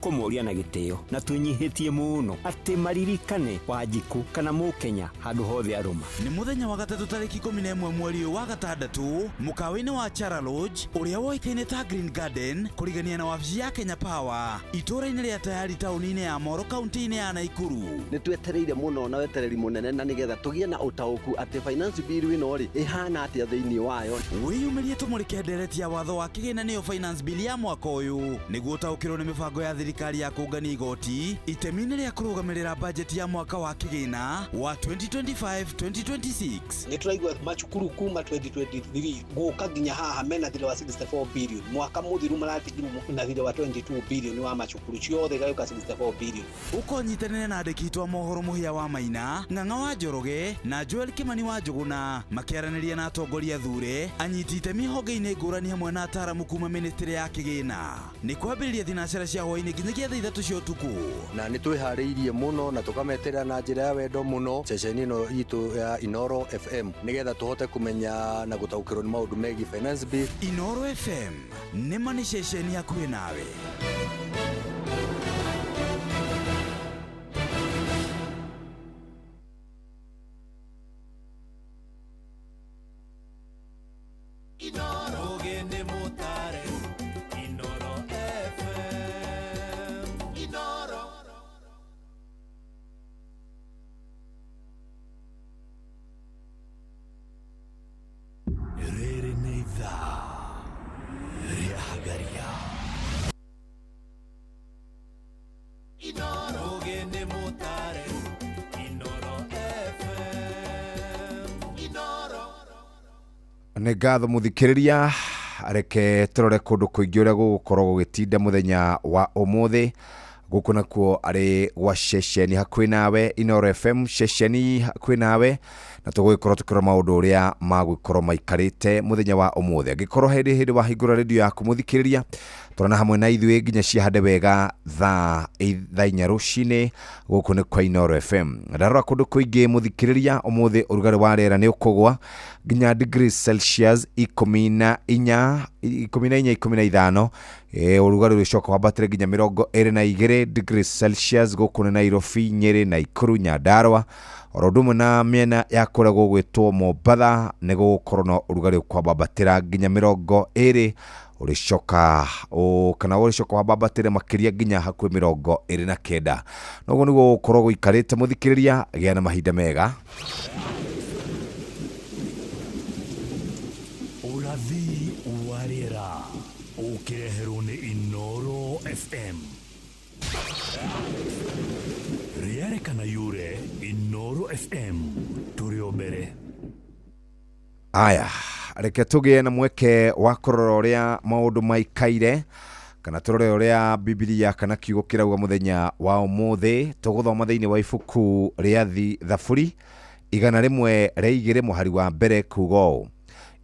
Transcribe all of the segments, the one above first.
Kũmoria na gĩtĩo na twĩnyihĩtie mũno atĩ maririkane Wanjikũ kana Mũkenya handũ hothe arũma. Nĩ mũthenya wa gatatũ tarĩki 11 mweri ũyũ wa gatandatũ mũkawa-inĩ wa Chara Lodge ũrĩa woĩkaine ta Green Garden kũrigania na wabici ya Kenya Power itũũra-inĩ rĩa Tayari taũni-inĩ ya Moro kaunti-inĩ ya Naikuru. Nĩ twetereire mũno na wetereri mũnene na nĩgetha tũgĩe na ũtaũku atĩ finance bill ĩno rĩ ĩhana atĩa thĩinĩ wayo. Wĩyumĩrie tũmũrĩke ndereti ya watho wa kĩgĩna nĩyo finance bill ya mwaka ũyũ nĩguo ũtaũkĩrwo nĩ mĩbango ya thirikari ya kũngania igoti itemi-inĩ rĩa kũrũgamĩrĩra bajeti ya mwaka wa kĩgĩna wa 2025-2026. Nĩ tũraigua macukuru kuma 2023 gũka nginya haha mena thirĩ wa 64 billion, mwaka mũthiru maratigirwo na thirĩ wa 22 billion wa macukuru ciothe igagĩũka 64 billion. Ũkonyitanĩre na andĩki aitũ a mohoro Mũhĩa wa Maina, Ng'ang'a wa Njoroge na Joel Kĩmani wa Njũgũna makĩaranĩria na atongoria athure, anyiti itemi honge-inĩ ngũrani hamwe na ataaramu kuma mĩnĩstĩrĩ ya kĩgĩna. Nĩ kwambĩrĩria thinacara cia hwaĩ-inĩ nginyagia thaa 3 cia ũtukũ. Na nĩ twĩharĩirie mũno na tũkameterera na njĩra ya wendo mũno ceceni ĩno itũ ya Inooro FM nĩgetha tũhote kũmenya na gũtaũkĩrwo nĩ maũndũ megiĩ finance bill. Inooro FM nĩma nĩ ceceni hakuhĩ nawe. Rĩrĩ nĩ ithaa rĩa Hagaria. Nĩ ngatho mũthikĩrĩria, reke tũrore kũndũ kũingĩ ũrĩa gũgũkorwo gũgĩtinda mũthenya wa ũmũthĩ. Gũkũ nakuo arĩ gwa ceceni hakuhĩ nawe Inooro FM, ceceni hakuhĩ nawe, na tũgũgĩkorwo tũkĩrora maũndũ ũrĩa magũgĩkorwo maikarĩte mũthenya wa ũmũthĩ. Angĩkorwo hĩndĩ hĩndĩ wahingũra redio yaku mũthikĩrĩria, tũrana hamwe na ithuĩ nginya ciahande wega thaa 4 rũcinĩ. Gũkũ nĩ kwa Inooro FM. Ndarora kũndũ kũingĩ mũthikĩrĩria, ũmũthĩ ũrugarĩ wa rĩera nĩ ũkũgwa nginya degrees Celsius 14, 14, 15. Ũrugarĩ ũrĩcoka wambatĩre nginya 22 degrees Celsius. Gũkũ nĩ Nairobi, Nyĩrĩ, Naikuru, Nyandarua, oro ũndũ ũmwe na mĩena ya kũrĩa gũgwĩtwo Mombatha nĩ gũgũkorwo na ũrugarĩ ũkwambatĩra nginya 20, ũrĩcoka kana ũrĩcoka wambatĩre makĩria nginya hakuhĩ 29. Noguo nĩguo gũgũkorwo gũikarĩte mũthikĩrĩria, gĩa na mahinda mega. Ũrathi wa rĩera ũkĩreherwo nĩ Inooro FM. Rĩarĩ kana yure Inooro FM tũrĩ o mbere. Aya, reke tũgĩe na mweke wa kũrora ũrĩa maũndũ maikaire, kana tũrore ũrĩa Bibilia kana kiugo kĩrauga mũthenya wa ũmũthĩ. Tũgũthoma thĩinĩ wa ibuku rĩa Thaburi 102 mũhari wa mbere kuga ũũ: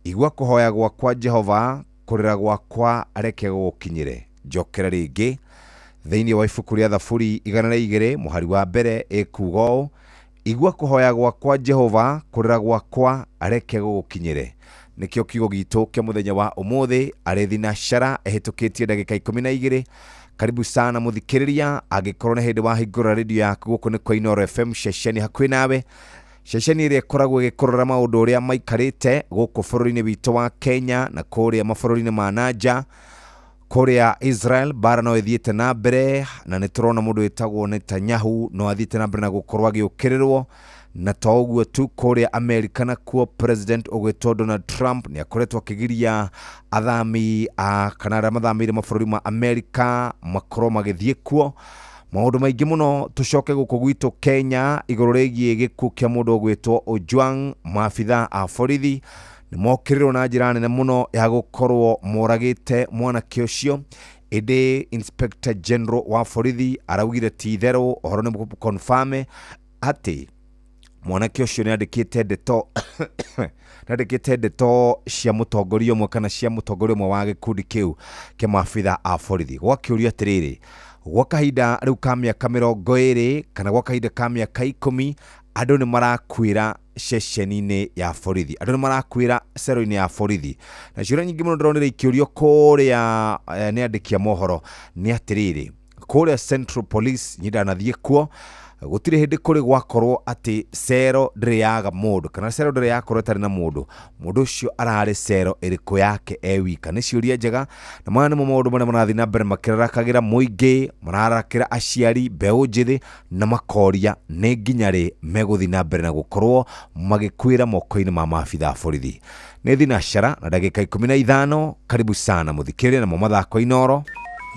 Igua kũhoya gwakwa Jehova, kũrĩra gwakwa reke gũgũkinyĩre. Njokera rĩngĩ thĩinĩ wa ibuku rĩa Thaburi 102 mũhari wa mbere ĩkuga ũũ: Igua kũhoya gwakwa Jehova, kũrĩra gwakwa reke gũgũkinyĩre. Nĩkĩo kiugo gitũ kĩa mũthenya wa ũmũthĩ, arĩ thinacara ĩhĩtũkĩtie ndagĩka 12. Karibu sana mũthikĩrĩria, angĩkorwo nĩ hĩndĩ wahingũra redio yaku, gũkũ nĩ kwa Inooro FM, ceceni hakuhĩ nawe, ceceni ĩrĩa ĩkoragwo ĩgĩkũrora maũndũ ũrĩa maikarĩte gũkũ bũrũri-inĩ witũ wa Kenya na kũrĩa mabũrũri-inĩ ma nanja. Kũrĩa Israel mbara no ĩthiĩte na mbere, na nĩ tũrona mũndũ wĩtagwo Netanyahu no athiĩte na mbere na gũkorwo agĩũkĩrĩrwo. Na to ũguo tu, kũrĩa Amerika nakuo president ũgwĩtwo Donald Trump nĩ akoretwo akĩgiria athami a kana arĩa mathamĩire mabũrũri ma Amerika makorwo magĩthiĩ kuo. Maũndũ maingĩ mũno. Tũcoke gũkũ gwitũ Kenya igũrũ rĩgiĩ gĩkuũ kĩa mũndũ ũgwĩtwo Ojwang. Maabitha a borithi nĩ mokĩrĩrwo na njĩra nene mũno ya gũkorwo moragĩte mwanake ũcio, ĩndĩ Inspector General wa borithi araugire ti itherũ, ũhoro nĩ confirm atĩ mwanake ũcio nĩ andĩkĩte ndeto nĩ andĩkĩte ndeto cia mũtongoria ũmwe kana cia mũtongoria ũmwe wa gĩkundi kĩu kĩa maabitha a borithi. Gwakĩũrio atĩrĩrĩ, gwa kahinda rĩu ka mĩaka 20 kana gwa kahinda ka mĩaka 10, andũ nĩ marakuĩra ceceni-inĩ ya borithi, andũ nĩ marakuĩra cero-inĩ ya borithi, na ciũria nyingĩ mũno ndĩronire ikĩũrio kũrĩa nĩ andĩki a mohoro nĩ atĩrĩrĩ, Kũrĩa Central Police niĩ ndanathiĩ kuo, gũtirĩ hĩndĩ kũrĩ gwakorwo atĩ cero ndĩrĩ yaga mũndũ kana cero ndĩrĩ yakorwo ĩtarĩ na mũndũ. Mũndũ ũcio ararĩ cero ĩrĩkũ yake e wika? Nĩ ciũria njega, na maya nĩmo maũndũ marĩa marathiĩ na mbere makĩrarakagĩra mũingĩ, mararakĩra aciari, mbeũ njĩthĩ, na makoria nĩ nginya rĩ megũthiĩ na mbere na gũkorwo magĩkuĩra moko-inĩ ma maabitha a borithi. Nĩ thinacara na ndagĩka 15. Karibu sana mũthikĩrĩria namo mathako Inoro.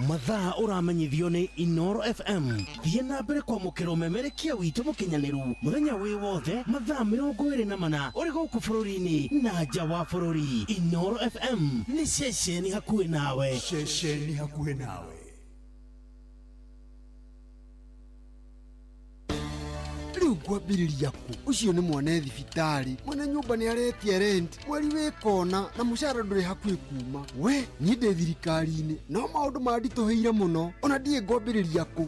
Mathaa ũramenyithio nĩ Inoro FM. Thiĩ na mbere kwamũkĩra ũmemerekia witũ mũkinyanĩru mũthenya wĩ wothe, mathaa 24, ũrĩ gũkũ bũrũri-inĩ na nja wa bũrũri. Inoro FM nĩ ceceni hakuhĩ nawe. Ceceni hakuhĩ nawe. Rĩu ngwambĩrĩria kũ? Ũcio nĩ mwana thibitarĩ, mwene nyũmba nĩ aretia rent mweri wĩ kona, na mũcara ndũrĩ hakuhĩ kuma. We niĩ ndĩ thirikari-inĩ, no maũndũ manditũhĩire mũno, ona ndiĩ ngwambĩrĩria kũ.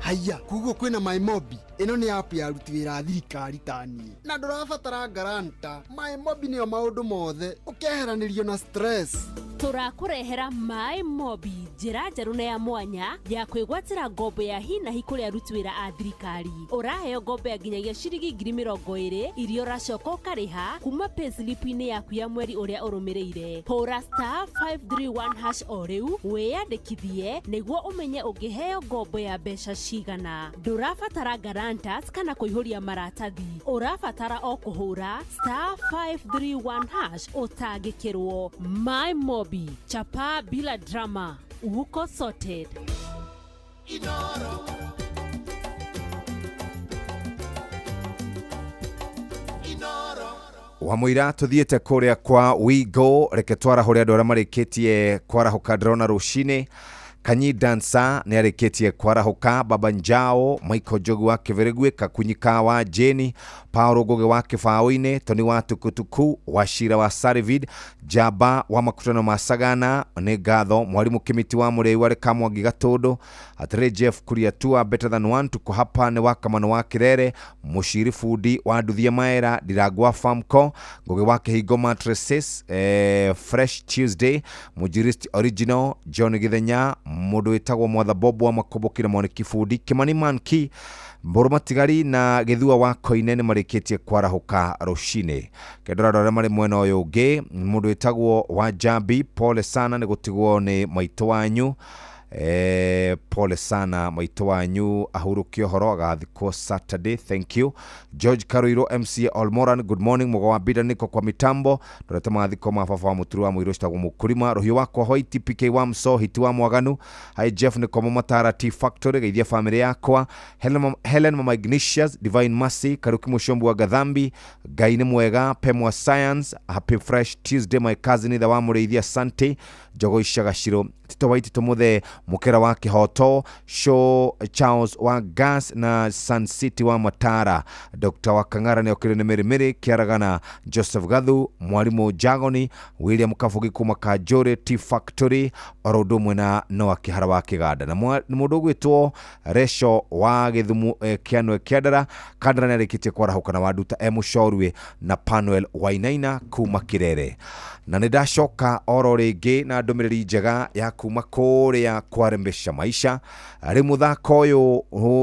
Haiya, koguo kwĩna MyMobi. Ĩno nĩ app ya aruti wĩra a thirikari ta niĩ, na ndũrabatara guarantor. MyMobi nĩyo maũndũ mothe, ũkeheranĩrio na stress. Tũrakũrehera Maĩ Mobi, njĩra njerũ na ya mwanya ya kwĩgwatĩra ngombo ya hinahi kũrĩ aruti wĩra a thirikari. Ũraheo ngombo ya nginyagia ciringi 20,000 iria ũracoka ũkarĩha kuma payslip-inĩ yaku ya mweri ũrĩa ũrũmĩrĩire. Hũra *531# o rĩu wĩyandĩkithie nĩguo ũmenye ũngĩheo ngombo ya mbeca cigana. Ndũrabatara guarantors kana kũihũria maratathi, ũrabatara o kũhũra *531# ũtangĩkĩrwo. My Mobi, chapa bila drama, uko sorted. Inoro. Inoro. Wamũira tũthiĩte kũrĩa kwa Wigo, reke twarahũre andũ arĩa marĩkĩtie kwarahũka. Ndĩrona rũcinĩ Kanyi Dansa nĩ arĩkĩtie kwarahũka, Baba Njao, Michael Njogu wa Kĩbĩrĩgwe, Kakunyika wa Jeni, Paulo Ngugi wa Kĩbaũ-inĩ, Toni wa Tukutuku, Wachira wa Sarivid, Jaba wa makutano ma Sagana, nĩ ngatho Mwalimu Kimiti wa Mũrĩu arĩ Kamwangi Gatũndũ, atĩrĩ Jeff Kuriatua, Better Than One, tuko hapa nĩ wa Kamano wa Kirere, Mũciri Bundi wa Nduthia Maera, Ndirangwa Famco, Ngugi wa Kĩhingo Mattresses, Fresh Tuesday, Mujirist Original, John Githenya, mũndũ wĩtagwo Mwatha Bob wa Makomboki na Mwaniki Bundi, Kimani Manki, Mbũrũ Matigari na Gĩthua wa Koine nĩ marĩkĩtie kwarahũka rũcinĩ. Kendora andũ arĩa marĩ mwena ũyũ ũngĩ, mũndũ wĩtagwo Wanjambi, pole sana nĩ gũtigwo nĩ maitũ wanyu. Pole sana maitũ wanyu, ahurũke ũhoro, agathikwo Saturday. Thank you. George Karuiro, MCA Olmoran, good morning. Mũgo wa Bida niko kwa mitambo, ndorete mathiko ma baba wa mũturu wa mũirũ citagwo Mũkũrima, rũhiũ wakwa Hoiti, PK wa Mso, Hiti wa Mwaganu. Hi Jeff nĩkomo Matara Tea Factory, geithia family yakwa, Helen, Helen Mama Ignatius, Divine Mercy Karuki, Mũcombu wa Gathambi, Ngai nĩ mwega, Pemwa Science, happy fresh Tuesday my cousin ithe wa Mũrĩithi, asante. Njogo Icagaciro, Tito Waitito, Mũthee Mũkĩra wa Kĩhoto, Show Charles wa Gas na Sun City wa Matara, Dr. wa Kang'ara nĩ okĩrĩ nĩ Mĩrĩmĩrĩ Kĩaragana, Joseph Gathu, Mwarimũ Jagoni, William Kabugi kuma Kanjũrĩ Tea Factory, oro ũndũ ũmwe na Noah Kĩhara wa Kĩganda, na mũndũ ũgwĩtwo Resho wa Gĩthumu, Kĩanwe Kĩandara Kandara nĩ arĩkĩtie kwarahũka, na Wanduta e Mũcorwe na Panuel Wainaina kuma Kĩrere. Na nĩ ndacoka oro rĩngĩ na ndũmĩrĩri njega ya kuma kũrĩa kwarembesha maisha. Rĩ mũthako ũyũ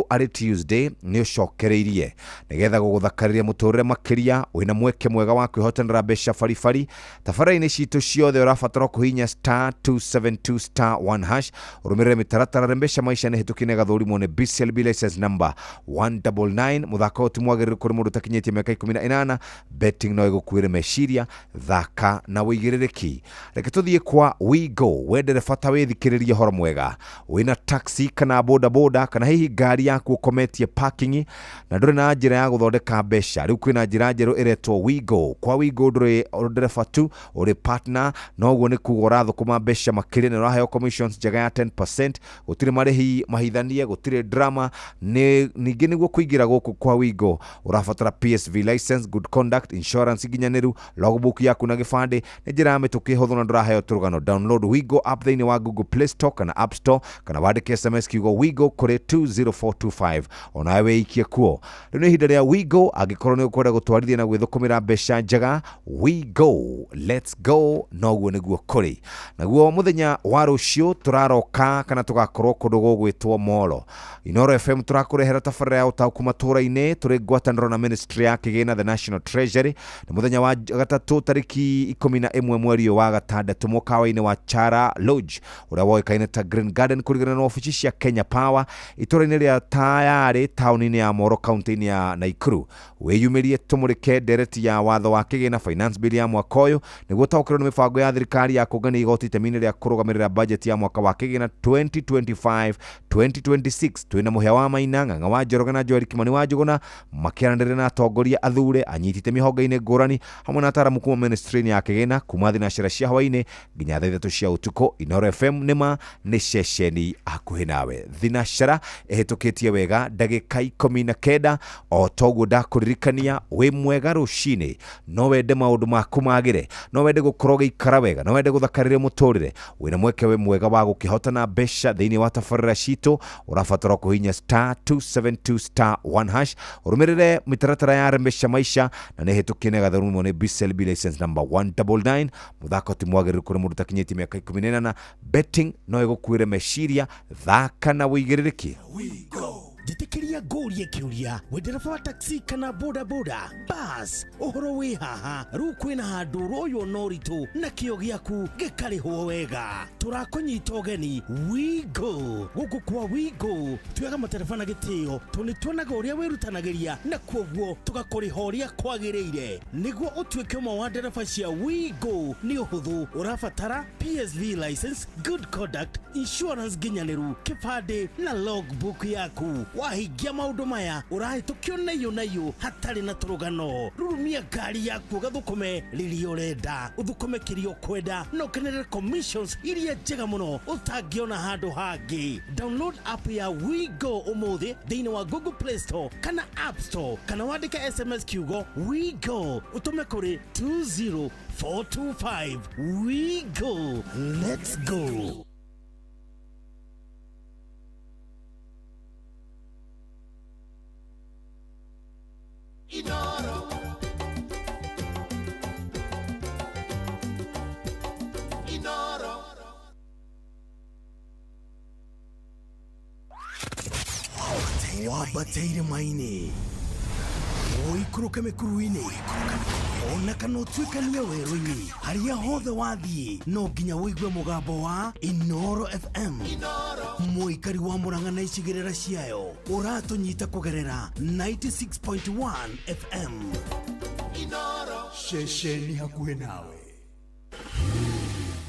arĩ Tuesday nĩ ũcokereirie nĩgetha gũgũthakarĩria mũtũrĩre makĩria. Wĩna mweke mwega wa kwĩhotanĩra mbeca baribari tabarĩra-inĩ citũ ciothe. Ũrabatara kũhihinya *272*1# ũrũmĩrĩre mĩtaratara. Rembesha maisha nĩ hĩtũkie gathũrimwo nĩ BCLB license number 199. Mũthako ũyũ ti mwagĩrĩru kũrĩ mũndũ ũtakinyĩtie mĩaka 18. Betting no ĩgũkuĩre meciria, thaka na wĩigĩrĩrĩki. Reke tũthiĩ kwa Wigo. Wendere bata wĩthikĩrĩrie ũhoro mwega. Wĩna taxi kana boda boda kana hihi ngari yaku ũkometie parking na ndũrĩ na njĩra ya gũthondeka mbeca, rĩu kwĩna njĩra njerũ ĩretwo Wigo. Kwa Wigo ndũrĩ ndereba tu, ũrĩ partner, noguo nĩ kuga ũrathũkũma mbeca makĩria na ũraheo commissions njega ya 10%. Gũtirĩ marĩhi mahithanie, gũtirĩ drama. Nĩ ningĩ nĩguo kũingĩra gũkũ kwa Wigo ũrabatara PSV license, good conduct, insurance nginyanĩru, logbook yaku na gĩbandĩ. Nĩ njĩra ya mĩtũkĩ, hũthũ na ndũraheo tũrũgano. Download Wigo app thĩinĩ wa Google Play Store kana App Store, kana wandĩke Wandĩke SMS kiugo Wigo kũrĩ 20425, onawe wĩikie kuo. Rĩu nĩ ihinda rĩa Wigo. Angĩkorwo nĩ ũkwenda gũtwarithia na gwĩthũkũmĩra mbeca njega, we go, let's go. Noguo nĩguo kũrĩ. Naguo mũthenya wa rũciũ tũraroka kana tũgakorwo kũndũ gũgwĩtwo Molo. Inoro FM tũrakũrehera tabarĩra ya ũtaũku matũũra-inĩ tũrĩ ngwatanĩro na ministry ya kĩgĩna, the National Treasury. Nĩ mũthenya wa gatatũ, tarĩki 11 mweri ũyũ wa gatandatũ, mũkawa-inĩ wa Chara Lodge ũrĩa woĩkaine ta Green Garden, kũringana na obici cia Kenya Power, itũũra-inĩ rĩa Tayarĩ, taũni-inĩ ya Moro, kaunti-inĩ ya Naikuru. Wĩyumĩrie tũmũrĩke ndereti ya watho wa kĩgĩna, finance bill ya mwaka ũyũ, nĩguo ũtaũkĩrwo nĩ mĩbango ya thirikari ya kũngania igoti itemi-inĩ rĩa kũrũgamĩrĩra budget ya mwaka wa kĩgĩna 2025 2026. Twĩna Mũhĩa wa Maina, Ng'ang'a wa Njoroge na Joel Kimani wa Njũgũna makĩaranĩria na atongoria athure, anyiti itemi honge-inĩ ngũrani, hamwe na ataramu kuma ministry-inĩ ya kĩgĩna, kuma thinacera cia hwaĩ-inĩ nginya thaa 3 cia ũtukũ. Inoro FM nĩma nĩ ceceni hakuhĩ nawe. Thinacera ĩhĩtũkĩtie wega ndagĩka 19. O toguo ndakũririkania, wĩ mwega rũcinĩ, no wende maũndũ maku magĩre, no wende gũkorwo ũgĩikara wega, no wende gũthakarĩra mũtũrĩre, wĩna mweke we mwega wa gũkĩhotana mbeca thĩinĩ wa tabarĩra citũ. Ũrabatara kũhihinya star 272 star 1 hash, ũrũmĩrĩre mĩtaratara ya Remesha Maisha, na nĩ hĩtũkie nĩ gathurumwo nĩ BCLB license number 199. Mũthako ti mwagĩrĩru kũrĩ mũndũ ũtakinyĩtie mĩaka 18. Betting no ĩgũkuĩre meciria. Thaka na wĩigĩrĩrĩki. Njĩtĩkĩria ngũrie kĩũria, wĩ ndereba wa taxi kana boda boda bas, ũhoro wĩ haha? Rĩu kwĩna handũ ũroywo na ũritũ na kĩo gĩaku gĩkarĩhwo wega. Tũrakũnyita ũgeni Wigo. Gũkũ kwa Wigo tuoyaga matereba na gĩtĩo, tondũ nĩ tuonaga ũrĩa wĩrutanagĩria na kuoguo tũgakũrĩha ũrĩa kwagĩrĩire. Nĩguo ũtuĩke ũmwe wa ndereba cia Wigo nĩ ũhũthũ, ũrabatara PSV license, good conduct, insurance nginyanĩru, kĩbandĩ na logbook yaku. Wahingia maũndũ maya, ũrahĩtũkio naiyũ naiyũ hatarĩ na tũrũgano. Rurumia ngari yaku ũgathũkũme rĩrĩa ũrenda, ũthũkũme kĩrĩa ũkwenda, na ũkenerere commissions iria njega mũno ũtangĩona handũ hangĩ. Download app ya WeGo ũmũthĩ thĩinĩ wa Google Play Store kana App Store, kana wandĩke SMS kiugo WeGo ũtũme kũrĩ 20425. WeGo, let's go. Wambate irĩma-inĩ, ũikũrũke mĩkuru-inĩ, ona kana ũtuĩkanie werũ-inĩ, harĩa hothe wathiĩ no nginya ũigue mũgambo wa Inoro FM. Mũikari wa Mũrang'a na icigĩrĩra ciayo, ũratũnyita kũgerera 96.1 FM. Ceceni hakuhĩ nawe.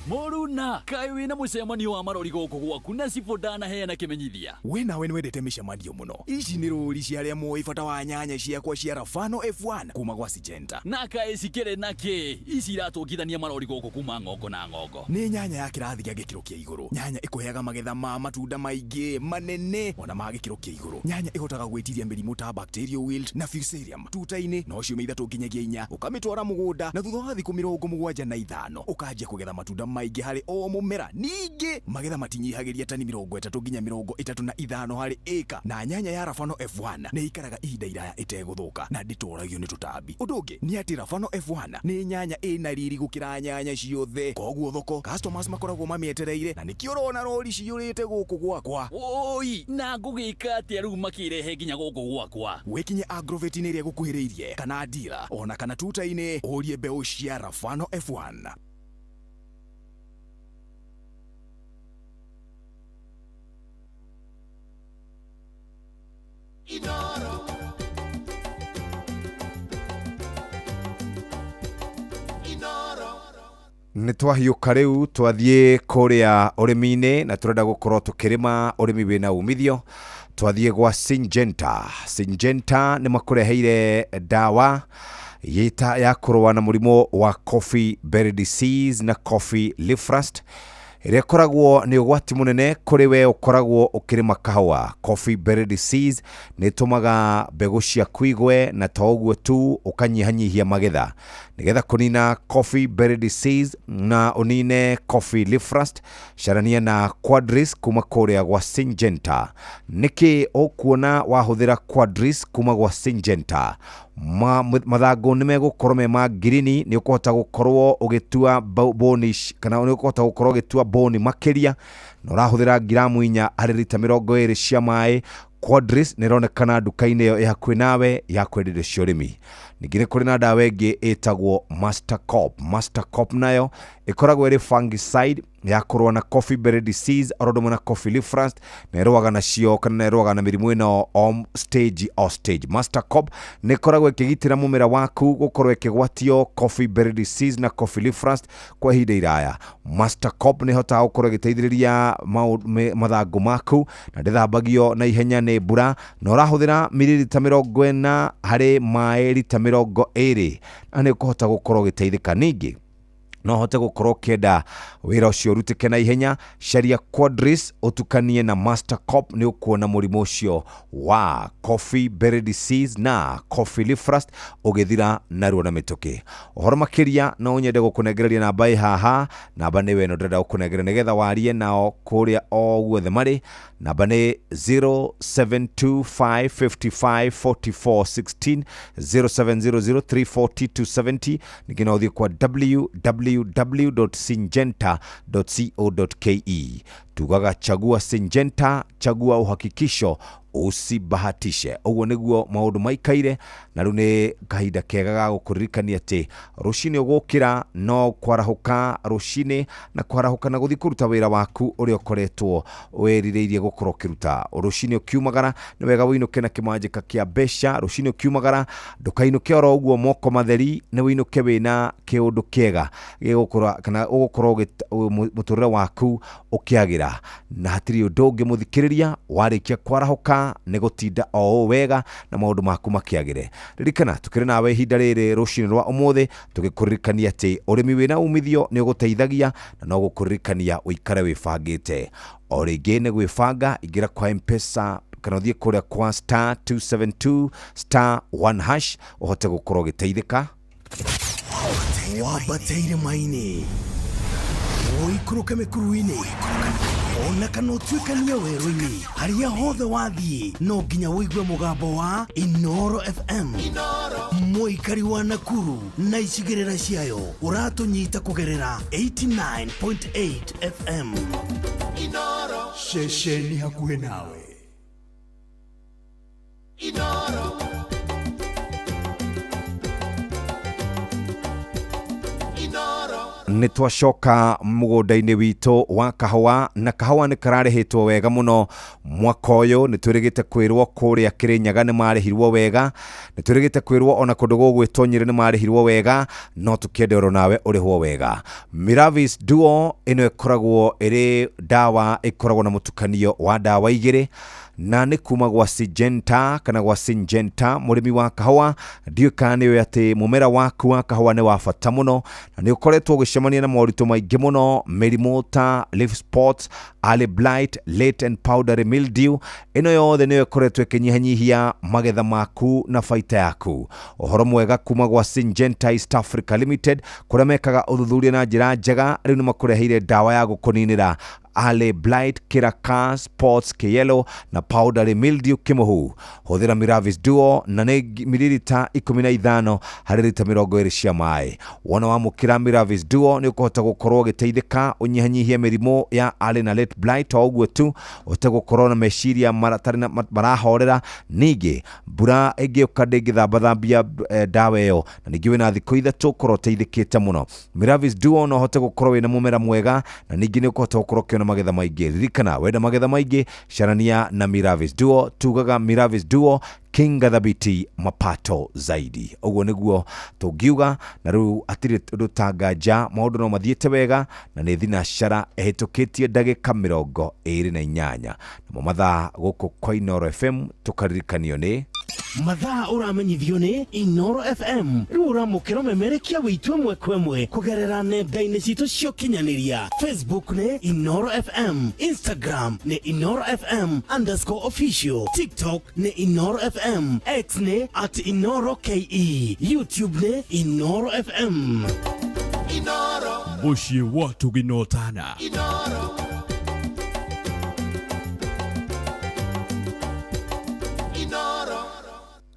Mũruna, kaĩ wĩna mũcemanio wa marori gũkũ gwaku na cibũ ndanaheana kĩmenyithia? We nawe nĩwendete mĩcemanio mũno. Ici nĩ rũri cia arĩa moĩ bata wa nyanya ciakwa cia Rafano F1 kuma gwa Syngenta. Na kaĩ cikĩrĩ na kĩ ici iratũngithania marori gũkũ kuma ng'ongo na ng'ongo? Nĩ nyanya ya kĩrathi gĩa gĩkĩro kĩa igũrũ, nyanya ĩkũheaga magetha ma matunda maingĩ manene ona ma gĩkĩro kĩa igũrũ, nyanya ĩhotaga gwĩtiria mĩrimũ ta bacterial wilt na fusarium tuta-inĩ no ciumia 3 nginyagia 4. Ũkamĩtwara mũgũnda na thutha wa thikũ 75 ũkanjia kũgetha matunda maingĩ harĩ o mũmera. Ningĩ magetha matinyihagĩria tani 30 nginya 35 harĩ ĩka, na nyanya ya Rafano F1 nĩ ikaraga ihinda iraya ĩtegũthũka na ndĩtoragio nĩ tũtambi. Ũndũ ũngĩ nĩ atĩ Rafano F1 nĩ nyanya ĩna riri gũkĩra nyanya ciothe, koguo thoko customers makoragwo mamĩetereire, na nĩkĩo ũrona rori ciyũrĩte gũkũ gwakwa. Oi, na ngũgĩka atĩa rĩu makĩrehe nginya gũkũ gwakwa? Wĩkinye agrovet-inĩ ĩrĩa ĩgũkuhĩrĩirie kana dealer, ona kana tuta-inĩ, ũrie mbeũ cia Rafano F1. Nĩ twahiũka rĩu twathiĩ kũrĩa ũrĩmi-inĩ, na tũrenda gũkorwo tũkĩrĩma ũrĩmi wĩna umithio. Twathiĩ gwa Syngenta. Syngenta nĩ makũreheire ndawa yĩta ya kũrũa na mũrimũ wa coffee berry disease na coffee leaf rust. Ĩrĩa ĩkoragwo nĩ ũgwati mũnene kũrĩ we ũkoragwo ũkĩrĩma kahũa. Coffee berry disease nĩ ĩtũmaga mbegũ ciaku igwe na to ũguo tu ũkanyihanyihia magetha. Nĩgetha kũnina coffee berry disease na ũnine coffee leaf rust, carania na Quadris kuma kũrĩa gwa Syngenta. Nĩkĩ ũkuona wahũthĩra Quadris kuma gwa Syngenta? Ma, mathangũ nĩ megũkorwo me ma ngirini, nĩ ũkũhota gũkorwo ũgĩtua boni kana nĩ ũkũhota gũkorwo ũgĩtua boni makĩria, na ũrahũthĩra ngiramu 4 harĩ rita 20 cia maĩ. Quadris nĩ ĩronekana nduka-inĩ ĩyo ĩ hakuhĩ nawe ya kwendia indo cia ũrĩmi. Ningĩ nĩ kũrĩ na ndawa ĩngĩ ĩtagwo Master Cop. Master Cop nayo ĩkoragwo ĩrĩ fungicide ya kũrũa na coffee berry disease oro ũndũ ũmwe na coffee leaf rust, na ĩrũaga nacio kana ĩrũaga na mĩrimũ ĩno o stage o stage. Master Cop nĩ ĩkoragwo ĩkĩgitĩra mũmera waku gũkorwo ĩkĩgwatio coffee berry disease na coffee leaf rust kwa ihinda iraya. Master Cop nĩ ĩhotaga gũkorwo ĩgĩteithĩrĩria mathangũ maku na ndĩthambagio na ihenya nĩ mbura, na ũrahũthĩra mililita 40 harĩ maĩ rita 20, na nĩ ũkũhota gũkorwo ũgĩteithĩka. Ningĩ no hote gũkorwo ũkĩenda wĩra ũcio ũrutĩke na ihenya, caria Quadris ũtukanie na Master Cop, nĩ ũkuona mũrimũ ũcio wa coffee berry disease na coffee leaf rust ũgĩthira narua na mĩtũkĩ. Ũhoro makĩria no nyende gũkũnengereria namba ĩ haha, namba nĩyo ĩno ndĩrenda gũkũnengereria nĩgetha warie nao kũrĩa o guothe marĩ. Namba nĩ 0725554416, 0700340270. Ningĩ no ũthiĩ kwa www.syngenta.co.ke. Tugaga chagua Syngenta, chagua uhakikisho, usibahatishe. Ũguo nĩguo maũndũ maikaire, na rĩu nĩ kahinda kega ga gũkũririkania atĩ rũcinĩ ũgũkĩra no kwarahũka rũcinĩ na kwarahũka na gũthiĩ kũruta wĩra waku ũrĩa ũkoretwo wĩrirĩirie gũkorwo ũkĩruta. Rũcinĩ ũkiumagara nĩ wega ũinũke na kĩmanjĩka kĩa mbeca. Rũcinĩ ũkiumagara ndũkainũke oro ũguo moko matheri, nĩ ũinũke wĩna kĩũndũ kĩega gĩgũkorwo kana ũgũkorwo mũtũrĩre waku ũkĩagĩra, na hatirĩ ũndũ ũngĩ mũthikĩrĩria warĩkia kwarahũka nĩ gũtinda o ũũ wega na maũndũ maku makĩagĩre. Ririkana tũkĩrĩ nawe ihinda rĩrĩ rũcinĩ rwa ũmũthĩ tũgĩkũririkania atĩ ũrĩmi wĩna umithio nĩ ũgũteithagia na no gũkũririkania ũikare wĩbangĩte. O rĩngĩ nĩ gwĩbanga, ingĩra kwa M-Pesa kana ũthiĩ kũrĩa kwa star 272 star 1 hash ũhote gũkorwo ũgĩteithĩka. Wambate irĩma-inĩ, ũikũrũke mĩkuru-inĩ, ona kana ũtuĩkanie werũ-inĩ, harĩa hothe wathiĩ no nginya ũigue mũgambo wa Inooro FM. Mũikari wa Nakuru na icigĩrĩra ciayo ũratũnyita kũgerera 89.8 FM. Ceceni hakuhĩ nawe. Nĩ twacoka mũgũnda-inĩ witũ wa kahũa, na kahũa nĩ kararĩhĩtwo wega mũno mwaka ũyũ. Nĩ twĩrĩgĩte kwĩrwo kũrĩa Kĩrĩnyaga nĩ marĩhirwo wega, nĩ twĩrĩgĩte kwĩrwo ona kũndũ gũgwĩtwo Nyĩrĩ nĩ marĩhirwo wega, no tũkĩende oro nawe ũrĩhwo wega. Miravis Duo ĩno ĩkoragwo ĩrĩ ndawa ĩkoragwo na mũtukanio wa ndawa igĩrĩ, na nĩ kuma gwa Syngenta kana gwa Syngenta. Mũrĩmi wa kahũa, ndiũĩ kana nĩ ũĩ atĩ mũmera waku wa kahũa nĩ wa bata mũno na nĩ ũkoretwo ũgĩcemania na moritũ maingĩ mũno, mĩrimũ ta leaf spots, early blight, late and powdery mildew. Ĩno yothe nĩyo ĩkoretwo ĩkĩnyihanyihia magetha maku na baita yaku. Ũhoro mwega kuma gwa Syngenta East Africa Limited, kũrĩa mekaga ũthuthuria na njĩra njega, rĩu nĩ makũreheire ndawa ya gũkũninĩra early blight, kiraka, spots, kĩyellow na powdery mildew kĩmũhu. Hũthĩra Miravis Duo na nĩ mililita 15 harĩ rita 20 cia maĩ. Wona wamũkĩra Miravis Duo nĩ ũkũhota gũkorwo ũgĩteithĩka ũnyihanyihie mĩrimũ ya early na late blight, o ũguo tu ũhote gũkorwo na meciria marahorera. Ningĩ mbura ĩngĩũka ndĩngĩthambathambia ndawa ĩyo, na ningĩ wĩna thikũ 3 ũkorwo ũteithĩkĩte mũno. Miravis Duo no ũhote gũkorwo wĩna mũmera mwega na ningĩ nĩ ũkũhota gũkorwo ũkĩona magetha maingĩ. Ririkana wenda magetha maingĩ, carania na Miravis Duo. Tugaga Miravis Duo, kinga thabiti, mapato zaidi. Ũguo nĩguo tũngiuga, na rĩu hatirĩ ũndũ tanganja, maũndũ no mathiĩte wega na nĩ thinacara ĩhĩtũkĩtie ndagĩka 28, namo mathaa gũkũ kwa Inooro FM tũkaririkanio nĩ Mathaa ũramenyithio nĩ Inoro FM. Rĩu ũramũkĩra ũmemerekia witũ ĩmwe kwa ĩmwe kũgerera nenda-inĩ citũ cia ũkinyanĩria. Facebook nĩ Inoro FM, Instagram nĩ Inoro FM underscore official, TikTok nĩ Inoro FM, X nĩ at Inoro KE, YouTube nĩ Inoro FM. Mũciĩ wa Tũginotana.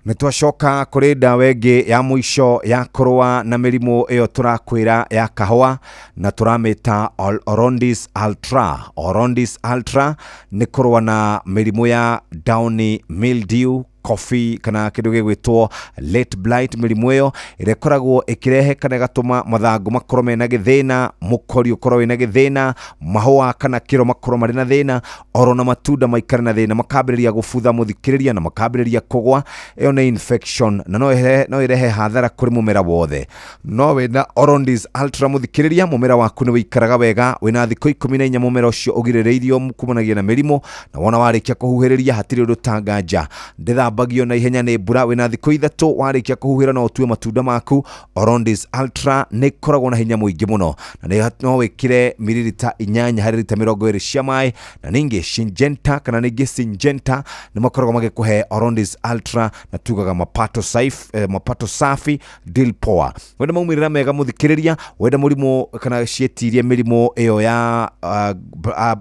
Nĩ twacoka kũrĩ ndawa ĩngĩ ya mũico ya kũrũa na mĩrimũ ĩyo tũrakwĩra ya kahũa, na tũramĩta Orondis Ultra. Orondis Ultra nĩ kũrũa na mĩrimũ ya downy mildew, coffee kana kĩndũ gĩgwĩtwo late blight, mĩrimũ ĩyo ĩrĩa ĩkoragwo ĩkĩrehe kana ĩgatũma mathangũ makorwo mena gĩthĩna, mũkori ũkorwo wĩna gĩthĩna, mahũa kana kĩro makorwo marĩ na thĩna, oro na matunda maikare na thĩna, makambĩrĩria gũbutha mũthikĩrĩria na makambĩrĩria kũgwa. Ĩyo nĩ infection na no ĩrehe hathara kũrĩ mũmera wothe. No wĩna Orondis Ultra mũthikĩrĩria, mũmera waku nĩ wĩikaraga wega, wĩna thikũ 14 mũmera ũcio ũgirĩrĩirio kumanagia na mĩrimũ, na wona warĩkia kũhuhĩrĩria hatirĩ ũndũ tanganja. Ndĩthambagio na ihenya nĩ mbura, wĩna thikũ 3 warĩkia kũhuhĩra no ũtue matunda maku. Orondis Ultra nĩ ĩkoragwo na hinya mũingĩ mũno, na no wĩkĩre miririta 8 harĩ rita 20 cia maĩ. Na ningĩ Syngenta kana ningĩ Syngenta nĩ makoragwo magĩkũhe Orondis Ultra, na tugaga mapato safe, mapato safi deal poa. Wenda maumĩrĩra mega mũthikĩrĩria, wenda mũrimũ kana ciĩtirie mĩrimũ ĩyo ya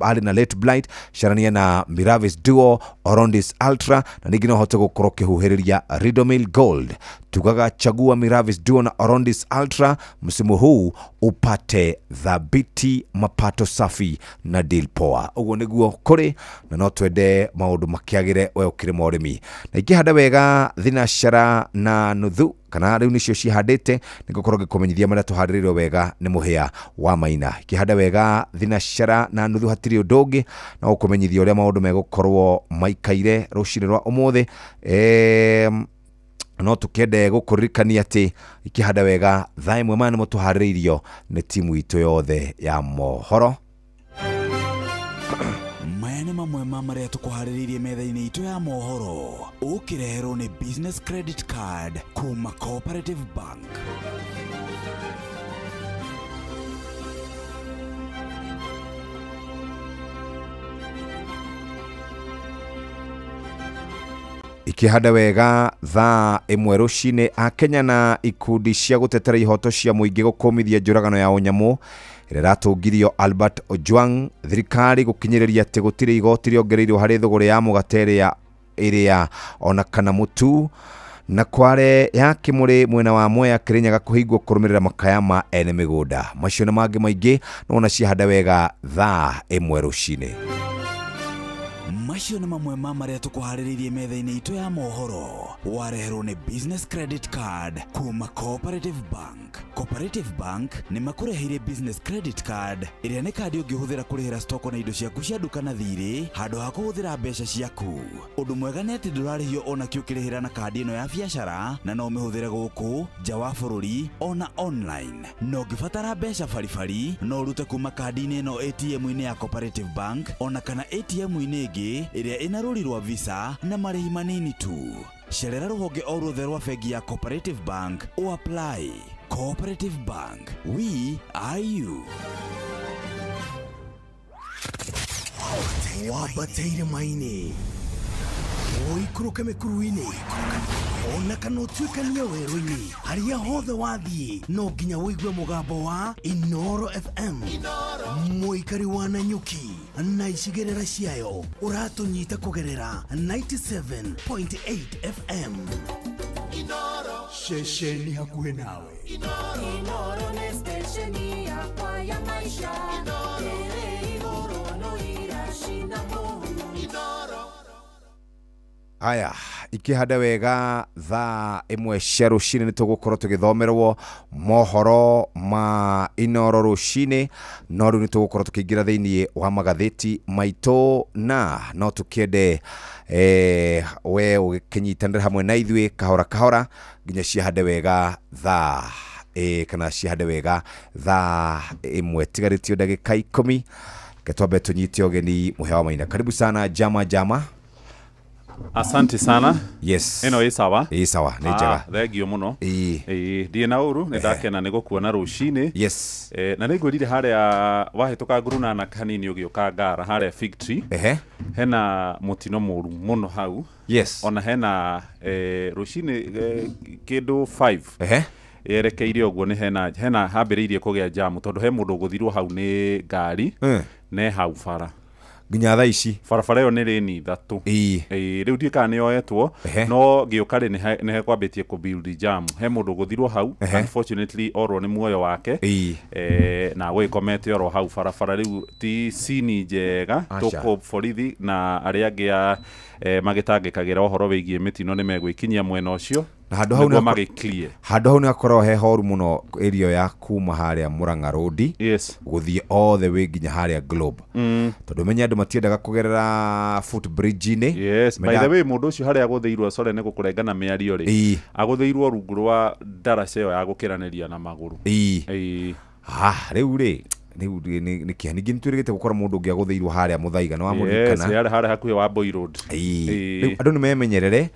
arĩ na late blight, carania na Miravis Duo, Orondis Ultra, na ningĩ no ũhote gũkorwo ũkĩhuhĩrĩria Ridomil Gold. Tugaga chagua Miravis Duo na Orondis Ultra msimu huu upate thabiti, mapato safi na deal poa. Ũguo nĩguo kũrĩ, na no twende maũndũ makĩagĩre we ũkĩrĩ mũrĩmi. Na ingĩhanda wega thinacara na nuthu kana rĩu nĩcio cihandĩte, nĩngũkorwo ngĩkũmenyithia marĩa tũhandĩrĩirwo wega nĩ mũhĩa wa maina. Ingĩhanda wega thinacara na nuthu hatirĩ ũndũ ũngĩ, na gũkũmenyithia ũrĩa maũndũ megũkorwo maikaire rũcinĩ rwa ũmũthĩ. No tũkĩende gũkũririkania atĩ ikĩhanda wega thaa 1 maya nĩmo tũharĩrĩirio nĩ timu itũ yothe ya mohoro. Maya nĩ mamwe ma marĩa tũkũharĩrĩirie metha-inĩ itũ ya mohoro, ũkĩreherwo nĩ Business Credit Card kuma Cooperative Bank. Ikĩhanda wega thaa 1 rũcinĩ, Akenya na ikundi cia gũtetera ihoto cia mũingĩ gũkũmithia njũragano ya ũnyamũ ĩrĩa ĩratũngirio Albert Ojwang. Thirikari gũkinyĩrĩria atĩ gũtirĩ igoti rĩongereirwo harĩ thũgũrĩ ya mũgate ĩrĩa ona kana mũtu. Na kware ya Kĩmũrĩ mwena wa Mwea Kĩrĩnyaga kũhingwo kũrũmĩrĩra makaya ma ene mĩgũnda. Macio na mangĩ maingĩ no ona ciahanda wega thaa 1 rũcinĩ. Macio nĩ mamwe ma marĩa tũkũharĩrĩirie metha-inĩ itũ ya mohoro, wareherwo nĩ Business Credit Card kuma Cooperative Bank. Cooperative Bank nĩ makũreheire Business Credit Card ĩrĩa nĩ kandi ũngĩhũthĩra kũrĩhĩra stoko na indo ciaku cia nduka na thirĩ handũ ha kũhũthĩra mbeca ciaku. Ũndũ mwega nĩ atĩ ndũrarĩhio ona kĩ ũkĩrĩhĩra na kandi ĩno ya biacara, na no ũmĩhũthĩre gũkũ nja wa bũrũri ona online. Na ũngĩbatara mbeca baribari no ũrute kuma kandi-inĩ ĩno ATM-inĩ ya Cooperative Bank ona kana ATM-inĩ ĩngĩ ĩrĩa ĩna rũri rwa Visa na marĩhi manini tu. Cerera rũhonge o ruothe rwa bengi ya Cooperative Bank o apply. Cooperative Bank, we are you. Wambateire maini, ũikũrũke mĩkuru-inĩ, ona kana ũtuĩkanie werũ-inĩ, harĩa hothe wathiĩ no nginya ũigue mũgambo wa Inoro FM. Mũikari wa Nanyuki na icigĩrĩra ciayo ũratũnyita kũgerera 97.8 FM. Ceceni hakuhĩ nawe. Inoro nĩ stesheni yakwa ya maisha. Ĩrĩ igũrũ no iracina mũhu. Aya, ikĩhanda wega thaa 1 cia rũcinĩ nĩ tũgũkorwo tũgĩthomerwo mohoro ma Inoro rũcinĩ, no rĩu nĩ tũgũkorwo tũkĩingĩra thĩinĩ wa magathĩti maitũ, na no tũkĩende we ũgĩkĩnyitanĩra hamwe na ithuĩ kahora kahora nginya ciahande wega thaa kana ciahande wega thaa 1 tigarĩtio ndagĩka 10. Reke twambe tũnyite ũgeni mũhĩa wa maina. Karibu sana Jama Jama. Asante sana. Yes. Ĩno ĩ sawa. Ĩ sawa, nĩ njega. Thengio mũno. Ĩĩ, ndirĩ na ũru, nĩ ndakena nĩ gũkuona rũcinĩ. Yes. Na nĩ ngwĩrire harĩa wahĩtũka ngurunana hanini ũgĩũka Ngara harĩa Fig Tree. Ehe. Hena mũtino mũru mũno hau. Yes. Ona hena rũcinĩ kĩndũ 5. Ehe. Yerekeire ũguo nĩ hena hambĩrĩirie kũgĩa jamu tondũ he mũndũ ũgũthirwo hau nĩ ngari ne hau bara nginya thaa ici barabara ĩyo nĩ lane ithatũ. Ĩĩ, rĩu ndiũĩ kana nĩ yoetwo, no ngĩũka rĩ nĩ hekwambĩtie kũ build jam, he mũndũ ũgũthirwo hau. Unfortunately orwo nĩ muoyo wake na agũgĩkomete oro hau barabara. Rĩu ti cini njega. Aca. Tũkũ borithi na arĩa angĩ a magĩtangĩkagĩra ũhoro wĩgiĩ mĩtino nĩ megwĩkinyia mwena ũcio Na handũ hau nĩguo nĩ magĩ-clear. Handũ hau nĩ hakoragwo he horu mũno, area ya kuma harĩa Murang'a Road gũthiĩ all the way nginya harĩa Globe, tondũ menye andũ matiendaga kũgerera footbridge-inĩ. Yes, by the way, mũndũ ũcio harĩa agũthĩirwo, sorry nĩ gũkũrenga na mĩario rĩ, agũthĩirwo rungu rwa ndaraca ĩyo ya gũkĩranĩria na magũrũ. Ĩĩ. Ah, rĩu rĩ rĩu nĩ kĩeha. Ningĩ nĩ twĩrĩgĩte gũkora mũndũ ũngĩ agũthĩirwo harĩa Mũthaiga nĩ wamũririkana? Yes, harĩa hakuhĩ wa Boy Road. Ĩĩ. Rĩu andũ nĩ memenyerere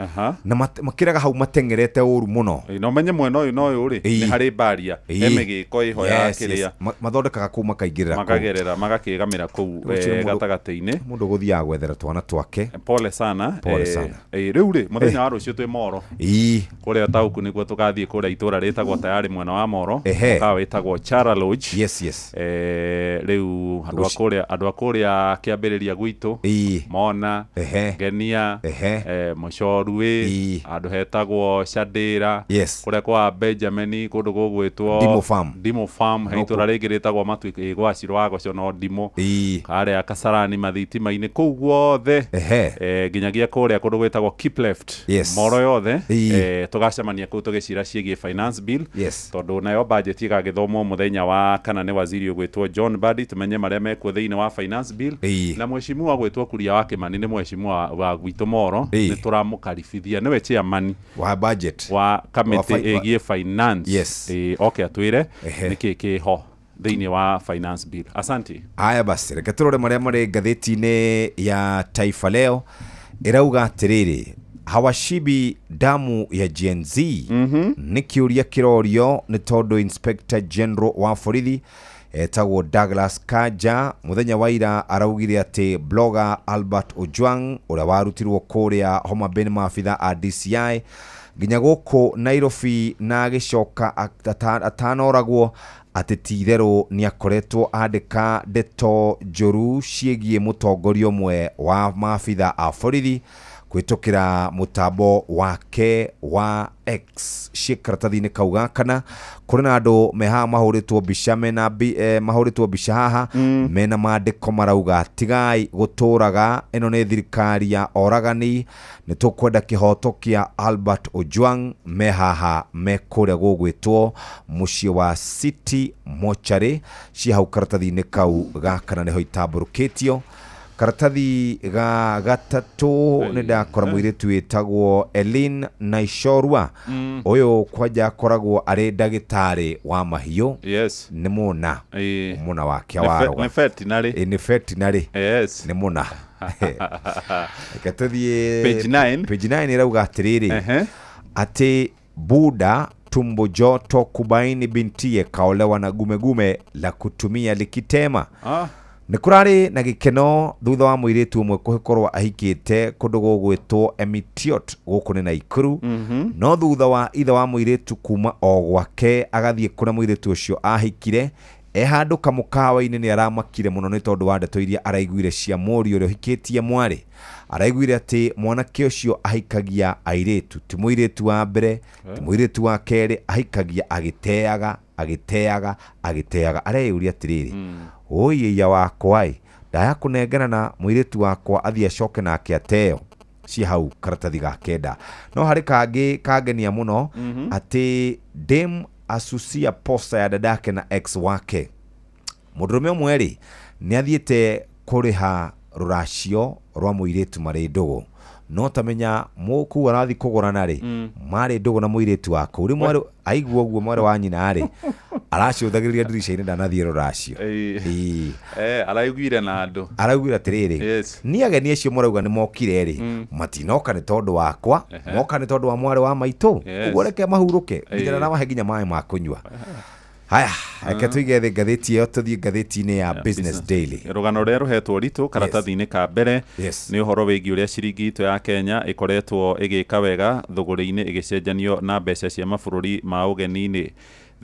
na makĩraga hau mateng'erete ũru mũno. Ĩĩ, na ũmenye mwena ũyũ na ũyũ rĩ, nĩ harĩ baria, he mĩgĩko ĩho ya kĩrĩa. Mathondekaga kũu makaingĩrĩra kũu. Makagerera magakĩgamĩra kũu. Ũcio gatagatĩ-inĩ. Mũndũ gũthiaga gwethera twana twake. Pole sana. Pole sana. Rĩu rĩ, mũthenya wa rũciũ twĩ Moro kũrĩa Tauku, nĩguo tũgathiĩ kũrĩa itũra rĩtagwo Tayari mwena wa Moro, mũkawa wĩtagwo Chara Lodge. Rĩu andũ a kũrĩa, andũ a kũrĩa kĩambĩrĩria gwitũ, Mona, Ngenia, Mũcorwĩ, handũ hetagwo Shadĩra, kũrĩa kwa Benjamin, kũndũ gũgwĩtwo Ndimũ Farm. Ndimũ Farm, he No itũra rĩngĩ rĩtagwo Matu gwa Cirũ wa Goco no Ndimũ, harĩa Kasarani mathitima-inĩ kũu guothe, nginyagia kũrĩa kũndũ gwĩtagwo Keep Left. Moro yothe, tũgacemania kũu tũgĩcira ciĩgiĩ finance bill, tondũ nayo budget ĩgagĩthomwo mũthenya wa kana nĩ waziri ũgwĩtwo John Mbadi, tumenye marĩa mekuo thĩinĩ wa finance bill. Na mheshimiwa gwĩtwo Kuria wa Kĩmani nĩ mheshimiwa wa gwitũ Moro, nĩ tũramũkaribithia, nĩwe chairman wa budget wa kamĩtĩ Wa ĩgiĩ finance. Oke atwĩre nĩkĩ kĩho thĩinĩ wa finance bill. Asante. Haya basi, reke tũrore marĩa marĩ ngathĩti-inĩ ya Taifa Leo. Ĩrauga atĩrĩrĩ, hawashibi damu ya Gen Z? Nĩ kĩũria kĩrorio nĩ tondũ Inspector General wa borithi etagwo Douglas Kanja mũthenya wa ira araugire atĩ blogger Albert Ojwang, ũrĩa warutirwo kũrĩa Homa Bay nĩ maabitha a DCI nginya gũkũ Nairobi na agĩcoka atanoragwo, atĩ ti itherũ nĩ akoretwo andĩka ndeto njũru ciĩgiĩ mũtongoria ũmwe wa maabitha a borithi kũhĩtũkĩra mũtambo wake wa X. Ciĩ karatathi-inĩ kau gakana kũrĩ na andũ me haha mahũrĩtwo mbica mena mahũrĩtwo mbica haha mena mandĩko marauga, "Tigai gũtũraga, ĩno nĩ thirikari ya oragani, nĩ tũkwenda kĩhoto kĩa Albert Ojwang." Me haha me kũrĩa gũgwĩtwo mũciĩ wa City Mortuary. Ciĩ hau karatathi-inĩ kau gakana nĩho itambũrũkĩtio. Karatathi ga gatatũ nĩ ndakora mũirĩtu wĩtagwo Elin Naishorua. Ũyũ kwanja akoragwo arĩ ndagĩtarĩ wa mahiũ. Nĩ mũna mũna wake waroga. Nĩ veterinary. Ĩ, nĩ veterinary. Nĩ mũna. Reke tũthiĩ Page 9. Page 9 ĩrauga atĩrĩrĩ, atĩ buda tumbo joto kubaini bintie kaolewa na gumegume la kutumia likitema. Nĩ kũrarĩ na gĩkeno thutha wa mũirĩtu ũmwe kũkorwo ahikĩte kũndũ gũgwĩtwo Emitiot gũkũ nĩ Naikuru. No thutha wa ithe wa mũirĩtu kuma o gwake agathiĩ kũrĩa mũirĩtu ũcio ahikire, e handũ kamũkawa-inĩ nĩ aramakire mũno nĩ tondũ wa ndeto iria araiguire cia mũriũ ũrĩa ũhikĩtie mwarĩ. Araiguire atĩ mwanake ũcio ahikagia airĩtu, ti mũirĩtu wa mbere, ti mũirĩtu wa kerĩ, ahikagia agĩteaga, agĩteaga, agĩteaga. Areyũria atĩrĩrĩ, "Ũi ĩia wakwa ĩ, ndaya kũnengera na mũirĩtu wakwa athiĩ acoke nake ateo?" Ciĩ hau karatathi ga kenda. No harĩ kangĩ kangenia mũno, atĩ dem asusia posa ya dadake na ex wake. Mũndũrũme ũmwe rĩ nĩ athiĩte kũrĩha rũracio rwa mũirĩtu marĩ ndũgũ, no tamenya mũkuu arathiĩ kũgũrana rĩ, marĩ ndũgũ na mũirĩtu wa kũu. Rĩu mwarĩ aigua ũguo, mwarĩ wa nyina rĩ Aracũthagĩrĩria ndirica-inĩ ndanathiĩ rũracio. Ĩĩ. Araiguire na andũ. Araugire atĩrĩrĩ, niĩ ageni acio mũrauga nĩ mokire rĩ, matinoka nĩ tondũ wakwa, moka nĩ tondũ wa mwarĩ wa maitũ. Ũguo reke mahurũke nginya ndamahe nginya maĩ ma kũnyua. Haya, reke tũige thĩ ngathĩti ĩyo, tũthiĩ ngathĩti-inĩ ya Business Daily. Rũgano rũrĩa rũhetwo ũritũ karatathi-inĩ ka mbere nĩ ũhoro wĩgiĩ ũrĩa ciringi itũ ya Kenya ĩkoretwo ĩgĩka wega thũgũrĩ-inĩ ĩgĩcenjanio na mbeca cia mabũrũri ma ũgeni-inĩ.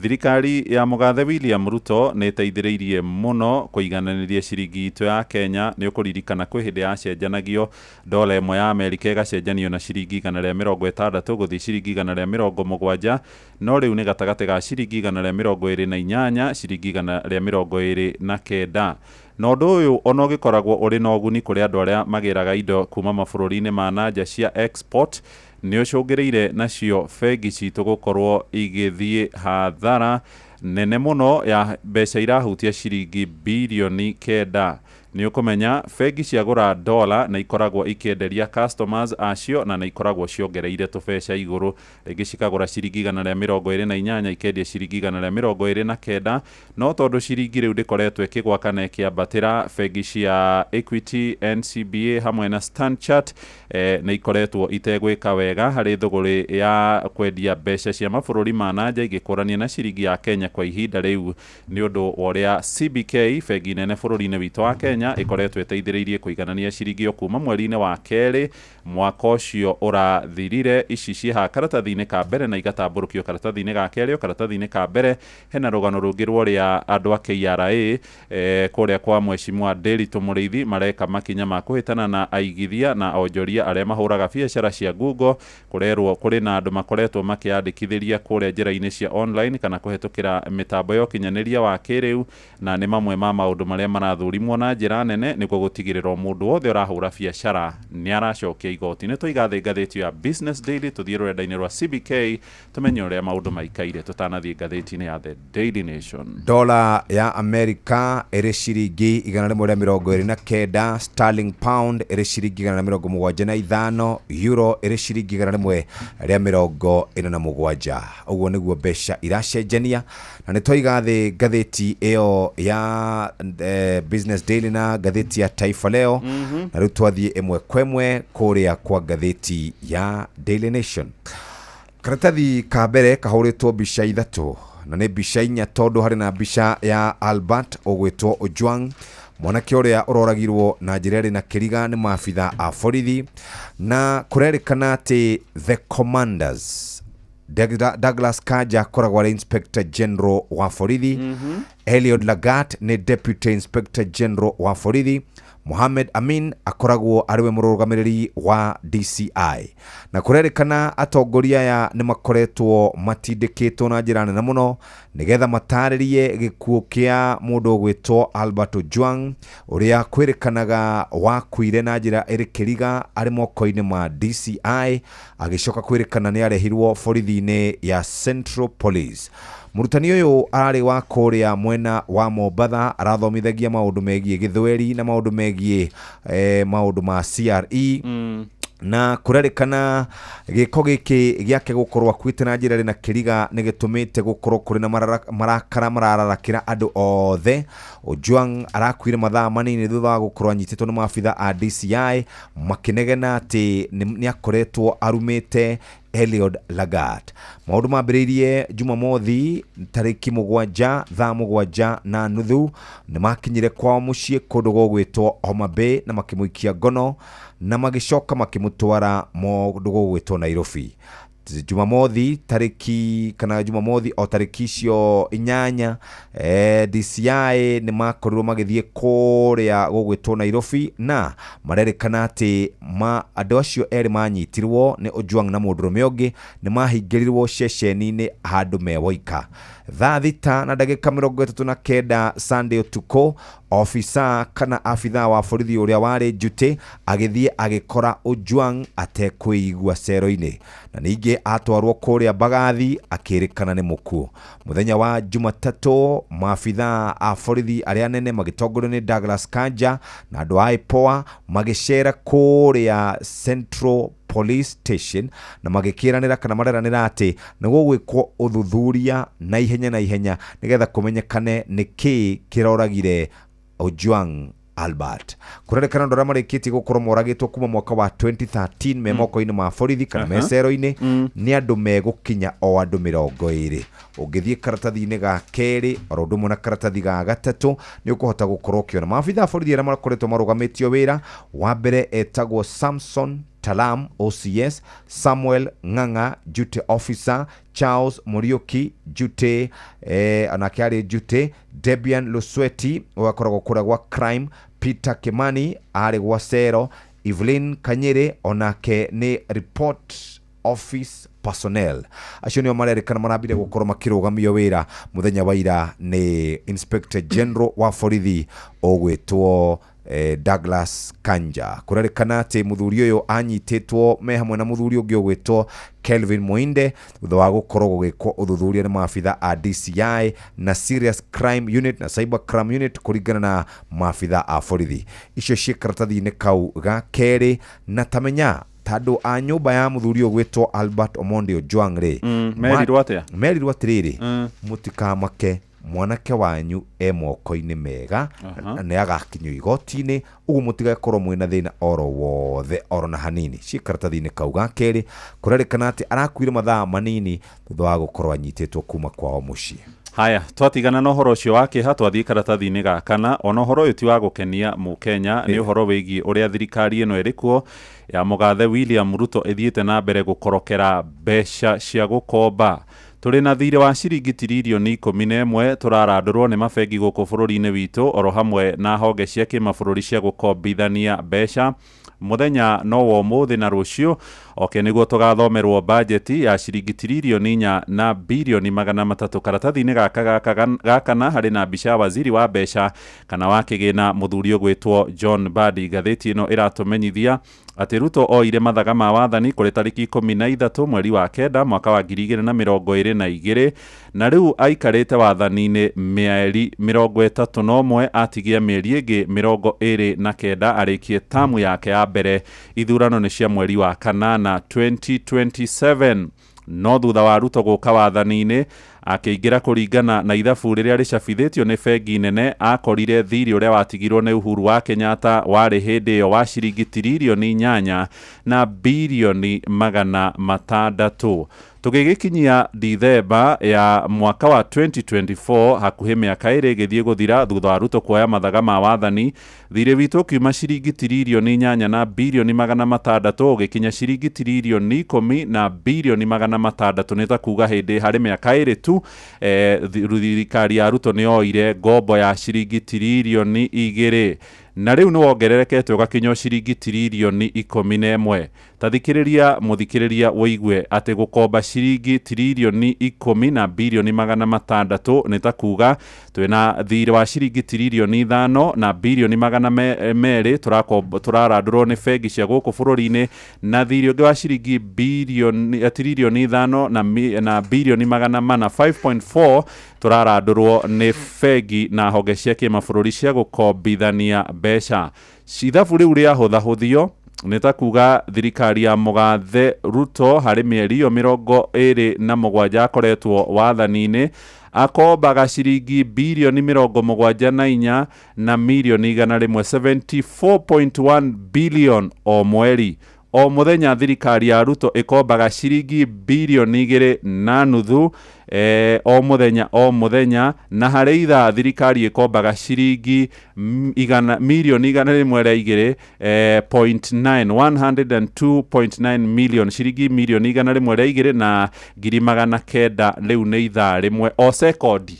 Thirikari ya mũgathe William Ruto nĩ ĩteithĩrĩirie mũno kũigananĩria ciringi itũ ya Kenya. Nĩ ũkũririkana kwĩ hĩndĩ yacenjanagio dola ĩmwe ya Amerika ĩgacenjanio na ciringi 160 gũthiĩ ciringi 170, no rĩu nĩ gatagatĩ ga ciringi 128 ciringi 129. Na ũndũ ũyũ ona ũgĩkoragwo ũrĩ na ũguni kũrĩ andũ arĩa magĩraga indo kuma mabũrũri-inĩ ma na nja cia export, nĩ ũcũngĩrĩire nacio bengi citũ gũkorwo igĩthiĩ hathara nene mũno ya mbeca irahutia ciringi birioni 9. Nĩ ũkũmenya bengi ciagũra dola na ikoragwo ikĩenderia customers acio na nĩ ikoragwo ciongereire tũbeca igũrũ, rĩngĩ cikagũra ciringi 128 ikendia ciringi 129, no tondũ ciringi rĩu ndĩkoretwo ĩkĩgwa kana ĩkĩambatĩra, bengi cia Equity, NCBA hamwe na Stanchart nĩ ikoretwo itegwĩka wega harĩ thũgũrĩ ya kwendia mbeca cia mabũrũri ma na nja igĩkũrania na ciringi ya Kenya kwa ihinda rĩu, nĩ ũndũ wa ũrĩa CBK, bengi nene bũrũri-inĩ witũ wa Kenya, ĩkoretwo ĩteithĩrĩirie kũiganania ciringi ĩyo kuma mweri-inĩ wa kerĩ mwaka ũcio ũrathirire. Ici ciĩ haha karatathi-inĩ ka mbere na igatambũrũkio karatathi-inĩ ga kerĩ. O karatathi-inĩ ka mbere hena rũgano rũngĩ rwa ũrĩa andũ a KRA kũrĩa kwa Mheshimiwa Ndiritu Mũrĩithi mareka makinya ma kũhĩtana na aigithia na onjoria arĩa mahũraga biacara cia Google. Kũrerwo kũrĩ na andũ makoretwo makĩandĩkithĩria kũrĩa njĩra-inĩ cia online kana kũhetũkĩra mĩtambo ya ũkinyanĩria wa kĩrĩu, na nĩ mamwe ma maũndũ marĩa marathũrimwo na njĩra nene nĩguo gũtigĩrĩra mũndũ wothe ũrahũra biacara nĩ aracokia igoti. Nĩ tũiga thĩ ngathĩti ya Business Daily, tũthiĩ rũrenda-inĩ rwa CBK tũmenye ũrĩa maũndũ maikaire tũtanathiĩ ngathĩti-inĩ ya The Daily Nation. Dola ya Amerika ĩrĩ ciringi 129, sterling pound ĩrĩ ciringi 175, euro ĩrĩ ciringi 147. Ũguo nĩguo mbeca iracenjania, na nĩ twaiga thĩ ngathĩti ĩyo ya Business Daily na ngathĩti ya Taifa Leo. Na rĩu twathiĩ ĩmwe kwa ĩmwe kũrĩa kwa ngathĩti ya Daily Nation. Karatathi ka mbere kahũrĩtwo mbica ithatũ, na nĩ mbica inya tondũ harĩ na mbica ya Albert ũgwĩtwo Ojwang, mwanake ũrĩa ũroragirwo na njĩra ĩrĩ na kĩriga nĩ maabitha a borithi, na kũrerĩkana atĩ the commanders Douglas Kanja akoragwo arĩ Inspector General wa borithi, Eliud Lagat nĩ Deputy Inspector General wa borithi, Mohamed Amin akoragwo arĩ we mũrũgamĩrĩri wa DCI. Na kũrerĩkana atongoria aya nĩ makoretwo matindĩkĩtwo na njĩra nene mũno nĩgetha matarĩrie gĩkuũ kĩa mũndũ ũgwĩtwo Albert Ojwang, ũrĩa kwĩrĩkanaga wakuire na njĩra ĩrĩ kĩriga arĩ moko-inĩ ma DCI, agĩcoka kwĩrĩkana nĩ arehirwo borithi-inĩ ya Central Police. Mũrutani ũyũ ararĩ wa kũrĩa mwena wa Mombatha, arathomithagia maũndũ megiĩ gĩthweri na maũndũ megiĩ maũndũ ma CRE. Na kũrerĩkana gĩko gĩkĩ gĩake gũkorwo akuĩte na njĩra ĩrĩ na kĩriga nĩ gĩtũmĩte gũkorwo kũrĩ na marakara marararakĩra andũ othe. Ojwang arakuire mathaa manini thutha wa gũkorwo anyitĩtwo nĩ maabitha a DCI makĩnegena atĩ nĩ akoretwo arumĩte Eliud Lagat. Maũndũ mambĩrĩirie Jumamothi tarĩki 7 thaa 7:30 nĩ makinyire kwao mũciĩ kũndũ gũgwĩtwo Homa Bay na makĩmũikia ngono na magĩcoka makĩmũtwara mũndũ gũgwĩtwo Nairobi. Jumamothi tarĩki kana Jumamothi o tarĩki icio 8 DCI nĩ makorirwo magĩthiĩ kũrĩa gũgwĩtwo Nairobi na marerĩkana atĩ andũ acio erĩ manyitirwo nĩ Ojwang na mũndũrũme ũngĩ nĩ mahingĩrirwo ceceni-inĩ handũ me woika. Thaa 6:39 Sunday ũtukũ, ofisa kana abithaa wa borithi ũrĩa warĩ njutĩ agĩthiĩ agĩkora Ojwang atekwĩigua cero-inĩ, na ningĩ atwarwo kũrĩa Mbagathi akĩrĩkana nĩ mũkuũ. Mũthenya wa Jumatatũ maabithaa a borithi arĩa anene magĩtongorio nĩ Douglas Kanja na andũ a IPOA magĩcera kũrĩa Central Police. Police Station, na magĩkĩranĩra kana mareranĩra atĩ nĩ gũgwĩkwo ũthuthuria na ihenya nĩgetha kũmenyekane nĩkĩĩ kĩroragire Ojwang Albert. Kũrerĩkana andũ arĩa marĩkĩtie gũkorwo moragĩtwo kuma mwaka wa 2013 me moko-inĩ ma borithi kana me cero-inĩ nĩ andũ megũkinya o andũ 20. Ũngĩthiĩ karatathi-inĩ ga kerĩ oro ũndũ ũmwe na karatathi ga gatatũ nĩ ũkũhota gũkorwo ũkĩona maabitha a borithi arĩa makoretwo marũgamĩtio wĩra. Wa mbere etagwo Samson Talam OCS, Samuel Ng'ang'a duty officer, Charles Muriuki duty onake arĩ duty, Debian Lusweti ũgakoragwo kũrĩa gwa crime, Peter Kimani arĩ gwa cero, Evelyn Kanyere onake nĩ report office personnel. Acio nĩo marerĩkana marambire gũkorwo makĩrũgamio wĩra mũthenya wa ira nĩ Inspector General wa borithi ũgwĩtwo Douglas Kanja. Kũrerĩkana atĩ mũthuri ũyũ anyitĩtwo me hamwe na mũthuri ũngĩ ũgwĩtwo Kelvin Moinde thutha wa gũkorwo gũgĩkwo ũthuthuria nĩ maabitha a DCI na Serious Crime Unit na Cyber Crime Unit kũringana na maabitha a borithi. Icio ciĩ karatathi-inĩ kau ga kerĩ. Na tamenya tandũ a nyũmba ya mũthuri ũgwĩtwo Albert Omondi Ojwang rĩ, merirwo atĩa? Merirwo atĩrĩrĩ, mũtikamake, mwanake wanyu e moko-inĩ mega na nĩ agakinyio igoti-inĩ, ũguo mũtigakorwo mwĩna thĩna oro wothe oro na hanini. Ciĩ karatathi-inĩ kau ga kerĩ. Kũrerĩkana atĩ arakuire mathaa manini thutha wa gũkorwo anyitĩtwo kuma kwao mũciĩ. Haya, twatigana na ũhoro ũcio wa kĩeha twathiĩ karatathi-inĩ ga kana. Ona ũhoro ũyũ ti wa gũkenia mũkenya, nĩ ũhoro wĩgiĩ ũrĩa thirikari ĩno ĩrĩ kuo ya mũgathe William Ruto ĩthiĩte na mbere gũkorokera mbeca cia gũkomba. Tũrĩ na thirĩ wa ciringi tiririoni 11 tũrarandũrwo nĩ mabengi gũkũ bũrũri-inĩ witũ oro hamwe na honge cia kĩmabũrũri cia gũkombithania mbeca. Mũthenya no wa ũmũthĩ na rũciũ oke nĩguo tũgathomerwo bajeti ya ciringi tiririoni 4 na birioni 300. Karatathi-inĩ gaka ga kana harĩ na mbica ya waziri wa mbeca kana wa kĩgĩna mũthuri ũgwĩtwo John Mbadi. Ngathĩti ĩno ĩratũmenyithia atĩ Ruto oire mathaga ma wathani kũrĩ tarĩki 13 mweri wa 9 mwaka wa 2022 na rĩu aikarĩte wathani-inĩ mĩeri 31, atigia mĩeri ĩngĩ 29 arĩkie tamu yake ya mbere. Ithurano nĩ cia mweri wa 8 2027. No thutha wa Ruto gũka wathani-inĩ akĩingĩra kũringana na ithabu rĩrĩa rĩcabithĩtio nĩ bengi nene, akorire thirĩ ũrĩa watigirwo nĩ Uhuru wa Kenyatta warĩ hĩndĩ ĩyo wa ciringi tiririoni 8 na birioni 600. Tũgĩgĩkinyia Dithemba ya mwaka wa 2024, hakuhĩ mĩaka 2 ĩgĩthiĩ gũthira thutha wa Ruto kuoya mathaga ma wathani, thirĩ witũ ũkiuma ciringi tiririoni 8 na birioni 600 ũgĩkinya ciringi tiririoni 10 na birioni 600. Nĩ ta kuga hĩndĩ harĩ mĩaka 2 tu thirikari ya Ruto nĩ yoire ngombo ya ciringi tiririoni 2 na rĩu nĩ wongererekete ũgakinya ciringi tiririoni 11. Ta thikĩrĩria mũthikĩrĩria ũigue atĩ gũkomba ciringi tiririoni 10 na birioni 600 nĩ ta kuga twĩna thirĩ wa ciringi tiririoni 5 na birioni 200 tũrarandũrwo nĩ bengi cia gũkũ bũrũri-inĩ, na thirĩ ũngĩ wa ciringi tiririoni 5 na birioni 400 5.4 tũrarandũrwo nĩ bengi na honge cia kĩmabũrũri cia gũkombithania mbeca. Ithabu rĩu rĩahũthahũthio nĩ ta kuga thirikari ya mũgathe Ruto harĩ mĩeri ĩyo 27 akoretwo wathani-inĩ akombaga ciringi birioni 74 na mirioni 100 74.1 billion o mweri. O mũthenya thirikari ya Ruto ĩkombaga ciringi birioni 2.5 o mũthenya, na harĩ ithaa thirikari ĩkombaga ciringi mirioni 102 .9 102.9 million, ciringi mirioni 102 na ngiri 900. Rĩu nĩ ithaa rĩmwe o sekondi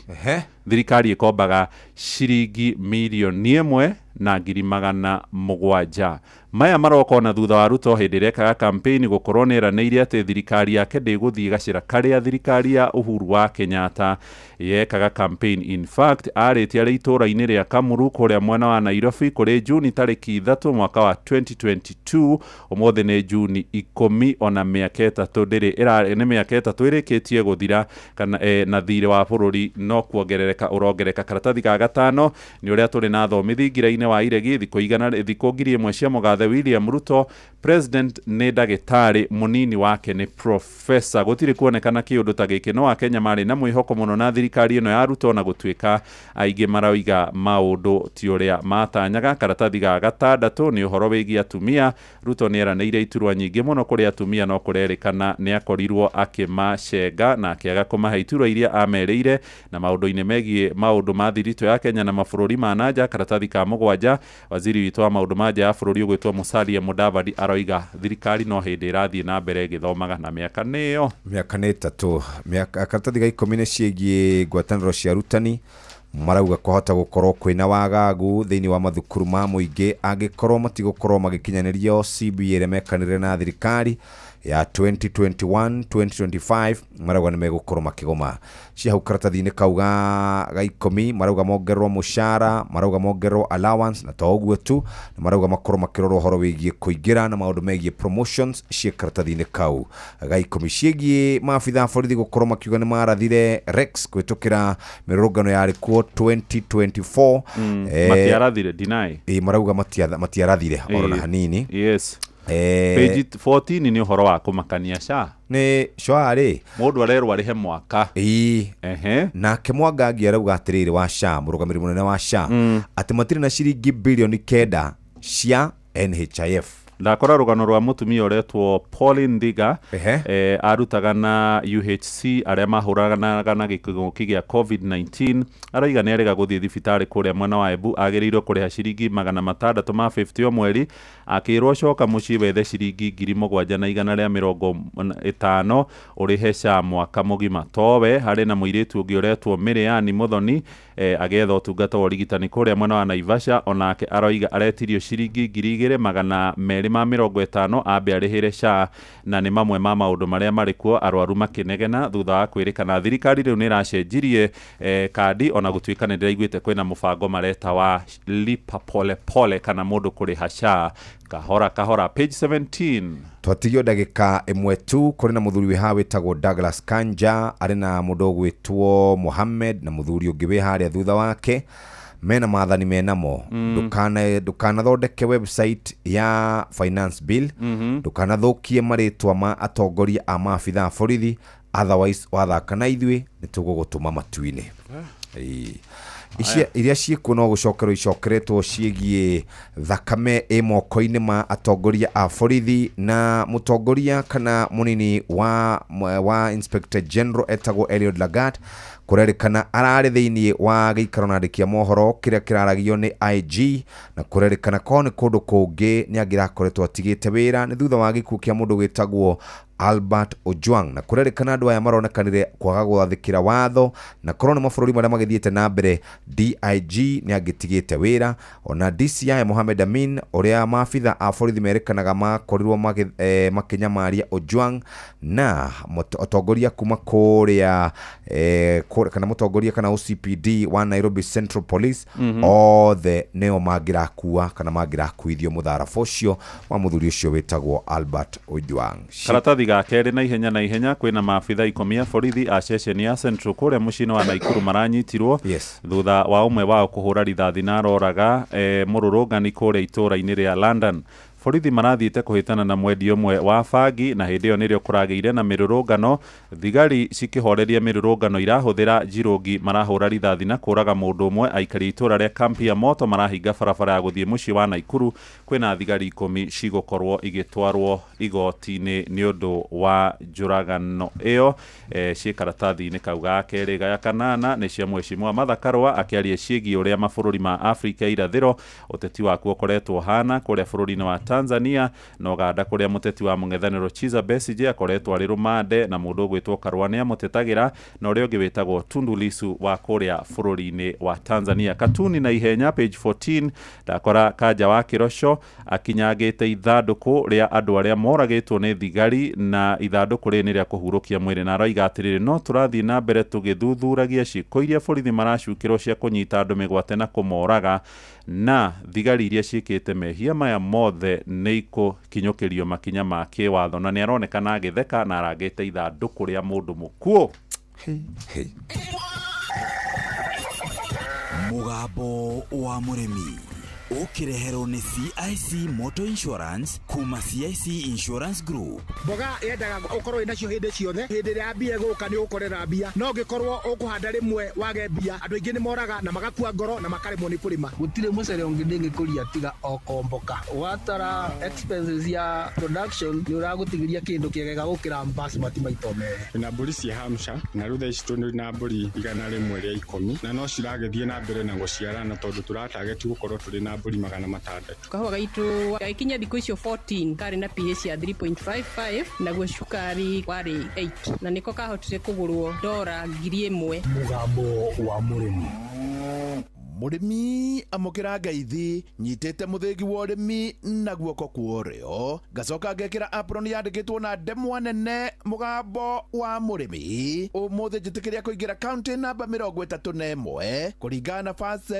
thirikari ĩkombaga ciringi mirioni 1 na ngiri 700. Maya maroka na thutha wa Ruto hĩndĩ ĩrĩa ekaga campaign gũkorwo nĩ eranĩire atĩ thirikari yake ndĩgũthiĩ gacĩra karĩa thirikari ya Uhuru wa Kenyatta yekaga campaign. In fact, arĩtie arĩ itũũra-inĩ rĩa Kamuru kũrĩa mwena wa Nairobi kũrĩ Juni tarĩki 3 mwaka wa 2022. Ũmũthĩ nĩ Juni 10, ona mĩaka 3 ndĩrĩ nĩ mĩaka 3 ĩrĩkĩtie gũthira kana na thirĩ wa bũrũri no kuongerereka ũrongereka. Karatathi ga gatano nĩ ũrĩa tũrĩ na thomithi ngira-inĩ Mũciĩ-inĩ wa Iregi, thikũ igana thikũ 1000 cia mũgathe William Ruto. President nĩ ndagĩtarĩ, mũnini wake nĩ professor. Gũtirĩ kuonekana kĩũndũ ta gĩkĩ, no Akenya marĩ na mwĩhoko mũno na thirikari ĩno ya Ruto, na gũtuĩka aingĩ maroiga maũndũ ti ũrĩa matanyaga. Karatathi ga gatandatũ nĩ ũhoro wĩgiĩ atumia. Ruto nĩ eranĩire iturwa nyingĩ mũno kũrĩ atumia, no kũrerĩkana nĩ akorirwo akĩmacenga na akĩaga kũmahe iturwa iria amerĩire. Na maũndũ-inĩ megiĩ maũndũ ma thiritũ ya Kenya na mabũrũri ma nanja, karatathi ka mũgwanja, waziri witũ wa maũndũ ma nja ya bũrũri ũgwĩtwo Musalia Mudavadi aroiga thirikari no hĩndĩ ĩrathiĩ na mbere ĩgĩthomaga, na mĩaka nĩyo mĩaka nĩ 3. Mĩaka karatathi ga 10 nĩ ciĩgiĩ ngwatanĩro cia arutani. Marauga kwahota gũkorwo kwĩna wagagu thĩinĩ wa mathukuru ma mũingĩ angĩkorwo matigũkorwo magĩkinyanĩrio CBA ĩrĩa mekanire na thirikari ya 2021 2025. Marauga nĩ megũkorwo makĩgoma. Cia hau karatathi-inĩ kau ga 10, marauga mongererwo mũcara, marauga mongererwo allowance, na to ũguo tu, na marauga makorwo makĩrorwo ũhoro wĩgiĩ kũingĩra na maũndũ megiĩ promotions. Ciĩ karatathi-inĩ kau ga 10 ciĩgiĩ maabitha a borithi gũkorwo makiuga nĩ marathire Rex kũhĩtũkĩra mĩrũrũngano yarĩ kuo 2024. Matiarathire, deny. Ĩ, marauga matiarathire oro na hanini. Yes. Page 14 nĩ ũhoro wa kũmakania SHA. Nĩ SHA rĩ, mũndũ arerwo arĩhe mwaka. Ĩĩ. Ehe. Nake Mwangangi arauga atĩrĩrĩ wa SHA, mũrũgamĩrĩri mũnene wa SHA, atĩ matirĩ na ciringi bilioni 9 cia NHIF. Ndakora rũgano rwa mũtumia ũretwo Pauline Ndiga, arutaga na UHC arĩa mahũranaga na gĩkũng'ũki gĩa COVID-19. Arauga nĩ arega gũthiĩ thibitarĩ kũrĩa mwena wa Embu, agĩrĩirwo kũrĩha ciringi 650 o mweri. Akĩrwo coka mũciĩ wethe ciringi 7,150 ũrĩhe SHA mwaka mũgima. Towe harĩ na mũirĩtu ũngĩ ũretwo Mĩrĩani Mũthoni, agĩetha ũtungata wa ũrigitani kũrĩa mwena wa Naivasha, onake aroiga aretirio ciringi 2,250 ambe arĩhĩre SHA. Na nĩ mamwe ma maũndũ marĩa marĩ kuo, arwaru makĩnegena thutha wa kwĩrĩkana thirikari rĩu nĩ ĩracenjirie kandi, ona gũtuĩka nĩ ndĩraiguĩte kwĩna mũbango mareta wa lipa pole pole, kana mũndũ kũrĩha SHA kahora kahora. Page 17. Twatigio ndagĩka 1 tu. Kũrĩ na mũthuri wĩ haha wĩtagwo Douglas Kanja, arĩ na mũndũ ũgwĩtwo Mohammed na mũthuri ũngĩ wĩ harĩa thutha wake. Mena maathani menamo. Ndũkanathondeke website ya finance bill, ndũkanathũkie marĩtwa ma atongoria a maabitha a borithi, otherwise wathaka na ithuĩ nĩ tũgũgũtũma matu-inĩ. Ĩĩ. Ici iria ciĩkuo no gũcokerwo icokeretwo ciĩgiĩ thakame ĩ moko-inĩ ma atongoria a borithi, na mũtongoria kana mũnini wa Inspector General etagwo Eliud Lagat kũrerĩkana ararĩ thĩinĩ wa gĩikaro na andĩki a mohoro kĩrĩa kĩraragio nĩ IG, na kũrerĩkana korwo nĩ kũndũ kũngĩ nĩ angĩrakoretwo atigĩte wĩra nĩ thutha wa gĩkuũ kĩa mũndũ wĩtagwo Albert Ojwang. Na kũrerĩkana andũ aya maronekanire kwaga gwathĩkĩra watho, na korwo nĩ mabũrũri marĩa magĩthiĩte na mbere DIG nĩ angĩtigĩte wĩra. Ona DCI Mohamed Amin ũrĩa maabitha a borithi merĩkanaga makorirwo makĩnyamaria Ojwang, na atongoria kuma kũrĩa kana mũtongoria kana OCPD wa Nairobi Central Police, othe nĩo mangĩrakua kana mangĩrakuithio mũtharaba ũcio wa mũthuri ũcio wĩtagwo Albert Ojwang. Karatathi ga kerĩ na ihenya na ihenya, kwĩna maabitha 10 a borithi a ceceni ya Central kũrĩa mũciĩ-inĩ wa Naikuru maranyitirwo thutha wa ũmwe wao kũhũra rithathi na aroraga mũrũrũngani kũrĩa itũũra-inĩ rĩa London. Borithi marathiĩte kũhĩtana na mwendia ũmwe wa bangi, na hĩndĩ ĩyo nĩrĩo kũragĩire na mĩrũrũngano. Thigari cikĩhoreria mĩrũrũngano irahũthĩra njirũngi marahũra rithathi na kũraga mũndũ ũmwe. Aikari a itũũra rĩa kampi ya moto marahinga barabara ya gũthiĩ mũciĩ wa Naikuru. Kwĩna thigari 10 cigũkorwo igĩtwarwo igoti-inĩ nĩ ũndũ wa njũragano ĩyo. Ciĩ karatathi-inĩ kau ga kerĩ. Gaya kanana nĩ cia mheshimiwa Martha Karua akĩaria ciĩgiĩ ũrĩa mabũrũri ma Afrika irathĩro ũteti wakuo ũkoretwo ũhana kũrĩa bũrũri-inĩ wa Tanzania na Uganda, kũrĩa mũteti wa mũng'ethanĩro Kizza Besigye akoretwo arĩ rũmande na mũndũ ũgwĩtwo Karua nĩ amũtetagĩra, na ũrĩa ũngĩ wĩtagwo Tundu Lissu wa kũrĩa bũrũri-inĩ wa Tanzania. Katuni na ihenya page 14, ndakora Kanja wa Kĩroco akinyangĩte ithandũkũ rĩa andũ arĩa moragĩtwo nĩ thigari, na ithandũkũ rĩrĩ nĩ rĩa kũhurũkia mwĩrĩ, na aroiga atĩrĩrĩ, no tũrathiĩ na mbere tũgĩthuthuragia ciĩko iria borithi maracukĩrwo cia kũnyita andũ mĩgwate na kũmoraga, na thigari iria ciĩkĩte mehia maya mothe nĩ ikũkinyũkĩrio makinya ma kĩwatho. Na nĩ aronekana agĩtheka na arangĩte ithandũkũ rĩa mũndũ mũkuũ. Mũgambo wa mũrĩmi. Ũkĩreherwo nĩ CIC Motor Insurance kuma CIC Insurance Group. Mboga yendaga ũkorwo wĩnacio hĩndĩ ciothe. Hĩndĩ ĩrĩa mbia ĩgũka nĩ ũgũkorera mbia, no ũngĩkorwo ũkũhanda rĩmwe wage mbia, andũ aingĩ nĩ moraga na magakua ngoro na makaremwo nĩ kũrĩma. Gũtirĩ mũcere ũngĩ ndĩngĩkũria tiga o komboka. Watara expenses ya production nĩ ũragũtigĩria kĩndũ kĩegega gũkĩra basmati maita merĩ. Na mbũri cia Hampshire, na rĩu thaa ici tũrĩ na mbũri 110, na no ciragĩthiĩ na mbere na gũciarana tondũ tũratageti gũkorwo tũrĩ na mbũri 600. Kahũa gaitũ gagĩkinya thikũ icio 14 karĩ na pH ya 3.55, naguo cukari warĩ 8, na nĩko kahotire kũgũrwo $1,000. Mũgambo wa mũrĩmi. Mũrĩmi amũkĩra ngeithi, nyitĩte mũthĩgi wa ũrĩmi na guoko kwa ũrĩo, ngacoka ngekĩra apron yandĩkĩtwo na ndemwa nene mũgambo wa mũrĩmi. Ũmũthĩ njĩtĩkĩria kũingĩra kaunti namba 31 kũringana na First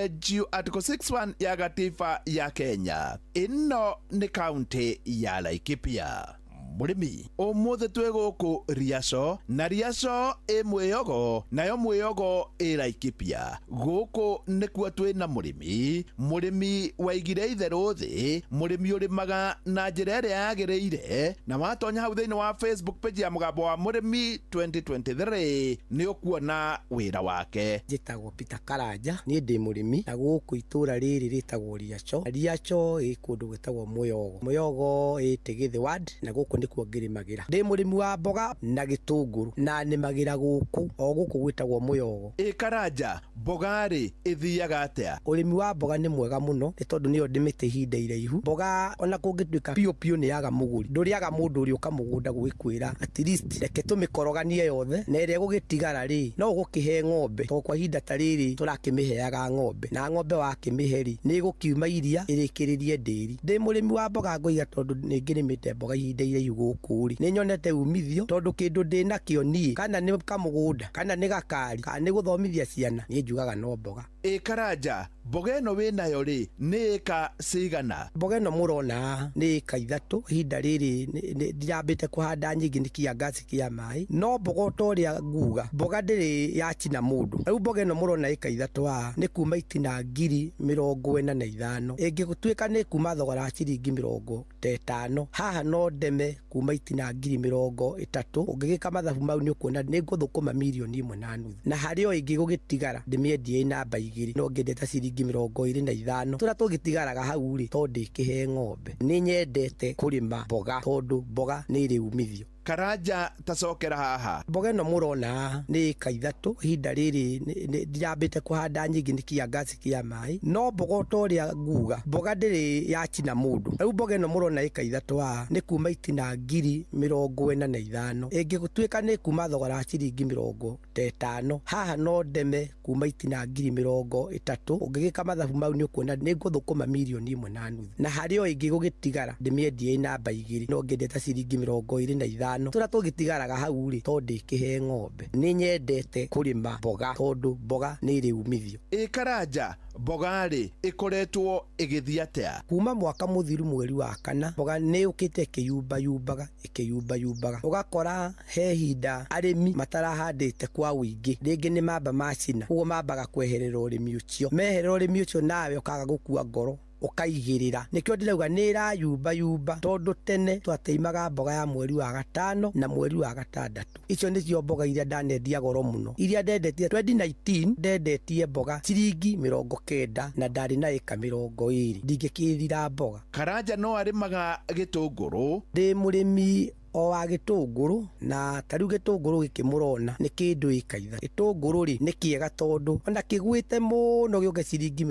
Article 61 ya gatiba ya Kenya. Ĩno nĩ kaunti ya Laikipia. Mũrĩmi, ũmũthĩ twĩ gũkũ Riaco, na Riaco ĩ Mwĩyogo, nayo Mwĩyogo ĩ Laikipia. Gũkũ nĩkuo twĩ na mũrĩmi, mũrĩmi waigire itherũ thĩ, mũrĩmi ũrĩmaga na njĩra ĩrĩa yagĩrĩire, na watonya hau thĩinĩ wa Facebook page ya Mũgambo wa Mũrĩmi 2023 nĩ ũkuona wĩra wake. Njĩtagwo Peter Karanja, niĩ ndĩ mũrĩmi, na gũkũ itũra rĩrĩ rĩtagwo Riaco. Riaco ĩ kũndũ gwĩtagwo Mwĩyogo. Mwĩyogo ĩ Tigĩthĩ ward, na gũkũ nĩkuo ngĩrĩmagĩra. Ndĩ mũrĩmi wa mboga na gĩtũngũrũ, na nĩmagĩra gũkũ o gũkũ gwĩtagwo Mwĩyogo. Ĩ Karanja, mboga rĩ ĩthiaga atĩa? Ũrĩmi wa mboga nĩ mwega mũno nĩ tondũ nĩyo ndĩmĩte ihinda iraihu. Mboga ona kũngĩtuĩka piũ piũ nĩ yaga mũgũri, ndũrĩaga mũndũ ũrĩa ũka mũgũnda gũgĩkwĩra at least reke tũmĩkoroganie yothe, na ĩrĩa ĩgũgĩtigara rĩ no ũgũkĩhe ng'ombe, tondũ kwa ihinda ta rĩrĩ tũrakĩmĩheaga ng'ombe, na ng'ombe wakĩmĩhe rĩ nĩ ĩgũkiuma iria ĩrĩkĩrĩrie ndĩri. Ndĩ mũrĩmi wa mboga ngoiga tondũ nĩ ngĩrĩmĩte mboga ihinda iraihu gũkũ rĩ, nĩ nyonete umithio tondũ kĩndũ ndĩnakĩo niĩ, kana nĩ kamũgũnda, kana nĩ gakari, kana nĩ gũthomithia ciana, niĩ njugaga no mboga. Ĩ Karanja, mboga ĩno wĩnayo rĩ nĩ ĩka cigana? Mboga ĩno mũrona nĩ ĩka 3. Ihinda rĩrĩ ndirambĩte kũhanda nyingĩ nĩ kĩangaci kĩa maĩ, no mboga ta ũrĩa nguga, mboga ndĩrĩ yachina mũndũ. Rĩu mboga ĩno mũrona ĩka 3 haha nĩ kuma itina 45,000, ĩngĩgũtuĩka nĩ kuma thogora wa ciringi 50, haha no ndeme kuma itina 30. Ũngĩgĩka mathabu mau nĩ ũkuona nĩ ngũthũkũma 1.5 million, na harĩ o ĩngĩ gũgĩtigara ndĩmĩendie namba 2, no ngĩendete ciringi 25. Tũrĩa tũgĩtigaraga hau rĩ to ndĩkĩhe ng'ombe. Nĩ nyendete kũrĩma mboga tondũ mboga nĩ ĩrĩ umithio. Karanja, tacokera haha. Mboga ĩno mũrona nĩ ĩka 3. Ihinda rĩrĩ ndirambĩte kũhanda nyingĩ nĩ kĩangaci kĩa maĩ, no mboga ta ũrĩa nguga, mboga ndĩrĩ yachina mũndũ. Rĩu mboga ĩno mũrona ĩka 3 haha nĩ kuma itina 45,000, ĩngĩgũtuĩka nĩ kuma thogora wa ciringi 50, haha no ndeme kuma itina 30. Ũngĩgĩka mathabu mau nĩ ũkuona nĩ ngũthũkũma 1.5 million, na harĩ o ĩngĩ gũgĩtigara ndĩmĩendie namba 2, no ngĩendete ciringi 25. Tũrĩa tũgĩtigaraga hau rĩ to ndĩkĩhe ng'ombe. Nĩ nyendete kũrĩma mboga tondũ mboga nĩ ĩrĩ umithio. Ĩ Karanja, mboga rĩ ĩkoretwo ĩgĩthiĩ atĩa? Kuma mwaka mũthiru mweri wa 4, mboga nĩ yũkĩte ĩkĩyumbayumbaga ĩkĩyumbayumbaga, ũgakora he ihinda arĩmi matarahandĩte kwa ũingĩ, rĩngĩ nĩ mamba macina, ũguo mambaga kweherera ũrĩmi ũcio. Meherera ũrĩmi ũcio nawe ũkaga gũkua ngoro, ũkaigĩrĩra. Nĩkĩo ndĩrauga nĩ ĩrayumbayumba tondũ tene twateimaga mboga ya mweri wa 5 na mweri wa 6. Icio nĩcio mboga iria ndanendia goro mũno, iria ndendetie 2019 ndendetie mboga ciringi 90 na ndarĩ na ĩka 20. Ndingĩkĩrira mboga. Karanja no arĩmaga gĩtũngũrũ. Ndĩ mũrĩmi o wa gĩtũngũrũ, na ta rĩu gĩtũngũrũ gĩkĩ mũrona nĩ kĩndũ ĩka 3. Gĩtũngũrũ rĩ nĩ kĩega tondũ ona kĩgwĩte mũno gĩũke ciringi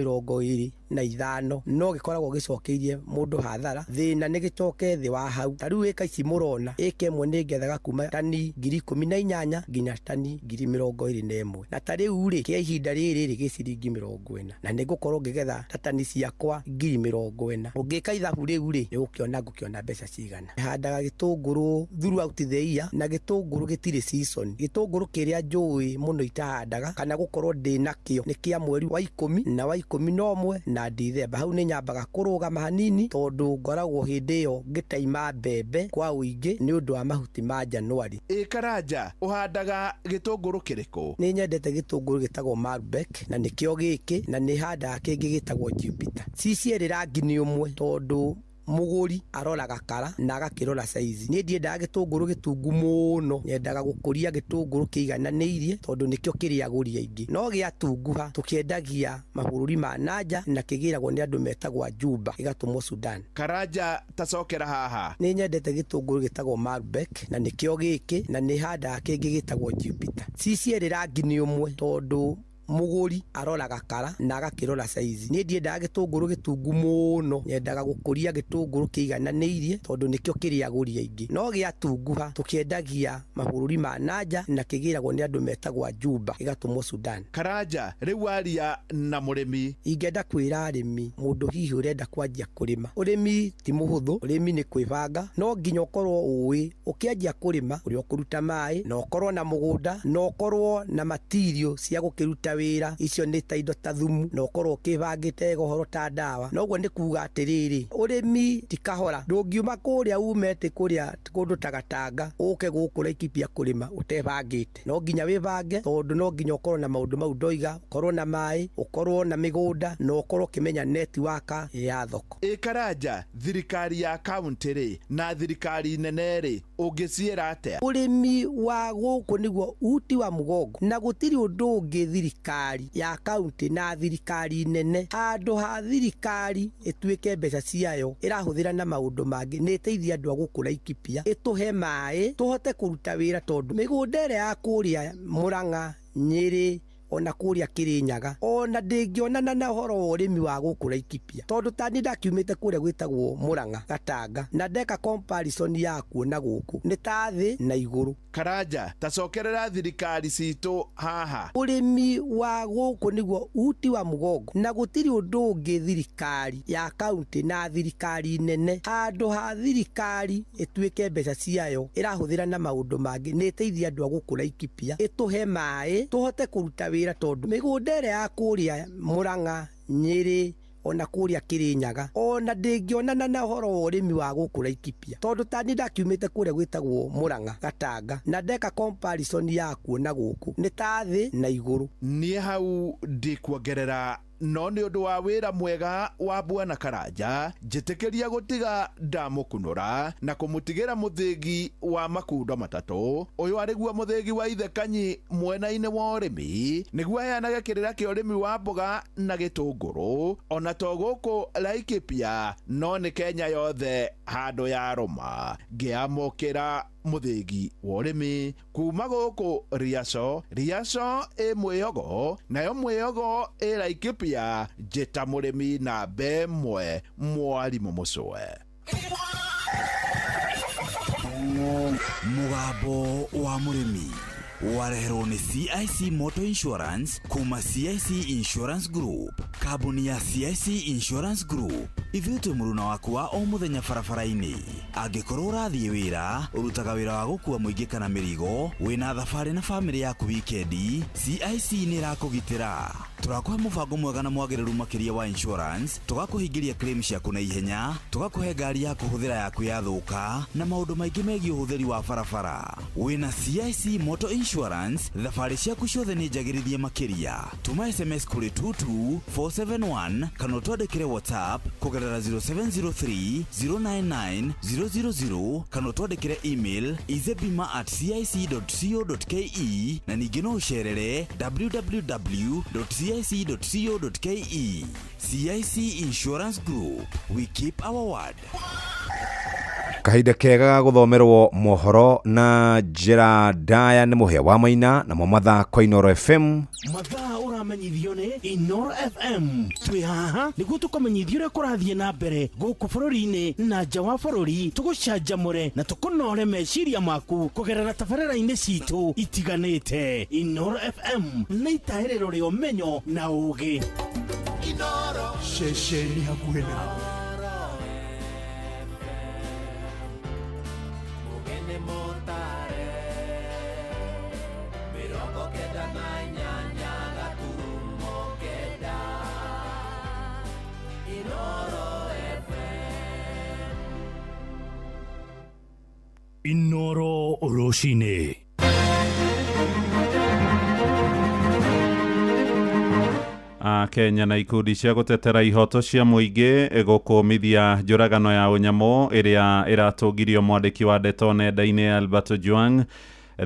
25, no gĩkoragwo gĩcokeirie mũndũ hathara. Thĩna nĩ gĩcoke thĩ wa hau. Ta rĩu ĩka ici mũrona, ĩka ĩmwe nĩ ngethaga kuma tani 18,000 nginya tani 21,000, na ta rĩu rĩ kĩa ihinda rĩrĩ rĩ gĩ ciringi 40, na nĩ ngũkorwo ngĩgetha ta tani ciakwa 40,000. Ũngĩka ithabu rĩu rĩ nĩ ũgũkĩona ngũkĩona mbeca cigana. Handaga gĩtũngũrũ throughout the year, na gĩtũngũrũ gĩtirĩ season. Gĩtũngũrũ kĩrĩa njũĩ mũno itahandaga kana gũkorwo ndĩ nakĩo nĩ kĩa mweri wa 10 na wa 11 na na Dithemba. Hau nĩ nyambaga kũrũgama hanini tondũ ngoragwo hĩndĩ ĩyo ngĩtaima mbembe kwa ũingĩ nĩ ũndũ wa mahuti ma Januari. Ĩ Karanja, ũhandaga gĩtũngũrũ kĩrĩkũ? Nĩ nyendete gĩtũngũrũ gĩtagwo Malbec na nĩkĩo gĩkĩ, na nĩ handaga kĩngĩ gĩtagwo Jupiter. Ci cierĩ rangi nĩ ũmwe tondũ mũgũri aroraga kara na agakĩrora saizi. Niĩ ndiendaga gĩtũngũrũ gĩtungu mũno, nyendaga gũkũria gĩtũngũrũ kĩigananĩirie tondũ nĩkĩo kĩrĩ agũri aingĩ. No gĩatunguha tũkĩendagia mabũrũri ma nanja na kĩgĩragwo nĩ andũ metagwo Juba, gĩgatũmwo Sudan. Karanja, tacokera haha. Nĩ nyendete gĩtũngũrũ gĩtagwo Malbec na nĩkĩo gĩkĩ, na nĩ handaga kĩngĩ gĩtagwo Jupiter. Ci cierĩ rangi nĩ ũmwe tondũ mũgũri aroraga kara na agakĩrora saizi. Niĩ ndiendaga gĩtũngũrũ gĩtungu mũno, nyendaga gũkũria gĩtũngũrũ kĩigananĩirie tondũ nĩkĩo kĩrĩ agũri aingĩ. No gĩatunguha tũkĩendagia mabũrũri ma nanja na kĩgĩragwo nĩ andũ metagwo Juba, gĩgatũmwo Sudan. Karanja, rĩu aria na mũrĩmi. Ingĩenda kwĩra arĩmi, mũndũ hihi ũrenda kwanjia kũrĩma, ũrĩmi ti mũhũthũ, ũrĩmi nĩ kwĩbanga. No nginya ũkorwo ũĩ ũkĩanjia kũrĩma ũrĩa ũkũruta maĩ, na ũkorwo na mũgũnda, na ũkorwo na material cia gũkĩruta wĩra. Icio nĩ ta indo ta thumu, na ũkorwo ũkĩbangĩte ũhoro ta ndawa. Na ũguo nĩ kuga atĩrĩrĩ, ũrĩmi ti kahora. Ndũngiuma kũrĩa umete kũrĩa kũndũ ta Gatanga ũke gũkũ Laikipia kũrĩma ũtebangĩte. No nginya wĩbange tondũ no nginya ũkorwo na maũndũ mau ndoiga, ũkorwo na maĩ, ũkorwo na mĩgũnda, na ũkorwo ũkĩmenya network ya thoko. Ĩ Karanja, thirikari ya kaunti rĩ na thirikari nene rĩ, ũngĩciĩra atĩa? Ũrĩmi wa gũkũ nĩguo uti wa mũgongo, na gũtirĩ ũndũ ũngĩ thirikari ya kaunti na thirikari nene handũ ha thirikari ĩtuĩke mbeca ciayo ĩrahũthĩra na maũndũ mangĩ, nĩ ĩteithie andũ a gũkũ Laikipia, ĩtũhe maĩ tũhote kũruta wĩra tondũ mĩgũnda ĩrĩa ya kũrĩa Murang'a, Nyĩrĩ, ona kũrĩa Kĩrĩnyaga ona ndĩngĩonana na ũhoro wa ũrĩmi wa gũkũ Laikipia tondũ ta niĩ ndakiumĩte kũrĩa gwĩtagwo Murang'a Gatanga, na ndeka comparison ya kuo na gũkũ nĩ ta thĩ na igũrũ. Karanja, tacokerera thirikari citũ haha. Ũrĩmi wa gũkũ nĩguo uti wa mũgongo, na gũtirĩ ũndũ ũngĩ thirikari ya kaunti na thirikari nene handũ ha thirikari ĩtuĩke mbeca ciayo ĩrahũthĩra na maũndũ mangĩ, nĩ ĩteithie andũ a gũkũ Laikipia, ĩtũhe maĩ tũhote kũruta wĩra tondũ mĩgũnda ĩrĩa ya kũrĩa Murang'a, Nyĩrĩ, ona kũrĩa Kĩrĩnyaga ona ndĩngĩonana na ũhoro wa ũrĩmi wa gũkũ Laikipia tondũ ta niĩ ndakiumĩte kũrĩa gwĩtagwo Murang'a Gatanga, na ndeka comparison ya kuo na gũkũ nĩ ta thĩ na igũrũ. Niĩ hau ndikuongerera, no nĩ ũndũ wa wĩra mwega wa Bwana Karanja, njĩtĩkĩria gũtiga ndamũkunũra na kũmũtigĩra mũthĩgi wa makundo matatũ. Ũyũ arĩguo mũthĩgi wa ithe Kanyi mwena-inĩ wa ũrĩmi, nĩguo aheanage kĩrĩra kĩa ũrĩmi wa mboga na gĩtũngũrũ, ona to gũkũ Laikipia no nĩ Kenya yothe handũ ya rũma. Ngĩamũkĩra mũthĩgi wa ũrĩmi kuma gũkũ Riaco, Riaco ĩ mwĩyogo, nayo mwĩyogo ĩ Laikipia. Njĩta mũrĩmi namba ĩmwe, mwarimũ Mũcũe. Mũgambo wa mũrĩmi wareherwo nĩ CIC Motor Insurance kuma CIC Insurance Group. Kambuni ya CIC Insurance Group ithuĩ twĩ mũruna waku wa o mũthenya barabara-inĩ. Angĩkorwo ũrathiĩ wĩra, ũrutaga wĩra wa gũkua mũingĩ kana mĩrigo, wĩna thabarĩ na bamĩrĩ yaku wikendi, CIC nĩ ĩrakũgitĩra. Tũrakũhe mũbango mwega na mwagĩrĩru makĩria wa insurance, tũgakũhingĩria claim ciaku na ihenya, tũgakũhe ngari ya kũhũthĩra yaku yathũka, na maũndũ maingĩ megiĩ ũhũthĩri wa barabara. Wĩna CIC Motor Insurance, thabarĩ ciaku ciothe nĩ njagĩrithie makĩria. Tũma SMS kũrĩ 22471 kana ũtwandĩkĩre WhatsApp kũgerera 0703 099 000 kana ũtwandĩkĩre email izebima@cic.co.ke na ningĩ no ũcerere www.cic.co.ke. CIC Insurance Group, we keep our word. Kahinda kega ga gũthomerwo mohoro na njĩra ndaya nĩ Mũhĩa wa Maina, namo mathaa kwa Inooro FM. Mathaa ũramenyithio nĩ Inooro FM. Twĩ haha nĩguo tũkũmenyithia ũrĩa kũrathiĩ na mbere gũkũ bũrũri-inĩ na nja wa bũrũri, tũgũcanjamũre na tũkũnore meciria maku kũgerera tabarĩra-inĩ citũ itiganĩte. Inooro FM nĩ itaĩrĩro rĩa ũmenyo na ũũgĩ. Ceceni hakuhĩ nawe. Inoro rũcinĩ. Kenya na ikundi cia gũtetera ihoto cia mũingĩ gũkũmithia njũragano ya ũnyamũ ĩrĩa ĩratũngirio mwandĩki wa ndeto nenda-inĩ Albert Ojwang.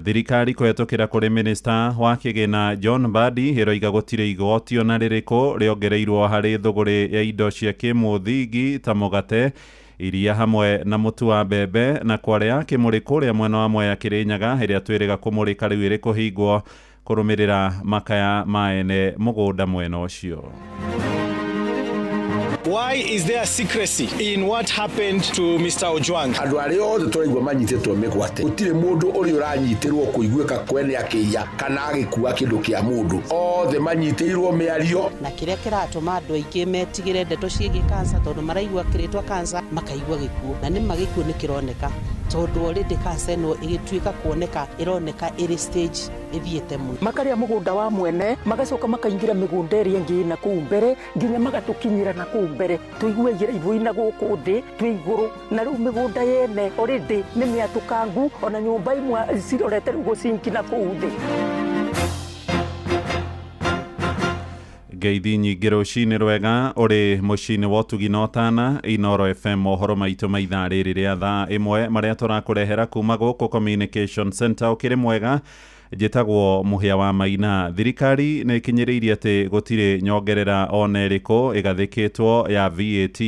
Thirikari kũhetũkĩra kũrĩ minista wa kĩgĩna John Mbadi ĩroiga gũtirĩ igoti ona rĩrĩkũ rĩongereirwo harĩ thũgũrĩ ya indo cia kĩmũthingi ta mũgate, iria hamwe na mũtu wa mbembe, na kware ya kĩmũrĩ kũrĩa mwena wa Mwea Kĩrĩnyaga ĩrĩa twĩrĩga kũmũrĩka rĩu ĩrĩ kũhingwo kũrũmĩrĩra makaya ma ene mũgũnda mwena ũcio. Why is there secrecy in what happened to Mr. Ojwang? Andũ arĩa othe tũraigua manyitĩtwo mĩgwate, gũtirĩ mũndũ ũrĩa ũranyitĩrwo kũiguĩka kwene akĩiya kana agĩkua kĩndũ kĩa mũndũ. Othe manyitĩirwo mĩario. Na kĩrĩa kĩratũma andũ aingĩ metigĩre ndeto ciĩgiĩ kansa, tondũ maraigua kĩrĩtwa kansa makaigua gĩkuũ, na nĩma gĩkuũ nĩ kĩroneka, tondũ already kansa ĩno ĩgĩtuĩka kuoneka ĩroneka ĩrĩ stage ĩthiĩte mũno. Makarĩa mũgũnda wa mwene, magacoka makaingĩra mĩgũnda ĩrĩa ĩngĩ na kũu mbere, nginya magatũkinyĩra na kũu mbere, tũigue ibui na gũkũ thĩ twĩ igũrũ, na rĩu mĩgũnda yene already nĩ mĩatũkangu, ona nyũmba imwe cirorete rĩu gũcinki na kũu thĩ. Ngeithi nyingĩ rũcinĩ rwega ũrĩ mũciĩ-inĩ wa ũtugi na ũtana Inoro FM, mohoro maitũ ma ithaa rĩrĩ rĩa thaa ĩmwe marĩa tũrakũrehera kuma gũkũ Communication Center. Ũkĩrĩ mwega, njĩtagwo Mũhĩa wa Maina. Thirikari nĩ ĩkinyĩrĩirie atĩ gũtirĩ nyongerera ona ĩrĩkũ ĩgathĩkĩtwo ya VAT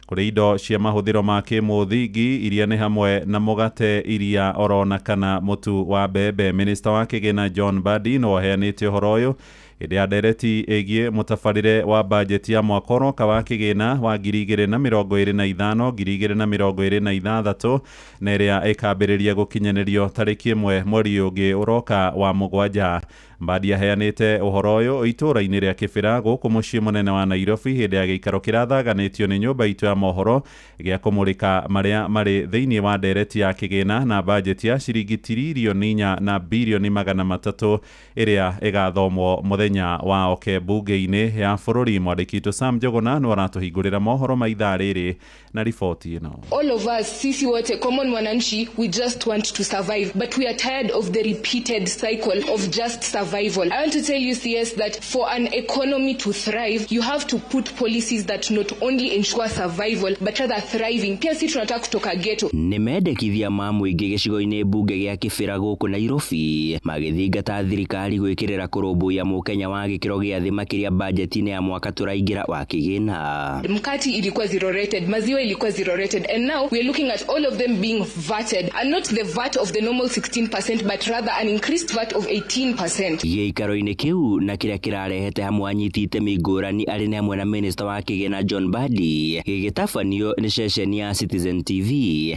kũrĩ indo cia mahũthĩro ma kĩmũthingi iria nĩ hamwe na mũgate, iria orona kana mũtu wa mbembe. Minista wa kĩgĩna John Mbadi no aheanĩte ũhoro ũyũ hĩndĩ ya ndereti ĩgiĩ mũtabarĩre wa bajeti ya mwaka ũroka wa kĩgĩna wa 2025 2026, na ĩrĩa ĩkambĩrĩria gũkinyanĩrio tarĩki 1 mweri ũngĩ ũroka wa mũgwanja. Mbadi aheanĩte ũhoro ũyũ itũũra-inĩ rĩa Kĩbĩra gũkũ mũciĩ mũnene wa Nairobi hĩndĩ ya gĩikaro kĩrathaganĩtio nĩ nyũmba itũ ya mohoro gĩa kũmũrĩka marĩa marĩ thĩinĩ wa ndereti ya kĩgĩna na bajeti ya ciringi tiririoni 4 na birioni 300 ĩrĩa ĩgathomwo mũthenya wa oke bunge-inĩ ya bũrũri. Mwandĩki witũ Sam Njuguna nĩ aratũhingũrĩra mohoro ma ithaa rĩrĩ na riboti ĩno. All of us, sisi wote, common mwananchi, we just want to survive, but we are tired of the repeated cycle of just survival. I want to tell you, CS, that for an economy to thrive, you have to put policies that not only ensure survival, but rather thriving. Pia si tunataka kutoka ghetto. Nĩ mendekithia ma mũingĩ gĩcigo-inĩ mbunge gĩa Kĩbĩra gũkũ Nairobi magĩthingata thirikari gwĩkĩrĩra kũrũmbũiya mũkenya wa gĩkĩro gĩa thĩ makĩria bajeti-inĩ ya mwaka tũraingĩra wa kĩgĩna. Mkati ilikuwa zero rated, maziwa ilikuwa zero rated, and now we are looking at all of them being VATed, and not the VAT of the normal 16%, but rather an increased VAT of 18%. Gĩikaro-inĩ kĩu na kĩrĩa kĩrarehete hamwe anyiti itemi ngũrani arĩ nĩ hamwe na minista wa kĩgĩna John Mbadi gĩgĩtabanio nĩ ceceni ya Citizen TV.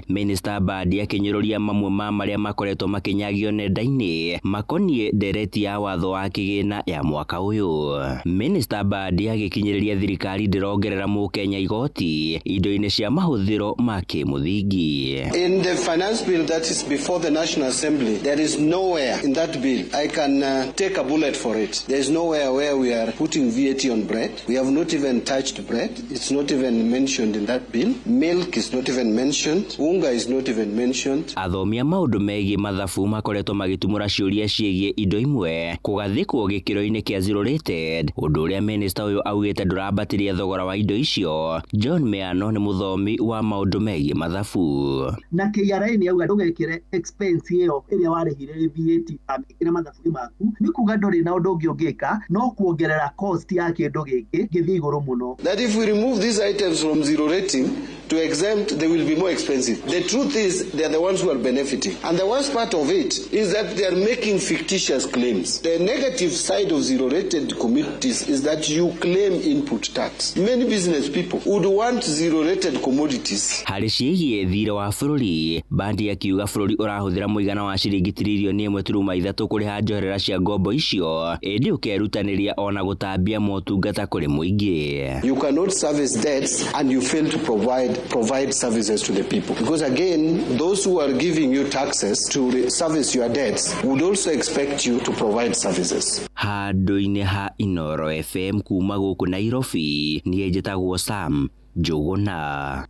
Minista Mbadi akĩnyũrũria mamwe ma marĩa makoretwo makĩnyagio nenda-inĩ makoniĩ ndereti ya watho wa kĩgĩna ya mwaka ũyũ. Minista Mbadi agĩkinyĩrĩria thirikari ndĩrongerera mũkenya igoti indo-inĩ cia mahũthĩro ma kĩmũthingi. In the finance bill that is before the National Assembly, there is nowhere in that bill I can take a bullet for it. There is nowhere where we are putting VAT on bread. We have not even touched bread. It's not even mentioned in that bill. Milk is not even mentioned. Unga is not even mentioned. Athomi a maũndũ megiĩ mathabu makoretwo magĩtumũra ciũria ciĩgiĩ indo imwe kũgathĩkwo gĩkĩro-inĩ kĩa zero rated, ũndũ ũrĩa minista ũyũ augĩte ndũrambatĩria thogora wa indo icio. John Meano nĩ mũthomi wa maũndũ megiĩ mathabu. Na KRA nĩ auga ndũgekĩre expense ĩyo ĩrĩa warĩhire VAT amĩkĩre mathabu-inĩ maku, nĩ kuga ndũrĩ na ũndũ ũngĩ ũngĩka no kuongerera cost ya kĩndũ gĩkĩ gĩthiĩ igũrũ mũno. That if we remove these items from zero rating to exempt, they will be more expensive. The truth is they are the ones who are benefiting. And the worst part of it is that they are making fictitious claims. The negative side of zero rated commodities is that you claim input tax. Many business people would want zero rated commodities. Harĩ ciĩgiĩ thirĩ wa bũrũri, Mbadi akiuga bũrũri ũrahũthĩra mũigana wa ciringi tiririoni 1.3 kũrĩha njoherera cia ngombo icio, ĩndĩ ũkerutanĩria ona gũtambia motungata kũrĩ mũingĩ. You cannot service debts and you fail to provide services to the people. Because again, those who are giving you taxes to service your debts would also expect you to provide services. Handũ-inĩ ha Inoro FM kuma gũkũ Nairobi, niĩ njĩtagwo Sam Njuguna.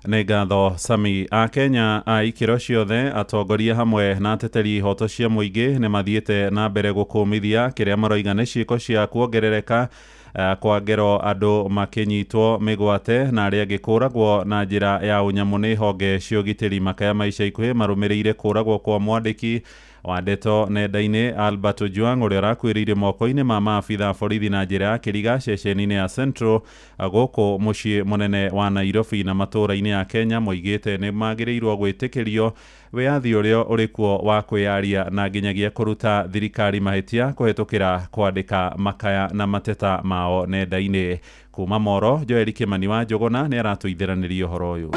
Nĩ ngatho Sami. Akenya a ikĩro ciothe, atongoria hamwe na ateteri ihoto cia mũingĩ nĩ mathiĩte na mbere gũkũmithia kĩrĩa maroiga nĩ ciĩko cia kuongerereka kwa ngero, andũ makĩnyitwo mĩgwate na arĩa angĩ kũragwo na njĩra ya ũnyamũ nĩ honge cia ũgitĩri. Makaya ma ica ikuhĩ marũmĩrĩire kũragwo kwa mwandĩki wa ndeto nenda-inĩ Albert Ojwang, ũrĩa ũrakuĩrĩire moko-inĩ ma maabitha a borithi na njĩra ya kĩriga ceceni-inĩ ya Central gũkũ mũciĩ mũnene wa Nairobi na matũũra-inĩ ya Kenya. Moigĩte nĩ magĩrĩirwo gwĩtĩkĩrio wĩyathi ũrĩa ũrĩ kuo wa kwĩyaria na nginyagia kũruta thirikari mahĩtia kũhetũkĩra kwandĩka makaya na mateta mao nenda-inĩ. Kuma Moro, Joel Kĩmani wa Njũgũna nĩ aratũithĩranĩria ũhoro ũyũ.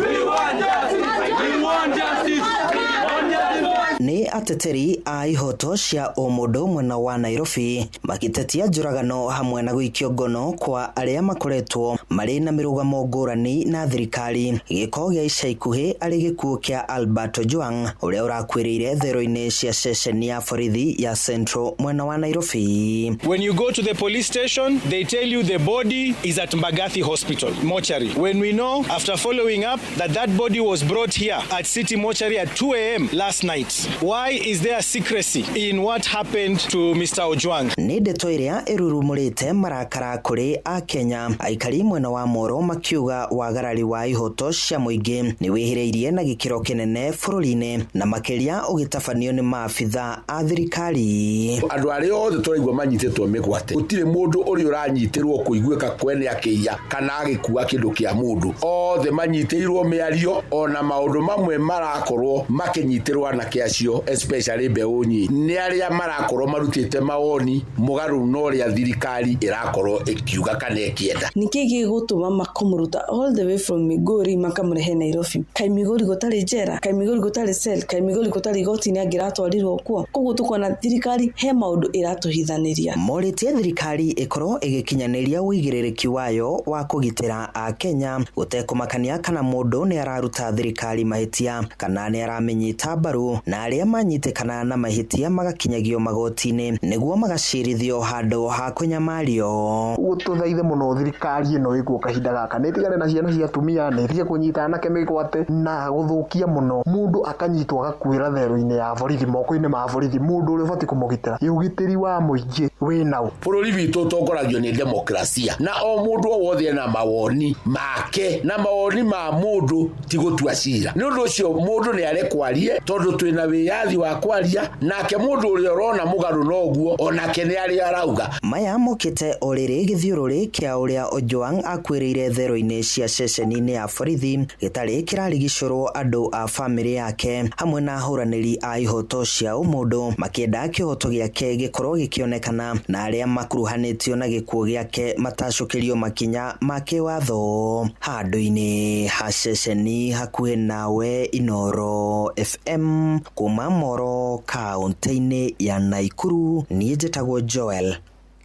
Nĩ ateteri a ihoto cia ũmũndũ mwena wa Nairobi magĩtetia njũragano hamwe na gũikio ngono kwa arĩa makoretwo marĩ na mĩrũgamo ngũrani na thirikari. Gĩko gĩa ica ikuhĩ arĩ gĩkuũ kĩa Albert Ojwang, ũrĩa ũrakuĩrĩire thero-inĩ cia ceceni ya borithi ya Central mwena wa Nairobi. When you go to the police station, they tell you the body is at Mbagathi Hospital, mortuary. When we know, after following up, that that body was brought here at City Mortuary at 2 a.m. last night. Why is there secrecy in what happened to Mr. Ojwang? Nĩ ndeto ĩrĩa ĩrurumũrĩte marakara kũrĩ Akenya, aikari mwena wa Moro makiuga wagarari wa ihoto cia mũingĩ nĩ wĩhĩrĩirie na gĩkĩro kĩnene bũrũri-inĩ, na makĩria ũgĩtabanio nĩ maabitha a thirikari. Andũ arĩa othe tũraigua manyitĩtwo mĩgwate, gũtirĩ mũndũ ũrĩa ũranyitĩrwo kũiguĩka kwene akĩiya kana agĩkua kĩndũ kĩa mũndũ. Othe manyitĩirwo mĩario, ona maũndũ mamwe marakorwo makĩnyitĩrwo anake acio, especially mbeũ nyinyi, nĩ arĩa marakorwo marutĩte mawoni mũgarũ na ũrĩa thirikari ĩrakorwo ĩkiuga kana ĩkĩenda. Nĩkĩ gĩgũtũma makamũruta all the way from Migori makamũrehe Nairobi? Kaĩ Migori gũtarĩ njera? Kaĩ Migori gũtarĩ cell? Kaĩ Migori gũtarĩ igoti-inĩ angĩratwarirwo kuo? Koguo tũkona thirikari he maũndũ ĩratũhithanĩria. Morĩtie thirikari ĩkorwo ĩgĩkinyanĩria ũigĩrĩrĩki wayo wa kũgitĩra Akenya gũtekũmakania kana mũndũ nĩ araruta thirikari mahĩtia kana nĩ aramĩnyita mbaru, na arĩa manyitĩkana na mahĩtia magakinyagio magoti-inĩ nĩguo magacirithio handũ ha kũnyamario. Ũguo tũthaithe mũno thirikari ĩno ĩkuo kahinda gaka nĩ ĩtigane na ciana cia atumia, nĩ ĩtige kũnyita anake mĩgwate na gũthũkia mũno. Mũndũ akanyitwo agakuĩra thero-inĩ ya borithi, moko-inĩ ma borithi, mũndũ ũrĩa ũbatiĩ kũmũgitĩra. Ũgitĩri wa mũingĩ wĩ naũ? Bũrũri witũ ũtongoragio nĩ demokrasia, na o mũndũ o wothe ena mawoni make, na mawoni ma mũndũ ti gũtua cira. Nĩ ũndũ ũcio mũndũ nĩ arekwo arie, tondũ twĩna wĩyathi wa kwaria, nake mũndũ ũrĩa ũrona mũgarũ noguo onake nĩ arĩa arauga. Maya mokĩte o rĩrĩ gĩthiũrũrĩ kĩa ũrĩa Ojwang akuĩrĩire thero-inĩ cia ceceni-inĩ ya borithi gĩtarĩ kĩrarigicũrwo andũ a bamĩrĩ yake hamwe na ahũranĩri a ihoto cia ũmũndũ makĩenda kĩhoto gĩake gĩkorwo gĩkĩonekana na arĩa makuruhanĩtio na gĩkuũ gĩake matacũkĩrio makinya ma kĩwatho. Handũ-inĩ ha ceceni hakuhĩ nawe, Inooro FM kuma Moro kaũntĩ-inĩ ya Naikuru, niĩ njĩtagwo Joel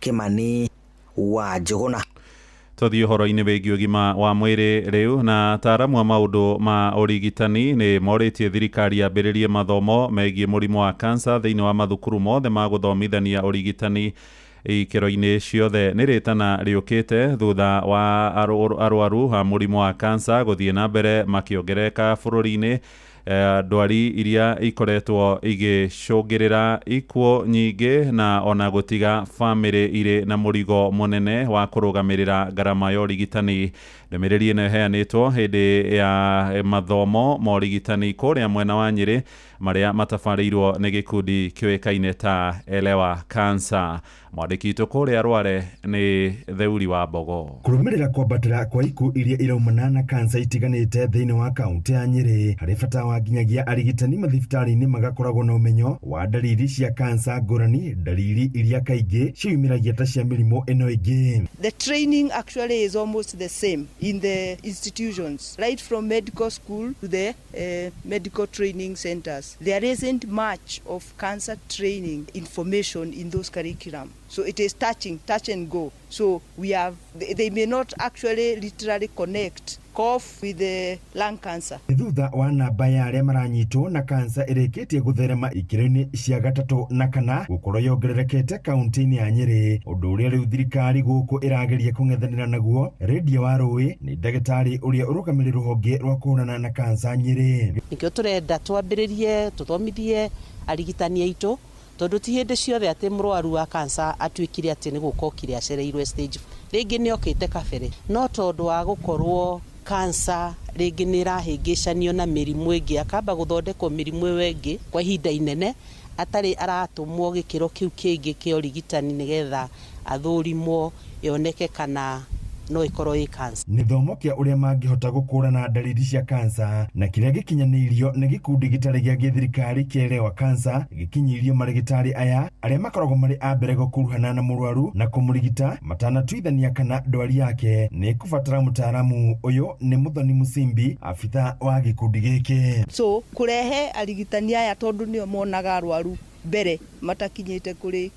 Kĩmani wa Njũgũna. Tũthiĩ ũhoro-inĩ wĩgiĩ ũgima wa mwĩrĩ rĩu, na ataaramu a maũndũ ma ũrigitani nĩ morĩtie thirikari yambĩrĩrie mathomo megiĩ mũrimũ wa kansa thĩinĩ wa mathukuru mothe ma gũthomithania ũrigitani ikĩro-inĩ ciothe. Nĩ rĩtana rĩũkĩte thutha wa arwaru a mũrimũ wa kansa gũthiĩ na mbere makĩongerereka bũrũri-inĩ, ndwari iria ikoretwo igĩcũngĩrĩra ikuũ nyingĩ na ona gũtiga bamĩrĩ irĩ na mũrigo mũnene wa kũrũgamĩrĩra ngarama ya ũrigitani. Ndũmĩrĩri ĩno ĩheanĩtwo hĩndĩ ya mathomo ma ũrigitani kũrĩa mwena wa Nyĩrĩ marĩa matabarĩirwo nĩ gĩkundi kĩũĩkaine ta Elewa Cancer. Mwandĩki witũ kũrĩa Rware nĩ Theuri wa Mbogo. Kũrũmĩrĩra kwambatĩra kwa ikuũ iria iraumana na kansa itiganĩte thĩinĩ wa kaũntĩ ya Nyĩrĩ, harĩ bata wa nginyagia arigitani mathibitarĩ-inĩ magakoragwo na ũmenyo wa ndariri cia kansa ngũrani, ndariri iria kaingĩ ciĩyumĩragia ta cia mĩrimũ ĩno ĩngĩ. The training actually is almost the same in the institutions, right from medical school to the medical training centers. There isn't much of cancer training information in those curriculum. So it is touch and go. So we have, they may not actually literally connect cough with the lung cancer. Thutha wa namba ya arĩa maranyitwo na kansa ĩrĩkĩtie gũtherema ikĩro-inĩ cia gatatũ na kana gũkorwo yongererekete kaunti-inĩ ya Nyĩrĩ, ũndũ ũrĩa rĩu thirikari gũkũ ĩrageria kũng'ethanĩra naguo. Rendia wa Rũĩ nĩ ndagĩtarĩ ũrĩa ũrũgamĩrĩire rũhonge rwa kũhũrana na kansa Nyĩrĩ. Nĩkĩo tũrenda twambĩrĩrie tũthomithie arigitani aitũ, tondũ ti hĩndĩ ciothe atĩ mũrwaru wa kansa atuĩkire atĩ nĩ gũka okire acereirwe stage, rĩngĩ nĩ okĩte kabere, no tondũ wa gũkorwo kansa rĩngĩ nĩ ĩrahĩngĩcanio na mĩrimũ ĩngĩ, akamba gũthondekwo mĩrimũ ĩyo ĩngĩ kwa ihinda inene atarĩ aratũmwo gĩkĩro kĩu kĩngĩ kĩa ũrigitani nĩgetha athũrimwo yoneke kana no ĩkorwo ĩ kansa. Gĩthomo kĩa ũrĩa mangĩhota gũkũrana ndariri cia kansa na kĩrĩa gĩkinyanĩirio nĩ gĩkundi gĩtarĩ gĩa gĩthirikari kĩerewa kansa gĩkinyĩirio marĩgĩtarĩ aya arĩa makoragwo marĩ a mbere gũkuruhana na mũrwaru na kũmũrigita matanatuithania kana ndwari yake nĩ kũbatara mũtaaramu. Ũyũ nĩ Muthoni Musimbi, abitha wa gĩkundi gĩkĩ. So kũrehe arigitani aya tondũ nĩo monaga arwaru mbere matakinyĩte kũrĩ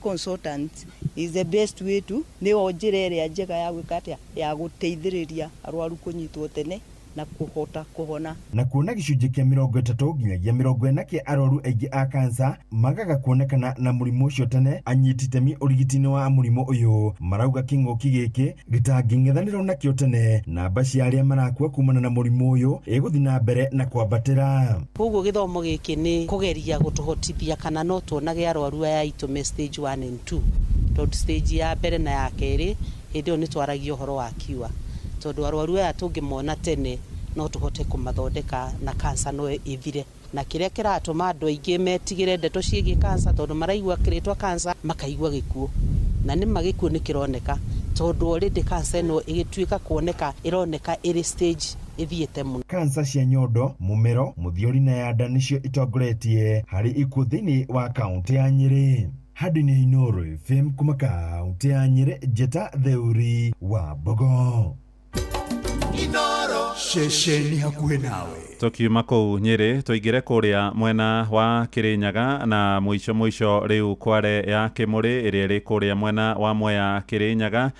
consultants is the best way to, nĩyo njĩra ĩrĩa njega ya gwĩka atĩa, ya gũteithĩrĩria arwaru kũnyitwo tene na kũhota kũhona. Na kuona gĩcunjĩ kĩa 30 nginyagia 40 kĩa arwaru aingĩ a kansa magaga kuonekana na mũrimũ ũcio tene, anyiti itemi ũrigiti-inĩ wa mũrimũ ũyũ marauga kĩng'ũki gĩkĩ gĩtangĩng'ethanĩrwo nakĩo tene, namba cia arĩa marakua kumana na mũrimũ ũyũ ĩgũthiĩ na mbere na kwambatĩra. Koguo gĩthomo gĩkĩ nĩ kũgeria gũtũhotithia kana no tuonage arwaru aya aitũ me stage 1 and 2, tondũ stage ya mbere na ya kerĩ hĩndĩ ĩyo nĩ twaragia ũhoro wa cure, tondũ arwaru aya tũngĩmona tene no tũhote kũmathondeka na kansa no ĩthire. Na kĩrĩa kĩratũma andũ aingĩ metigĩre ndeto ciĩgiĩ kansa, tondũ maraigua kĩrĩtwa kansa makaigua gĩkuũ, na nĩma gĩkuũ nĩ kĩroneka, tondũ already kansa ĩno ĩgĩtuĩka kuoneka ĩroneka ĩrĩ stage ĩthiĩte mũno. Kansa cia nyondo, mũmero, mũthiori na ya nda nĩcio itongoretie harĩ ikuũ thĩinĩ wa kaunti ya Nyĩrĩ. Handũ-inĩ Inooro FM kuma kaunti ya Nyĩrĩ, Njĩta Theuri wa Mbogo. Inooro ceceni hakuhĩ nawe. Tukiuma kũu Nyĩrĩ tũingĩre kũrĩa mwena wa Kĩrĩnyaga na mũico mũico rĩu kware ya Kĩmũrĩ ĩrĩa ĩrĩ kũrĩa mwena wa Mwea Kĩrĩnyaga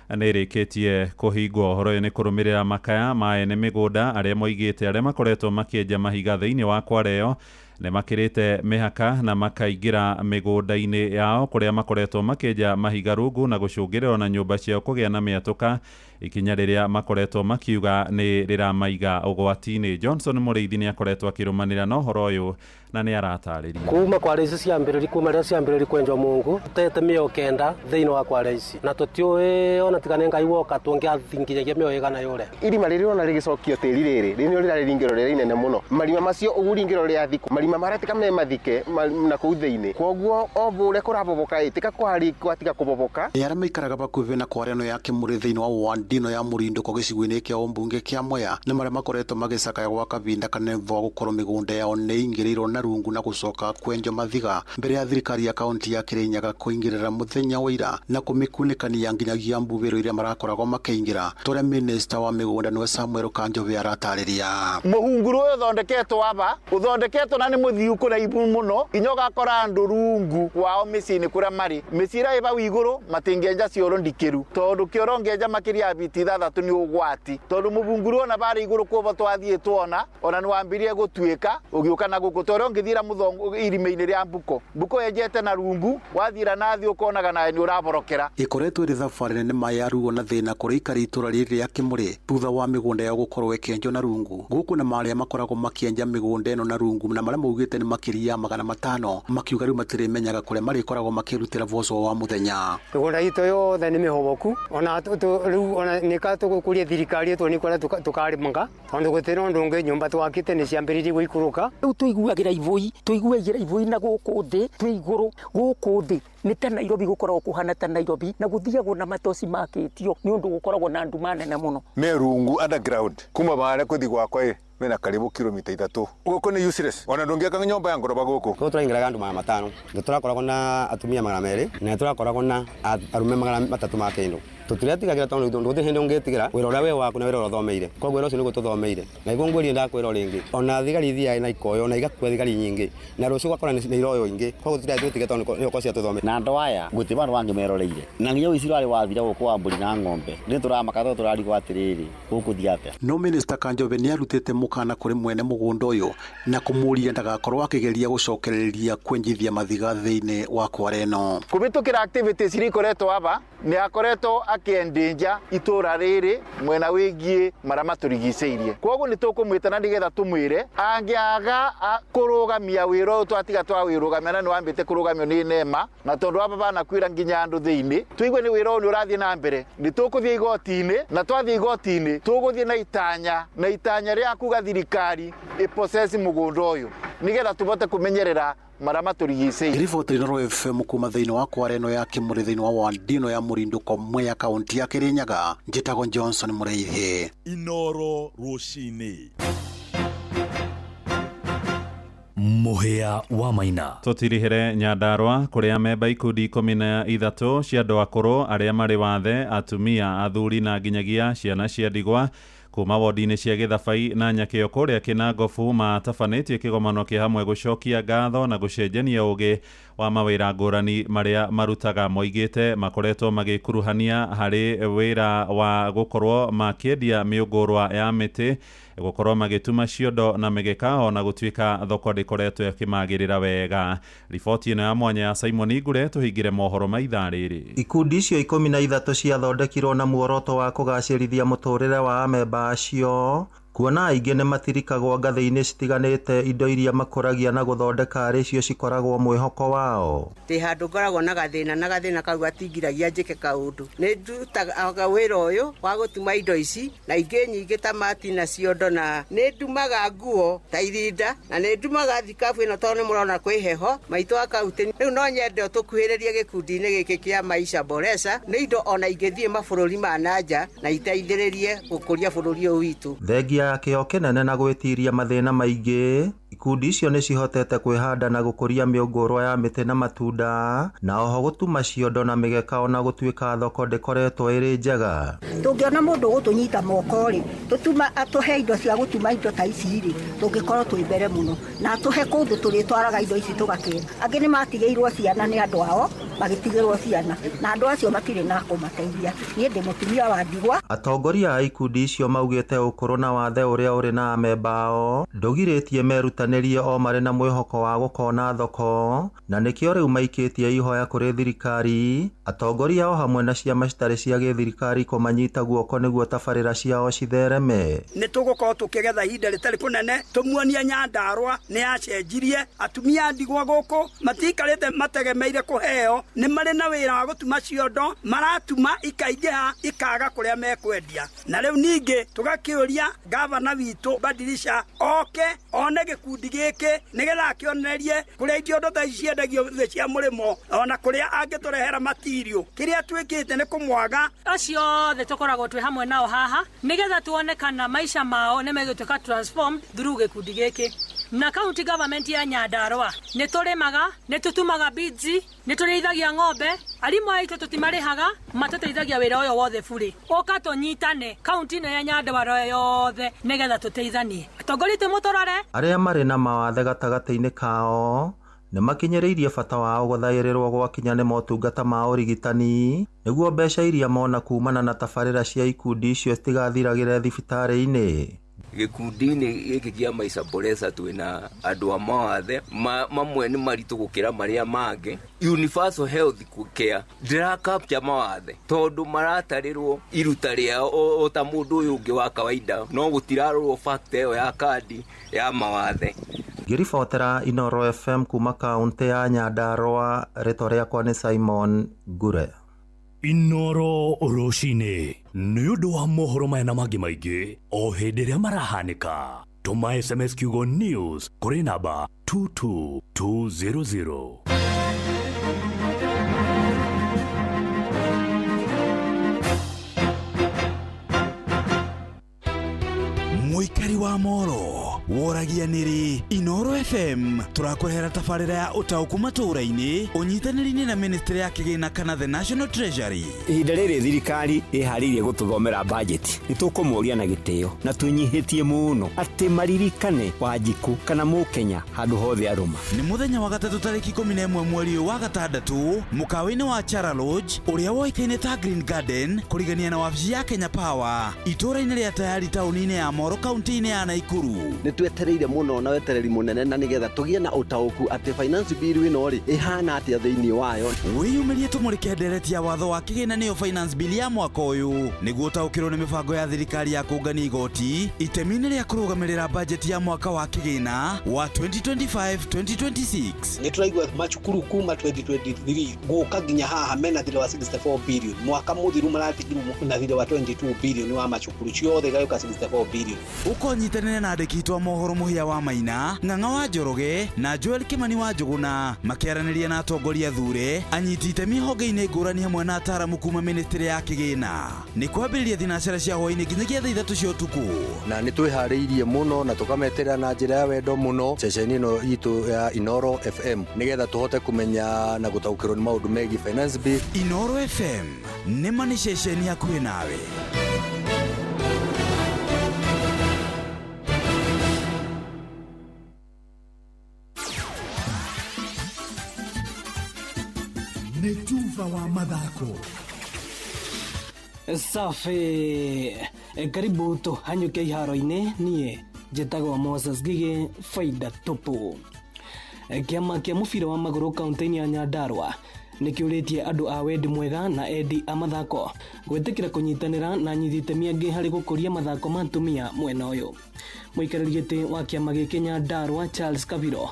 nĩ ĩrĩkĩtie kũhingwo. Ũhoro ũyũ nĩ kũrũmĩrĩra makaya ma ene mĩgũnda arĩa moigĩte arĩa makoretwo makĩenja mahiga thĩinĩ wa kware ĩyo nĩ makĩrĩte mĩhaka na makaingĩra mĩgũnda-inĩ yao kũrĩa makoretwo makĩenja mahiga rungu na gũcũngĩrĩra na nyũmba ciao kũgĩa na mĩatũka, ikinya rĩrĩa makoretwo makiuga nĩ rĩramaiga ũgwati-inĩ. Johnson Mũrĩithi nĩ akoretwo akĩrũmanĩra na ũhoro ũyũ na nĩ aratarĩria. Kuma kware ici ciambĩrĩri kuma rĩrĩa ciambĩrĩri kwenjwo mungu tete mĩo kenda thĩinĩ wa kware ici na tũtiũĩ ona tiga nĩ Ngai woka tũngĩathinginyagia mĩo ĩgana yũre. Irima rĩrĩ ona rĩgĩcokio tĩri rĩrĩ rĩrĩ rĩrarĩ ringĩro rĩrĩa inene mũno, marima macio ũguo ringĩro rĩa thikũ marima marĩa tika me mathike na kũu thĩinĩ, kwoguo o ũrĩa kũraboboka ĩ tika kwari gwatiga kũboboka. Nĩ arĩa maikaraga bakuhĩ na kware ĩno ya Kĩmũrĩ thĩinĩ wa wandino ya Mũrindũko gĩcigo-inĩ kĩa ũmbunge kĩa Mwea nĩ marĩa makoretwo magĩcakaya gwa kahinda kanene thutha wa gũkorwo mĩgũnda yao nĩ ĩingĩrĩirwo na rungu na gũcoka kwenjwo mathiga mbere ya thirikari ya kaunti ya Kĩrĩnyaga kũingĩrĩra mũthenya wa ira na kũmĩkunĩkania nginyagia mbubĩro iria marakoragwo makĩingĩra, tũrĩa minista wa mĩgũnda nĩwe Samuel Kanjobe aratarĩria. Mũhunguru ũyũ ũthondeketwo aba ũthondeketwo na nĩ mũthiu kũraibu mũno nginya ũgakora andũ rungu wao mĩciĩ-inĩ kũrĩa marĩ mĩciĩ ĩrĩa ĩ bau igũrũ matingĩenja cioro ndikĩru, tondũ kĩoro ũngĩenja makĩria ya biti 6 nĩ ũgwati, tondũ mũbunguru ona barĩ igũrũ kũbo twathiĩ tuona ona nĩ wambirie gũtuĩka ũgĩũka na gũkũ tondũ ũngĩthiĩra mũthongo irima-inĩ rĩa mbuko mbuko yenjete na rungu wathiĩra na thĩ ũkonaga nawe nĩ ũraborokera. Ĩkoretwo ĩrĩ thabarĩ nene ma ya ruo na thĩna kũrĩ ikari itũra rĩrĩ rĩa Kĩmũrĩ thutha wa mĩgũnda yao gũkorwo ĩkĩenjwo na rungu. Gũkũ na marĩa makoragwo makĩenja mĩgũnda ĩno na rungu na marĩa maugĩte nĩ makĩria ya 500 makiuga rĩu matirĩmenyaga kũrĩa marĩkoragwo makĩrutĩra boco wa mũthenya. Mĩgũnda itũ yothe nĩ mĩhoboku ona rĩu ona nĩka tũgũkũria thirikari ĩtũ nĩ kũrĩa tũkarĩmaga tondũ gũtirĩ ũndũ ũngĩ nyũmba twakĩte nĩ ciambĩrĩirie gũikũrũka. Rĩu tũiguagĩra ibũi tũiguagĩra ibũi na gũkũ thĩ twĩ igũrũ gũkũ thĩ nĩ ta Nairobi gũkoragwo kũhana ta Nairobi na gũthiagwo na matoci makĩtio nĩ ũndũ gũkoragwo na nduma nene mũno. Me rungu underground kuma bare kũthi gwakwa ĩ mena karibu kilomita 3 gũkũ nĩ useless ona ndũngĩaka nyũmba ya ngoroba gũkũ. Gũkũ tũraingĩraga andũ 500 nĩ tũrakoragwo na atumia 200 na tũrakoragwo na arume 300 ma kĩndũ tũtiretigagira tondũ ndũgũtirĩ hĩndĩ ũngĩtigĩra wĩra ũrĩa wĩ waku na wĩra ũrĩa ũthomeire, koguo wĩra ũcio nĩguo tũthomeire na nĩguo ngwĩrire ndakwĩra rĩngĩ ona thigari ithiaga na ikoyo na igakua thigari nyingĩ na rũciũ ũgakora nĩ iroyo ingĩ, koguo tũtirĩ twĩtige tondũ nĩ ũkorwo ciatũthomeire. Na andũ aya gũtirĩ vandũ bangĩ meroreire, na nginya ũici ũrarĩ wathira gũkũ wa mbũri na ng'ombe. Nĩ tũramaka tondũ tũrarigwo atĩrĩrĩ, gũkũthiĩ atĩa? No minista Kanjobĩ nĩarutĩte mũkana kũrĩ mwene mũgũnda ũyũ na kũmũria ndagakorwo akĩgeria gũcokereria kwenjithia mathiga thĩinĩ wa kware ĩno. Kũhĩtũkĩra activities iria ikoretwo aba nĩ akoretwo akĩendenja itũra rĩrĩ mwena wĩgiĩ marĩa matũrigicĩirie. Koguo nĩ tũkũmwĩta na nĩgetha tũmwĩre angĩaga kũrũgamia wĩra ũyũ twatiga twawĩrũgamia na nĩ wambĩte kũrũgamio nĩ NEMA, na tondũ aba banakwĩra nginya andũ thĩinĩ tũigue nĩ wĩra ũyũ nĩ ũrathiĩ na mbere, nĩ tũkũthiĩ igoti-inĩ, na twathiĩ igoti-inĩ tũgũthiĩ na itanya, na itanya rĩa kuga thirikari ĩpossess mũgũnda ũyũ nĩgetha tũbote kũmenyerera marĩa matũrigicĩirie. Riboti Inooro FM kuma thĩinĩ wa kware ĩno ya Kĩmũrĩ thĩinĩ wa wandino ya Mũrindũko Mwea kaunti ya Kĩrĩnyaga, njĩtagwo Johnson Mũrĩithi. Inooro rũcinĩ. Mũhĩa wa Maina. Tũtirihĩre Nyandarũa kũrĩa memba ikundi 13 cia andũ akũrũ arĩa marĩ wathe, atumia, athuri na nginyagia ciana cia ndigwa kuma wodi-inĩ cia Gĩthabai na Nyakĩo kũrĩa Kĩnangobu matabanĩtie kĩgomano kĩa hamwe gũcokia ngatho na gũcenjania ũgĩ wa mawĩra ngũrani marĩa marutaga. Moigĩte makoretwo magĩkuruhania harĩ wĩra wa gũkorwo makĩendia mĩũngũrwa ya mĩtĩ, gũkorwo magĩtuma ciondo na mĩgeka ona gũtuĩka thoko ndĩkoretwo ĩkĩmagĩrĩra wega. Riboti ĩno ya mwanya ya Simon Ngure tũhingĩre mohoro ma ithaa rĩrĩ. Ikundi icio 13 ciathondekirwo na muoroto wa kũgacĩrithia mũtũrĩre wa amemba acio, kuona aingĩ nĩ matirikagwo ngathĩ-inĩ citiganĩte indo iria makũragia na gũthondeka arĩ cio cikoragwo mwĩhoko wao. Ndĩ handũ ngoragwo na gathĩna, na gathĩna kau gatingiragia njĩke kaũndũ. Nĩ ndutaga wĩra ũyũ wa gũtuma indo ici na ingĩ nyingĩ ta mati na ciondo, na nĩ ndumaga nguo ta irinda, na nĩ ndumaga thikabu ĩno tondũ nĩ mũrona kwĩ heho maitũ wa kaunti. Rĩu no nyende tũkuhĩrĩrie gĩkundi-inĩ gĩkĩ kĩa Maisha Boresha, nĩ indo ona ingĩthiĩ mabũrũri ma nanja na iteithĩrĩrie gũkũria bũrũri ũyũ witũ. Thengia ya kĩo kĩnene na gwĩtiria mathĩna maingĩ, ikundi icio nĩ cihotete kwĩhanda na gũkũria mĩũngũrwa ya mĩtĩ na matunda, na oho gũtuma ciondo na mĩgeka ona gũtuĩka thoko ndĩkoretwo ĩrĩ njega. Tũngĩona mũndũ ũgũtũnyita moko rĩ, tũtuma atũhe indo cia gũtuma indo ta ici rĩ, tũngĩkorwo twĩ mbere mũno, na atũhe kũndũ tũrĩtwaraga indo ici tũgakĩra. Angĩ nĩ matigĩirwo ciana nĩ andũ ao, magĩtigĩrwo ciana, na andũ acio matirĩ na kũmateithia. Niĩ ndĩ mũtumia wa ndigwa. Atongoria a ikundi icio maugĩte ũkũrũ na wathe ũrĩa ũrĩ na amemba ao ndũgirĩtie merutanĩrie o marĩ na mwĩhoko wa gũkona thoko, na nĩkĩo rĩu maikĩtie ihoya kũrĩ thirikari, atongoria o hamwe na ciama citarĩ cia gĩthirikari kũmanyita guoko nĩguo tabarĩra ciao cithereme. Nĩ tũgũkorwo tũkĩgetha ihinda rĩtarĩ kũnene, tũmuonie Nyandarũa nĩ yacenjirie. Atumia a ndigwa gũkũ matiikarĩte mategemeire kũheo, nĩ marĩ na wĩra wa gũtuma ciondo, maratuma ikaingĩha ikaga kũrĩa mekwendia. Na rĩu ningĩ tũgakĩũria gavana witũ Badilisha oke one gĩkundi gĩkĩ nĩgetha akĩonererie kũrĩa ciondo ta ici ciendagio thĩ cia mũrĩmo, ona kũrĩa angĩtũrehera matirio. Kĩrĩa twĩkĩte nĩ kũmwaga. Acio othe tũkoragwo twĩ hamwe nao haha nĩgetha tuone kana maica mao nĩ megũtuĩka transformed through gĩkundi gĩkĩ. Na county government ya Nyandarũa nĩ tũrĩmaga, nĩ tũtumaga beads, nĩ tũrĩithagia ng'ombe, arimũ aitũ tũtimarĩhaga, matũteithagia wĩra ũyũ wothe burĩ. Ũka tũnyitane kaunti ĩno ya Nyandarũa yothe nĩgetha tũteithanie. Atongoria tũmũtũrore. Arĩa marĩ na mawathe gatagatĩ-inĩ kao nĩ makinyĩrĩirie bata wao gũthaĩrĩrwo gwakinya nĩ motungata ma ũrigitani nĩguo mbeca iria mona kumana na tabarĩra cia ikundi icio citigathiragĩre thibitarĩ-inĩ. Gĩkundi-inĩ gĩkĩ kĩa Maisha Boresha twĩna andũ a mawathe mamwe nĩ maritũ gũkĩra marĩa mangĩ. Universal Health Care ndĩra capture mawathe tondũ maratarĩrwo iruta rĩao o ta mũndũ ũyũ ũngĩ wa kawaida, no gũtirarorwo fact ĩyo ya kandi ya mawathe. Ngĩribotera Inooro FM kuma kaunti ya Nyandarũa, rĩtwa rĩakwa nĩ Simon Ngure. Inooro rũcinĩ nĩ ũndũ wa mohoro maya na mangĩ maingĩ o hĩndĩ ĩrĩa marahanĩka. Tũma SMS kiugo news kũrĩ namba 22200. Mũikarĩri Mũikari wa Moro woragia nĩrĩ Inoro FM tũrakũrehera tabarĩra ya ũtaũku matũũra-inĩ ũnyitanĩri-inĩ na ministry ya kĩgĩna kana the National Treasury. Ihinda rĩrĩ thirikari ĩharĩirie gũtũthomera bajeti nĩ tũkũmoria na gĩtĩo na twĩnyihĩtie mũno atĩ maririkane Wanjikũ kana Mũkenya handũ hothe arũma. Nĩ mũthenya wa gatatũ tarĩki 11 mweri ũyũ wa gatandatũ mũkawa-inĩ wa Chara Lodge ũrĩa woĩkaine ta Green Garden kũrigania na wabici ya Kenya Power itũũra-inĩ rĩa Tayari taũni-inĩ ya Moro kaunti-inĩ ya Naikuru. Nĩ twetereire mũno na wetereri mũnene na nĩgetha tũgĩe na ũtaũku atĩ finance bill ĩno rĩ ĩhana atĩa thĩinĩ wayo. Wĩyumĩrie tũmũrĩke ndereti ya watho wa kĩgĩna nĩyo finance bill ya mwaka ũyũ nĩguo ũtaũkĩrwo nĩ mĩbango ya thirikari ya kũngania igoti itemi-inĩ rĩa kũrũgamĩrĩra bajeti ya mwaka wa kĩgĩna wa 2025-2026. Nĩ tũraigua macukuru kuma 2023 gũka nginya haha mena thirĩ wa 64 billion, mwaka mũthiru maratigirwo na thirĩ wa 22 billion wa macukuru ciothe igagĩũka 64 billion. Ũkonyitanĩra na andĩki aitũ a mohoro Mũhĩa wa Maina, Ng'ang'a wa Njoroge na Joel Kimani wa Njũgũna makĩaranĩria na atongoria thure anyiti itemi honge-inĩ ngũrani hamwe na ataaramu kuma ministry ya kĩgĩna. Nĩ kwambĩrĩria thinacara cia hwaĩ-inĩ nginyagia thaa 3 cia ũtukũ. Na nĩ twĩharĩirie mũno na tũkameterera na njĩra ya wendo mũno ceceni ĩno itũ ya Inoro FM nĩgetha tũhote kũmenya na gũtaũkĩrwo nĩ maũndũ megiĩ finance bill. Inoro FM nĩ ma nĩ ceceni hakuhĩ nawe. Nĩ tuba wa mathako. Safi, karibu tũhanyũke iharo-inĩ. Niĩ njĩtagwo Moses Ngigĩ, faida tupu. Kĩama kĩa mũbira wa magũrũ kaunti-inĩ ya Nyandarua nĩ kĩũrĩtie andũ a wendi mwega na endi a mathako gwĩtĩkĩra kũnyitanĩra na anyiti itemi angĩ harĩ gũkũria mathako ma atumia mwena ũyũ. Mũikarĩri gĩtĩ wa kĩama gĩkĩ Nyandarua Charles Kabiro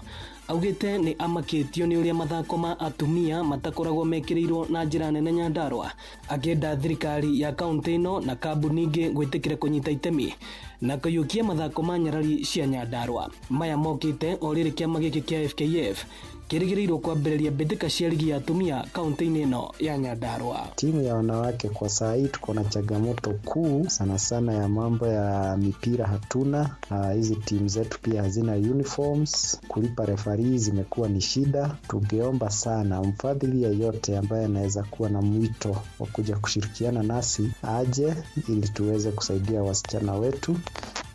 augĩte nĩ amakĩtio nĩ ũrĩa mathako ma atumia matakoragwo mekĩrĩirwo na njĩra nene Nyandarua, akĩenda thirikari ya kaunti ĩno na kambuni ingĩ gwĩtĩkĩra kũnyita itemi na kũiyũkia mathako ma nyarari cia Nyandarua. Maya mokĩte o rĩrĩ kĩama gĩkĩ kĩa FKF kĩrĩgĩrĩirwo kwambĩrĩria mbĩtĩka cia ligi ya atumia kaunti-inĩ ĩno ya Nyandarua. Timu ya wanawake kwa saa hii tuko na changamoto kuu sana sana ya mambo ya mipira hatuna. Hizi timu zetu pia hazina uniforms, kulipa referees zimekuwa ni shida. Tungeomba sana mfadhili yeyote ambaye anaweza kuwa na mwito wa kuja kushirikiana nasi aje, ili tuweze kusaidia wasichana wetu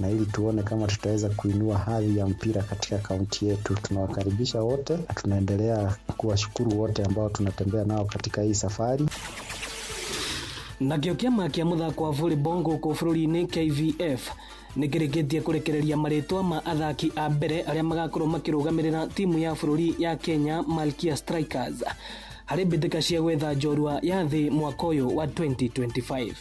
na ili tuone kama tutaweza kuinua hadhi ya mpira katika kaunti yetu. Tunawakaribisha wote, tunaendelea kuwashukuru wote ambao tunatembea nao katika hii safari. Nakĩo kĩama kĩa mũthako wa volleyball gũkũ bũrũri-inĩ KVF nĩ kĩrĩkĩtie kũrekereria marĩtwa ma athaki a mbere arĩa magakorwo makĩrũgamĩrĩra timu ya bũrũri ya Kenya Malkia Strikers harĩ mbĩtĩka cia gwetha njorua ya thĩ mwaka ũyũ wa 2025.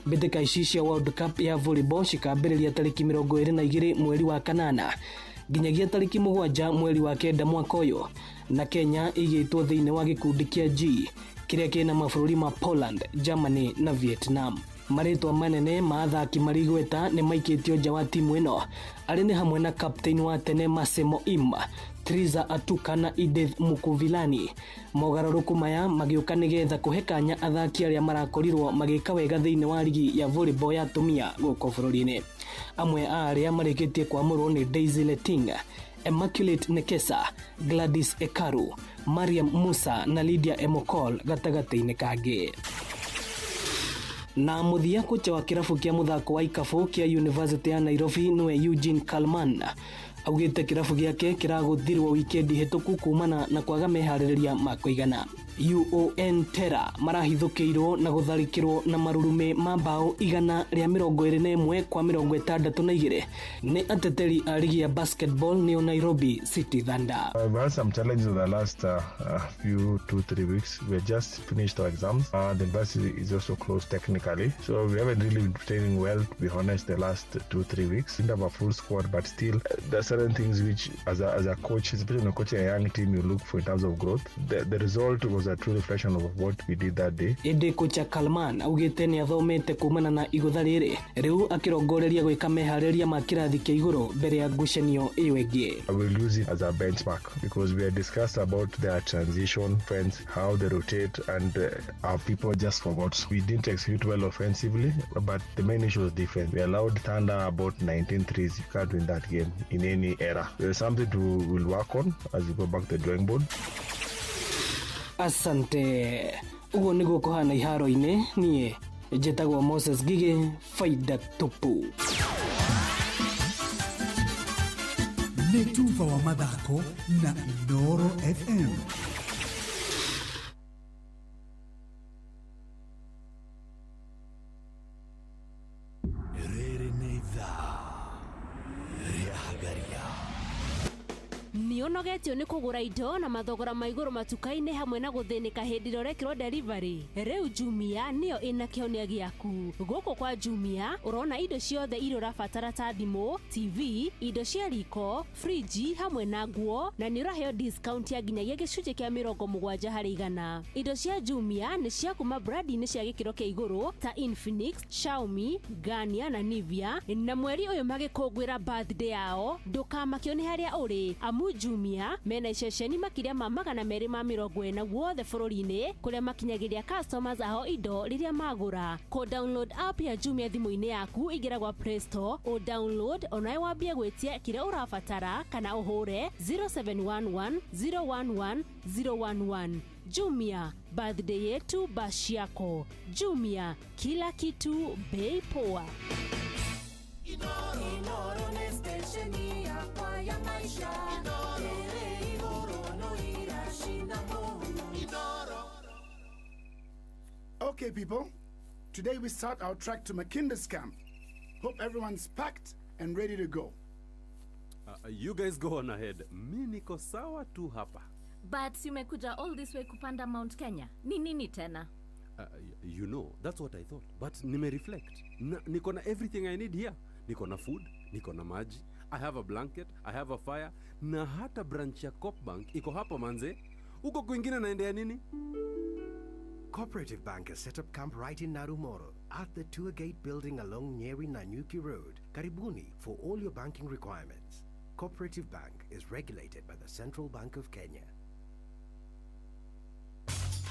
Mbĩtĩka ici cia World Cup ya volleyball cikambĩrĩria tarĩki 22 mweri wa kanana nginyagia tarĩki 7 mweri wa 9 mwaka ũyũ, na Kenya ĩigĩtwo thĩinĩ wa gĩkundi kĩa G kĩrĩa kĩna mabũrũri ma Poland, Germany na Vietnam. Marĩtwa manene ma athaki marĩ igweta nĩ maikĩtio nja wa timu ĩno arĩ nĩ hamwe na captain wa tene Masemo Ima, Triza Atuka na Edith Mukuvilani. Mogarũrũku maya magĩũka nĩgetha kũhe kanya athaki arĩa marakorirwo magĩka wega thĩinĩ wa ligi ya volleyball ya atumia gũkũ bũrũri-inĩ. Amwe a arĩa marĩkĩtie kwamũrwo nĩ Daisy Leting, Immaculate Nekesa, Gladys Ekaru, Mariam Musa na Lydia Emokol gatagatĩ-inĩ kangĩ. Na mũthia, kocha wa kĩrabu kĩa mũthako wa ikabũ kĩa University ya Nairobi nĩwe Eugene Kalman augĩte kĩrabu gĩake kĩragũthirwo wikendi hĩtũku kumana na kwaga meharĩrĩria ma kũigana. UON Terra marahithũkĩirwo na gũtharĩkĩrwo na marurumĩ ma mbaũ 121 kwa 62 nĩ ateteri a ligi ya basketball nĩo Nairobi City Thunder. We've had some challenges in the last few 2-3 weeks. We just finished our exams. The university is also closed technically, so we haven't really been training well, to be honest, the last 2-3 weeks. We didn't have a full squad, but still there are certain things which as a coach, especially when coaching a young team, you look for in terms of growth. The result was a true reflection of what we did that day. Ĩndĩ kocha Kalman augĩte nĩ athomete kumana na igũtha rĩrĩ rĩu akĩrongoreria gwĩka meharĩria ma kĩrathi kĩa igũrũ mbere ya ngucanio ĩyo ĩngĩ. I will use it as a benchmark because we had discussed about their transition fence, how they rotate, and our people just forgot. We didn't execute well offensively, but the main issue was defense. We allowed Thunder about 19 threes. You can't win that game in any era. There's something to we'll work on as we go back to the drawing board. Asante. Ũguo nĩguo kũhana iharo-inĩ. Niĩ njĩtagwo Moses Gige, faida tupu. Nĩ tuba wa mathako na Inooro FM. Rĩrĩ nĩ ithaa rĩa Hagaria. Nĩ ũnogetio nĩ kũgũra indo na mathogora ma igũrũ matuka-inĩ hamwe na gũthĩnĩka hĩndĩ ĩrĩa ũrekĩrwo delivery? Rĩu Jumia nĩyo ĩna kĩhonia gĩaku. Gũkũ kwa Jumia ũrona indo ciothe iria ũrabatara ta thimũ, TV, indo cia riko, friji hamwe na nguo, na nĩ ũraheo discount ya nginyagia gĩcunjĩ kĩa 70%. Indo cia Jumia nĩ cia kuma brandi-inĩ cia gĩkĩro kĩa igũrũ ta Infinix, Xiaomi, Garnier na Nivea, na mweri ũyũ magĩkũngũĩra birthday yao ndũkamakio nĩ harĩa ũrĩ, amu Jumia mena iceceni makĩria ma 240 guothe bũrũri-inĩ kũrĩa makinyagĩria customers ao indo rĩrĩa magũra. Kũ download app ya Jumia thimũ-inĩ yaku, ingĩra gwa Play Store, ũ download onawe wambie gwĩtia kĩrĩa ũrabatara kana ũhũre 0711 011 011. Jumia, birthday yetu bash yako. Jumia, kila kitu bei poa. Inoro nĩ station yakwa ya maisha. Ĩrĩ igũrũ no iracina mũhu. Inoro. Okay, people. Today we start our trek to Makinda's camp. Hope everyone's packed and ready to go. You guys go on ahead. Mi niko sawa tu hapa. But si umekuja all this way kupanda Mount Kenya. Ni nini tena? You know, that's what I thought. But nime reflect. Niko na everything I need here. Niko na food, niko na maji, I have a blanket, I have a fire, na hata branch ya Coop Bank iko hapa manze. Uko kwingine naendea nini? Cooperative Bank has set up camp right in Narumoro at the Tour Gate building along Nyeri Nanyuki Road, Karibuni, for all your banking requirements. Cooperative Bank is regulated by the Central Bank of Kenya.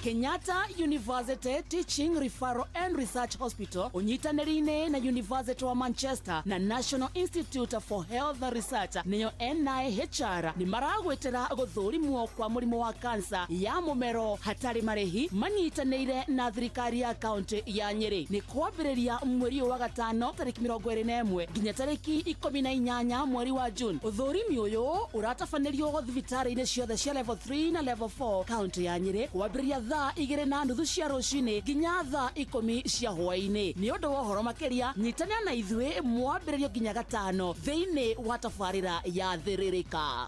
Kenyatta University Teaching Referral and Research Hospital unyitanĩrĩine na University wa Manchester na National Institute for Health Research nĩyo NIHR nĩ maragwĩtĩra gũthũrimwo kwa mũrimũ wa kansa ya mũmero hatarĩ marĩhi manyitanĩire na thirikari ya kaunti ya Nyĩrĩ. Nĩ kwambĩrĩria mweri ũyũ wa gatano tarĩki 21 nginya tarĩki 18 mweri wa June. Ũthũrimi ũyũ ũratabanĩrio thibitarĩ-inĩ ciothe cia level 3 na level 4 kaunti ya Nyĩrĩ kwambĩrĩria thaa 2:30 cia rũcinĩ nginya thaa 10 cia hwaĩ-inĩ. Nĩ ũndũ wa ũhoro makĩria nyitanĩra na ithuĩ mwambĩrĩrio nginya gatano thĩinĩ wa tabarĩra ya Thĩrĩrĩka.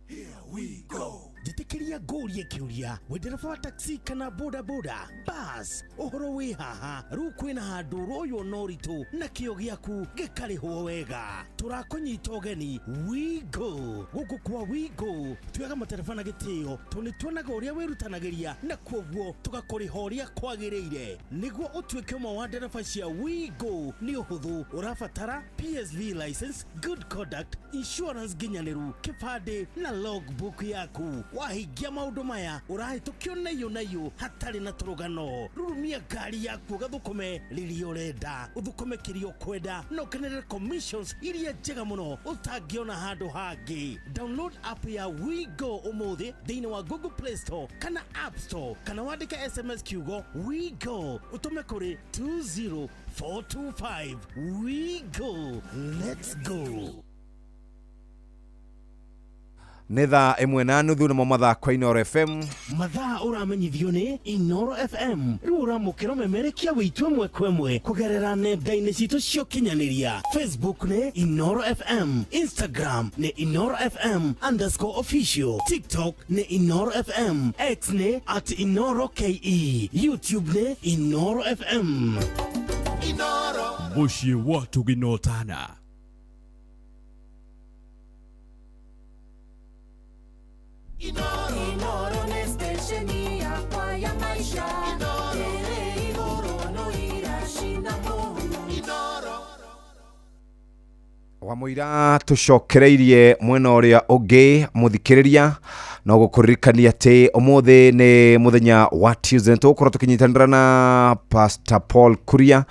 Here we go. Njĩtĩkĩria ngũrie kĩũria, wĩ ndereba wa taxi kana boda boda bas, ũhoro wĩ haha rĩu kwĩna handũ ũroywo na ũritũ na kĩo gĩaku gĩkarĩhwo wega. Tũrakũnyita ũgeni Wigo. Gũkũ kwa Wigo tuoyaga matereba na gĩtĩo tondũ nĩ tuonaga ũrĩa wĩrutanagĩria na kwoguo tũgakũrĩha ũrĩa kwagĩrĩire. Nĩguo ũtuĩke ũmwe wa ndereba cia Wigo nĩ ũhũthũ, ũrabatara PSV license, good conduct, insurance nginyanĩru, kĩbandĩ na logbook yaku. Wahingia maũndũ maya ũrahĩtũkio naiyũ naiyũ hatarĩ na tũrũgano. Rurumia ngari yaku ũgathũkũme rĩrĩa ũrenda, ũthũkũme kĩrĩa ũkwenda na ũkenerere commissions iria njega mũno ũtangĩona handũ hangĩ. Download app ya WeGo ũmũthĩ thĩinĩ wa Google Play Store kana App Store, kana wandĩke SMS kiugo WeGo ũtũme kũrĩ 20425. WeGo, let's go. Nĩ thaa 1:30 nĩmo mathaa kwa Inooro FM. Mathaa ũramenyithio nĩ Inooro FM. Rĩu ũramũkĩra ũmemerekia witũ ĩmwe kwa ĩmwe kũgerera nenda-inĩ citũ cia ũkinyanĩria. Facebook nĩ Inooro FM, Instagram nĩ Inooro FM _official, TikTok nĩ Inooro FM, X nĩ @InooroKE, YouTube nĩ Inooro FM. Inooro. Mũciĩ wa tũginotana. Inoro nĩ Wamũira tũcokereirie mwena ũrĩa ũngĩ mũthikĩrĩria no gũkũririkania atĩ ũmũthĩ nĩ mũthenya wa Tuesday tũgũkorwo tũkĩnyitanĩra na Pastor Paul Kuria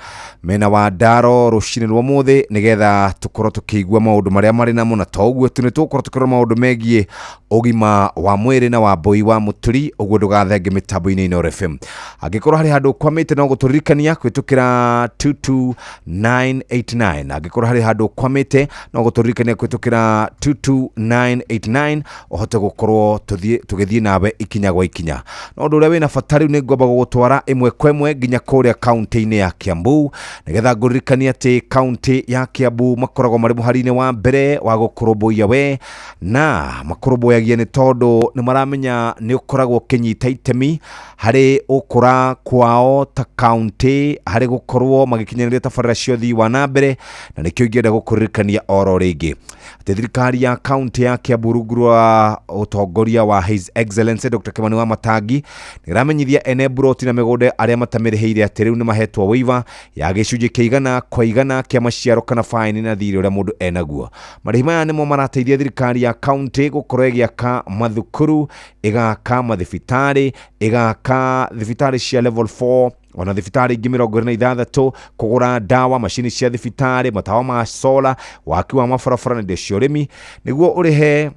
mena wa Ndaro rũcinĩ rwa ũmũthĩ nĩgetha tũkorwo tũkĩigua maũndũ marĩa marĩ namo na to ũguo tu nĩ tũgũkorwo tũkĩrora maũndũ megiĩ ũgima wa mwĩrĩ na wa mbũi wa mũturi ũguo ndũgathenge mĩtambo-inĩ Inooro FM. Angĩkorwo harĩ handũ ũkwamĩte no gũtũririkania kũhĩtũkĩra 22989. Angĩkorwo harĩ handũ ũkwamĩte no gũtũririkania kũhĩtũkĩra 22989 ũhote gũkorwo tũgĩthiĩ nawe ikinya gwa ikinya. No ũndũ ũrĩa wĩna bata rĩu nĩ ngwamba gũgũtwara ĩmwe kwa ĩmwe nginya kũrĩa kaunti-inĩ ya Kiambu nĩgetha ngũririkanie atĩ kaunti ya Kiambu makoragwo marĩ mũhari-inĩ wa mbere wa gũkũrũmbũiya we na makũrũmbũyagia nĩ tondũ nĩ maramenya nĩ ũkoragwo ũkĩnyita itemi harĩ ũkũra kwao ta kaunti harĩ gũkorwo magĩkinyanĩria tabarĩra cia ũthii wa na mbere na nĩkĩo ingĩenda gũkũririkania oro rĩngĩ atĩ thirikari ya kaunti ya Kiambu rungu rwa ũtongoria wa His Excellency Dr. Kimani Wamatangi nĩ ĩramenyithia ene mburoti na mĩgũnda arĩa matamĩrĩhĩire atĩ rĩu nĩ mahetwo waiver ya gĩcunjĩ kĩa igana kwa igana kĩa maciaro kana faini na thirĩ ũrĩa mũndũ enaguo. Marĩhi maya nĩmo marateithia thirikari ya kaunti gũkorwo ĩgĩaka mathukuru, ĩgaka mathibitarĩ, ĩgaka thibitarĩ cia level 4 ona thibitarĩ ingĩ 26, kũgũra ndawa, macini cia thibitarĩ, matawa ma sola, waki wa mabarabara na indo cia ũrĩmi. Nĩguo ũrĩhe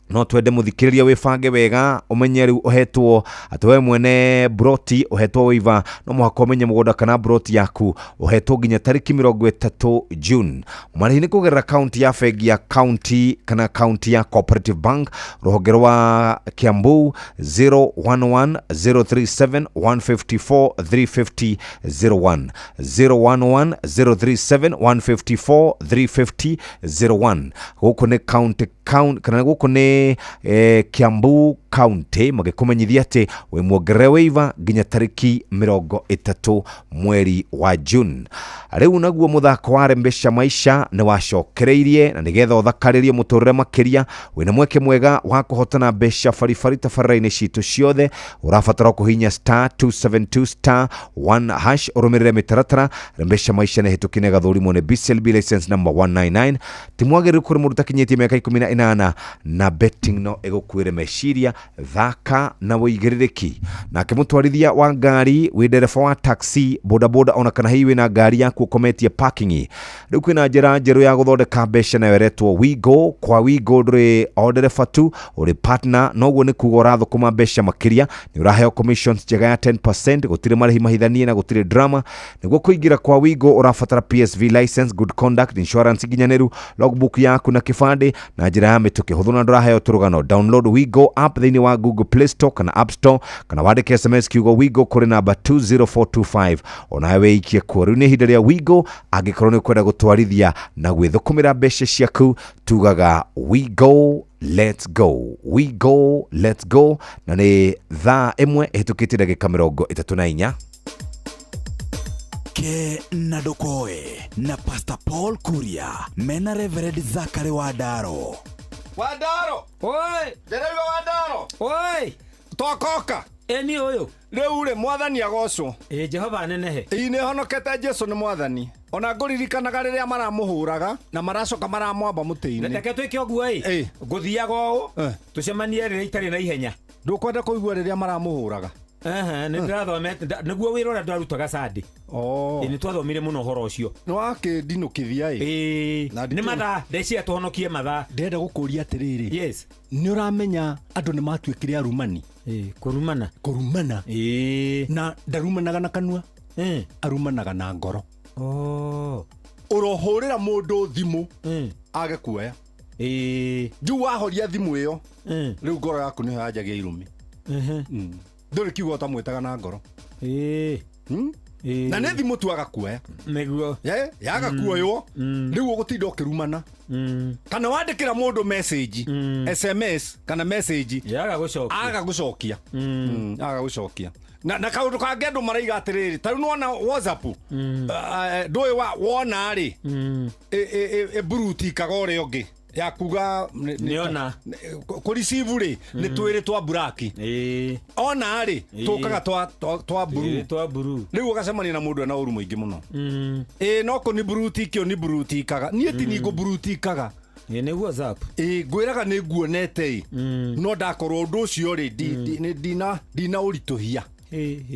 no twende mũthikĩrĩria wĩbange wega ũmenye rĩu ũhetwo atĩ we mwene broti ũhetwo waiver no mũhaka ũmenye mũgũnda kana broti yaku ũhetwo nginya tarĩki 30 June. Marĩhi nĩ kũgerera kaunti ya bengi ya kaunti kana kaunti ya Cooperative Bank rũhonge rwa Kiambu 011 037 154 350 01 011 037 154 350 01. Gũkũ nĩ kaunti kana gũkũ nĩ Kiambu County magĩkũmenyithia atĩ wĩ muongerere waiver nginya tarĩki 30 mweri wa June. Rĩu naguo mũthako wa Rembesha Maisha nĩ wacokereirie na nĩgetha ũthakarĩrie mũtũrĩre makĩria wĩna mweke mwega wa kũhotana mbeca baribari tabarĩra-inĩ citũ ciothe. Ũrabatara kũhihinya star 272 star 1 hash ũrũmĩrĩre mĩtaratara. Rembesha Maisha nĩ hĩtũkie na ĩgathũrimwo nĩ BCLB license number 199. Ti mwagĩrĩru kũrĩ mũndũ ũtakinyĩtie mĩaka 18 na betting no ĩgũkuĩre meciria. Thaka na wĩigĩrĩrĩki. Nake mũtwarithia wa ngari wĩ ndereba wa taxi bodaboda ona kana hihi wĩna ngari yaku ũkometie parking, rĩu kwĩna njĩra njerũ ya gũthondeka mbeca nayo ĩretwo Wigo. Kwa Wigo ndũrĩ o ndereba tu, ũrĩ partner, noguo nĩ kuga ũrathũkũma mbeca makĩria, nĩ ũraheo commissions njega ya 10%, gũtirĩ marĩhi mahithanie na gũtirĩ drama. Nĩguo kũingĩra kwa Wigo ũrabatara PSV license, good conduct, insurance nginyanĩru, logbook yaku na kĩbandĩ na njĩra ya mĩtũkĩ hũthũ na ndũraheo tũrũgano. Download Wigo app thĩinĩ wa Google Play Store kana App Store kana wandĩke SMS kiugo Wigo kũrĩ namba 20425 onawe wĩikie kuo. Rĩu nĩ ihinda rĩa Wigo angĩkorwo nĩ ũkwenda gũtwarithia na gwĩthũkũmĩra mbeca ciaku, tugaga Wigo let's go, Wigo let's go. Na nĩ thaa 1 ĩhĩtũkĩtie ndagĩka 34. Ke na ndũkoe na Pastor Paul Kuria mena Reverend Zachary Wandaro. Wandaro! Oi! Ndĩraigua Wandaro! Oi! Twakoka! Ĩni ũyũ. Rĩu rĩ mwathani agocwo. Ĩ Jehova anenehe. Ĩ nĩ honokete Jesu nĩ mwathani. Ona ngũririkanaga rĩrĩa maramũhũraga na maracoka maramwamba mũtĩ-inĩ. Reke twĩke ũguo ĩ. Ngũthiaga ũũ tũcemanie rĩrĩa itarĩ na ihenya. Ndũkwenda kũigua rĩrĩa maramũhũraga. Nĩ ndĩrathomete nĩguo wĩra ũrĩa ndarutaga Sunday. Nĩ twathomire mũno ũhoro ũcio. Nĩ wakĩndinũkithia ĩ. Nĩ mathaa ndeciria tũhonokie mathaa. Ndĩrenda gũkũria atĩrĩrĩ. Yes. Nĩ ũramenya andũ nĩ matuĩkire arumani. Kũrumana. Kũrumana. Na ndarumanaga na kanua. Arumanaga na ngoro. Ũrohũrĩra mũndũ thimũ age kuoya. Rĩu wahoria thimũ ĩyo rĩu ngoro yaku nĩyo yanjagia irumi. Ndũrĩ kiugo ũtamwĩtaga na ngoro. Na nĩ thimũ tu agakuoya. Nĩguo. Yaga kuoywo rĩu ũgũtinda ũkĩrumana. Kana wandĩkĩra mũndũ message, SMS kana message yaga gũcokia. Aga gũcokia. Aga gũcokia. Na kaũndũ kangĩ andũ maraiga atĩrĩrĩ, ta rĩu nĩwona WhatsApp, ndũĩ wona rĩ, ĩmburutikaga ũrĩa ũngĩ. Ya kuga Nĩona. Kå receive rĩ nĩ twĩrĩ twa buraki ona rĩ tũkaga twa blue. Twa blue. Rĩu ũgacemania na mũndũ ena ũru mũingĩ mũno. Ĩ no kũ ni brutiki ni brutikaga niĩ ti ni ngũbrutikaga. Nĩ WhatsApp. Ĩ ngwĩraga nĩ nguonete ĩ no ndakorwo ũndũ ũcio rĩ ndina ũritũhia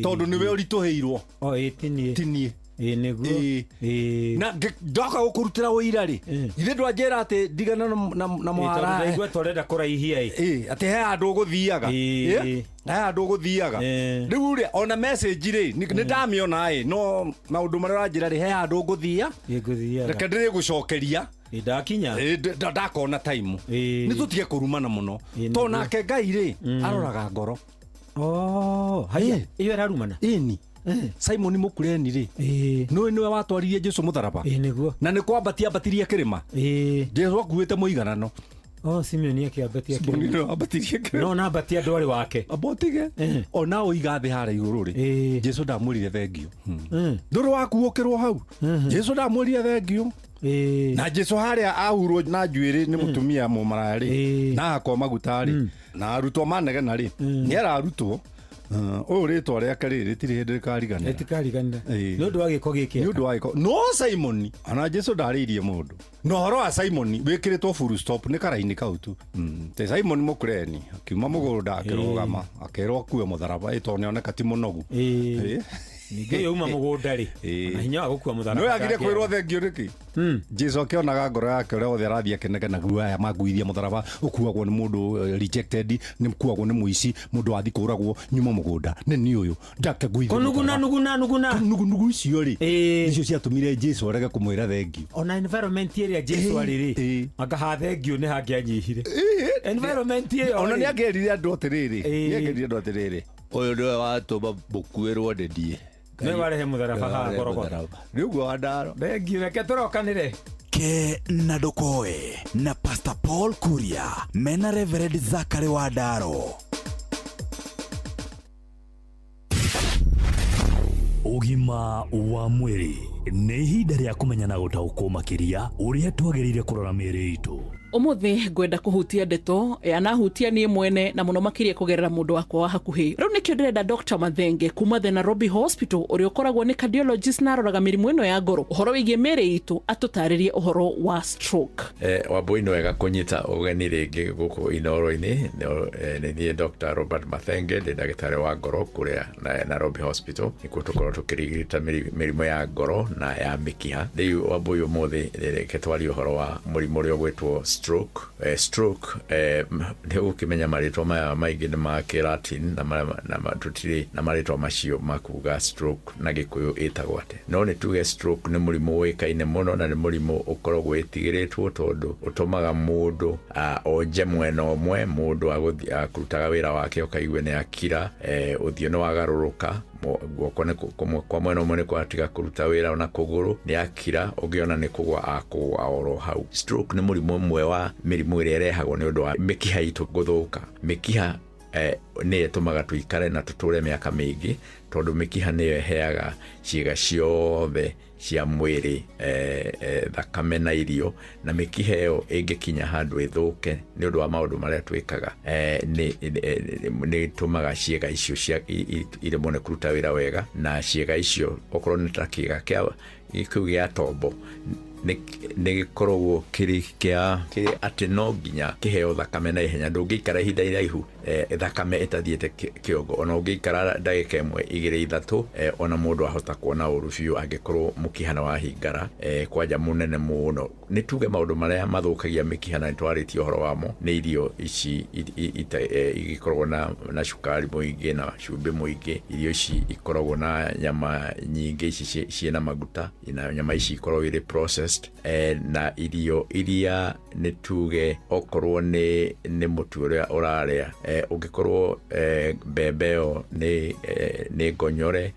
tondũ nĩwe ũritũhĩirwo. O ĩ tinie. Tinie. Ĩ nĩguo. Na ndoka gũkũrutĩra ũira rĩ ithe ndwanjĩra atĩ ndigana na mũhara. Ndaigua torenda kũraihia ĩ atĩ he handũ ũgũthiaga. He handũ ũgũthiaga rĩu rĩ ona message rĩ nĩ ndamĩona ĩ no maũndũ marĩa ũranjĩra rĩ he handũ ngũthia reke ndĩrĩgũcokeria ndakinya ndakona time nĩ tũtige kũrumana mũno tondũ nake Ngai rĩ aroraga ngoro. Haya ĩyo ĩrarumana ĩni Simon Mũkureni rĩ nĩwe nĩwe watwaririe Jesu mũtharaba. Nĩguo. Na nĩ kwambatia ambatirie kĩrĩma. Jesu akuĩte mũiganano. Simeon akĩambatia kĩrĩma. No na ambatia ndwarĩ wake. Ambotige ona ũiga thĩ harĩa igũrũ rĩ Jesu ndamwĩrire thengio. Ndũrĩ wakuũkĩrwo hau. Jesu ndamwĩrire thengio. Na Jesu harĩa ahurwo na njuĩrĩ nĩ mũtumia mũmaraya rĩ na akwa maguta rĩ na arutwo manegena rĩ nĩ ararutwo ũyũ rĩtwa rĩake rĩ rĩtirĩ hĩndĩ rĩkariganĩra. Rĩtikariganĩra nĩ ũndũ wa gĩko gĩkĩ. Nĩ ũndũ wa gĩko. No Simon ona Jesu ndarĩirie mũndũ. Na ũhoro wa Simon wĩkĩrĩtwo full stop nĩ karaini kau tu. Te Simon Mũkureni akiuma mũgũnda akĩrũgama akĩrwo akue mũtharaba ĩ tondũ nĩoneka ti mũnogu. Ningĩ yauma mũgũnda rĩ na hinya wa gũkua mũtharaba. Nĩ agire kwĩrwo thengio nĩkĩ? Jesu akĩonaga ngoro yake ũrĩa othe arathiĩ akĩnegena guaya maguithia mũtharaba ũkuagwo nĩ mũndũ rejected nĩ kuagwo nĩ mũici mũndũ wathi kũragwo nyuma mũgũnda nĩ niĩ ũyũ ndakĩguithia. Kũnuguna nuguna nuguna. Nugunugu icio rĩ nicio ciatũmire Jesu arege kũmwĩra thengio. Ona environment ĩrĩa Jesu arĩ rĩ anga ha thengio nĩ hangĩanyihire. Environment ĩyo ona nĩ angĩerire andũ atĩrĩrĩ nĩ angĩerire andũ atĩrĩrĩ ũyũ nĩwe watũma mũkuĩrwo nĩ niĩ. Nĩ warehe mũtharaba haha Gorogoro. Nĩ ũguo wa ndaro. Thengio reke tũrokanĩre. Ke na Ndokoe na Pastor Paul Kuria mena Reverend Zachary wa Ndaro. Ũgima wa mwĩrĩ nĩ ihinda rĩa kũmenya na gũtaũkwo makĩria ũrĩa twagĩrĩire kũrora mĩĩrĩ itũ. Ũmũthĩ ngwenda kũhutia ndeto yanahutia niĩ mwene na mũno makĩria kũgerera mũndũ wakwa wa hakuhĩ. Rĩu nĩkĩo ndĩrenda Dr. Mathenge kuma the Nairobi Hospital ũrĩa ũkoragwo nĩ cardiologist na aroraga mĩrimũ ĩno ya ngoro ũhoro wĩgiĩ mĩĩrĩ itũ atũtarĩrie ũhoro wa stroke. Wambui nĩ wega kũnyita ũgeni rĩngĩ gũkũ Inoro-inĩ. Nĩ niĩ Dr. Robert Mathenge ndĩ ndagĩtarĩ wa ngoro kũrĩa Nairobi Hospital. Nĩkuo tũkoragwo tũkĩrigita mĩrimũ ya ngoro na ya mĩkiha. Rĩu Wambui ũmũthĩ reke twarie ũhoro wa mũrimũ ũrĩa ũgwĩtwo stroke. Stroke nĩ ũkĩmenya marĩtwa maya maingĩ nĩ ma Kĩlatin na tũtirĩ na marĩtwa macio ma kuga stroke na Gĩkũyũ ĩtagwo atĩa. No nĩ tuge stroke nĩ mũrimũ ũĩkaine mũno na nĩ mũrimũ ũkoragwo wĩtigĩrĩtwo tondũ ũtũmaga mũndũ onje mwena ũmwe, mũndũ akũrutaga wĩra wake ũkaigua nĩ akira, ũthiũ nĩ wagarũrũka, guoko nĩ kwa mwena ũmwe nĩ kwatiga kũruta wĩra ona kũgũrũ nĩ akira, ũngĩona nĩ kũgwa akũgwa oro hau. Stroke nĩ mũrimũ ũmwe wa mĩrimũ ĩrĩa ĩrehagwo nĩ ũndũ wa mĩkiha itũ gũthũka. Mĩkiha nĩ ĩtũmaga tũikare na tũtũre mĩaka mĩingĩ tondũ mĩkiha nĩyo ĩheaga ciĩga ciothe cia mwĩrĩ thakame na irio, na mĩkiha ĩyo ĩngĩkinya handũ ĩthũke nĩ ũndũ wa maũndũ marĩa twĩkaga nĩ ĩtũmaga ciĩga icio iremwo nĩ kũruta wĩra wega, na ciĩga icio okorwo nĩ ta kĩĩga kĩu gĩa tombo nĩ gĩkoragwo kĩrĩ kĩa atĩ no nginya kĩheo thakame na ihenya. Ndũngĩikara ihinda iraihu thakame ĩtathiĩte kĩongo, ona ũngĩikara ndagĩka ĩmwe igĩrĩ ithatũ ona mũndũ ahota kuona ũru biũ angĩkorwo mũkiha nĩ wahingara kwanja mũnene mũno. Nĩ tuge maũndũ marĩa mathũkagia mĩkiha na nĩtwarĩtie ũhoro wamo nĩ irio ici igĩkoragwo na cukari mũingĩ na cumbĩ mũingĩ, irio ici ikoragwo na nyama nyingĩ ici ciĩna maguta, na nyama ici ikoragwo irĩ processed, na irio iria nĩ tuge okorwo nĩ mũtu ũrĩa ũrarĩa, ũngĩkorwo mbembe ĩyo nĩ ngonyore,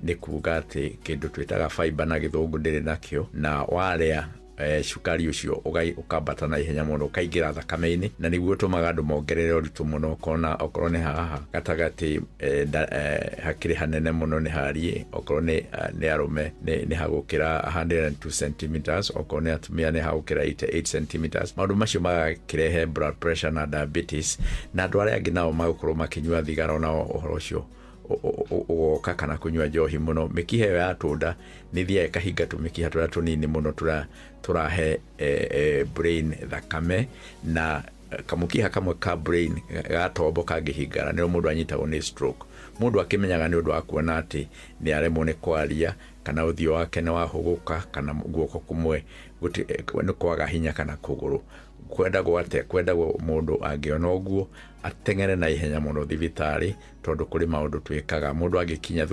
nĩ kuga atĩ kĩndũ twĩtaga fiber na Gĩthũngũ ndĩrĩ nakĩo, na warĩa Cukari ũcio ũkambata na ihenya mũno, ũkaingĩra thakame-inĩ, na nĩguo ũtũmaga andũ mongerere ũritũ mũno. Ũkona okorwo nĩ haha gatagatĩ hakĩrĩ hanene mũno nĩ hariĩ, okorwo nĩ arũme nĩ hagũkĩra 102 centimeters, okorwo nĩ atumia nĩ hagũkĩra 88 centimeters. Maũndũ macio magakĩrehe blood pressure na diabetes, na andũ arĩa angĩ nao magũkorwo makĩnyua thigara, onao ũhoro ũcio ũgoka, kana kũnyua njohi mũno. Mĩkiha ĩyo ya tũnda nĩ ĩthiaga ĩkahinga tũmĩkiha tũrĩa tũnini mũno tũrahe brain thakame, na kamũkiha kamwe ka brain ga tombo kangĩhingana nĩrĩo mũndũ anyitagwo nĩ stroke. Mũndũ akĩmenyaga nĩ ũndũ wa kuona atĩ nĩ aremwo nĩ kwaria, kana ũthiũ wake nĩ wahũgũka, kana guoko kũmwe nĩ kwaga hinya, kana kũgũrũ. Kwendagwo atĩa? Kwendagwo mũndũ angĩona ũguo ateng'ere na ihenya mũno thibitarĩ, tondũ kũrĩ maũndũ twĩkaga. Mũndũ angĩkinya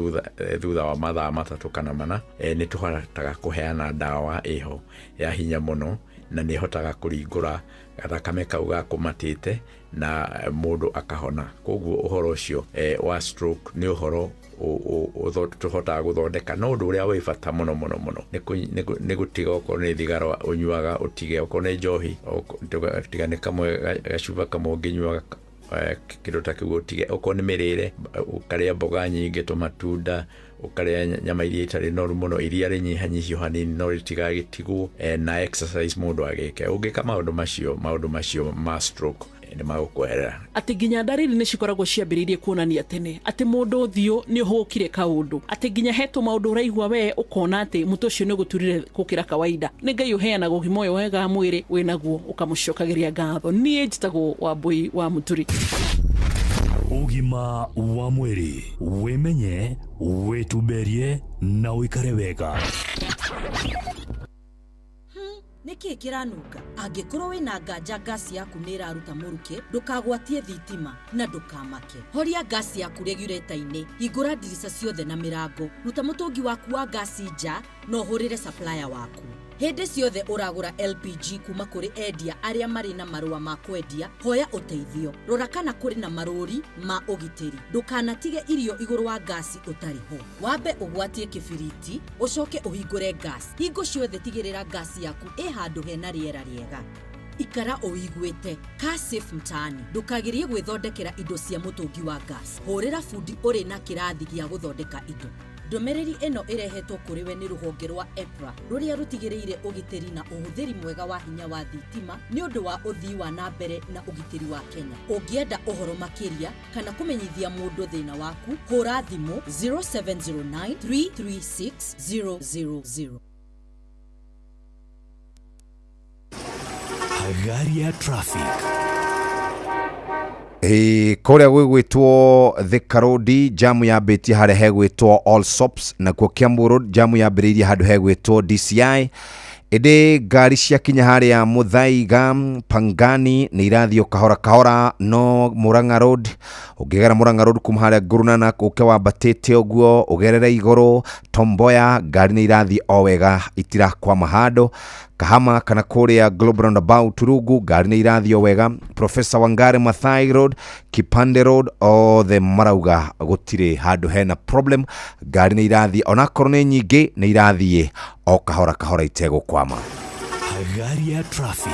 thutha wa mathaa 3 kana 4, nĩ tũhotaga kũheana ndawa ĩho ya hinya mũno, na nĩ ĩhotaga kũringũra gathakame kau gakũmatĩte na mũndũ akahona. Koguo ũhoro ũcio wa stroke nĩ ũhoro tũhotaga gũthondeka. No ũndũ ũrĩa wĩ bata mũno mũno mũno nĩ gũtiga, okorwo nĩ thigara ũnyuaga ũtige, okorwo nĩ njohi tiga nĩ kamwe gacuba kamwe ũngĩnyua kĩndũ ta kĩu ũtige, okorwo nĩ mĩrĩre ũkarĩa mboga nyingĩ, tũmatunda, ũkarĩa nyama iria itarĩ noru mũno, iria rĩnyihanyihio hanini no rĩtigagĩtigwo, na exercise mũndũ agĩke. Ũngĩka maũndũ macio ma stroke nĩ magũkweherera. Atĩ nginya ndariri nĩ cikoragwo ciambĩrĩirie kuonania tene atĩ mũndũ ũthiũ nĩ ũhũkire kaũndũ, atĩ nginya hetwo maũndũ ũraigua we ũkona atĩ mũtwe ũcio nĩ ũgũturire gũkĩra kawaida. Nĩ Ngai ũheanaga ũgima ũyũ wega wa mwĩrĩ wĩnaguo ũkamũcokagĩria ngatho. Niĩ njĩtagwo Wambui wa Mũturi. Ũgima wa mwĩrĩ, wĩmenye, wĩtumberie na ũikare wega. Nĩkĩ kĩranunga? Angĩkorwo wĩna nganja ngasi yaku nĩ ĩraruta mũrukĩ, ndũkagwatie thitima na ndũkamake. Horia ngasi yaku regulator-inĩ, hingũra ndirica ciothe na mĩrango, ruta mũtũngi waku wa ngasi nja na ũhũrĩre supplier waku. Hĩndĩ ciothe ũragũra LPG kuma kũrĩ endia arĩa marĩ na marũa ma kwendia, hoya ũteithio. Rora kana kũrĩ na marũri ma ũgitĩri. Ndũkanatige irio igũrũ wa ngasi ũtarĩ ho. Wambe ũgwatie kĩbiriti, ũcoke ũhingũre ngasi. Hingo ciothe tigĩrĩra ngasi yaku ĩ handũ hena rĩera rĩega. Ikara ũiguĩte. Kaa safe mtaani. Ndũkagerie gwĩthondekera indo cia mũtũngi wa gas. Hũrĩra bundi ũrĩ na kĩrathi gĩa gũthondeka indo. Ndũmĩrĩri ĩno ĩrehetwo kũrĩ we nĩ rũhonge rwa EPRA rũrĩa rũtigĩrĩire ũgitĩri na ũhũthĩri mwega wa hinya wa thitima nĩ ũndũ wa ũthii wa na mbere na ũgitĩri wa Kenya. Ũngĩenda ũhoro makĩria kana kũmenyithia mũndũ thĩna waku, hũra thimũ 0709 336 000. Hagaria traffic. Kũrĩa gwĩgwĩtwo Thika Road jamu yambĩtie harĩa hegwĩtwo All Sops, nakuo Kiambu Road jamu yambĩrĩirie handũ hegwĩtwo DCI, ĩndĩ ngari ciakinya harĩa Muthaiga Pangani nĩ irathiĩ o kahora kahora. No Murang'a Road, ũngĩgera Murang'a Road kuma harĩa Ngurunana ũke wambatĩte ũguo ũgerere igũrũ Tomboya, ngari nĩ irathiĩ o wega itirakwama handũ. Kahama kana kũrĩa Global Roundabout Rungu ngari nĩ irathiĩ o wega. Professor Wangari Maathai Road, Kipande Road, othe marauga gũtirĩ handũ hena problem, ngari nĩ irathiĩ onakorwo nĩ nyingĩ nĩ irathiĩ o kahora kahora itegũkwama. Hagaria traffic.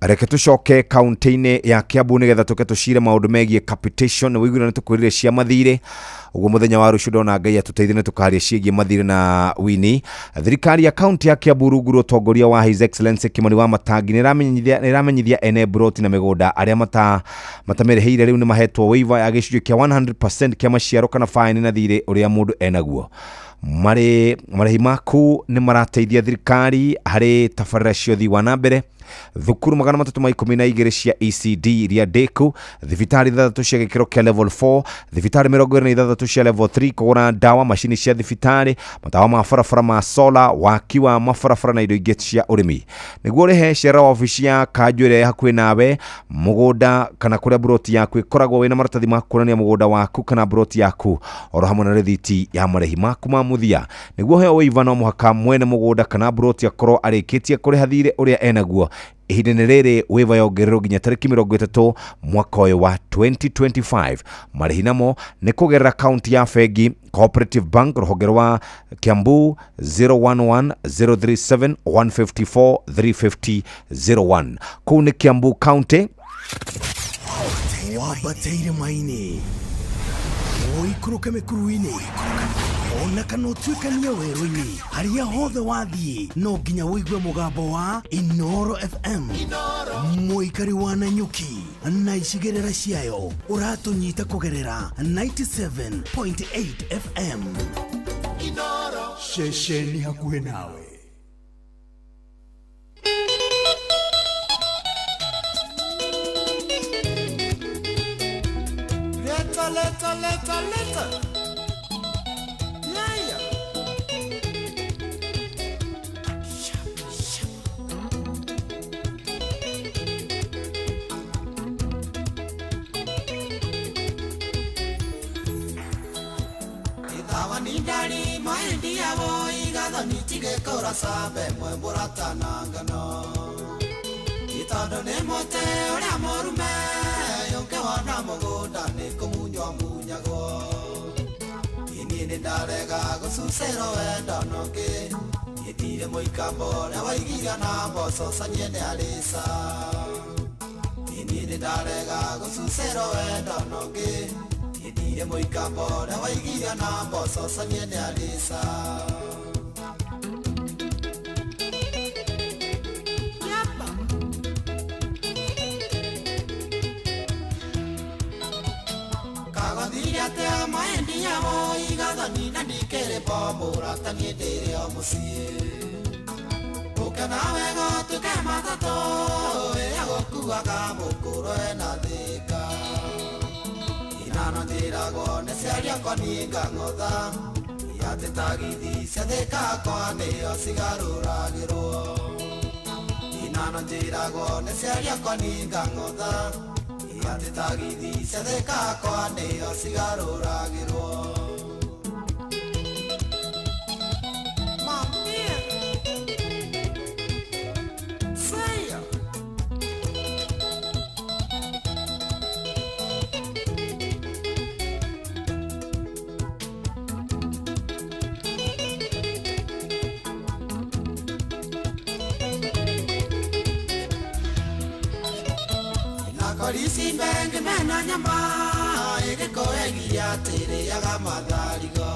Reke tũcoke kaunti-inĩ ya Kiambu nĩgetha tũke tũcire maũndũ megiĩ capitation. Wĩiguire nĩ tũkwĩrire cia mathirĩ ũguo mũthenya wa rũciũ ndona Ngai atũteithie nĩ tũkaria ciĩgiĩ mathirĩ na wini. Thirikari ya kaunti ya Kiambu rungu rwa ũtongoria wa His Excellency Kimani wa Matangi nĩ ĩramenyithia ene mburoti na mĩgũnda arĩa matamĩrĩhĩire rĩu nĩ mahetwo waiver ya gĩcunjĩ kĩa 100% kĩa maciaro kana fine na thirĩ ũrĩa mũndũ enaguo. Marĩhi maku nĩ marateithia thirikari harĩ tabarĩra cia ũthii wa na mbere. Thukuru 312 cia ECD iria ndĩku, thibitarĩ 6 cia gĩkĩro kĩa level 4, thibitarĩ 26 cia level 3, kũgũra ndawa, macini cia thibitarĩ, matawa ma barabara ma sola, waki wa mabarabara na indo ingĩ cia ũrĩmi. Nĩguo ũrĩhe cerera wabici ya kanjũ ĩrĩa ĩ hakuhĩ nawe, mũgũnda kana kũrĩa mburoti yaku ĩkoragwo wĩna maratathi ma kuonania mũgũnda waku kana mburoti yaku, oro hamwe na rĩthiti ya marĩhi maku ma mũthia. Nĩguo ũheo waiver no mũhaka mwene mũgũnda kana mburoti akorwo arĩkĩtie kũrĩha thirĩ ũrĩa enaguo. Ihinda-inĩ rĩrĩ waiver yongererwo nginya tarĩki 30 mwaka ũyũ wa 2025. Marĩhi namo nĩ kũgerera kaunti ya bengi Cooperative Bank rũhonge rwa Kiambu 011 037 154 350 01 kũu nĩ Kiambu County. Wambate irĩma-inĩ, ũikũrũke mĩkuru-inĩ, ona kana ũtuĩkanie werũ-inĩ, harĩa hothe wathiĩ no nginya ũigue mũgambo wa Inoro FM. Mũikari wa Nanyuki na icigĩrĩra ciayo, ũratũnyita kũgerera 97.8 FM. Ceceni hakuhĩ nawe. Leta, leta, leta, leta. Yeah, yeah. Shap, shap. Ithawa ni ndari mahindi yabo igathoni tigekora sambe mwe mũratana ngano itondo nĩ mũtĩ ũrĩa mũrume ũngĩwona mũgũnda nĩ kũmunywo munyagwo. Niĩ nĩ ndarega gũcucĩrwo wendo nũngĩ ndirĩ mũikambo ũrĩa waigiria na mboco canie nĩ arĩca. Niĩ nĩ ndarega gũcucĩrwo wendo nũngĩ ndirĩ mũikambo ũrĩa waigiria na mboco canie nĩ arĩca. Kagothire atĩa mahĩndĩ yao igathani na ndikĩrĩ bomu ũrata niĩ ndĩrĩ o mũciĩ ũke nawe gũtuĩke matatũ ĩrĩa gũkuaga mũkũrũ ena thĩka inano njĩragwo nĩ ciari akwa niĩ ngang'otha atĩ tagithi cia thĩka akwa nĩo cigarũragĩrwo inano njĩragwo nĩ ciari akwa niĩ ngang'otha atĩ tagithi cia thĩka akwa nĩo cigarũragĩrwo. Mamia. Say ya. Nakorisi mbenge mena nyama ĩgĩkoegia atĩrĩaga matharigo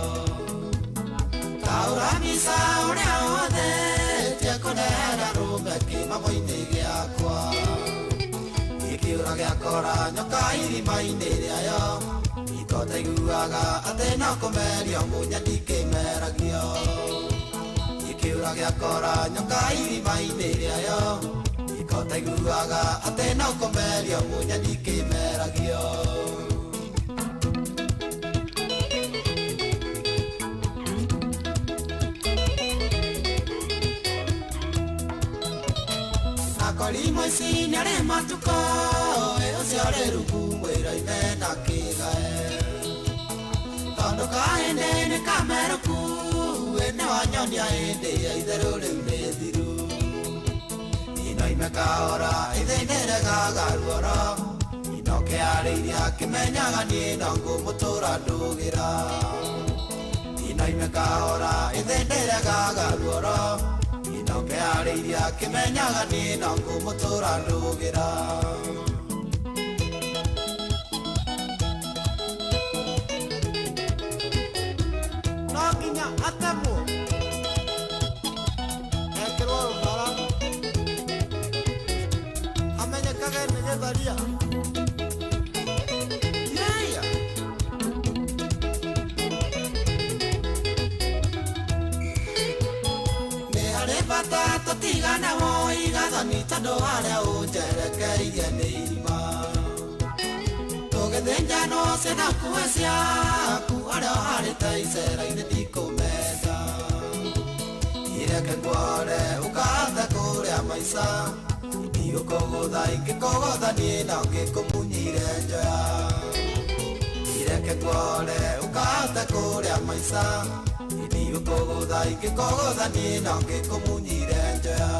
taũra mbica ũrĩa ũhũthĩtie kũnehera rũme kĩmamo-inĩ gĩakwa gĩkĩũra gĩakora nyoka irima-inĩ rĩayo ikotaiguaga atĩ no kũmerio mũnya ndikĩmeragio gĩkĩũra gĩakora nyoka irima-inĩ rĩayo ikotaiguaga atĩ no kũmerio mũnya ndikĩmeragio. Nakorimo ici nĩarĩ matukũ ĩ ũcio ũrĩ rungu mwĩra-inĩ na kĩgae tondũ kahĩndĩ nĩ kamerũku ĩ nĩwanyonia hĩndĩ ya itherũ rĩu nĩ thiru inoime kahora ithĩnĩregaga ruoro inoke arĩiria kĩmenyaga niĩ no ngũmũtũra ndũgĩra inoime kahora ithĩnĩregaga ruoro inoke arĩiria kĩmenyaga niĩ no ngũmũtũra ndũgĩra. No nginya atemwo ekĩrwo rũhara amenyekage nĩ gĩtharia. Yeah. Nĩ harĩ bata tũtigane igathani tondũ harĩa ũnjerekeirie nĩ irima tũgĩthĩnjanwo ciana kuwe ciaku harĩa ũharĩte icera-inĩ ndikũmenda ireke ngwore ũkahathe kũrĩa maica ndigũkũgũtha ingĩkũgũtha niĩ no ngĩkũmunyire njoya ireke ngwore ũkahathe kũrĩa maica ndigũkũgũtha ingĩkũgũtha niĩ no ngĩkũmunyire njoya.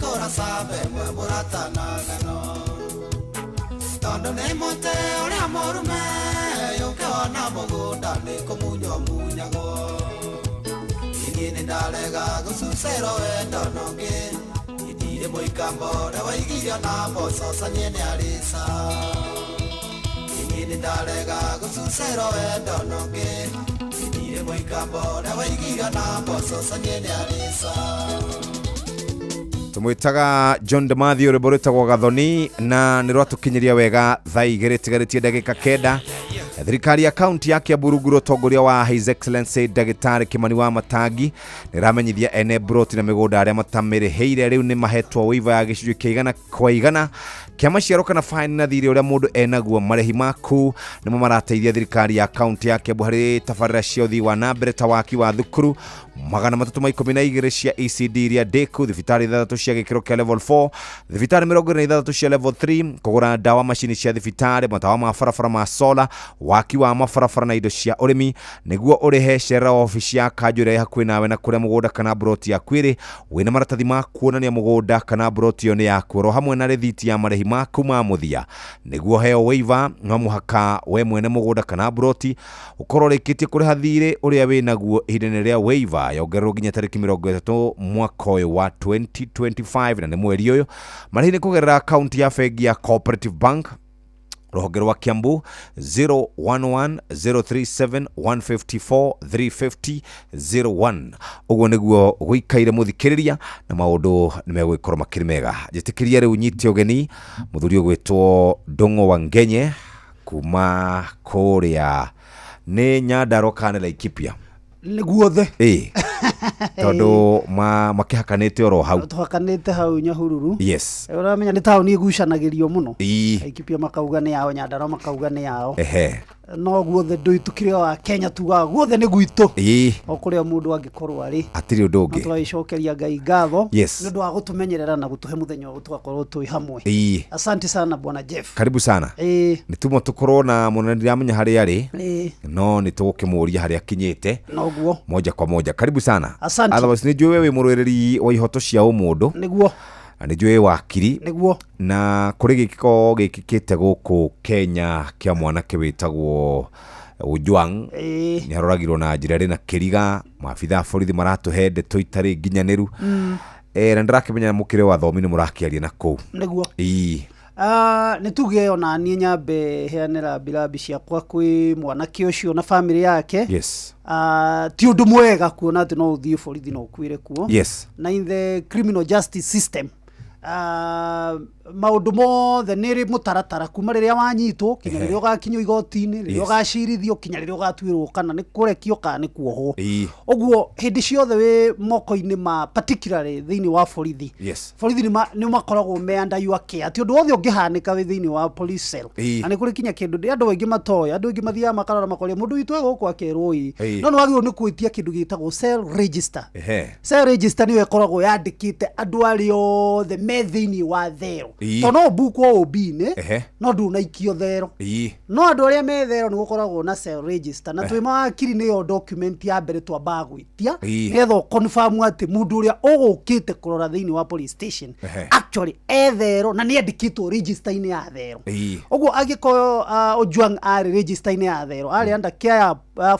Kũraca mbemwe mũrata na ngano tondũ nĩ mũtĩ ũrĩa mũrume yũke wona mũgũnda nĩ kũmunywo munyagwo. Niĩ nĩ ndarega gũcucĩrwo wendo nũngĩ ndirĩ mũikambo ũrĩa waigirio na mboco canye nĩ arĩca. Niĩ nĩ ndarega gũcucĩrwo wendo nũngĩ ndirĩ mũikambo ũrĩa waigirio na mboco canye nĩ arĩca. Tumwitaga John Demathi rwĩmbo rwĩtagwo Gathoni na nĩ rwatũkinyiria wega thaa igĩrĩ tigarĩtie ndagĩka 9. Thirikari ya kaunti ya Kiambu rungu rwa ũtongoria wa His Excellency Ndagĩtarĩ Kimani wa Matangi nĩ ĩramenyithia ene broti na mĩgũnda arĩa matamĩrĩhĩire rĩu nĩ mahetwo waiver ya gĩcunjĩ kĩa igana kwa igana kĩa maciaro kana fine na thirĩ ũrĩa mũndũ enaguo. Marĩhi maku nĩmo marateithia thirikari ya kaunti ya Kiambu harĩ tabarĩra cia ũthii wa na mbere ta waki wa thukuru 312 cia ECD iria ndĩku, thibitarĩ 6 cia gĩkĩro kĩa level 4, thibitarĩ 26 cia level 3, kũgũra ndawa, macini cia thibitarĩ, matawa ma barabara ma sola, waki wa mabarabara na indo cia ũrĩmi. Nĩguo ũrĩhe cerera obici ya kanjũ ĩrĩa ĩ hakuhĩ nawe na kũrĩa mũgũnda kana broti yaku ĩrĩ, wĩna maratathi ma kuonania mũgũnda kana broti ĩyo nĩ yaku, oro hamwe na rĩthiti ya marĩhi maku ma mũthia. Nĩguo heo waiver no mũhaka we mwene mũgũnda kana broti ũkorwo ũrĩkĩtie kũrĩha thirĩ ũrĩa wĩnaguo ihinda-inĩ rĩa waiver yongererwo nginya tarĩki 30 mwaka ũyũ wa 2025 na nĩ mweri ũyũ. Marĩhi nĩ kũgerera akaunti ya bengi ya Cooperative Bank rũhonge rwa Kiambu 011-037-154-350-01. Ũguo nĩguo gũikaire mũthikĩrĩria na maũndũ nĩ megũgĩkorwo makĩrĩ mega. Njĩtĩkĩria rĩu nyite ũgeni mũthuri ũgwĩtwo Ndung'u wa Ngenye kuma kũrĩa nĩ Nyandarua kana nĩ Laikipia? Nĩ guothe. Ĩĩ, tondũ makĩhakanĩte oro hau. Tũhakanĩte hau Nyahururu. Yes. Ũramenya nĩ taũni ĩgucanagĩrio mũno. Ĩĩ. Laikipia makauga nĩ yao, Nyandarua makauga nĩ yao. Ehe. No guothe ndũi tũkĩrĩ o Akenya tugaga guothe nĩ gwitũ. Ĩĩ. O kũrĩa mũndũ angĩkorwo arĩ. Hatirĩ ũndũ ũngĩ. Na tũgagĩcokeria Ngai ngatho. Yes. Nĩ ũndũ wa gũtũmenyerera na gũtũhe mũthenya ũyũ tũgakorwo twĩ hamwe. Ĩĩ. Asante sana Bwana Jeff. Karibu sana. Ĩĩ. Nĩ tuma tũkorwo na mũnene ndiramenya harĩa arĩ. Ĩĩ. No nĩ tũgũkĩmũria harĩa akinyĩte. Noguo. Moja kwa moja. Karibu sana. Asante. Otherwise nĩ njũĩ we wĩ mũrũĩrĩri wa ihoto cia ũmũndũ. Nĩguo. Na nĩ njũĩ wakiri. Nĩguo. Na kũrĩ gĩko gĩkĩkĩte gũkũ Kenya kĩa mwanake wĩtagwo Ojwang. Ĩĩ. Nĩ aroragirwo na njĩra ĩrĩ na kĩriga, maabitha a borithi maratũhe ndeto itarĩ nginyanĩru. Na ndĩrakĩmenya mũkĩrĩ wa athomi nĩ mũrakĩaria na kũu. Nĩguo. Ĩĩ. Nĩ tuge ona niĩ nyambe heane rambirambi ciakwa kwĩ mwanake ũcio na bamĩrĩ yake. Yes. Ti ũndũ mwega kuona atĩ no ũthiĩ borithi na ũkuĩre kuo. Yes. Na in the criminal justice system maũndũ mothe nĩ rĩ mũtaratara kuma rĩrĩa wanyitwo kinya rĩrĩa ũgakinywo igoti-inĩ, rĩrĩa ũgacirithio kinya rĩrĩa ũgatuĩrwo kana nĩ kũrekio kana nĩ kuohwo. Ũguo hĩndĩ ciothe wĩ moko-inĩ ma particularly thĩinĩ wa borithi. Yes. Borithi nĩ makoragwo me under your care, ti ũndũ wothe ũngĩhanĩka wĩ thĩinĩ wa police cell. Na nĩ kũrĩ kinya kĩndũ andũ aingĩ matoĩ, andũ aingĩ mathiaga makarora makoria mũndũ witũ e gũkũ akerwo ĩĩ. No nĩ wagĩrĩirwo nĩ gwĩtia kĩndũ gĩtagwo cell register. Cell register nĩyo ĩkoragwo yandĩkĩte andũ arĩa othe me thĩinĩ wa thero. Tondũ no ũbukwo OB-inĩ, no ndũnaikio thero. No andũ arĩa me thero nĩ gũkoragwo na cell register, na twĩ mawakiri nĩyo document ya mbere twambaga gwĩtia nĩgetha ũconfirm atĩ mũndũ ũrĩa ũgũkĩte kũrora thĩinĩ wa police station actually e thero na nĩ andĩkĩtwo register-inĩ ya thero. Ũguo angĩkorwo Ojwang arĩ register-inĩ ya thero, arĩ under care ya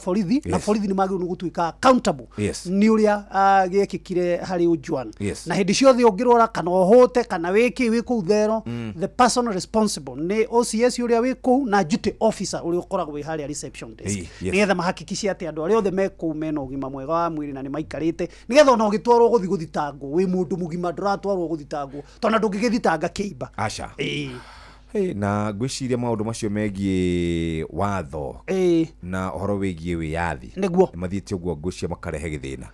borithi, na borithi nĩ magĩrĩirwo nĩ gũtuĩka accountable nĩ ũrĩa gĩekĩkire harĩ Ojwang. Na hĩndĩ ciothe ũngĩrora kana ũhũte kana wĩkĩ wĩ kũu thero, the person responsible nĩ OCS ũrĩa wĩ kũu na duty officer ũrĩa ũkoragwo wĩ harĩa reception desk. Nĩgetha mahakikice atĩ andũ arĩa othe me kũu mena ũgima mwega wa mwĩrĩ na nĩ maikarĩte, nĩgetha ona ũgĩtwarwo gũthiĩ gũthitangwo wĩ mũndũ mũgima ndũratwarwo gũthitangwo tondũ ndũngĩgĩthitanga kĩimba. Aca. Hey, na ngwĩciria maũndũ macio megiĩ watho na ũhoro wĩgiĩ wĩyathi nĩguo nĩ mathiĩte ũguo ngwĩciria makarehe gĩthĩna.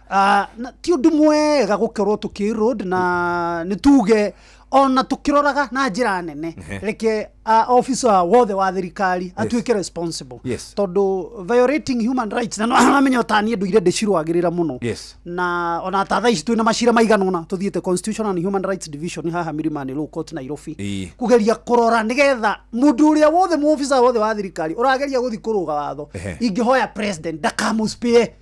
Ti ũndũ mwega gũkorwo tũkĩ road na nĩ tuge ona tũkĩroraga na njĩra nene reke officer wothe wa thirikari atuĩke responsible. Tondũ violating human rights na no ta niĩ ndũire ndĩcirũagĩrĩra mũno. Na ona ta thaa ici twĩna macira maigana ũna tũthiĩte Constitution and Human Rights Division haha Milimani Law Court Nairobi kũgeria kũrora nĩgetha mũndũ ũrĩa wothe mũofisa wothe wa thirikari ũrageria gũthiĩ kũrũga watho ingĩhoya president ndakamũspare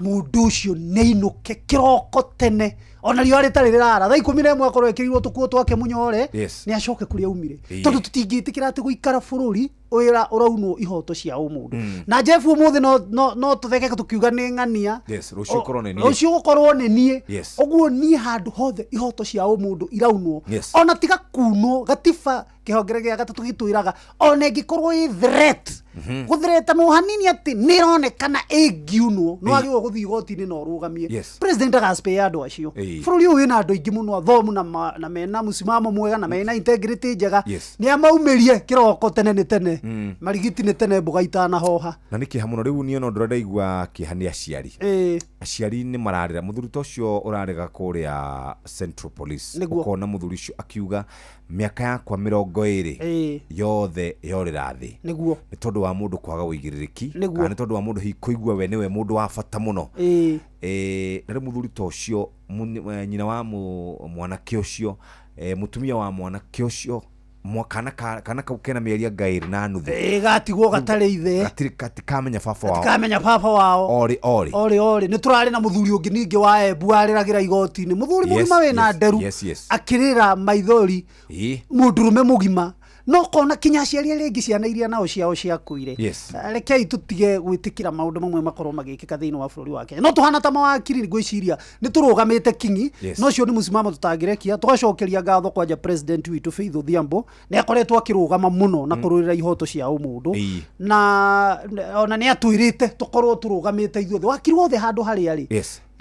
mũndũ ũcio nĩainũke kĩroko tene Ona riũa rĩtarĩ rĩrara thaa 11 akorwo ekĩrirwo tũkuo twake mũnyore nĩ acoke kũrĩa aumire. Tondũ tũtingĩtĩkĩra atĩ gũikara bũrũri wĩra ũraunwo ihoto cia ũmũndũ. Na Jeff ũmũthĩ no tũtheke tũkiuga nĩ ng'ania. Rũciũ ũkorwo nĩ niĩ. Rũciũ gũkorwo nĩ niĩ. Ũguo niĩ handũ hothe ihoto cia ũmũndũ iraunwo. Ona tiga kunwo gatiba kĩhongere gĩa gatatũ gĩtwĩraga ona ĩngĩkorwo ĩ threat gũthreatanwo hanini atĩ nĩ ĩronekana ĩngiunwo no wagĩrĩirwo gũthiĩ igoti-inĩ na ũrũgamie. President agaspare andũ acio. Bũrũri ũyũ wĩna andũ aingĩ mũno athomu na mena mũsimamo mwega na mena integrity njega. Nĩ amaumĩrie kĩroko tene nĩ tene. Marigiti nĩ tene mboga itanahoha. Na nĩ kĩeha mũno rĩu niĩ no ndĩrenda ndaigua kĩeha nĩ aciari. Aciari nĩ mararĩra mũthuri ta ũcio ũrarĩga kũrĩa Central Police. Ũkona mũthuri ũcio akiuga mĩaka yakwa 20 yothe yorĩra thĩ. Nĩguo. Nĩ tondũ wa mũndũ kwaga ũigĩrĩrĩki kana nĩ tondũ wa mũndũ hihi kũigua we nĩwe mũndũ wa bata mũno. Na rĩu mũthuri ta ũcio nyina wa mwanake ũcio mũtumia wa mwanake ũcio kana kau kena mĩeri anga 2.5 gatigwo gatarĩ ithe gatikamenya baba wao. Gatikamenya baba wao. Orĩ orĩ nĩ tũrarĩ na mũthuri ũngĩ ningĩ wa Embu arĩragĩra igoti-inĩ mũthuri mũgima wĩna nderu akĩrĩra maithori mũndũrũme mũgima no kona kinya aciari arĩa angĩ ciana iria nao ciao ciakuire. Rekei tũtige gwĩtĩkĩra maũndũ mamwe makorwo magĩkĩka thĩinĩ wa bũrũri wa Kenya. No tũhana ta mawakiri ngwĩciria nĩ tũrũgamĩte kingi no ũcio nĩ mũsimamo tũtangĩrekia. Tũgacokeria ngatho kwanja president witũ Faith Odhiambo nĩ akoretwo akĩrũgama mũno na kũrũĩrĩra ihoto cia ũmũndũ na ona nĩ atwĩrĩte tũkorwo tũrũgamĩte ithuothe wakiri wothe handũ harĩa arĩ.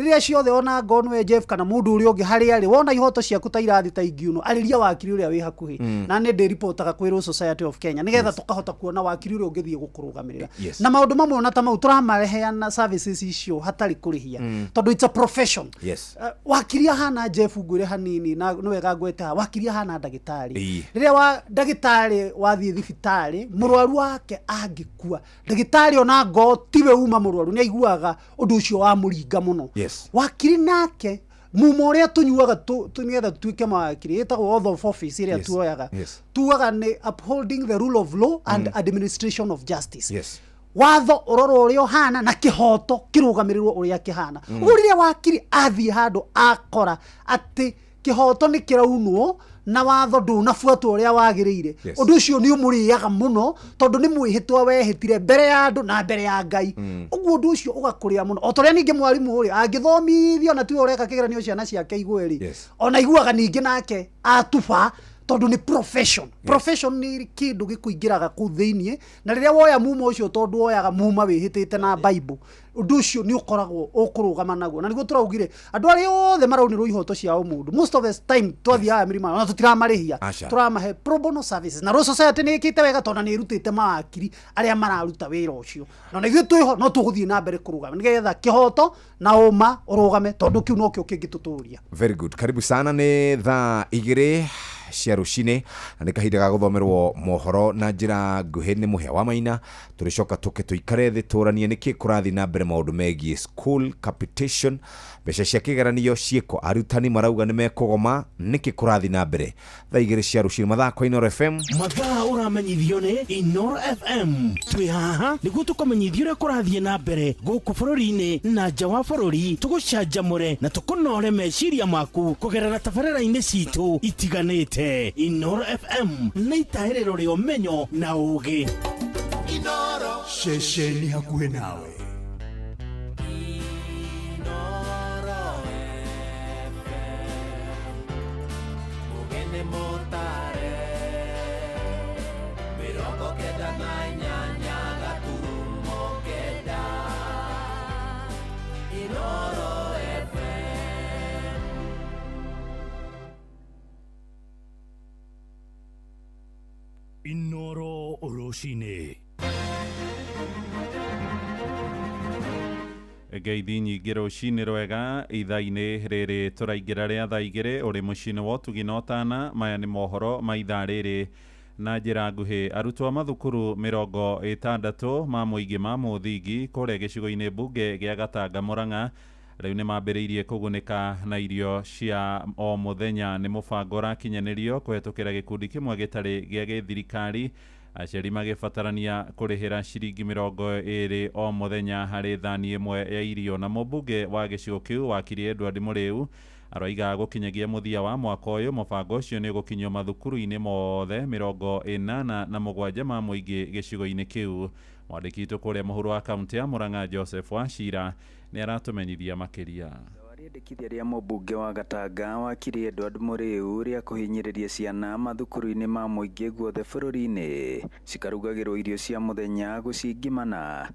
Rĩrĩa ciothe ona ngonwe Jeff kana mũndũ ũrĩa ũngĩ harĩa arĩ wona ihoto ciaku ta irathi ta ingiuno arĩria wakiri ũrĩa wĩ hakuhĩ. Na nĩ ndĩripotaga kwĩ Law Society of Kenya nĩgetha tũkahota kuona wakiri ũrĩa ũngĩthiĩ gũkũrũgamĩrĩra. Na maũndũ mamwe ona ta mau tũramareheana services icio hatarĩ kũrĩhia tondũ it's a profession. Wakiri ahana Jeff ngwĩre hanini na nĩ wega ngwete haha wakiri ahana ndagĩtarĩ. Rĩrĩa wa ndagĩtarĩ wathiĩ thibitarĩ mũrwaru wake angĩkua ndagĩtarĩ ona ngo tiwe uma mũrwaru nĩ aiguaga ũndũ ũcio wa mũringa mũno. Wakiri nake mumo ũrĩa tũnyuaga nĩgetha tuĩke mawakiri ĩtagwo oath of office ĩrĩa tuoyaga tugaga nĩ upholding the rule of law and administration of justice. Watho ũrorwo ũrĩa ũhana na kĩhoto kĩrũgamĩrĩrwo ũrĩa kĩhana. Ũguo rĩrĩa wakiri athiĩ handũ akora atĩ kĩhoto nĩ kĩraunwo na watho ndũnabuatwo ũrĩa wagĩrĩire ũndũ ũcio nĩ ũmũrĩaga mũno tondũ nĩ mwĩhĩtwa wehĩtire mbere ya andũ na mbere ya Ngai. Ũguo ũndũ ũcio ũgakũrĩa mũno o ta ũrĩa ningĩ mwarimũ ũrĩa angĩthomithio na tiwe ũreka kĩgeranio ciana ciake igwe rĩ ona iguaga ningĩ nake atuba tondũ nĩ profession. Profession nĩ kĩndũ gĩkũingĩraga kũu thĩiniĩ na rĩrĩa woya muma ũcio tondũ woyaga muma wĩhĩtĩte na Bible ũndũ ũcio nĩ ũkoragwo ũkũrũgama naguo. Na nĩguo tũraugire andũ arĩa othe maraunĩrwo ihoto cia ũmũndũ most of the time twathiaga mĩrima ona tũtiramarĩhia tũramahe pro bono services. Na Law Society nĩ ĩkĩte wega tondũ nĩ ĩrutĩte mawakiri arĩa mararuta wĩra ũcio na ithuĩ twĩho no tũgũthiĩ na mbere kũrũgama nĩgetha kĩhoto na ũma ũrũgame tondũ kĩu nokĩo kĩngĩtũtũria. Very good. Karibu sana nĩ thaa 2 cia rũcinĩ na nĩ kahinda ga gũthomerwo mohoro na njĩra nguhĩ nĩ Mũhĩa wa Maina. Tũrĩcoka tũke tũikare thĩ tũranie nĩkĩ kũrathiĩ na mbere maũndũ megiĩ school capitation mbeca cia kĩgeranio ciĩko arutani marauga nĩ mekũgoma nĩkĩ kũrathiĩ na mbere thaa 2 cia rũcinĩ mathaa kwa Inooro FM. Mathaa ũramenyithio nĩ Inooro FM. Twĩ haha nĩguo tũkũmenyithio ũrĩa kũrathiĩ na mbere gũkũ bũrũri-inĩ na nja wa bũrũri tũgũcanjamũre na tũkũnore meciria maku kũgerera tabarĩra-inĩ citũ itiganĩte. Inooro FM nĩ itahĩrĩro rĩa ũmenyo na ũũgĩ. Inooro ceceni hakuhĩ nawe. Inooro FM mugene motare 98.9 Inooro FM. Inooro rũcinĩ. Ngeithi nyingĩ rũcinĩ rwega ithaa-inĩ rĩrĩ tũraingĩra rĩa thaa 2 ũrĩ mũciĩ-inĩ wa ũtugi na ũtana. Maya nĩ mohoro ma ithaa rĩrĩ na njĩra nguhĩ. Arutwo a mathukuru 60 ma mũingĩ ma mũthingi kũrĩa gĩcigo-inĩ mbunge gĩa Gatanga Murang'a rĩu nĩ mambĩrĩirie kũgunĩka na irio cia o mũthenya. Nĩ mũbango ũrakinyanĩrio kũhetũkĩra gĩkundi kĩmwe gĩtarĩ gĩa gĩthirikari, aciari magĩbatarania kũrĩhĩra ciringi 20 o mũthenya harĩ thani ĩmwe ya irio. Na mũmbunge wa gĩcigo kĩu wakiri Edward Mũrĩu Aroiga gũkinyagia mũthia wa mwaka ũyũ mũbango ũcio nĩ ũgũkinyio mathukuru-inĩ mothe 87 ma mũingĩ gĩcigo-inĩ kĩu. Mwandĩki witũ kũrĩa mũhuro wa kaunti ya Murang'a Joseph Wachira nĩ aratũmenyithia makĩria. Rĩendekithia rĩa mũmbunge wa Gatanga wakiri Edward Muriu rĩa kũhinyĩrĩria ciana mathukuru-inĩ ma mũingĩ guothe bũrũri-inĩ cikarugagĩrwo irio cia mũthenya gũcingimana.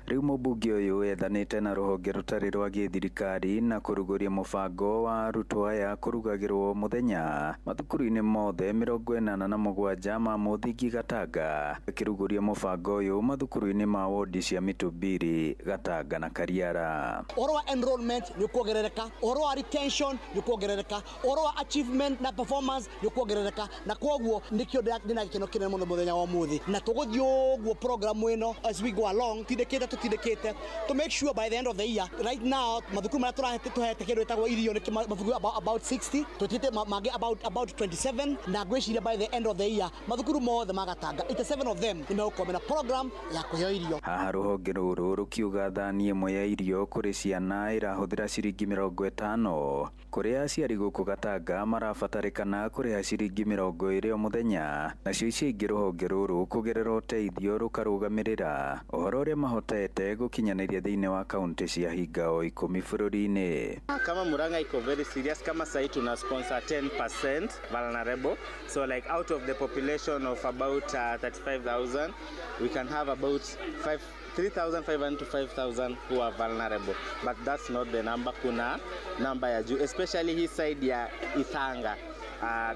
Rĩu mũmbunge ũyũ ethanĩte na rũhonge rũtarĩ rwa gĩthirikari na kũrugũria mũbango wa arutwo aya kũrugagĩrwo mũthenya mathukuru-inĩ mothe 87 ma mũthingi Gatanga, akĩrugũria mũbango ũyũ mathukuru-inĩ ma wodi cia Mĩtũmbiri, Gatanga na Kariara. Ũhoro wa enrollment nĩ kuongerereka, ũhoro wa retention nĩ kuongerereka, ũhoro wa achievement na performance nĩ kuongerereka, na kwoguo nĩkĩo ndĩna gĩkeno kĩnene mũno mũthenya wa ũmũthĩ, na tũgũthiĩ ũguo program ĩno as we go along tindĩkĩte tũtindĩkĩte to make sure by the end of the year. Right now mathukuru marĩa tũrahete tũhete kĩndũ gĩtagwo irio nĩ mathukuru about 60, tũtĩte mangĩ about 27, na ngwĩciria by the end of the year mathukuru mothe ma Gatanga 87 of them nĩ megũkorwo mena program ya kũheo irio. Haha rũhonge rũrũ rũkiuga thani ĩmwe ya irio kũrĩ ciana ĩrahũthĩra ciringi 50, kũrĩa aciari gũkũ Gatanga marabatarĩkana kũrĩha ciringi 20 o mũthenya, nacio icio ingĩ rũhonge rũrũ kũgerera ũteithio rũkarũgamĩrĩra ũhoro ũrĩa mahotete gũkinyanĩria thĩinĩ wa kaunti cia hinga o 10 bũrũri-inĩ. Kama Murang'a iko very serious, kama sahi tuna sponsor 10% vulnerable, so like out of the population of about 35,000 we can have about 3,500 to 5,000 who are vulnerable, but that's not the number. Kuna number ya juu, especially hii side ya Ithanga,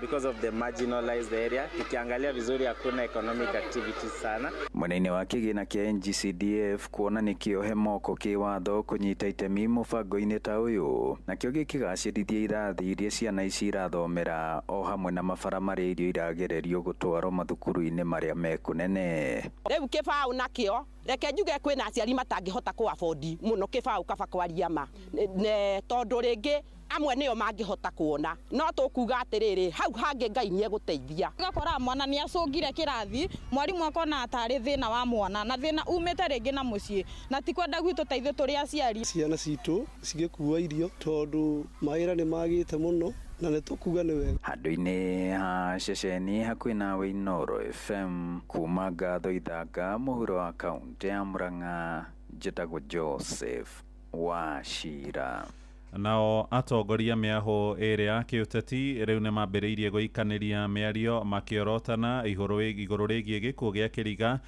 because of the marginalized area. Tukiangalia vizuri hakuna economic activities sana. Mwena-inĩ wa kĩgĩna kĩa NGCDF kuona nĩ kĩohe moko kĩwatho kũnyita itemi mũbango-inĩ ta ũyũ, nakĩo gĩkĩgacĩrithia irathi iria ciana ici irathomera o hamwe na mabara marĩa irio iragererio gũtwarwo mathukuru-inĩ marĩa me kũnene. Rĩu kĩbaũ nakĩo reke njuge kwĩna aciari matangĩhota kũ afford mũno kĩbaũ kaba kwaria ma tondũ rĩngĩ amwe nĩo mangĩhota kuona, no tũkuga atĩrĩrĩ hau hangĩ Ngai nĩ egũteithia. Ũgakora mwana nĩ acũngire kĩrathi, mwarimũ akona tarĩ thĩna wa mwana na thĩna umĩte rĩngĩ na mũciĩ, na ti kwenda gwitũ ta ithuĩ tũrĩ aciari. Ciana citũ cigĩkua irio tondũ mawĩra nĩ magĩte mũno na nĩ tũkuga nĩ wega. Handũ-inĩ ha ceceni hakuhĩ nawe Inooro FM kuma Ngatho Ithanga mũhuro wa kaunti ya Murang'a, njĩtagwo Joseph Wachira. Nao atongoria mĩahũ ĩrĩ ya kĩũteti rĩu nĩ mambĩrĩirie gũikanĩria mĩario makĩorotana igũrũ rĩgiĩ gĩkuũ gĩa kĩriga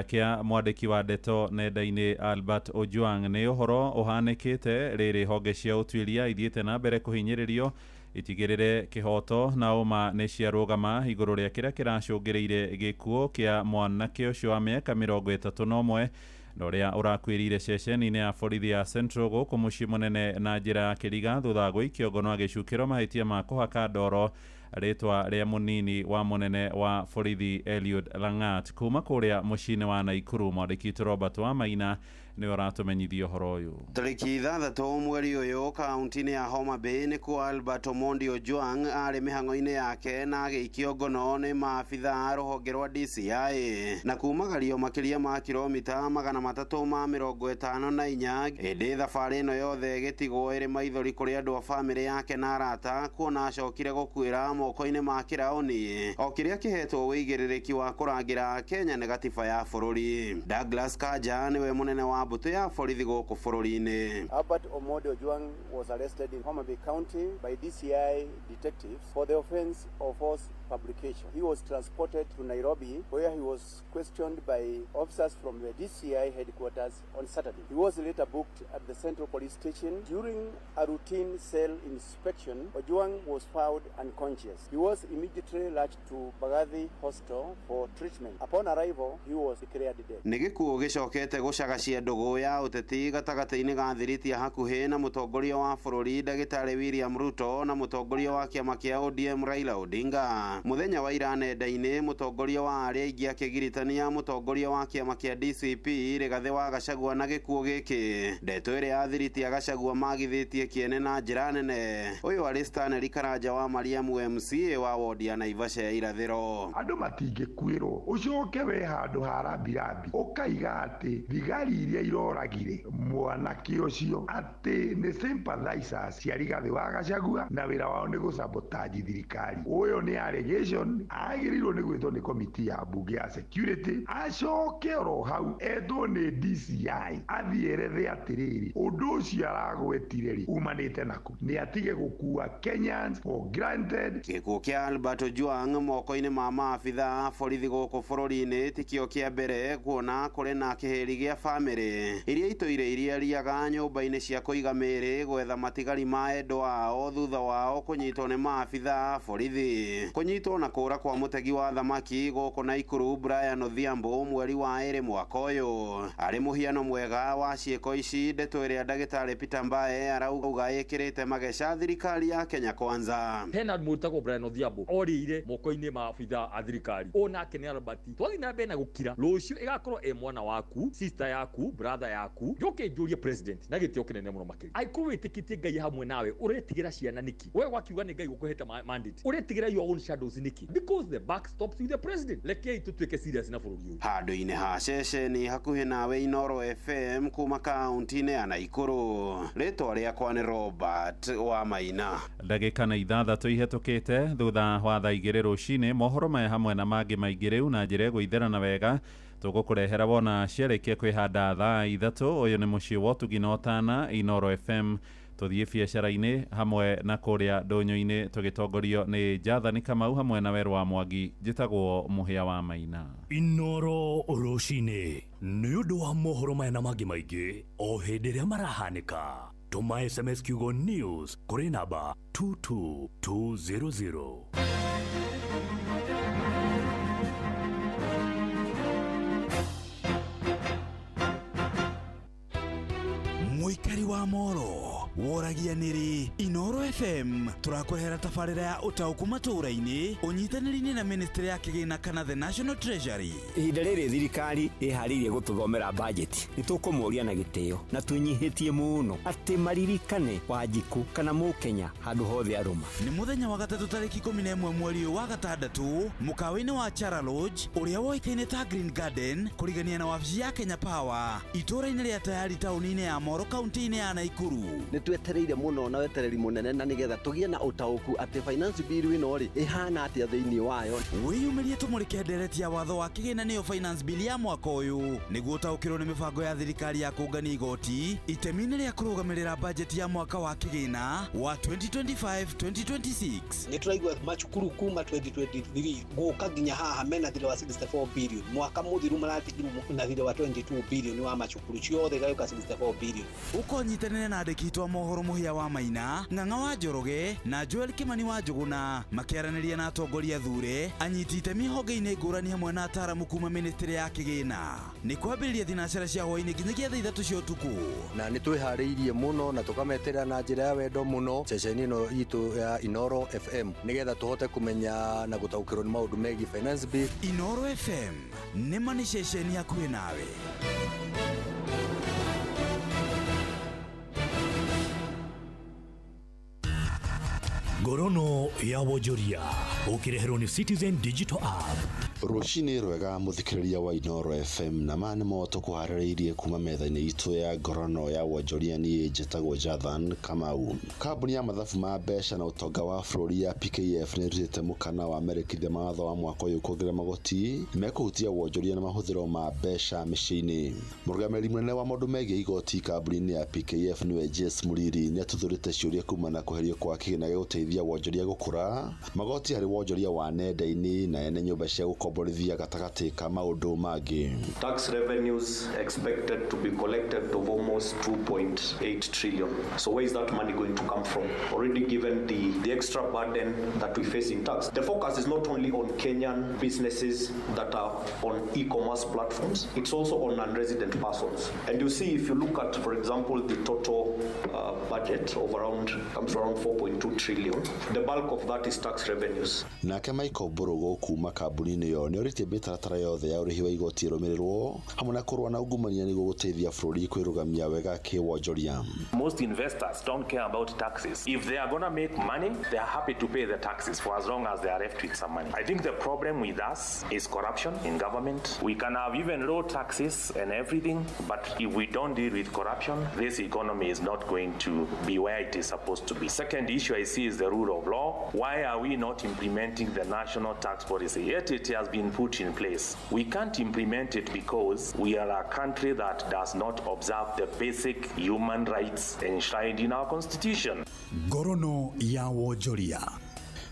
kĩa mwandĩki wa ndeto nenda-inĩ Albert Ojwang. Nĩ ũhoro ũhanĩkĩte rĩrĩ honge cia ũtuĩria ithiĩte na mbere kũhinyĩrĩrio itigĩrĩre kĩhoto na ũma nĩ ciarũgama igũrũ rĩa kĩrĩa kĩracũngĩrĩire gĩkuũ kĩa mwanake ũcio wa mĩaka 31 na ũrĩa ũrakuĩrĩire ceceni-inĩ ya borithi ya Central gũkũ mũciĩ mũnene na njĩra ya kĩriga thutha wa gũikio ngono agĩcukĩrwo mahĩtia ma kũhaka ndoro rĩtwa rĩa mũnini wa mũnene wa borithi Eliud Langat. Kuma kũrĩa mũciĩ-inĩ wa Naikuru mwandĩki witũ Robert Wamaina nĩwe ũratũmenyithia ũhoro ũyũ. Tarĩki 6 mweri ũyũ kaunti-inĩ ya Homa Bay nĩkuo Albert Omondi Ojwang arĩ mĩhang'o-inĩ yake na agĩikio ngono nĩ maabitha a rũhonge rwa DCI na kumagario makĩria ma kilomita 354 ĩndĩ thabarĩ ĩno yothe ĩgĩtigwo ĩrĩ maithori kũrĩ andũ a bamĩrĩ yake na arata kuona acokire gũkuĩra moko-inĩ ma kĩraũni o kĩrĩa kĩhetwo wĩigĩrĩrĩki wa kũrangĩra Kenya nĩ gatiba ya bũrũri. Douglas Kanja nĩwe mũnene wa mbũtũ ya borithi gũkũ bũrũri-inĩ. Albert Omondi Ojwang was arrested in Homa Bay County by DCI detectives for the offense of false publication. He was transported to Nairobi where he was questioned by officers from the DCI headquarters on Saturday. He was later booked at the Central Police Station. During a routine cell inspection, Ojwang was found unconscious. He was immediately rushed to Bagathi Hospital for treatment. Upon arrival, he was declared dead. Nĩ gĩkuũ gĩcokete gũcagacia ndũgũ ya ũteti gatagatĩ-inĩ ga thiriti ya hakuhĩ na mũtongoria wa bũrũri ndagĩtarĩ William Ruto na mũtongoria wa kĩama kĩa ODM Raila Odinga. Muthenya wa ira nenda-inĩ mũtongoria wa arĩa aingĩ akĩgiritania mũtongoria wa kĩama kĩa DCP Rigathĩ wa Gachagua na gĩkuũ gĩkĩ. Ndeto ĩrĩa athiriti a Gachagua magithĩtie kĩene na njĩra nene. Ũyũ arĩ Stanley Karanja wa Mariamu MCA wa wodi ya Naivasha ya irathĩro. Andũ matingĩkuĩrwo ũcoke we handũ ha rambirambi ũkaiga atĩ thigari iria iroragire mwanake ũcio atĩ nĩ sympathizers cia Rigathĩ wa Gachagua na wĩra wao nĩ gũsabotage thirikari. Ũyũ nĩ allegation agĩrĩirwo nĩ gwĩtwo nĩ komiti ya bunge ya security acoke oro hau etwo nĩ DCI athiĩ erethe atĩrĩrĩ ũndũ ũcio aragwetire rĩ umanĩte naku nĩ atige gũkua Kenyans for granted. Gĩkuũ kĩa Albert Ojwang moko-inĩ ma maabitha a borithi gũkũ bũrũri-inĩ tikĩo kĩa mbere kuona kũrĩ na kĩhĩri gĩa bamĩrĩ iria itũire iriariaga nyũmba-inĩ cia kũiga mĩĩrĩ gwetha matigari ma endwa ao thutha wao kũnyitwo nĩ maabitha a borithi. Kũnyitwo na kũra kwa mũtegi wa thamaki gũkũ Naikuru Brian Odhiambo mweri wa 2 mwaka ũyũ arĩ mũhiano mwega wa ciĩko ici. Ndeto ĩrĩa ndagĩtarĩ Peter Mbae arauga ĩkĩrĩte mageca thirikari ya Kenya Kwanza. Hena mũtagwo Brian Odhiambo orĩire moko-inĩ ma abitha a thirikari onake nĩ Albert twathiĩ na mbere na gũkira rũciũ ĩgakorwo ĩ mwana waku, sister yaku, brother yaku. Njoke njũrie president na gĩtĩo kĩnene mũno makĩria, angĩkorwo wĩtĩkĩtie Ngai hamwe nawe ũretigĩra ciana nĩkĩ? We wakiuga nĩ Ngai gũkũhete mandate, ũretigĩra your own shadows nĩkĩ? Because the buck stops with the president. Rekei tũtuĩke serious na bũrũri ũyũ. Handũ-inĩ ha ceceni hakuhĩ nawe Inooro FM kuma kaunti-inĩ ya Naikuru, rĩtwa rĩakwa nĩ Robert wa Maina. Ndagĩka na 6 ihetũkĩte thutha wa thaa 2 rũcinĩ. Mohoro maya hamwe na mangĩ maingĩ rĩu na njĩra ĩgũitherana wega tũgũkũrehera wona ciarĩkia kwĩhanda thaa 3. Ũyũ nĩ mũciĩ wa ũtugi na ũtana Inooro FM. Tũthiĩ biacara-inĩ hamwe na kũrĩa ndũnyũ-inĩ tũgĩtongorio nĩ Jathani Kamau hamwe na Werũ wa Mwangi. Njĩtagwo Mũhĩa wa Maina. Inooro rũcinĩ nĩ ũndũ wa mohoro maya na mangĩ maingĩ o hĩndĩ ĩrĩa marahanĩka. Tũma SMS kiugo news kũrĩ namba 22200. Mũikari wa Moro woragia nĩrĩ Inooro FM tũrakũrehera tabarĩra ya ũtaũku matũũra-inĩ ũnyitanĩri-inĩ na ministry ya kĩgĩna kana the National Treasury. Ihinda rĩrĩ thirikari ĩharĩirie gũtũthomera budget nĩ tũkũmũria na gĩtĩo na twĩnyihĩtie mũno atĩ maririkane Wanjikũ kana Mũkenya handũ hothe arũma. Nĩ mũthenya wa gatatũ tarĩki 11 mweri wa 6 mũkawa-inĩ wa Chara Lodge ũrĩa woĩkaine ta Green Garden kũrigania na wabici ya Kenya Power itũũra-inĩ rĩa Tayari taũni-inĩ ya Moro kaunti-inĩ ya Naikuru. Nĩ twetereire mũno na wetereri mũnene na nĩgetha tũgĩe na ũtaũku atĩ finance bill ĩno rĩ ĩhana atĩa thĩinĩ wayo. Wĩyumĩrie tũmũrĩke ndereti ya watho wa kĩgĩna nĩyo finance bill ya mwaka ũyũ nĩguo ũtaũkĩrwo nĩ mĩbango ya thirikari ya kũngania igoti itemi-inĩ rĩa kũrũgamĩrĩra bajeti ya mwaka wa kĩgĩna wa 2025-2026. Nĩ tũraigua macukuru kuma 2023 gũka nginya haha mena thirĩ wa 64 billion, mwaka mũthiru maratigirwo na thirĩ wa 22 billion wa macukuru ciothe igagĩũka 64 billion. Ũkonyitanĩra na andĩki twa mohoro Mũhĩa wa Maina, Ng'ang'a wa Njoroge na Joel Kimani wa Njũgũna makĩaranĩria na atongoria thure anyiti itemi honge-inĩ ngũrani hamwe na ataaramu kuma ministry ya kĩgĩna. Nĩ kwambĩrĩria thinacara cia hwaĩ-inĩ nginyagia thaa 3 cia ũtukũ. Na nĩ twĩharĩirie mũno na tũkameterera na njĩra ya wendo mũno ceceni ĩno itũ ya Inooro FM nĩgetha tũhote kũmenya na gũtaũkĩrwo nĩ maũndũ megiĩ finance bill. Inooro FM nĩ ma nĩ ceceni hakuhĩ nawe. Ngorono ya wonjoria ũkĩreherwo nĩ Citizen Digital App. Rũcinĩ rwega mũthikĩrĩria wa Inooro FM na ma nĩmo tũkũharĩrĩirie kuma metha-inĩ itũ ya ngorono ya wonjoria. Niĩ njĩtagwo Jathan Kamau. Kambuni ya mathabu ma mbeca na ũtonga wa bũrũri ya PKF nĩ ĩrutĩte mũkana wa merekithia ma watho wa mwaka ũyũ kuongerera magoti mekũhutia wonjoria na mahũthĩro ma mbeca mĩciĩ-inĩ. Mũrũgamĩrĩri mũnene wa maũndũ megiĩ igoti kambuni-inĩ ya PKF nĩwe James Mũriri nĩ atuthũrĩte ciũria kumana na kweherio kwa kĩgĩna gĩa gũteithia wonjoria gũkũra, magoti harĩ wonjoria wa nenda-inĩ na ene nyũmba cia gũkomborithia gatagatĩ ka maũndũ mangĩ. Tax revenues expected to be collected of almost 2.8 trillion. So where is that money going to come from? Already given the extra burden that we face in tax. The focus is not only on Kenyan businesses that are on e-commerce platforms, it's also on non-resident persons. And you see, if you look at, for example, the total budget of around, comes to around 4.2 trillion, trillion, the bulk of that is tax revenues. Nake Michael Mburugu kuma kambuni-inĩ ĩyo nĩ orĩtie mĩtaratara yothe ya ũrĩhi wa igoti ĩrũmĩrĩrwo hamwe na kũrũa na ungumania nĩguo gũteithia bũrũri kwĩrũgamia wega kĩwonjoria. Most investors don't care about taxes. If they are going to make money, they are happy to pay the taxes for as long as they are left with some money. I think the problem with us is corruption in government. We can have even low taxes and everything, but if we don't deal with corruption, this economy is not going to be where it is supposed to be. Second issue I see is the rule of law. Why are we not implementing the national tax policy? Yet it has been put in place. We can't implement it because we are a country that does not observe the basic human rights enshrined in our constitution. Ngorono ya wonjoria.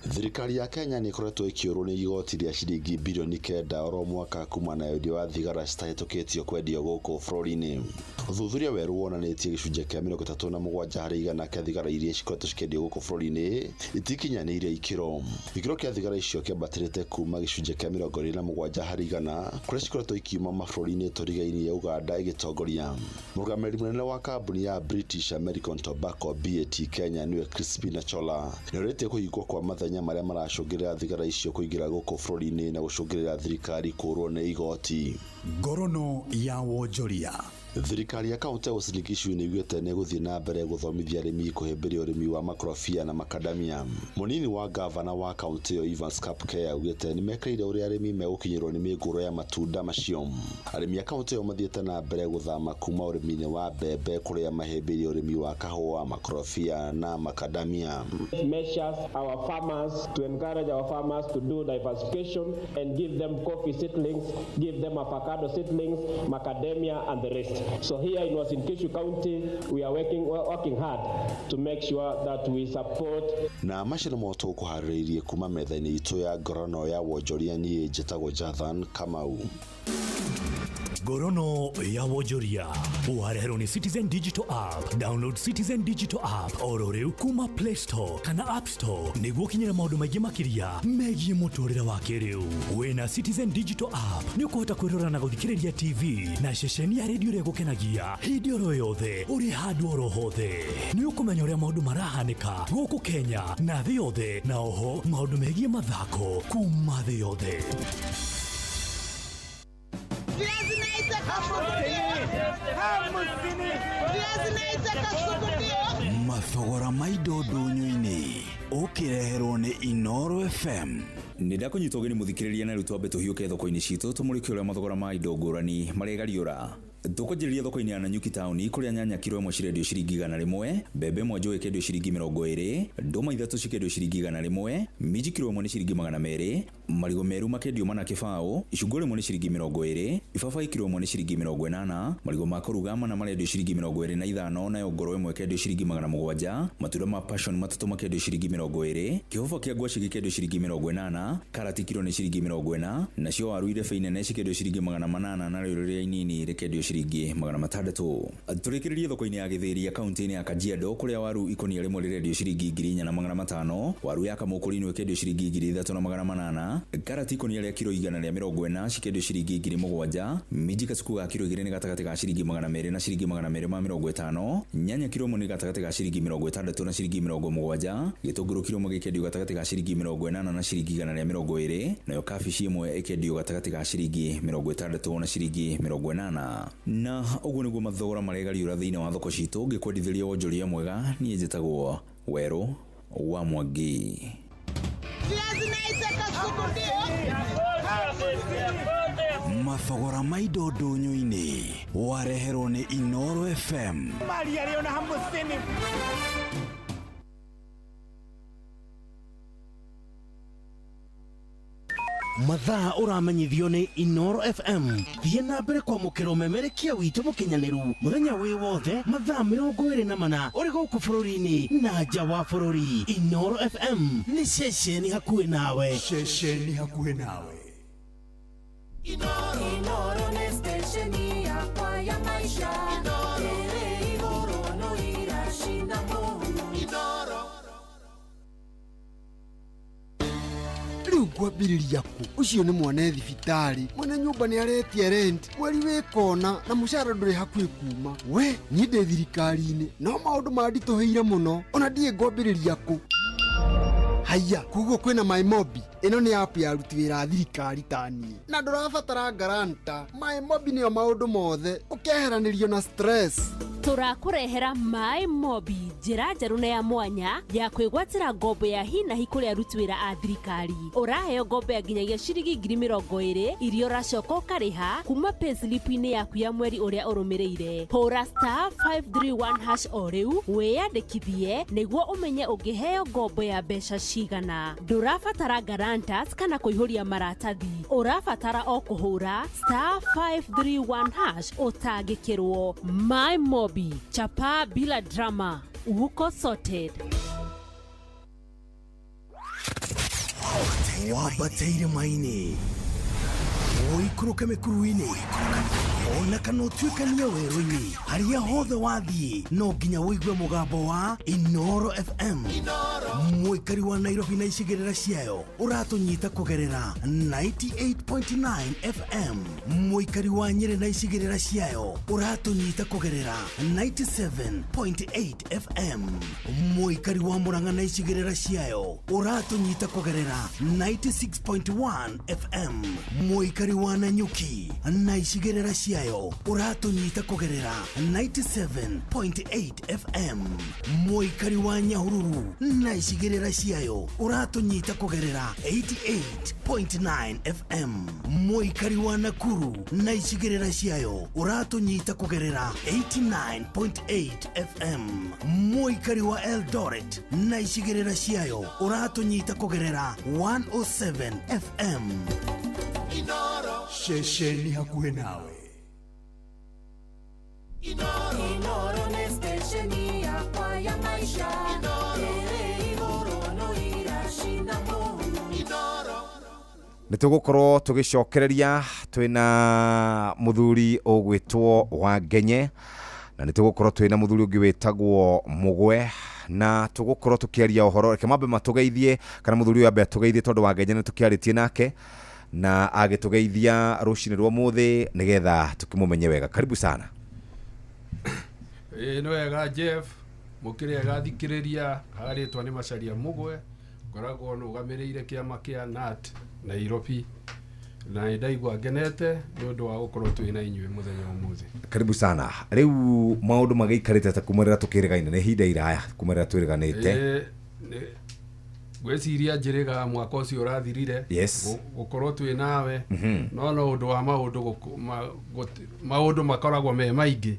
Thirikari ya Kenya nĩ ĩkoretwo ĩkĩũrwo nĩ igoti rĩa ciringi birioni 9 oro mwaka kumana na wendia wa thigara citahĩtũkĩtio kwendio gũkũ bũrũri-inĩ. Ũthuthuria werũ wonanĩtie gĩcunjĩ kĩa 37 harĩ igana kĩa thigara iria cikoretwo cikĩendio gũkũ bũrũri-inĩ itikinyanĩirie ikĩro. Gĩkĩro kĩa thigara icio kĩambatĩrĩte kuma gĩcunjĩ kĩa 27 harĩ igana kũrĩa cikoretwo ikiuma mabũrũri-inĩ tũrigainie Uganda ĩgĩtongoria. Mũrũgamĩrĩri mũnene wa kambuni ya British American Tobacco BAT Kenya nĩwe Crispin Achola nĩorĩtie kũhingwo kwa mathenya marĩa maracũngĩrĩra thigara icio kũingĩra gũkũ bũrũri-inĩ na gũcũngĩrĩra thirikari kũũrwo nĩ igoti. Ngorono ya wonjoria. Thirikari ya kaunti ya Uasin Gishu nĩ ĩugĩte nĩ ĩgũthiĩ na mbere gũthomithia arĩmi kũhĩmbĩria ũrĩmi wa makorobia na makadamia. Mũnini wa gavana wa kaunti ĩyo Evans Kapkea augĩte nĩ mekĩrĩire ũrĩa arĩmi megũkinyĩrwo nĩ mĩngũrwa ya matunda macio. Arĩmi a kaunti ĩyo mathiĩte na mbere gũthama kuma ũrĩmi-inĩ wa mbembe kũrĩa mahĩmbĩirie ũrĩmi wa kahũa, makorobia na makadamia. Measures our farmers to encourage our farmers to do diversification and give them coffee seedlings, give them avocado seedlings, macadamia and the rest. So here in Uasin Gishu County, we are working hard to make sure that we support. Na macio nĩmo tũkũharĩrĩirie kuma metha-inĩ itũ ya ngorono ya wonjoria. Niĩ njĩtagwo Jathan Kamau. Ngorono ya wonjoria wareherwo nĩ Citizen Digital App. Download Citizen Digital App oro rĩu kuma Play Store kana App Store nĩguo ũkinyĩre maũndũ maingĩ makĩria megiĩ mũtũrĩre wa kĩrĩu. Wĩna Citizen Digital App nĩ ũkũhota kwĩrora na gũthikĩrĩria TV na ceceni ya redio ĩrĩa ĩgũkenagia hĩndĩ oro yothe ũrĩ handũ oro hothe. Nĩ ũkũmenya ũrĩa maũndũ marahanĩka gũkũ Kenya na thĩ yothe, na oho maũndũ megiĩ mathako kuma thĩ yothe. Mathogora ma indo ndũnyũ-inĩ ũkĩreherwo nĩ Inooro FM. Nĩ ndakũnyita ũgeni mũthikĩrĩria, na rĩu twambe tũhiũke thoko-inĩ citũ tũmũrĩke ũrĩa mathogora ma indo ngũrani maregariũra. Tũkwanjĩrĩria thoko-inĩ ya Nanyuki taũni kũrĩa nyanya kiro 1 cirendio ciringi 100, mbembe 1 njũĩ ĩkendio ciringi 20, ndũma 3 cikendio ciringi 100, minji kiro 1 nĩ ciringi 200, marigũ meru makendio 4 kĩbaũ, icungwa 1 nĩ ciringi 20, ibabaĩ kiro 1 nĩ ciringi 80, marigũ ma kũruga 4 marendio ciringi 25, nayo ngoro 1 ĩkendio ciringi 700, matunda ma passion 3 makendio ciringi 20, kĩhobo kĩa ngwacĩ gĩkendio ciringi 80, karati kiro nĩ ciringi 40, nacio waru irebe inene cikendio ciringi 800, narĩo rĩrĩa inini rĩkendio ciringi 600. Tũrĩkĩrĩrie thoko-inĩ ya Gĩthĩria kaunti-inĩ ya Kajiado kũrĩa waru ikũnia 1 rĩrendio ciringi 4,500, waru ya kamũkũri-inĩ ĩkendio ciringi 3,800, karati ikũnia rĩa kiro 140 cikendio ciringi 7,000, minji kacuku ga kiro 2 nĩ gatagatĩ ga ciringi 200 na ciringi 250, nyanya kiro 1 nĩ gatagatĩ ga ciringi 60 na ciringi 70, gĩtũngũrũ kiro 1 gĩkendio gatagatĩ ga ciringi 80 na ciringi 120, nayo kabici 1 ĩkendio gatagatĩ ga ciringi 60 na ciringi 80. Na ũguo nĩguo mathogora maregariũra thĩinĩ wa thoko citũ. Ngĩkwendithĩria wonjoria mwega, niĩ njĩtagwo Werũ wa Mwangi. Mathogora ma indo ndũnyũ-inĩ wareherwo nĩ Inooro FM. Mathaa ũramenyithio nĩ Inooro FM. Thiĩ na mbere kwamũkĩra ũmemerekia witũ mũkinyanĩru mũthenya wĩ wothe mathaa 24 ũrĩ gũkũ bũrũri-inĩ na nja wa bũrũri. Inooro FM nĩ ceceni hakuhĩ nawe. Ceceni hakuhĩ nawe. Inooro nĩ stesheni yakwa ya maisha. Ĩrĩ igũrũ no iracinda mũhu. Rĩu ngwambĩrĩria kũ? Ũcio nĩ mwana thibitarĩ, mwene nyũmba nĩ aretia rent, mweri wĩ kona na mũcara ndũrĩ hakuhĩ kuma. We niĩ ndĩ thirikari-inĩ no maũndũ manditũhĩire mũno, ona ndiĩ ngwambĩrĩria kũ. Haiya, koguo kwĩna MyMobi. Ĩno nĩ app ya aruti wĩra a thirikari ta niĩ, na ndũrabatara guarantor. MyMobi nĩyo maũndũ mothe, ũkeheranĩrio na stress. Tũrakũrehera My Mobi, njĩra njerũ na ya mwanya ya kwĩgwatĩra ngombo ya hinahi kũrĩ aruti wĩra a thirikari. Ũraheo ngombo ya nginyagia ciringi 20,000 iria ũracoka ũkarĩha kuma payslip-inĩ yaku ya mweri ũrĩa ũrũmĩrĩire. Hũra *531# o rĩu wĩyandĩkithie nĩguo ũmenye ũngĩheo ngombo ya mbeca cigana. Ndũrabatara guarantors kana kũihũria maratathi, ũrabatara o kũhũra *531# ũtangĩkĩrwo. My Mobi, chapa bila drama, uko sorted. Wambate irĩma-inĩ, ũikũrũke mĩkuru-inĩ, ona kana ũtuĩkanie werũ-inĩ, harĩa hothe wathiĩ no nginya ũigue mũgambo wa Inoro FM. Mũikari wa Nairobi na icigĩrĩra ciayo ũratũnyita kũgerera 98.9 FM. Mũikari wa Nyĩrĩ na icigĩrĩra ciayo ũratũnyita kũgerera 97.8 FM. Mũikari wa Murang'a na icigĩrĩra ciayo ũratũnyita kũgerera 96.1 FM. Mũikari wa Nanyuki na icigĩrĩra ciayo ũratũnyita kũgerera 97.8 FM. Mũikari wa Nyahururu na icigĩrĩra ciayo ũratũnyita kũgerera 88.9 FM. Mũikari wa Nakuru na icigĩrĩra ciayo ũratũnyita kũgerera 89.8 FM. Mũikari wa Eldoret na icigĩrĩra ciayo ũratũnyita kũgerera 107 FM. Ceceni hakuhĩ nawe. Inoro nĩ stesheni yakwa ya maisha. Ĩrĩ igũrũ no iracina kũu. Nä tå gå korwo tå gä cokereria twä muthuri ũgwĩtwo Wangenye, na nä tå gå korwo twä na muthuri ũngĩ wĩtagwo Mũgwe, na tå gå korwo tå kä aria ũhoro. Reke mambe matũgeithie, kana muthuri ũyũ ambe atũgeithie, tondũ Wangenye nĩ tũkĩarĩtie nake na agĩtũgeithia rũcinĩ rwa ũmũthĩ nĩgetha tũkĩmũmenye wega. Karibu sana. Ĩĩ nĩ wega Jeff, mũkĩrĩ ega thikĩrĩria. Harĩtwa nĩ Macharia Mũgwe, ngoragwo nũgamĩrĩire kĩama kĩa NAT Nairobi, na nĩ ndaigua ngenete nĩ ũndũ wa gũkorwo twĩ na inyuĩ mũthenya ũmũthĩ. Karibu sana. Rĩu maũndũ magĩikarĩte ta kuma rĩrĩa tũkĩrĩgaine, nĩ ihinda iraya kuma rĩrĩa twĩrĩganĩte. Ĩĩ, ngwĩciria njĩrĩga mwaka ũcio ũrathirire gũkorwo twĩ nawe, no ũndũ wa maũndũ maũndũ makoragwo me maingĩ.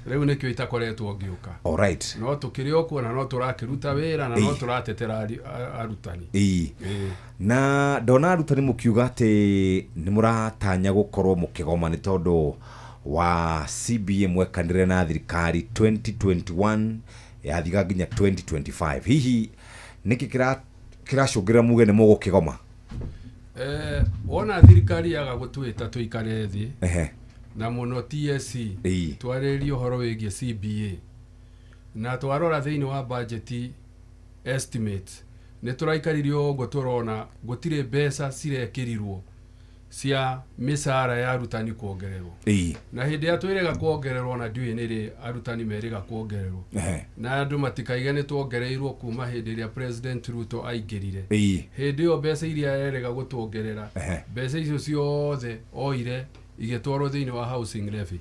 Rĩu nĩkĩo itakoretwo ngĩũka. Alright. No tũkĩrĩ o kuo na no tũrakĩruta wĩra na no tũratetera arutani. Ĩĩ. Na ndona arutani mũkiuga atĩ nĩ mũratanya gũkorwo mũkĩgoma nĩ tondũ wa CBA mwekanire na thirikari 2021 yathiga nginya 2025. Hihi nĩkĩ kĩracũngĩrĩra muge nĩ mũgũkĩgoma? Wona thirikari yaga gũtwĩta tũikare thĩ na mũno TSC twarĩrĩrie ũhoro wĩgiĩ CBA, na twarora thĩinĩ wa budget estimate nĩ tũraikaririe ũguo, tũrona gũtirĩ mbeca cirekĩrirwo cia mĩcara ya arutani kuongererwo. Na hĩndĩ ĩrĩa twĩrĩga kuongererwo, na ndiũĩ nĩ rĩ arutani merĩga kuongererwo, na andũ matikaige nĩ tuongereirwo kuma hĩndĩ ĩrĩa President Ruto aingĩrire. Hĩndĩ ĩyo mbeca iria erĩga gũtuongerera, mbeca icio ciothe oire igĩtwarwo thĩinĩ wa housing levy.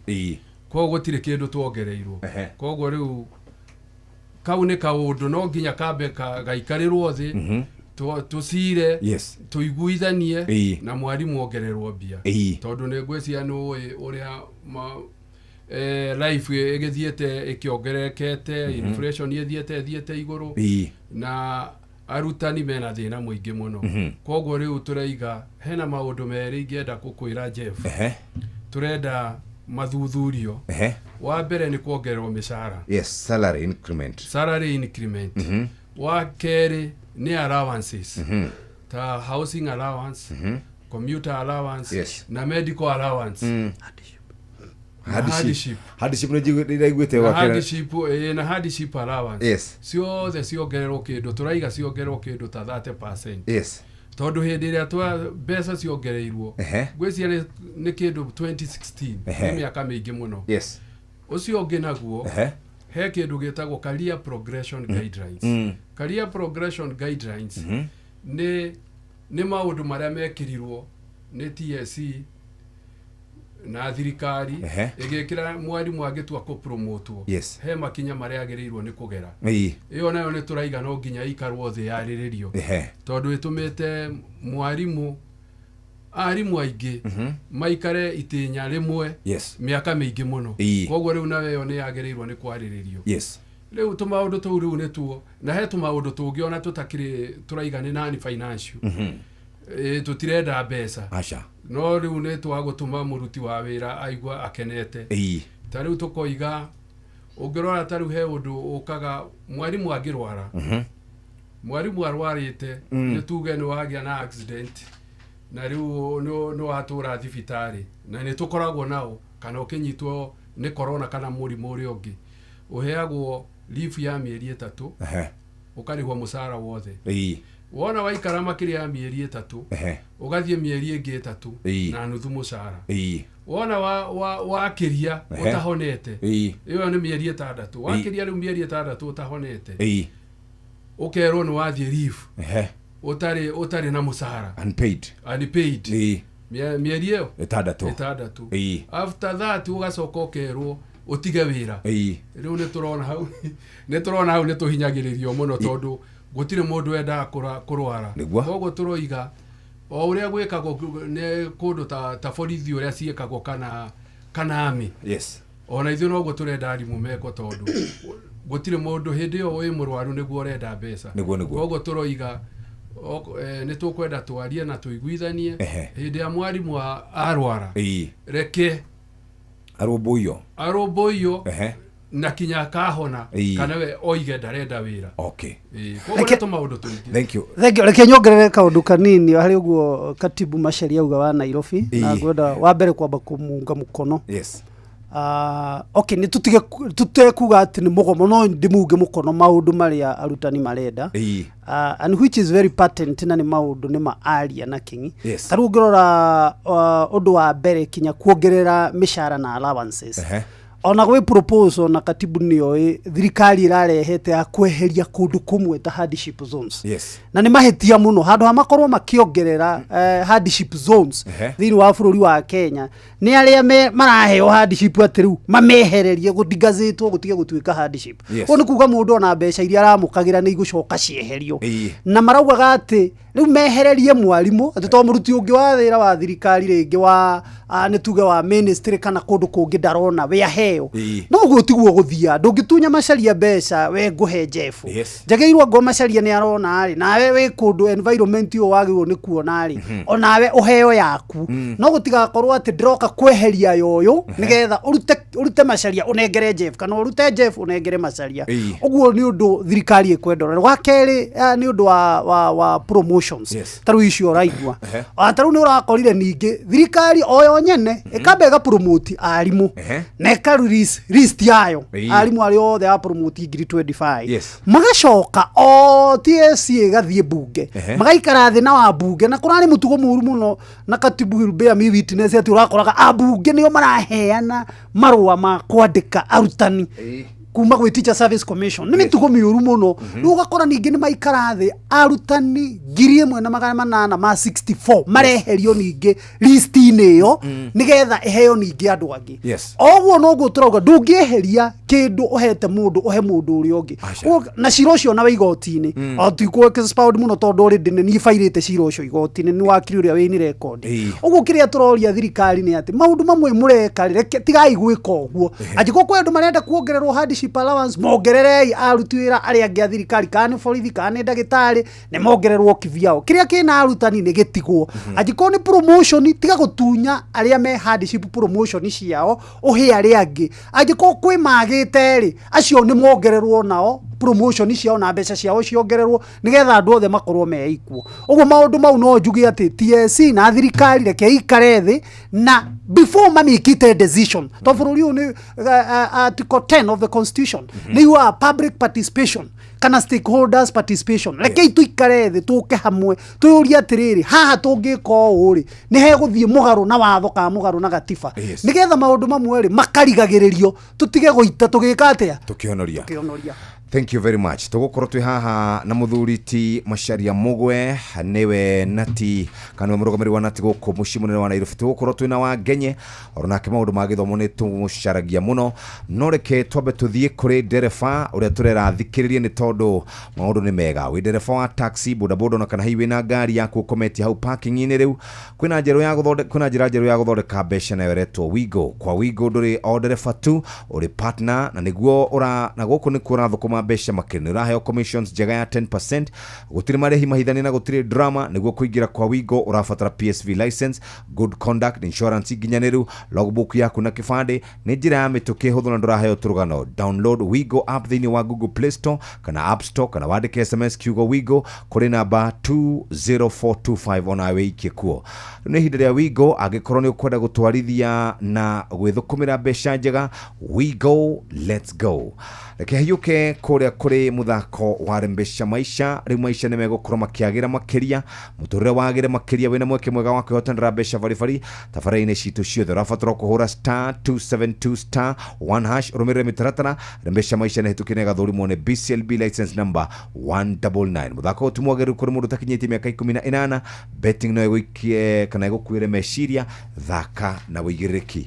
Koguo gũtirĩ kĩndũ tuongereirwo. Koguo rĩu kau nĩ kaũndũ no nginya kambe gaikarĩrwo thĩ, tũcire, tũiguithanie na mwarimũ ongererwo mbia, tondũ nĩ ngwĩciria nĩ ũĩ ũrĩa life ĩgĩthiĩte ĩkĩongererekete, inflation ĩthiĩte igũrũ, na arutani mena thĩna mũingĩ mũno. Koguo rĩu tũraiga hena maũndũ merĩ ingĩenda gũkwĩra Jeff. Tũrenda mathuthurio. Wa mbere nĩ kuongererwo mĩcara. Yes, salary increment. Salary increment. Wa kerĩ nĩ allowances, ta housing allowance, commuter allowance, na medical allowance. Hardship. Hardship nĩ ndaiguĩte wa hardship, na hardship allowance. Ciothe ciongererwo kĩndũ, tũraiga ciongererwo kĩndũ ta 30%. Tondũ hĩndĩ ĩrĩa twa mbeca ciongereirwo, ngwĩciria nĩ kĩndũ 2016, nĩ mĩaka mĩingĩ mũno. Ũcio ũngĩ naguo, He kĩndũ gĩtagwo career progression guidelines. Career progression guidelines nĩ maũndũ marĩa mekĩrirwo nĩ TSC na thirikari ĩgĩkĩra mwarimũ angĩtua kũpromotwo, he makinya marĩa agĩrĩirwo nĩ kũgera. Ĩyo nayo nĩ tũraiga no nginya ikarwo thĩ yarĩrĩrio, tondũ ĩtũmĩte mwarimũ arimũ aingĩ maikare itĩnya rĩmwe mĩaka mĩingĩ mũno. Koguo rĩu nayo ĩyo nĩ yagĩrĩirwo nĩ kwarĩrĩrio. Rĩu tũmaũndũ tũu rĩu nĩtuo, na he tũmaũndũ tũngĩ ona tũtakĩrĩ tũraiga nĩ nani financial. Tũtirenda mbeca. Aca. No rĩu nĩ twagũtũma mũruti wa wĩra aigua akenete. Ta rĩu tũkoiga ũngĩrora ta rĩu he ũndũ ũkaga mwarimũ angĩrwara, mwarimũ arwarĩte, nĩ tuge nĩ wagĩa na accident na rĩu nĩ watũra thibitarĩ, na nĩ tũkoragwo nao, kana ũkĩnyitwo nĩ corona kana mũrimũ ũrĩa ũngĩ, ũheagwo leave ya mĩeri 3, ũkarĩhwo mũcara wothe. Wona waikara makĩria ya mĩeri 3, ũgathiĩ mĩeri ĩngĩ 3 na nuthu mũcara. Wona wakĩria ũtahonete, ĩyo nĩ mĩeri 6, wakĩria rĩu mĩeri 6 ũtahonete, ũkerwo nĩ wathiĩ leave ũtarĩ na mũcara, unpaid. Mĩeri ĩyo 6. 6. After that ũgacoka ũkerwo ũtige wĩra. Rĩu nĩ tũrona hau, nĩ tũrona hau nĩ tũhinyagĩrĩrio mũno, tondũ gũtirĩ mũndũ wendaga kũrwara. Koguo tũroiga o ũrĩa gwĩkagwo nĩ kũndũ ta borithi ũrĩa ciĩkagwo kana army. Ona ithuĩ noguo tũrenda arimũ mekwo, tondũ gũtirĩ mũndũ hĩndĩ ĩyo wĩ mũrwaru nĩguo ũrenda mbeca. Koguo tũroiga nĩ tũkwenda twarie na tũiguithanie. Hĩndĩ ya mwarimũ arwara, reke arũmbũiyo na kinya akahona, kana we oige ndarenda wĩra. Koguo nĩ tũmaũndũ tũingĩ. Thank you. Thank you. Reke nyongerere kaũndũ kanini harĩ ũguo katibu Macharia auga wa Nairobi, na ngwenda wa mbere kwamba kũmunga mũkono. Okay, nĩ tũtige tũtekuga atĩ nĩ mũgomo, no ndĩmunge mũkono maũndũ marĩa arutani marenda. And which is very patent, na nĩ maũndũ nĩ ma aria na kĩng'i. Ta rĩu ũngĩrora ũndũ wa mbere kinya kuongerera mĩcara na allowances. Ona gwĩ proposal na katibu nĩoĩ thirikari ĩrarehete ya kweheria kũndũ kũmwe ta hardship zones. Na nĩ mahĩtia mũno handũ ha makorwo makĩongerera hardship zones thĩinĩ wa bũrũri wa Kenya, nĩ arĩa maraheo hardship atĩ rĩu mamehererie gũdigazĩtwo gũtige gũtuĩka hardship. Ũguo nĩ kuga mũndũ ona mbeca iria aramũkagĩra nĩ igũcoka cieherio. Na maraugaga atĩ rĩu mehererie mwarimũ atĩ to mũruti ũngĩ wa wĩra wa thirikari rĩngĩ wa nĩ tuge wa ministry kana kũndũ kũngĩ ndarona we aheo. No ũguo tiguo gũthiaga, ndũngĩtunya Macharia mbeca we ngũhe Jeff. Njagĩrĩirwo ngo Macharia nĩ arona rĩ, nawe wĩ kũndũ environment ĩyo wagĩrĩirwo nĩ kuona rĩ, onawe ũheo yaku. No gũtigakorwo atĩ ndĩroka kweheria yoyo nĩgetha ũrute Macharia ũnengere Jeff, kana ũrute Jeff ũnengere Macharia. Ũguo nĩ ũndũ thirikari ĩkwenda. Wa kerĩ nĩ ũndũ wa promotions. Ta rĩu icio ũraigua. Ta rĩu nĩ ũrakorire ningĩ thirikari o yo nyene ĩkamba ĩgapromote arimũ na ĩka release list yayo arimũ arĩa othe a promote 2025. Magacoka o TSC ĩgathiĩ mbunge, magaikara thĩ na wambunge, na kũrarĩ mũtugo mũru mũno na katibu will bear me witness atĩ ũrakoraga ambunge nĩo maraheana marũa ma kwandĩka arutani kuma gwĩ Teacher Service Commission. Nĩ mĩtugo mĩũru mũno. Rĩu ũgakora ningĩ nĩ maikara thĩ arutani 1864 mareherio ningĩ list-inĩ ĩyo nĩgetha ĩheo ningĩ andũ angĩ. Oguo noguo tũrauga ndũngĩeheria kĩndũ ũhete mũndũ ũhe mũndũ ũrĩa ũngĩ. Na cira ũcio nawe igoti-inĩ. O tikũ expound mũno tondũ already nĩ niĩ bairĩte cira ũcio igoti-inĩ, nĩ wakiri ũrĩa wĩ record. Ũguo kĩrĩa tũroria thirikari nĩ atĩ maũndũ mamwe mũreka rĩ, reke tigai gwĩka ũguo. Angĩkorwo kwĩ andũ marenda kuongererwo hardship allowance, mongererei aruti wĩra arĩa angĩ a thirikari, kana nĩ borithi kana nĩ ndagĩtarĩ, nĩ mongererwo kivyao. Kĩrĩa kĩna arutani nĩ gĩtigwo. Angĩkorwo nĩ promotion, tiga gũtunya arĩa me hardship promotion ciao ũhe arĩa angĩ. Angĩkorwo kwĩ magĩte rĩ, acio nĩ mongererwo nao Promotion ciao na mbeca ciao ciongererwo nigetha andu othe makorwo me equal. Uguo maundu mau no njuge ati TSC na thirikari reke ikare thi na before mamikite decision to bururi uyu ni article 10 of the constitution ni yugaga public participation kana stakeholders participation. Reke tuikare thi tuke hamwe tuyurie atiriri, haha tungika uu ri ni heguthie mugaru na watho ka mugaru na gatiba, nigetha maundu mamwe ri makarigagiririo tutige guita tugika atia tukionoria. Tukionoria. Thank you very much. Tugukorwo twi haha na muthuri ti Macharia Mugwe, niwe nati kana murugamiri wa nati guku mucii munene wa Nairobi. Tugukorwo twina wa Ngenye oro nake maundu ma githomo ni tumucaragia muno, no reke twambe tuthie kuri ndereba uria turera thikiririe ni tondu maundu ni mega. Wi ndereba wa taxi, bodaboda na kana hihi wina ngari yaku ukometie hau parking-inĩ riu, kwina njeru ya guthondeka, kwina njira njeru ya guthondeka mbeca nayo ĩretwo Wigo. Kwa Wigo nduri o ndereba tu, uri partner na niguo ura na guku nikuo urathukuma mbeca makĩria. Ũraheo commissions njega ya 10%, gũtirĩ marĩhi mahithanie na gũtirĩ drama. Nĩguo kũingĩra kwa Wigo ũrabatara PSV license, good conduct, insurance nginyanĩru, logbook yaku na kĩbandĩ. Nĩ njĩra ya mĩtũkĩ hũthũ na ndũraheo tũrũgano. Download Wigo app thĩinĩ wa Google Play Store kana App Store, kana wandĩke SMS kiugo Wigo kũrĩ namba 20425 onawe wĩikie kuo. Rĩu nĩ ihinda rĩa Wigo, angĩkorwo nĩ ũkwenda gũtwarithia na gwĩthũkũmĩra mbeca njega, Wigo, let's go. Reke hiũke kũrĩa kũrĩ mũthako wa Rembesha Maisha. Rĩu maica nĩ megũkorwo makĩagĩra makĩria, mũtũrĩre wagĩre makĩria, wĩna mweke mwega wa kwĩhotanĩra mbeca baribari tabarĩra-inĩ citũ ciothe. Ũrabatara kũhũra star 272 star 1 hash ũrũmĩrĩre mĩtaratara. Rembesha Maisha nĩ hĩtũkie na ĩgathũrimwo nĩ BCLB license number 199. Mũthako ũyũ ti mwagĩrĩru kũrĩ mũndũ ũtakinyĩtie mĩaka 18. Betting no ĩgũikie kana ĩgũkuĩre meciria. Thaka na wĩigĩrĩrĩki.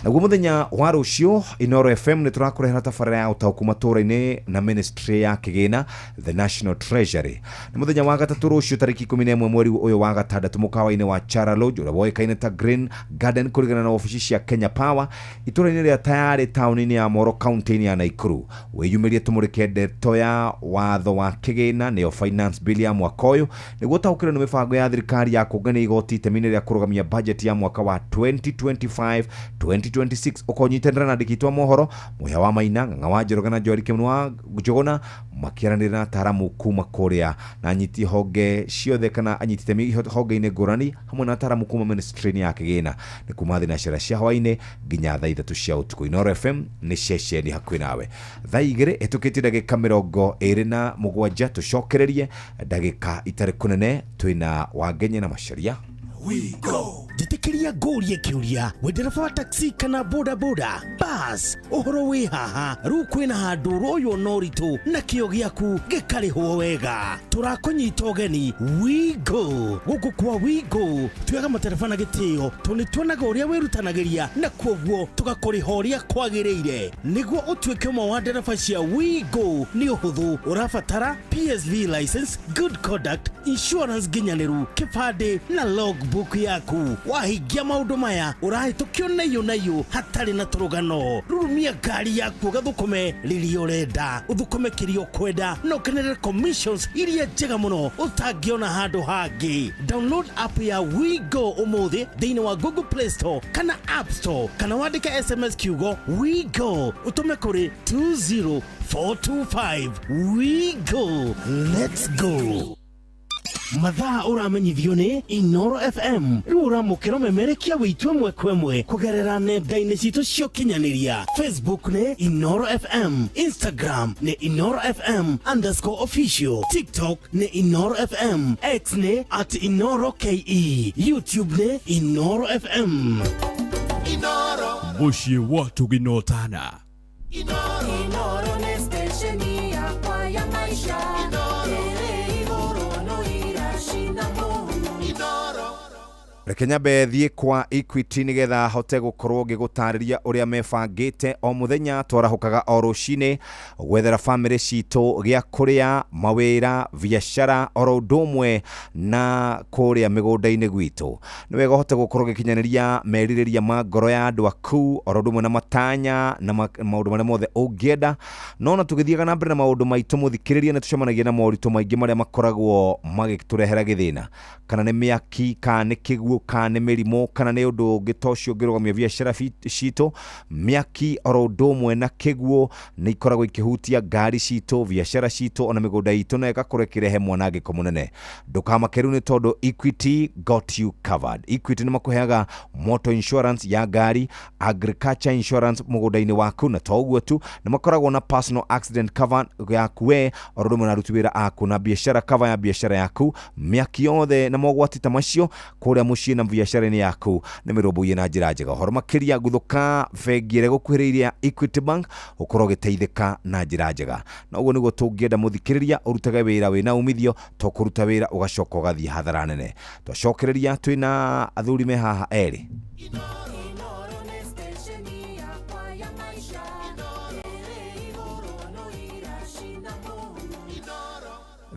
Naguo mũthenya wa rũciũ Inoro FM nĩ tũrakũrehera tabarĩra ya ũtaũku matũũra-inĩ na ministry ya kĩgĩna, the National Treasury. Nĩ mũthenya wa gatatũ rũciũ tarĩki 11 mweri ũyũ wa gatandatũ mũkawa-inĩ wa Chara Lodge ũrĩa woĩkaine ta Green Garden kũringana na obici cia Kenya Power itũũra-inĩ rĩa Tayarĩ taũni-inĩ ya Moro kaunti-inĩ ya Nakuru. Wĩyumĩrie tũmũrĩke ndeto ya watho wa kĩgĩna nĩyo finance bill ya mwaka ũyũ nĩguo ũtaũkĩrwo nĩ mĩbango ya thirikari ya kũngania igoti itemi-inĩ rĩa kũrũgamia budget ya mwaka wa 2025 2026. Ũkonyitanĩra na andĩki a mohoro Mũhĩa wa Maina, Ng'ang'a wa Njoroge na Joel Kimani wa Njũgũna makĩaranĩria na ataaramu kuma kũrĩa na anyiti honge ciothe kana anyiti itemi honge-inĩ ngũrani hamwe na ataaramu kuma ministry-inĩ ya kĩgĩna. Nĩ kuma thinacara cia hwaĩ-inĩ nginya thaa 3 cia ũtukũ. Inoro FM nĩ ceceni hakuhĩ nawe. Thaa 2 ĩtũkĩtie ndagĩka 27, tũcokererie ndagĩka itarĩ kũnene twĩna Wangenye na Macharia. Wigo. Njĩtĩkĩria ngũrie kĩũria, wĩ ndereba wa taxi kana boda boda bas, ũhoro wĩ haha rĩu kwĩna handũ ũroywo na ũritũ na kĩo gĩaku gĩkarĩhwo wega. Tũrakũnyita ũgeni Wigo. Gũkũ kwa Wigo tuoyaga matereba na gĩtĩo tondũ nĩ tuonaga ũrĩa wĩrutanagĩria na kuoguo tũgakũrĩha ũrĩa kwagĩrĩire. Nĩguo ũtuĩke ũmwe wa ndereba cia Wigo nĩ ũhũthũ, ũrabatara PSV license, good conduct, insurance nginyanĩru, kĩbandĩ na logbook yaku. Wahingia maũndũ maya ũrahĩtũkio naiyũ naiyũ hatarĩ na tũrũgano. Rurumia ngari yaku ũgathũkũme rĩrĩa ũrenda, ũthũkũme kĩrĩa ũkwenda na ũkenerere commissions iria njega mũno ũtangĩona handũ hangĩ. Download app ya Wigo ũmũthĩ thĩinĩ wa Google Play Store kana App Store, kana wandĩke SMS kiugo Wigo ũtũme kũrĩ 20425. Wigo, let's go. Mathaa ũramenyithio nĩ Inoro FM. Rĩu ũramũkĩra ũmemerekia wĩitũ ĩmwe kwa ĩmwe kũgerera nenda-inĩ citũ cia ũkinyanĩria. Facebook nĩ Inoro FM, Instagram nĩ Inoro FM underscore official, TikTok nĩ Inoro FM, X nĩ at Inoro KE, YouTube nĩ Inoro FM. Inoro. Mũciĩ wa Tũginotana. Inoro nĩ station yakwa ya maisha. Ĩrĩ igũrũ no iracina mũhu. Reke nyambe thiĩ kwa Equity nĩgetha hote gũkorwo ngĩgũtarĩria ũrĩa mebangĩte. O mũthenya twarahũkaga o rũcinĩ gwethera bamĩrĩ citũ gĩa kũrĩa, mawĩra, biacara oro ũndũ ũmwe na kũrĩa mĩgũnda-inĩ gwitũ. Nĩ wega ũhote gũkorwo ũgĩkinyanĩria merirĩria ma ngoro ya andũ aku oro ũndũ ũmwe na matanya na maũndũ marĩa mothe ũngĩenda. No ona tũgĩthiaga na mbere na maũndũ maitũ mũthikĩrĩria, nĩ tũcemanagia na moritũ maingĩ marĩa makoragwo magĩtũrehera gĩthĩna, kana nĩ mĩaki, kana nĩ kĩguũ, Kana nĩ mĩrimũ kana nĩ ũndũ ũngĩ ta ũcio ũngĩrũgamia biacara citũ. Mĩaki oro ũndũ ũmwe na kĩguũ nĩ ikoragwo ikĩhutia ngari citũ, biacara citũ ona mĩgũnda itũ, na ĩgakorwo ĩkĩrehe mwanangĩko mũnene. Ndũkamake rĩu nĩ tondũ Equity got you covered. Equity nĩ makũheaga motor insurance ya ngari, agriculture insurance mũgũnda-inĩ waku, na to ũguo tu, nĩ makoragwo na personal accident cover yaku we oro ũndũ ũmwe na aruti wĩra aku, na biacara cover ya biacara yaku. Mĩaki yothe na mogwati ta macio kũrĩa mũciĩ na biacara-inĩ yaku nĩ mĩrũmbũiye na njĩra njega. Ũhoro makĩria guthũka bengi ĩrĩa ĩgũkuhĩrĩirie ya Equity Bank ũkorwo ũgĩteithĩka na njĩra njega. Na ũguo nĩguo tũngĩenda mũthikĩrĩria ũrutage wĩra wĩna umithio, to kũruta wĩra ũgacoka ũgathiĩ hathara nene. Twacokereria twĩna athuri me haha erĩ.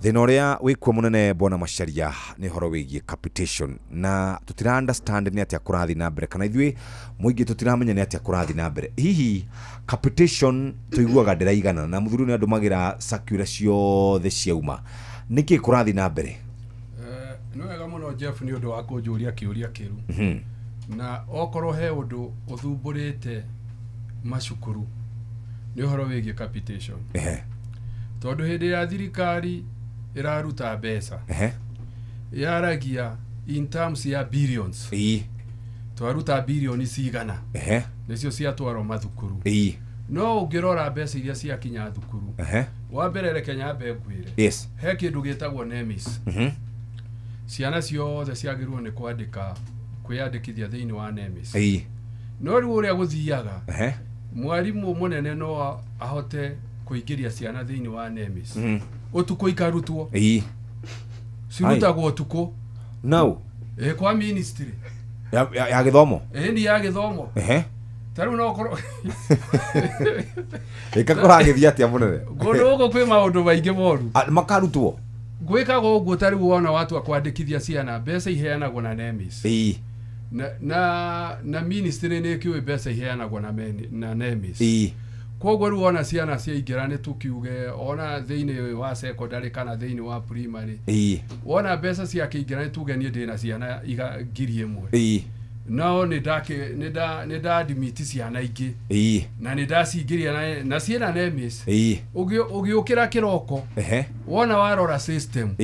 Thĩna ũrĩa wĩkuo mũnene bwana Macharia nĩ ũhoro wĩgiĩ capitation, na tũtira understand nĩ atĩa kũrathiĩ na mbere, kana ithuĩ mũingĩ tũtiramenya nĩ atĩa kũrathiĩ na mbere. Hihi capitation tũiguaga ndĩraigana, na mũthuri nĩ andũmagĩra circular ciothe ciauma, nĩkĩ kũrathiĩ na mbere? Nĩ wega mũno Jeff nĩ ũndũ wa kũnjũria kĩũria kĩu. Na okorwo he ũndũ ũthumbũrĩte macukuru nĩ ũhoro wĩgiĩ capitation. Tondũ hĩndĩ ya thirikari ĩraruta mbeca, yaragia in terms ya billions. Twaruta bilioni cigana, nĩcio ciatwarwo mathukuru. No ũngĩrora mbeca iria ciakinya thukuru, wa mbere reke nyambe ngwĩre, he kĩndũ gĩtagwo NEMIS. Ciana ciothe ciagĩrĩirwo nĩ kwandĩka kwĩyandĩkithia thĩinĩ wa NEMIS. No rĩu ũrĩa gũthiaga, mwarimũ mũnene no ahote kũingĩria ciana thĩinĩ wa NEMIS. Ũtukũ ikarutwo. Cirutagwo ũtukũ. No. Kwa ministry. Ya gĩthomo? Nĩ ya gĩthomo. Ta rĩu no ũkorwo Ĩka kũragĩthiĩ atĩa mũnene? Kũndũ gũkũ kwĩ maũndũ maingĩ moru. Makarutwo? Gwĩkagwo ũguo, ta rĩu wona watua kwandĩkithia ciana, mbeca iheanagwo na NEMIS. Na ministry nĩ ĩkĩũĩ mbeca iheanagwo na NEMIS. Koguo rĩu wona ciana ciaingĩra, nĩ tũkiuge ona thĩinĩ wa secondary kana thĩinĩ wa primary, wona mbeca ciakĩingĩra, nĩ tuge niĩ ndĩna ciana 1,000. No nĩ ndadimiti ciana ingĩ na nĩ ndacingĩria na ciĩna NEMIS. Ũgĩũkĩra kĩroko, wona warora system,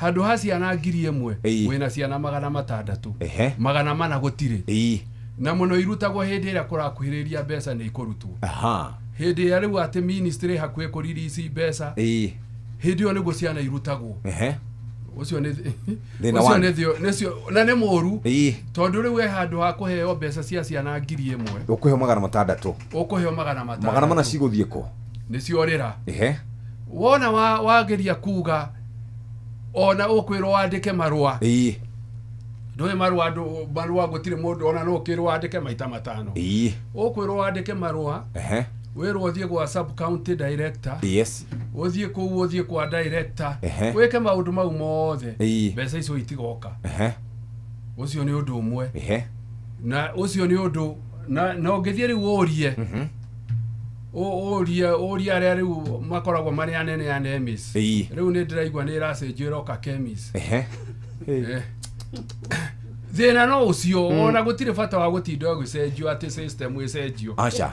handũ ha ciana 1,000 wĩna ciana 600, 400 gũtirĩ. Na mũno irutagwo hĩndĩ ĩrĩa kũrakuhĩrĩria mbeca nĩ ikũrutwo. Hĩndĩ ĩrĩa rĩu atĩ ministry hakuhĩ kũririci mbeca, hĩndĩ ĩyo nĩguo ciana irutagwo. Ũcio nĩ ũcio nĩ na nĩ mũru, tondũ rĩu he handũ ha kũheo mbeca cia ciana 1,000, ũkũheo 600. Ũkũheo 600. 400 cigũthiĩ kũ? Nĩciorĩra. Wona wageria kuga ona ũkwĩrwo wandĩke marũa. Ndũĩ marũa gũtirĩ mũndũ ona no ũkĩrwo wandĩke maita 5. Ũkwĩrwo wandĩke marũa, wĩrwo ũthiĩ gwa sub county director. Ũthiĩ kũu, ũthiĩ kwa director, wĩke maũndũ mau mothe, mbeca icio itigoka. Ũcio nĩ ũndũ ũmwe. Na ũcio nĩ ũndũ na ũngĩthiĩ rĩu ũrie, ũrie arĩa rĩu makoragwo marĩ anene a NEMIS. Rĩu nĩ ndĩraigua nĩ ĩracenjio ĩroka KEMIS. Thĩna no ũcio, ona gũtirĩ bata wa gũtinda ũgĩcenjio atĩ system ĩcenjio. Aca.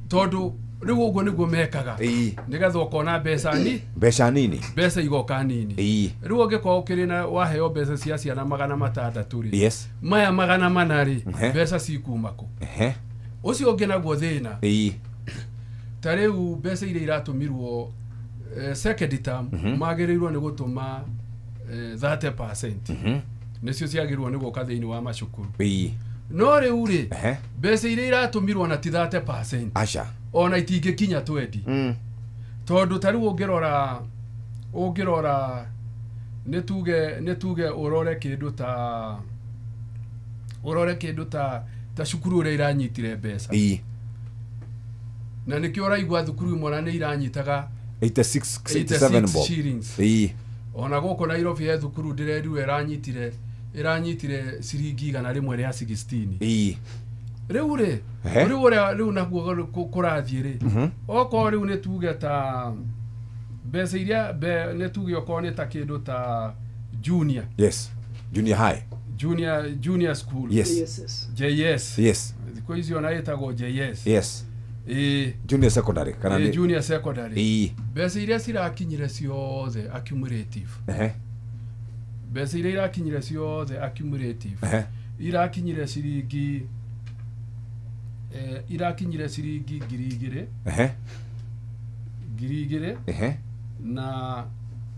Tondũ rĩu ũguo nĩguo mekaga, nĩgetha ũkona mbeca ni mbeca nini, mbeca igoka nini. Rĩu ũngĩkorwo ũkĩrĩ na waheo mbeca cia ciana 600 rĩ, maya 400 rĩ, mbeca cikuma kũ? Ũcio ũngĩ naguo thĩna, ta rĩu mbeca iria iratũmirwo second term, magĩrĩirwo nĩ gũtũma 30%. Nĩcio ciagĩrĩirwo nĩ gũka thĩinĩ wa macukuru. No rĩu rĩ, mbeca iria iratũmirwo na ti 30%. Aca. Ona itingĩkinya 20. Tondũ ta rĩu ũngĩrora nĩ tuge ũrore kĩndũ ta cukuru ũrĩa iranyitire mbeca. Na nĩkĩo ũraigua thukuru imwe na nĩ iranyitaga 86 87 bob shillings. Ona gũkũ Nairobi he thukuru ndĩrerirwo ĩranyitire ciringi 116. Rĩu rĩ, rĩu ũrĩa rĩu naguo kũrathiĩ rĩ, okorwo rĩu nĩ tuge ta mbeca iria nĩ tuge okorwo nĩ ta kĩndũ ta junior. Yes. Junior high. Junior school. Yes. JSS. JS. Yes. Thikũ ici ona ĩtagwo JS. Yes. Ĩĩ. Junior secondary kana Ĩĩ, nĩ junior secondary. Ĩĩ. Mbeca iria cirakinyire ciothe accumulative. Mbeca iria irakinyire ciothe accumulative. Irakinyire ciringi irakinyire ciringi 2,000. 2,000.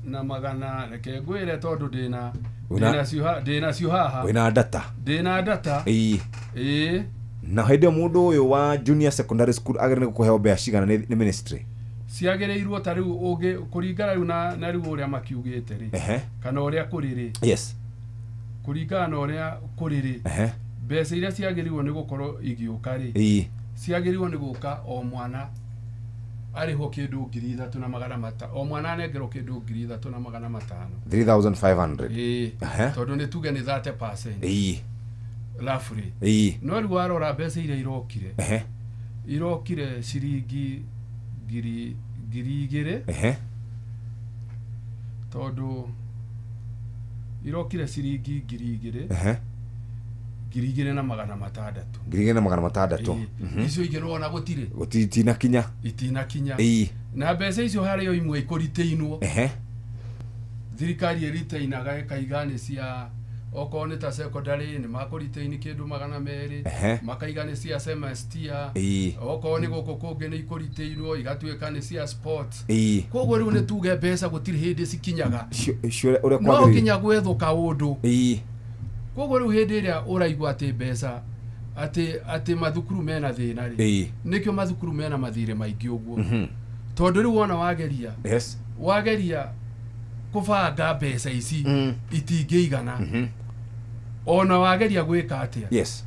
Na magana, reke ngwĩre tondũ ndĩna ndĩnacio haha. Wĩna data. Ndĩna data. Ĩĩ. Ĩĩ. Na hĩndĩ ĩyo mũndũ ũyũ wa junior secondary school agĩrĩire kũheo mbeca cigana nĩ ministry? Ciagĩrĩirwo ta rĩu ũngĩ kũringana rĩu na rĩu ũrĩa makiugĩte rĩ, kana ũrĩa kũrĩ rĩ. Yes. Kũringana na ũrĩa kũrĩ rĩ, mbeca iria ciagĩrĩirwo nĩ gũkorwo igĩũka rĩ, ciagĩrĩirwo nĩ gũka o mwana arĩhwo kĩndũ 3,500, o mwana anengerwo kĩndũ 3,500. 3500. Ĩĩ. Tondũ nĩ tuge nĩ 30%. Ĩĩ. Roughly. Ĩĩ. No rĩu warora mbeca iria irokire, irokire ciringi 2,000. Tondũ irokire ciringi 2,000. 2,600. 2,600. Icio ingĩ nĩwona gũtirĩ. Gũtinakinya. Itinakinya. Ĩĩ. Na mbeca icio harĩ o imwe ikũritainwo. Thirikari ĩritainaga ĩkaiga nĩ cia okorwo nĩ ta secondary nĩ makũritaini kĩndũ 200, makaiga nĩ cia semester, okorwo nĩ gũkũ kũngĩ nĩ ikũritainwo igatuĩka nĩ cia sports. Koguo rĩu nĩ tuge mbeca gũtirĩ hĩndĩ cikinyaga. No nginya gwethwo kaũndũ. Koguo rĩu hĩndĩ ĩrĩa ũraigua atĩ mbeca atĩ mathukuru mena thĩna rĩ, nĩkĩo mathukuru mena mathirĩ maingĩ ũguo. Tondũ rĩu wona wageria, yes, wageria kũbanga mbeca ici itingĩigana. Ona wageria gwĩka atĩa, yes,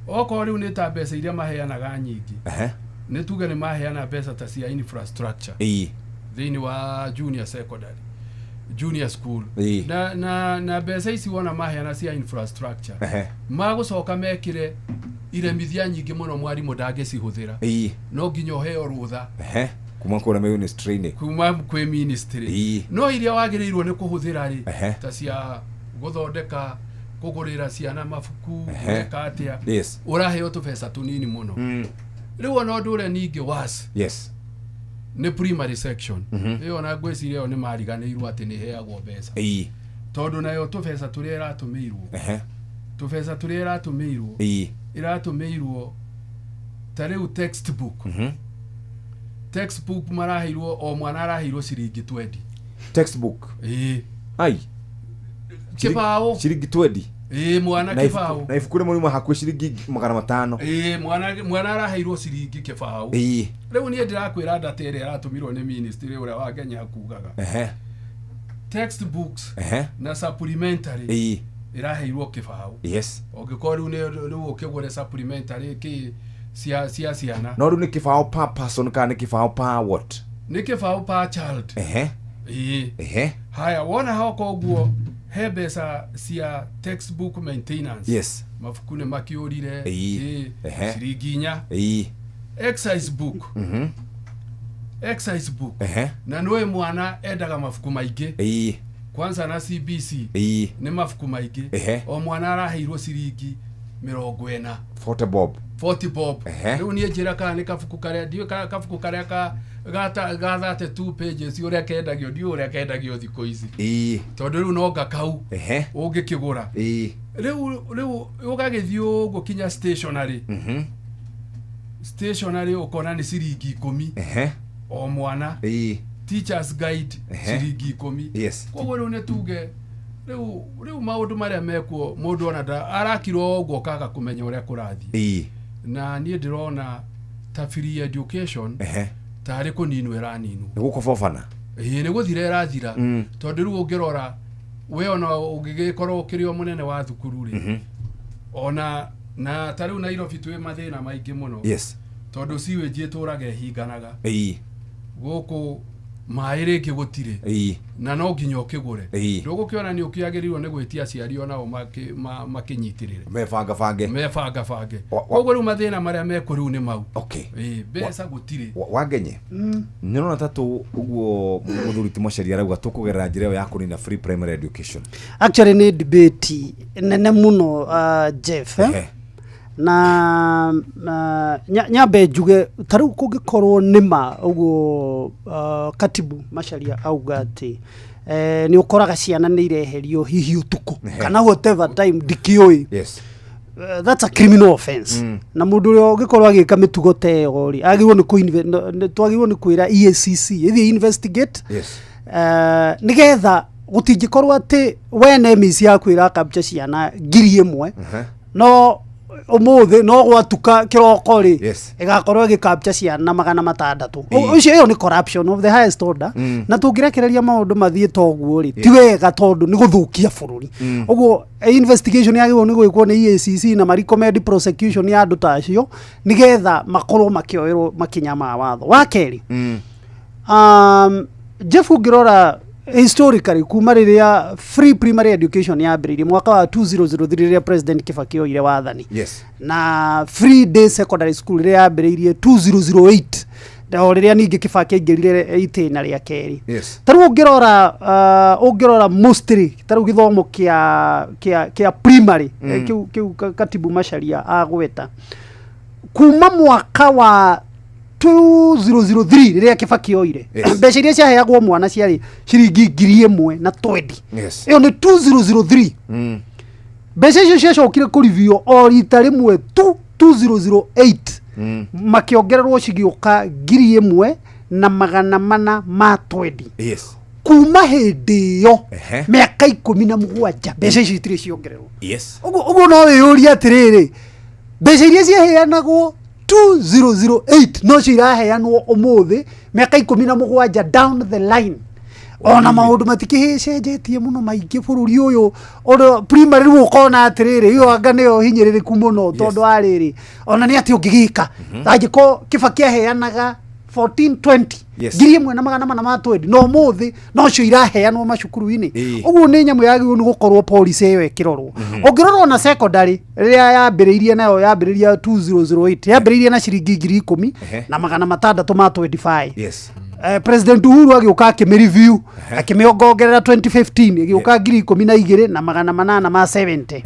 okorwo rĩu nĩ ta mbeca iria maheanaga nyingĩ, nĩ tuge nĩ maheana mbeca ta cia infrastructure thĩinĩ wa junior secondary, junior school, na mbeca ici wona maheana cia infrastructure, magũcoka mekĩre iremithia nyingĩ mũno mwarimũ ndangĩcihũthĩra, no nginya ũheo rũtha kuma kũrĩa ministry-inĩ, kuma kwĩ ministry. No iria wagĩrĩirwo nĩ kũhũthĩra rĩ, ta cia gũthondeka, kũgũrĩra ciana mabuku, gwĩka atĩa, ũraheo tũbeca tũnini mũno. Rĩu ona ũndũ ũrĩa ningĩ was, yes, nĩ primary section. Ĩyo ona ngwĩciria ĩyo nĩ mariganĩirwo atĩ nĩ ĩheagwo mbeca, tondũ nayo tũbeca tũrĩa ĩratũmĩirwo, tũbeca tũrĩa ĩratũmĩirwo, ĩratũmĩirwo ta rĩu textbook. Textbook maraheirwo o mwana araheirwo ciringi 20. Textbook. Ĩĩ. Ai. Kĩbaũ. Ciringi 20. Ĩĩ, mwana kĩbaũ. Na ibuku rĩmwe riuma hakuhĩ ciringi 500. Ĩĩ, mwana araheirwo ciringi kĩbaũ. Ĩĩ. Rĩu niĩ ndĩrakwĩra data ĩrĩa ĩratũmirwo nĩ ministry ũrĩa wa Kenya kugaga. Textbooks na supplementary ĩraheirwo kĩbaũ. Yes. Ũngĩkorwo rĩu rĩu ũkĩgũre supplementary kĩ cia ciana. No rĩu nĩ kĩbaũ per person kana nĩ kĩbaũ per what? Nĩ kĩbaũ per child. Ĩĩ. Haya, wona hoka ũguo he mbeca cia textbook maintenance. Yes. Mabuku nĩ makĩũrire. Ĩĩ. Ciringi 4. Ĩĩ. Exercise book. Exercise book. Na nĩwe mwana endaga mabuku maingĩ. Ĩĩ. Kwanza na CBC. Ĩĩ. Nĩ mabuku maingĩ. O mwana araheirwo ciringi 40. 40 bob. 40 bob. Rĩu niĩ njĩra kana nĩ kabuku karĩa ndiũĩ kabuku karĩa ka ga 32 pages ũrĩa kendagio, ndiũĩ ũrĩa kendagio thikũ ici. Tondũ rĩu no ngakau ũngĩkĩgũra. Rĩu ũgagĩthiĩ ũguo kinya stationery. Stationery ũkona nĩ ciringi 10 o mwana. Teachers guide ciringi 10. Yes. Koguo rĩu nĩ tuge rĩu maũndũ marĩa mekuo mũndũ ona arakirwo ũguo kaga kũmenya ũrĩa kũrathiĩ. Na niĩ ndĩrona ta free education tarĩ kũninwo ĩraninwo. Nĩ gũkobobana. Ĩĩ, nĩ gũthira ĩrathira. Tondũ rĩu ũngĩrora we ona ũngĩgĩkorwo ũkĩrĩ o mũnene wa thukuru rĩ, ona na ta rĩu Nairobi twĩ mathĩna maingĩ mũno. Yes. Tondũ sewage ĩtũraga ĩhinganaga. Ĩĩ. Gũkũ Maĩ rĩngĩ gũtirĩ. Na no nginya ũkĩgũre. Ndũgũkĩona nĩ ũkĩagĩrĩirwo nĩ gwĩtia aciari onao makĩnyitĩrĩre. Mebangabange. Mebangabange. Koguo rĩu mathĩna marĩa mekuo rĩu nĩ mau. Okay. Mbeca gũtirĩ. Wangenye nĩũrona ta tũ ũguo mũthuri ti Macharia arauga tũkũgerera njĩra ĩyo ya kũnina free primary education. Actually nĩ debate nene mũno, Jeff, eh? Na nyambe njuge ta rĩu kũngĩkorwo nĩma ũguo, katibu Macharia auga atĩ nĩ ũkoraga ciana nĩ ireherio hihi ũtukũ kana whatever time, ndikĩũĩ. That's a criminal offense. Na mũndũ ũrĩa ũngĩkorwo agĩka mĩtugo ta ĩyo rĩ, agĩrĩirwo nĩ twagĩrĩirwo nĩ kwĩra EACC ĩthiĩ investigate. Nĩgetha gũtingĩkorwo atĩ we NEMIS yaku ĩrakapture ciana 1,000, no ũmũthĩ no gwatuka kĩroko rĩ, ĩgakorwo ĩgĩkapture ciana 600. Ũcio ĩyo nĩ corruption of the highest order. Na tũngĩrekereria maũndũ mathiĩ ta ũguo rĩ, ti wega tondũ nĩ gũthũkia bũrũri. Ũguo investigation yagĩrĩirwo nĩ gwĩkwo nĩ EACC na ma recommend prosecution ya andũ ta acio nĩgetha makorwo makĩoerwo makinya ma watho. Wa kerĩ, Jeff, ũngĩrora historically kuma rĩrĩa free primary education yambĩrĩirie mwaka wa 2003, rĩrĩa President Kibaki oire wathani, na free day secondary school rĩrĩa yambĩrĩirie 2008, o rĩrĩa ningĩ Kibaki aingĩrire itĩna rĩa kerĩ. Ta rĩu ũngĩrora mostly ta rĩu gĩthomo kĩa primary, kĩu katibu Macharia agweta kuma mwaka wa 2003 rĩrĩa Kibaki oire, mbeca iria ciaheagwo mwana ciarĩ ciringi 1,020. Ĩyo nĩ 2003. Mbeca icio ciacokire kũrivio o rita rĩmwe tu 2008, makĩongererwo cigĩũka 1,420. Kuma hĩndĩ ĩyo, mĩaka 17, mbeca icio itirĩ ciongererwo. Ũguo no wĩyũrie atĩrĩrĩ, mbeca iria ciaheanagwo 2008 nocio iraheanwo ũmũthĩ, mĩaka 17 down the line, ona maũndũ matikĩcenjetie mũno maingĩ bũrũri ũyũ. Ona primary rĩu ũkona atĩrĩrĩ, ĩyo anga nĩyo hinyĩrĩrĩku mũno, tondũ wa rĩrĩ, ona nĩ atĩ ũngĩgĩka angĩkorwo Kibaki aheanaga 1420, 1,420, na ũmũthĩ nocio iraheanwo macukuru-inĩ. Ũguo nĩ nyamũ yagĩrĩirwo nĩ gũkorwo policy ĩyo ĩkĩrorwo. Ũngĩrora ona secondary rĩrĩa yambĩrĩirie, nayo yambĩrĩria 2008, yambĩrĩirie na ciringi 10,625. President Uhuru agĩũka akĩmĩ-review, akĩmĩongongerera 2015, ĩgĩũka 12,870.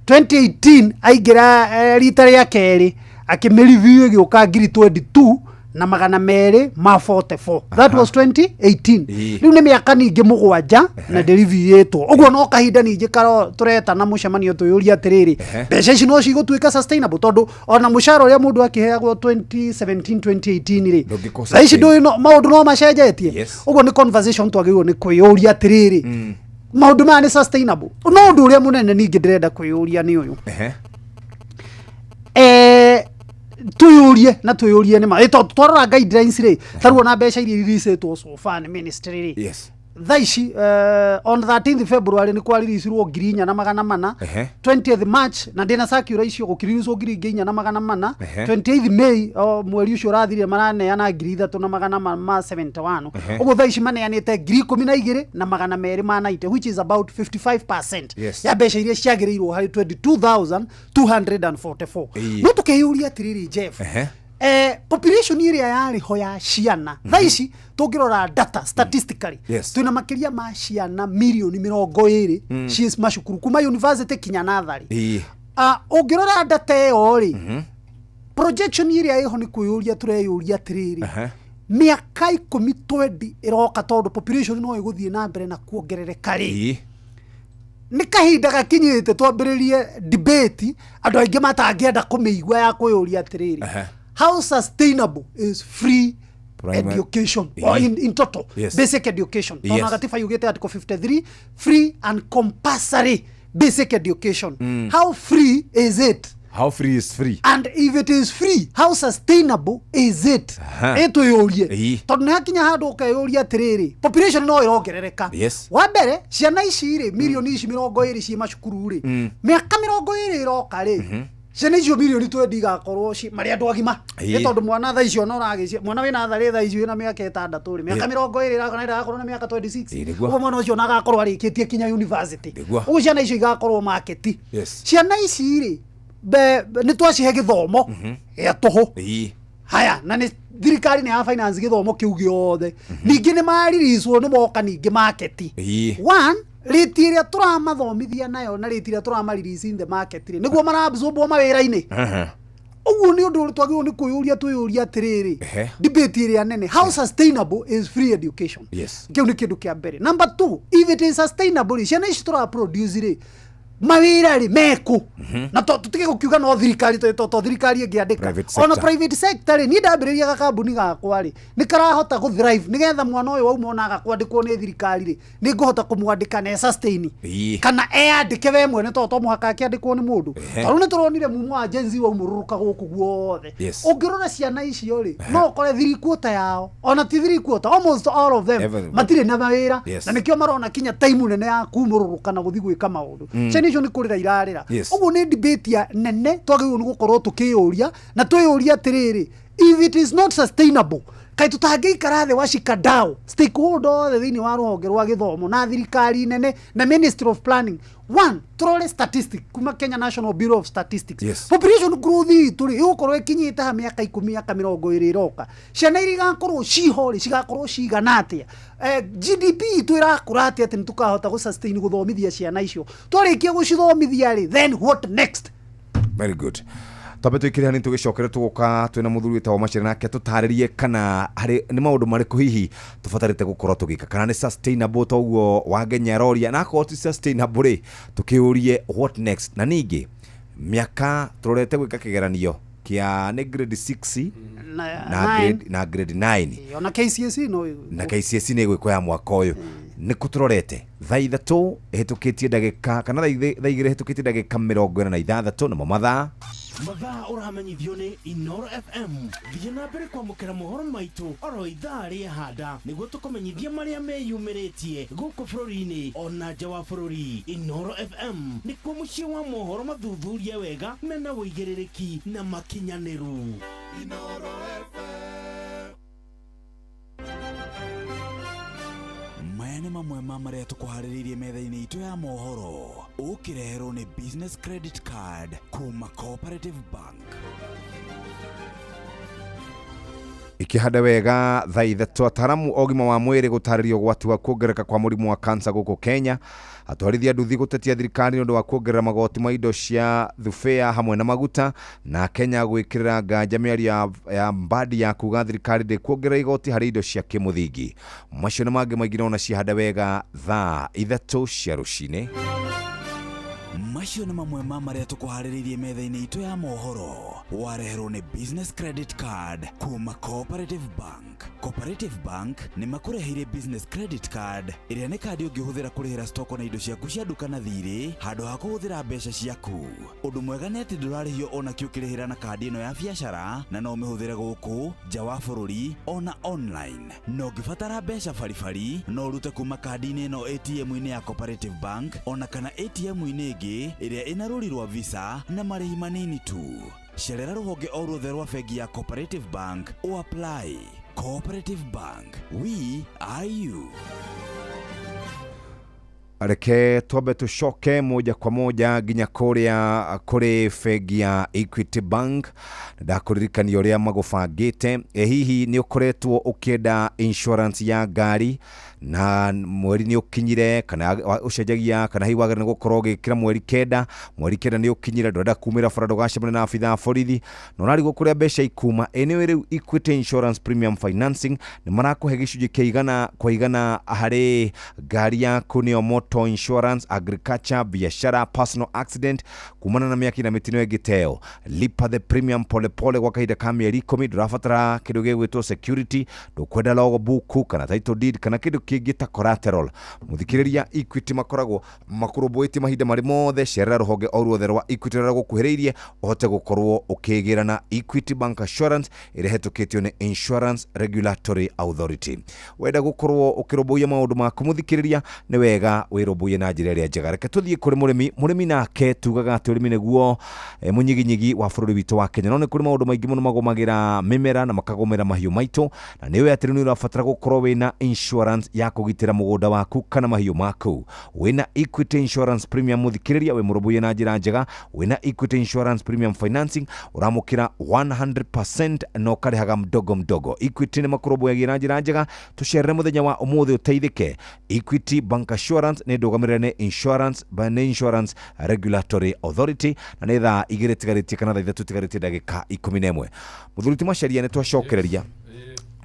2018 aingĩra rita rĩa kerĩ, akĩmĩ-review, ĩgĩũka 22,244. That was 2018. Rĩu nĩ mĩaka ningĩ 7 na ndĩriviĩtwo. Ũguo no kahinda ningĩ karo tũretana mũcemanio twĩyũrie atĩrĩrĩ, mbeca ici no cigũtuĩka sustainable, tondũ ona mũcara ũrĩa mũndũ akĩheagwo 2017 2018 rĩ, Ndũngĩkũ thaa ici sustain. ndũĩ maũndũ no macenjetie. Ũguo nĩ conversation twagĩrĩirwo nĩ kwĩyũria atĩrĩrĩ, maũndũ maya nĩ sustainable? No ũndũ ũrĩa mũnene ningĩ ndĩrenda kwĩyũria nĩ ũyũ. Twĩyũrie na twĩyũrie nĩ ma tondũ twarora guidelines rĩ, ta rĩu ona mbeca iria iriricĩtwo so far nĩ ministry rĩ, thaa ici, on 13th February nĩ kwariricirwo 4,400. 20th March, na ndĩna circular icio, gũkĩriricwo 4,400. 28th May, o mweri ũcio ũrathirire, maraneana 3,000 na magana ma 71. Ũguo thaa ici maneanĩte 12,290, which is about 55% ya mbeca iria ciagĩrĩirwo harĩ 22,244. No tũkeyũria atĩrĩrĩ, Jeff, population ĩrĩa yarĩ ho ya ciana thaa ici, tũngĩrora data statistically, twĩna makĩria ma ciana mirioni 20 ciĩ macukuru kuma university kinya natharĩ. Ũngĩrora data ĩyo rĩ, projection ĩrĩa ĩho nĩ kwĩyũria tũreyũria atĩrĩrĩ, mĩaka 10 20 ĩroka, tondũ population no ĩgũthiĩ na mbere na kuongerereka rĩ, nĩ kahinda gakinyĩte twambĩrĩrie debate andũ aingĩ matangĩenda kũmĩigua ya kwĩyũria atĩrĩrĩ, how sustainable is free education or in total basic education? Tondũ gatiba yugĩte article 53, free and compulsory basic education. How free is it? How free is free? And if it is free, how sustainable is it? Ĩtwĩyũrie, tondũ nĩ hakinya handũ ũkeyũria atĩrĩrĩ, population no ĩrongerereka. Wa mbere, ciana ici rĩ, mirioni ici 20 ciĩ macukuru rĩ, mĩaka 20 ĩroka rĩ, Ciana icio mirioni 20 igakorwo marĩ andũ agima. Nĩ tondũ mwana thaa icio no ũragĩcia mwana wĩna tharĩ thaa icio wĩna mĩaka 6 rĩ, mĩaka 20 ĩrakorwo na mĩaka 26. Ũguo mwana ũcio nagakorwo arĩkĩtie kinya university. Ũguo ciana icio igakorwo market. Ciana ici rĩ nĩ twacihe gĩthomo gĩa tũhũ. Haya na nĩ thirikari nĩ ya finance gĩthomo kĩu gĩothe. Ningĩ nĩ maririswo nĩ moka ningĩ market. One, rĩti ĩrĩa tũramathomithia nayo na rĩti ĩrĩa tũramarelease in the market rĩ nĩguo maraabsorbwo mawĩra-inĩ. Ũguo nĩ ũndũ twagĩrĩirwo nĩ kwĩyũria twĩyũria atĩrĩrĩ, debate ĩrĩa nene, how sustainable is free education? Kĩu nĩ kĩndũ kĩa mbere. Number 2, if it is sustainable rĩ, ciana ici tũraproduce rĩ mawĩra rĩ mekũ? Na tũtige gũkiuga no thirikari to thirikari ĩngĩandĩka. Ona private sector rĩ, niĩ ndambĩrĩria gakambuni gakwa rĩ nĩ karahota gũ thrive nĩgetha mwana ũyũ wauma ona aga kwandĩkwo nĩ thirikari rĩ nĩ ngũhota kũmwandĩka na sustain kana eyandĩke we mwene to mũhaka akĩandĩkwo nĩ mũndũ. Tondũ nĩ tũronire mumo wa Gen Z waumũrũrũka gũkũ guothe. Ũngĩrora ciana icio rĩ no ũkore 3/4 yao ona ti 3/4, almost all of them matirĩ na mawĩra, na nĩkĩo marona kinya time nene ya kumũrũrũka na gũthiĩ gwĩka maũndũ. Ciana icio nĩ kũrĩra irarĩra. Ũguo nĩ debate ya nene twagĩrĩirwo nĩ gũkorwo tũkĩyũria na twĩyũria atĩrĩrĩ, if it is not sustainable kaĩ tũtangĩikara thĩ washikadau stakeholder othe thĩinĩ wa rũhonge rwa gĩthomo na thirikari nene na Ministry of Planning. One, tũrore statistic kuma Kenya National Bureau of Statistics. Population growth itũ rĩ ĩgũkorwo ĩkinyĩte ha mĩaka 10 mĩaka 20 ĩroka. Ciana iria igakorwo ciho rĩ cigakorwo cigana atĩa? GDP itũ ĩrakũra atĩa atĩ nĩ tũkahota gũ sustain gũthomithia ciana icio? Twarĩkia gũcithomithia rĩ, then what next? Very good. Twambe twĩkĩre hanini tũgĩcokere tũgũka twĩna mũthuri wĩtagwo Macharia nake tũtarĩrie kana harĩ nĩ maũndũ marĩkũ hihi tũbatarĩte gũkorwo tũgĩka, kana nĩ sustainable ta ũguo Wangenya aroria, na akorwo ti sustainable rĩ tũkĩũrie what next. Na ningĩ mĩaka tũrorete gwĩka kĩgeranio kĩa nĩ grade 6 na grade 9 ona KCSE no na KCSE nĩ ĩgwĩkwo ya mwaka ũyũ. Nĩ kũ tũrorete thaa 3 ĩhĩtũkĩtie ndagĩka kana thaa 2 ĩhĩtũkĩtie ndagĩka 46 namo mathaa ũramenyithio nĩ Inoro FM. Thiĩ na mbere kwamũkĩra mohoro maitũ oro ithaa rĩa handa nĩguo tũkũmenyithia marĩa meyumĩrĩtie gũkũ bũrũri-inĩ ona nja wa bũrũri. Inoro FM nĩkuo mũciĩ wa mohoro mathuthurie wega mena ũigĩrĩrĩki na makinyanĩru. Inoro FM. Maya nĩ mamwe ma marĩa tũkũharĩrĩirie metha-inĩ itũ ya mohoro ũkĩreherwo nĩ Business Credit Card kuma Cooperative Bank. Ikĩhanda wega thaa 3 ataramu ogima wa mwĩrĩ gũtarĩria ũgwati wa kuongerereka kwa mũrimũ wa kansa gũkũ Kenya. Atwarithia nduthi gũtetia thirikari nĩ ũndũ wa kuongerera magoti ma indo cia thubea hamwe na maguta, na Kenya gwĩkĩrĩra nganja mĩario ya Mbadi ya kuga thirikari ndĩkuongerera igoti harĩ indo cia kĩmũthingi. Macio na mangĩ maingĩ ona ciahanda wega thaa 3 cia rũcinĩ. Macio nĩ mamwe ma marĩa tũkũharĩrĩirie metha-inĩ itũ ya mohoro wareherwo nĩ Business Credit Card kuma Cooperative Bank. Cooperative Bank nĩ makũreheire Business Credit Card ĩrĩa nĩ kandi ũngĩhũthĩra kũrĩhĩra stoko na indo ciaku cia nduka na thirĩ handũ ha kũhũthĩra mbeca ciaku. Ũndũ mwega nĩ atĩ ndũrarĩhio ona kĩ ũkĩrĩhĩra na kandi ĩno ya biacara, na no ũmĩhũthĩre gũkũ nja wa bũrũri ona online. Na ũngĩbatara mbeca baribari no ũrute kuma kandi-inĩ ĩno ATM-inĩ ya Cooperative Bank ona kana ATM-inĩ ĩngĩ ĩrĩa ĩna rũri rwa Visa na marĩhi manini tu. Cerera rũhonge o ruothe rwa bengi ya Cooperative Bank o apply. Cooperative Bank, we are you. Reke twambe tucoke moja kwa moja nginya kũrĩa kũrĩ bengi ya Equity Bank. Ndakũririkania ũrĩa magũbangĩte. Hihi nĩ ũkoretwo ũkĩenda insurance ya ngari na mweri nĩ ũkinyire, kana ũcenjagia, kana hihi wagĩrĩirwo nĩ gũkorwo ũgĩkĩra mweri 9, mweri 9 nĩ ũkinyire, ndũrenda kumĩra bara ndũgacemanie na abithaa a borithi na ũrarigwo kũrĩa mbeca ikuma. Anyway, rĩu Equity Insurance Premium Financing nĩ marakũhe gĩcunjĩ kĩa 100 kwa 100 harĩ ngari yaku, nĩyo motor insurance, agriculture, biashara, personal accident, kumana na mĩaki na mĩtino ĩngĩ teo. Lipa the premium pole pole gwa kahinda ka mĩeri 10. Ndũrabatara kĩndũ gĩgwĩtwo security, ndũkwenda logbook kana title deed kana kĩndũ kĩngĩ ta collateral. Mũthikĩrĩria, Equity makoragwo makũrũmbũĩtie mahinda marĩ mothe. Cerera rũhonge o ruothe rwa Equity rũrĩa rũgũkuhĩrĩirie ũhote gũkorwo ũkĩgĩra na Equity Bank Assurance ĩrĩa ĩhetũkĩtio nĩ Insurance Regulatory Authority. Wenda gũkorwo ũkĩrũmbũiya maũndũ maku, mũthikĩrĩria, nĩ wega wĩrũmbũiye na njĩra ĩrĩa njega. Reke tũthiĩ kũrĩ mũrĩmi. Mũrĩmi nake tugaga atĩ ũrĩmi nĩguo mũnyiginyigi wa bũrũri witũ wa Kenya, no nĩ kũrĩ maũndũ maingĩ mũno magũmagĩra mĩmera na makagũmĩra mahiũ maitũ, na nĩ ũĩ atĩ rĩu nĩ ũrabatara gũkorwo wĩna insurance ya kũgitĩra mũgũnda waku kana mahiũ maku. Wĩna Equity Insurance Premium, mũthikĩrĩria, wĩ mũrũmbũiye na njĩra njega. Wĩna Equity Insurance Premium Financing ũramũkĩra 100% na ũkarĩhaga mdogo mdogo. Equity nĩ makũrũmbũyagia na njĩra njega. Tũcerere mũthenya wa ũmũthĩ ũteithĩke. Equity Bank Assurance nĩ ndũgamĩrĩre nĩ Insurance Regulatory Authority, na nĩ thaa 2 tigarĩtie kana thaa 3 tigarĩtie ndagĩka 11. Mũthuri ti Macharia, nĩ twacokereria.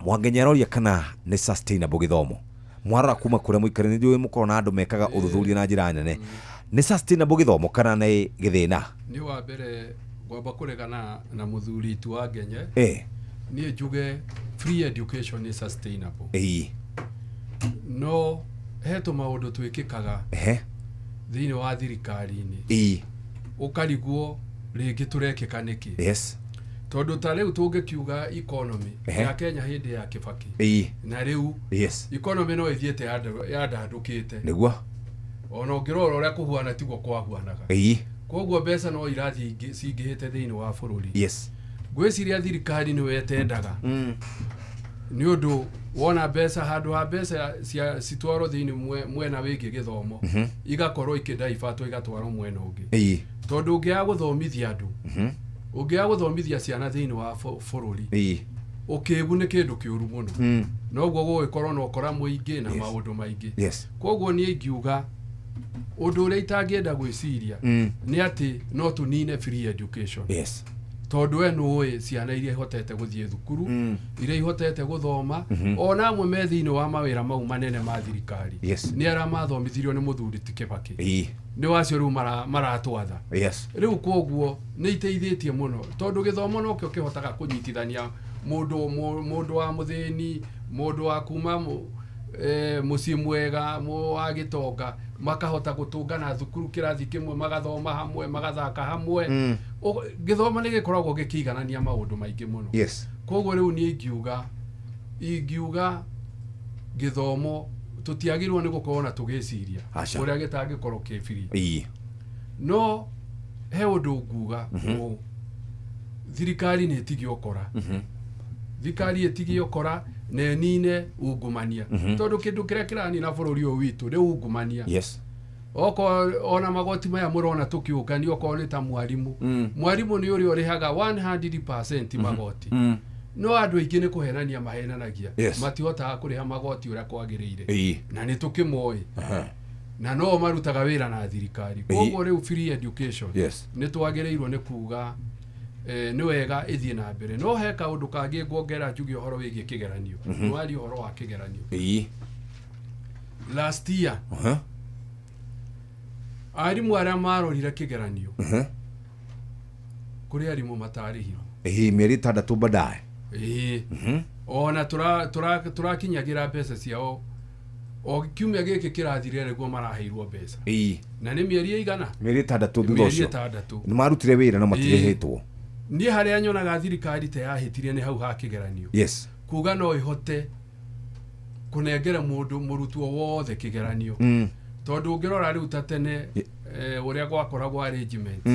Mwangenya aroria kana nĩ sustainable gĩthomo. Mwarora kuma kũrĩa mũikare, nĩ njũĩ mũkorwo na andũ mekaga ũthuthuria na njĩra nene. Nĩ sustainable gĩthomo kana nĩ gĩthĩna? Nĩ wa mbere ngwamba kũregana na mũthuri tu wa Ngenye. Niĩ njuge free education is sustainable. No he tũmaũndũ twĩkĩkaga thĩinĩ wa thirikari-inĩ, ũkarigwo rĩngĩ tũrekĩka nĩkĩ. Tondũ ta rĩu tũngĩkiuga economy ya Kenya hĩndĩ ya Kibaki na rĩu, economy no ĩthiĩte yandandũkĩte. Nĩguo. Ona ũngĩrora ũrĩa kũhuana tiguo kwahuanaga. Koguo mbeca no irathiĩ cingĩhĩte thĩinĩ wa bũrũri. Ngwĩciria thirikari nĩwe ĩtendaga, nĩ ũndũ wona mbeca handũ ha mbeca citwarwo thĩinĩ mwena wĩgiĩ gĩthomo, igakorwo ikĩndaibatwo igatwarwo mwena ũngĩ. Tondũ ũngĩaga gũthomithia andũ, ũngĩaga gũthomithia ciana thĩinĩ wa bũrũri, ũkĩgu nĩ kĩndũ kĩũru mũno. Noguo gũgĩkorwo na ũkora mũingĩ na maũndũ maingĩ. Koguo niĩ ingiuga ũndũ ũrĩa itangĩenda gwĩciria nĩ atĩ no tũnine free education. Tondũ we nĩũĩ ciana iria ihotete gũthiĩ thukuru, iria ihotete gũthoma, ona amwe me thĩinĩ wa mawĩra mau manene ma thirikari, nĩ arĩa mathomithirio nĩ mũthuri ti Kibaki, nĩ wacio rĩu maratwatha. Rĩu koguo nĩ iteithĩtie mũno, tondũ gĩthomo nokĩo kĩhotaga kũnyitithania mũndũ wa mũthĩni, mũndũ wa kuma mũciĩ mwega, wa gĩtonga, makahota gũtũngana thukuru kĩrathi kĩmwe, magathoma hamwe, magathaka hamwe. Gĩthomo nĩ gĩkoragwo gĩkĩiganania maũndũ maingĩ mũno. Koguo rĩu niĩ ingiuga gĩthomo tũtiagĩrĩirwo nĩ gũkorwo na tũgĩciria ũrĩa gĩtangĩkorwo kĩ free. No he ũndũ nguga ũũ, thirikari nĩ ĩtige ũkora. Thirikari ĩtige ũkora na ĩnine ungumania. Tondũ kĩndũ kĩrĩa kĩranina bũrũri ũyũ witũ nĩ ungumania. Okorwo ona magoti maya mũrona tũkĩũngania, okorwo nĩ ta mwarimu, mwarimu nĩ ũrĩa ũrĩhaga 100% magoti. No andũ aingĩ nĩ kũhenania mahenanagia, matihotaga kũrĩha magoti ũrĩa kwagĩrĩire, na nĩ tũkĩmoĩ, na no marutaga wĩra na thirikari. Koguo rĩu free education nĩ twagĩrĩirwo nĩ kuga nĩ wega ĩthiĩ na mbere. No he kaũndũ kangĩ nguongera njuge ũhoro wĩgiĩ kĩgeranio. Nĩwaria ũhoro wa kĩgeranio. Last year arimũ arĩa marorire kĩgeranio, kũrĩ arimũ matarĩhirwo. Mĩeri 6 baadaye. Ona tũrakinyagira mbeca ciao o kiumia gĩkĩ kĩrathirire nĩguo maraheirwo mbeca. Na nĩ mĩeri ĩigana? Mĩeri 6 thutha ũcio. Nĩ marutire wĩra no matirĩhĩtwo. Niĩ harĩa nyonaga thirikari ta yahĩtirie nĩ hau ha kĩgeranio. Kuga no ĩhote kũnengera mũndũ mũrutwo wothe kĩgeranio. Tondũ ũngĩrora rĩu ta tene ũrĩa gwakoragwo arrangement,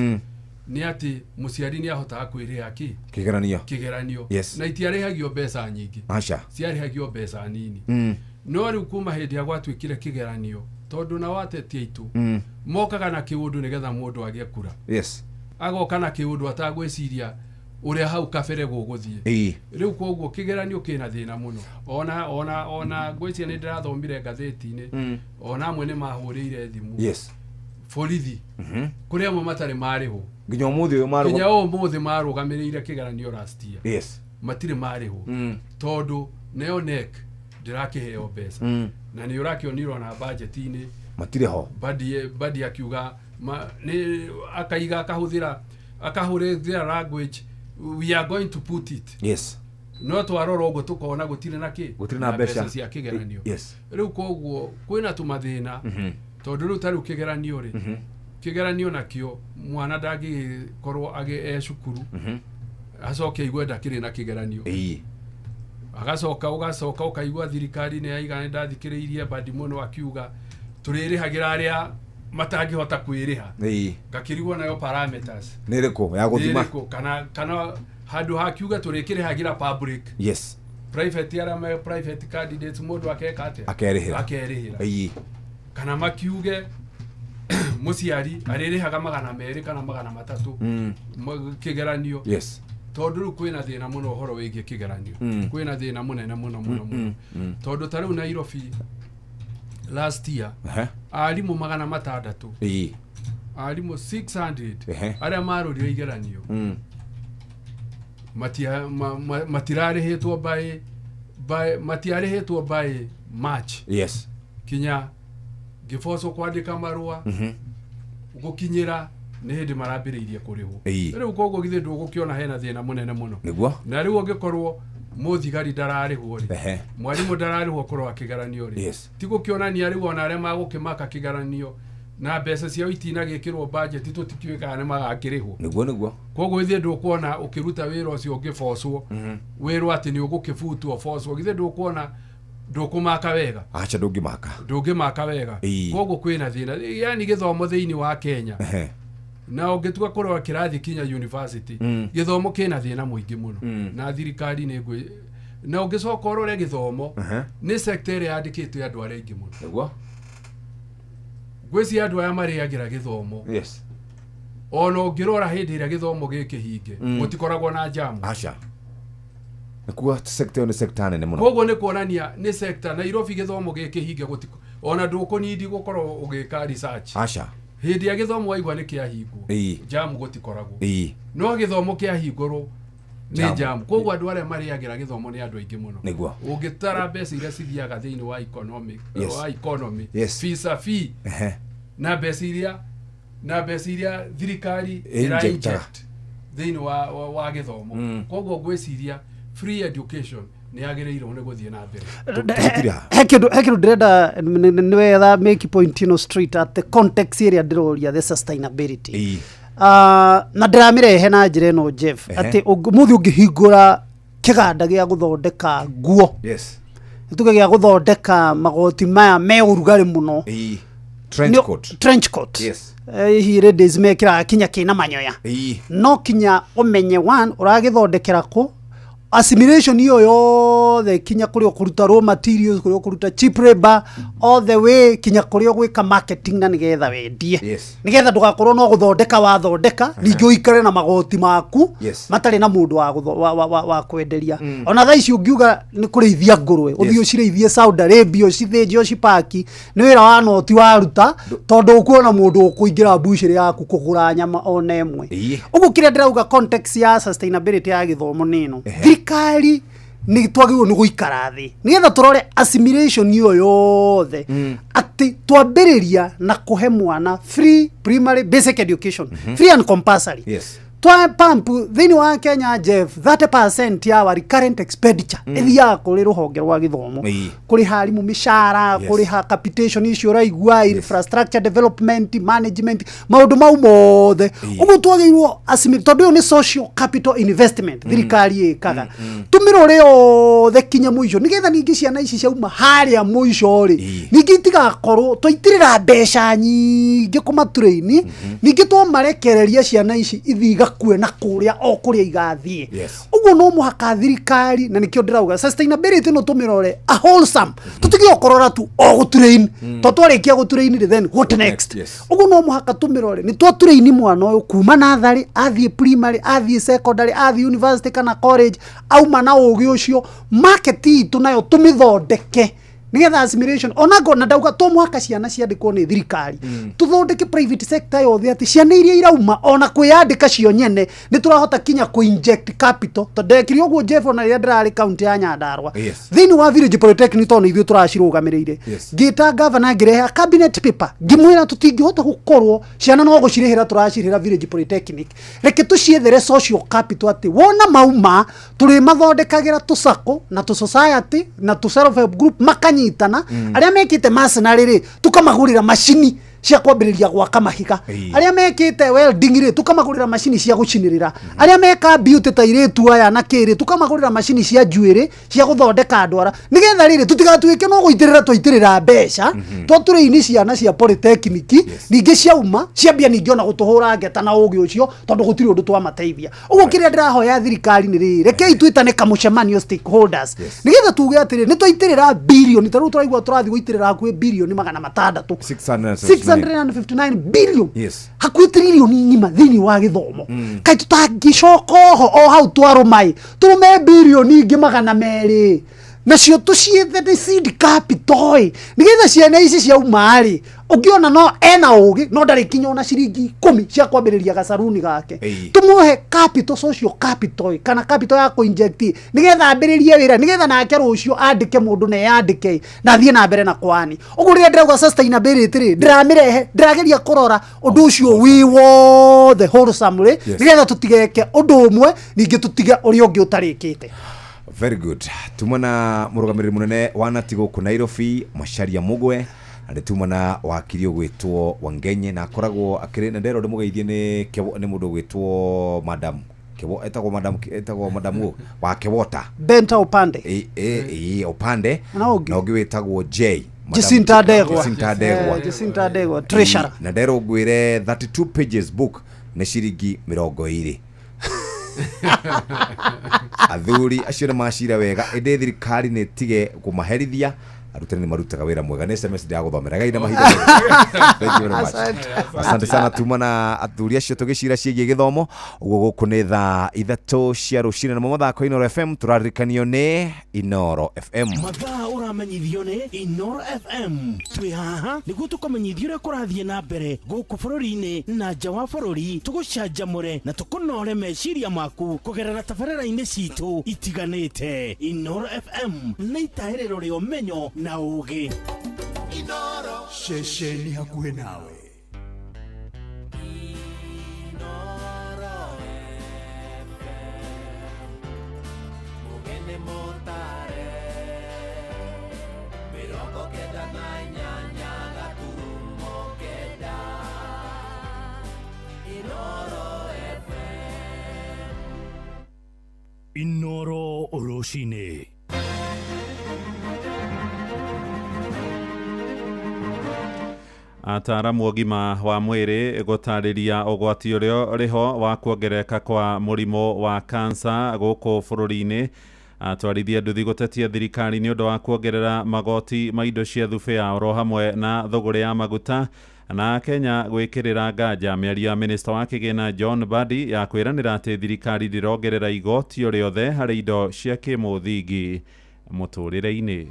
nĩ atĩ mũciari nĩ ahotaga kwĩrĩha kĩ? Kĩgeranio. Na itiarĩhagio mbeca nyingĩ. Ciarĩhagio mbeca nini. No rĩu kuma hĩndĩ ya gwatuĩkire kĩgeranio, tondũ na ateti aitũ mokaga na kĩũndũ nĩgetha mũndũ agĩe kura. Agoka na kĩũndũ atagwĩciria ũrĩa hau kabere gũgũthiĩ. Rĩu koguo kĩgeranio kĩna thĩna mũno. Ona ngwĩciria nĩ ndĩrathomire ngathĩti-inĩ, ona amwe nĩ mahũrĩire thimũ. Borithi kũrĩ amwe matarĩ marĩhwo. Nginya ũmũthĩ ũyũ marũga. Nginya ũmũthĩ marũgamĩrĩire kĩgeranio last year. Matirĩ marĩhwo. Tondũ neo NEC ndĩrakĩheo mbeca. Na nĩ ũrakĩonirwo na budget-inĩ. Matirĩ ho. Badi akiuga nĩ akaiga akahũthĩra language, we are going to put it. No twarora ũguo tũkona gũtirĩ na kĩ? Gũtirĩ na mbeca. Cia kĩgeranio. Rĩu koguo kwĩna tũmathĩna, tondũ rĩu ta rĩu kĩgeranio rĩ, kĩgeranio nakĩo mwana ndangĩkorwo agĩ e cukuru, acoke aigue ndakĩrĩ na kĩgeranio. Agacoka ũgacoka ũkaigua thirikari nĩ yaiga, nĩ ndathikĩrĩirie Mbadi mũno akiuga tũrĩrĩhagĩra arĩa matangĩhota kwĩrĩha. Ngakĩrigwo nayo parameters Nĩ ĩrĩkũ ya gũthima? Nĩ ĩrĩkũ? Kana handũ hakiuga tũrĩkĩrĩhagĩra public, private, arĩa me private candidates, mũndũ akeka atĩa? Akerĩhĩra. Akerĩhĩra. Kana makiuge mũciari arĩrĩhaga 200 kana 300 kĩgeranio. Tondũ rĩu kwĩna thĩna mũno ũhoro wĩgiĩ kĩgeranio. Kwĩna thĩna mũnene mũno mũno mũno, tondũ ta rĩu Nairobi last year, arimũ 600, arimũ 600 arĩa marũrire igeranio, matirarĩhĩtwo by matiarĩhĩtwo by March. Kinya ngĩbocwo kwandĩka marũa, gũkinyĩra nĩ hĩndĩ marambĩrĩirie kũrĩhwo. Rĩu koguo githĩ ndũgũkĩona hena thĩna mũnene mũno? Nĩguo. Na rĩu ũngĩkorwo mũthigari ndararĩhwo rĩ, mwarimũ ndararĩhwo kũrora kĩgeranio rĩ, ti gũkĩonania rĩu ona arĩa magũkĩmaka kĩgeranio na mbeca ciao itinagĩkĩrwo budget, tũtikĩũĩ kana nĩ magakĩrĩhwo. Nĩguo, nĩguo. Koguo ithuĩ ndũkuona ũkĩruta wĩra ũcio ũngĩbocwo, wĩrwo atĩ nĩ ũgũkĩbutwo bocwo, githĩ ndũkuona ndũkũmaka wega? Aca, ndũngĩmaka. Ndũngĩmaka wega. Koguo kwĩna thĩna, yani gĩthomo thĩinĩ wa Kenya, na ũngĩtua kũrora kĩrathi kinya university, gĩthomo kĩna thĩna mũingĩ mũno. Na thirikari nĩ ngwĩ na ũngĩcoka ũrore gĩthomo, nĩ sector ĩrĩa yandĩkĩte andũ arĩa aingĩ mũno. Ngwĩciria andũ aya marĩagĩra gĩthomo. Ona ũngĩrora hĩndĩ ĩrĩa gĩthomo gĩkĩhinge, gũtikoragwo na jamu. Aca, nĩkuo sector ĩyo nĩ sector nene mũno. Koguo nĩ kuonania nĩ sector Nairobi gĩthomo gĩkĩhinge gũtiko ona ndũkũnindi gũkorwo ũgĩka research. Aca. Hĩndĩ ya gĩthomo waigua nĩ kĩahingwo, jamu gũtikoragwo. No gĩthomo kĩahingũrwo nĩ Jamu. jamu. Koguo andũ arĩa marĩagĩra gĩthomo nĩ andũ aingĩ mũno. Ũngĩtara mbeca iria cithiaga thĩinĩ wa economic, wa economy, visa fee, na mbeca iria thirikari ĩra Injectaga. inject thĩinĩ wa gĩthomo. Koguo ngwĩciria free education nĩ yagĩrĩirwo nĩ gũthiĩ na mbere. He kindu ndĩrenda nĩ wetha make point ĩno straight at the context ĩrĩa ndĩroria the sustainability. Na ndĩramĩrehe na njĩra ĩno, Jeff, atĩ mũthĩ ũngĩhingũra kĩganda gĩa gũthondeka nguo, tuge gĩa gũthondeka magoti maya me ũrugarĩ mũno. Trench coat. Trench coat. Hihi ladies mekĩraga kinya kĩna manyoya. No kinya ũmenye one ũragĩthondekera kũ, assimilation iyo yothe, kinya kũrĩa ũkũruta raw materials, kũrĩa ũkũruta cheap labor, all the way kinya kũrĩa ũgwĩka marketing na nĩgetha wendie, nĩgetha ndũgakorwo no gũthondeka wathondeka, ningĩ ũikare na magoti maku matarĩ na mũndũ wa, gũtho- wa, wa, wa, wa kwenderia. Ona thaa ici ũngiuga nĩ kũrĩithia ngũrwe, ũthiĩ ũcirĩithie Saudi Arabia, ũcithĩnje, ũcipaki, nĩ wĩra wa noti waruta, tondũ ũkuona mũndũ ũkũingĩra mbucĩrĩ yaku kũgũra nyama ona ĩmwe. Ũguo kĩrĩa ndĩrauga context ya sustainability ya gĩthomo nĩ ĩno: thirikari nĩ twagĩrĩirwo nĩ gũikara thĩ nĩgetha tũrore assimilation ĩyo yothe, atĩ twambĩrĩria na kũhe mwana free primary basic education, free and compulsory. Twa pump thĩinĩ wa Kenya, Jeff, 30% ya our recurrent expenditure ĩthiaga kũrĩ rũhonge rwa gĩthomo, kũrĩha arimũ mĩcara, kũrĩha capitation icio ũraigua, infrastructure development, management, maũndũ mau mothe. Ũguo twagĩrĩirwo tondũ ĩyo nĩ social capital investment thirikari ĩkaga, tũmĩrore yothe kinya mũico, nĩgetha ningĩ ciana ici ciauma harĩa mũico rĩ, ningĩ itigakorwo twaitĩrĩra mbeca nyingĩ kũmaturaini, ningĩ twamarekereria ciana ici ithiĩ igakue na kũrĩa o kũrĩa igathiĩ. Ũguo no mũhaka thirikari, na nĩkĩo ndĩrauga sustainability no tũmĩrore a wholesome, tũtige ũkũrora tu o gũturain, to twarĩkia gũturain rĩ, then what next? Ũguo no mũhaka tũmĩrore nĩ twaturaini mwana ũyũ kuma natharĩ, athiĩ primary, athiĩ secondary, athiĩ university kana college, auma na ũgĩ ũcio, market itũ nayo tũmĩthondeke. Nigetha assimilation onako na ndauga to mwaka ciana ciandikwo ni thirikari. Tuthondeke private sector yothe ati ciana iria irauma ona kwiyandika cio nyene ni turahota kinya ku inject capital to ndekire uguo Jeff ona rĩrĩa ndĩrarĩ county ya Nyandarua. Thĩinĩ wa village polytechnic tondũ ithuĩ tũracirũgamĩrĩire. Ngĩta governor ngĩrehe cabinet paper ngĩmwĩra tũtingĩhota gũkorwo ciana no gũcirĩhĩra tũracirĩhĩra village polytechnic, reke tũciethere social capital atĩ wona mauma tũrĩmathondekagĩra tũsako na tũ society na tũ self help group makanyitana. Arĩa mekĩte masonry rĩ tũkamagũrĩra macini cia kwambĩrĩria gwaka mahiga, arĩa mekĩte welding rĩ tũkamagũrĩra macini cia gũcinĩrĩra, arĩa meka beauty ta irĩtu aya na kĩrĩ tũkamagũrĩra macini cia njuĩrĩ cia gũthondeka ndwara, nĩgetha rĩrĩ tũtigatuĩke no gũitĩrĩra twaitĩrĩra mbeca twatũrĩini ciana cia polytechnic ningĩ ciauma ciambia ningĩ ona gũtũhũra ngeta na ũgĩ ũcio tondũ gũtirĩ ũndũ twamateithia. Ũguo kĩrĩa ndĩrahoya thirikari nĩ rĩrĩ, rekei twĩtane kamũcemanio stakeholders nĩgetha tuge atĩrĩ nĩ twaitĩrĩra bilioni ta rĩu tũraigua tũrathiĩ gũitĩrĩra hakuhĩ bilioni 600 659 billion. Hakuhĩ trilioni ng'ima thĩinĩ wa gĩthomo. Kaĩ tũtangĩcoka oho o hau twarũmaĩ tũrũme bilioni ingĩ 200 nacio tũciethe nĩ seed capital nĩgetha ciana ici ciauma rĩ ũngĩona no ena ũgĩ no ndarĩ kinya ona ciringi 10 cia kwambĩrĩria gacaruni gake, tũmũhe capital social capital kana capital ya kũinject nĩgetha ambĩrĩrie wĩra nĩgetha nake rũciũ andĩke mũndũ na eyandĩke na athiĩ na mbere na kwani. Ũguo rĩrĩa ndĩrauga sustainability rĩ ndĩramĩrehe ndĩrageria kũrora ũndũ ũcio wĩ wothe wholesome nĩgetha tũtigeke ũndũ ũmwe ningĩ tũtige ũrĩa ũngĩ ũtarĩkĩte. Very good. Tumana mũrũgamĩrĩri mũnene wa Nati gũkũ Nairobi Macharia Mugwe, na nĩ tumana wakiri ũgwĩtwo Wangenye na akoragwo akĩrĩ na ndero ndĩmũgeithie nĩ nĩ mũndũ ũgwĩtwo Madam Kewo, etagwo Madam etagwo Madam wa Kewota Benta Opande Opande na ũngĩ wĩtagwo J Jacinta Ndegwa. Jacinta Ndegwa. Jacinta Ndegwa treasurer. Na ndero ngwĩre 32 pages book nĩ ciringi 20. Athuri acio nĩ macira wega ĩndĩ thirikari nĩ tige kũmaherithia arutani nĩ marutaga wĩra mwega. Nĩ SMS ndĩragũthomera gai na mahinda. Thank you very much. Asante sana tuma na athuri acio tũgĩcira ciĩgiĩ gĩthomo. Ũguo gũkũ nĩ thaa 3 cia rũcinĩ namo mathako Inooro FM tũraririkanio nĩ Inooro FM. Mathaa ũramenyithio nĩ Inooro FM. Twĩ haha nĩguo tũkũmenyithia ũrĩa kũrathiĩ na mbere gũkũ bũrũri-inĩ na nja wa bũrũri, tũgũcanjamũre na tũkũnore meciria maku kũgerera tabarĩra-inĩ citũ itiganĩte. Inooro FM nĩ itahĩrĩro rĩa ũmenyo na ũgĩ. Inooro ceceni hakuhĩ nawe. Inooro FM mugene motare 98.9 Inooro FM. Inooro rũcinĩ. Ataaramu ũgima wa mwĩrĩ gũtarĩria ũgwati ũrĩa ũrĩho wa kuongerereka kwa mũrimũ wa kansa gũkũ bũrũri-inĩ. Atwarithia nduthi gũtetia thirikari nĩ ũndũ wa kuongerera magoti ma indo cia thubĩ ya oro hamwe na thũgũrĩ ya maguta, na Kenya gwĩkĩrĩra nganja mĩario ya minista wa kĩgĩna John Mbadi ya kwĩranĩra atĩ thirikari ndĩrongerera igoti o rĩothe harĩ indo cia kĩmũthingi mũtũrĩre-inĩ.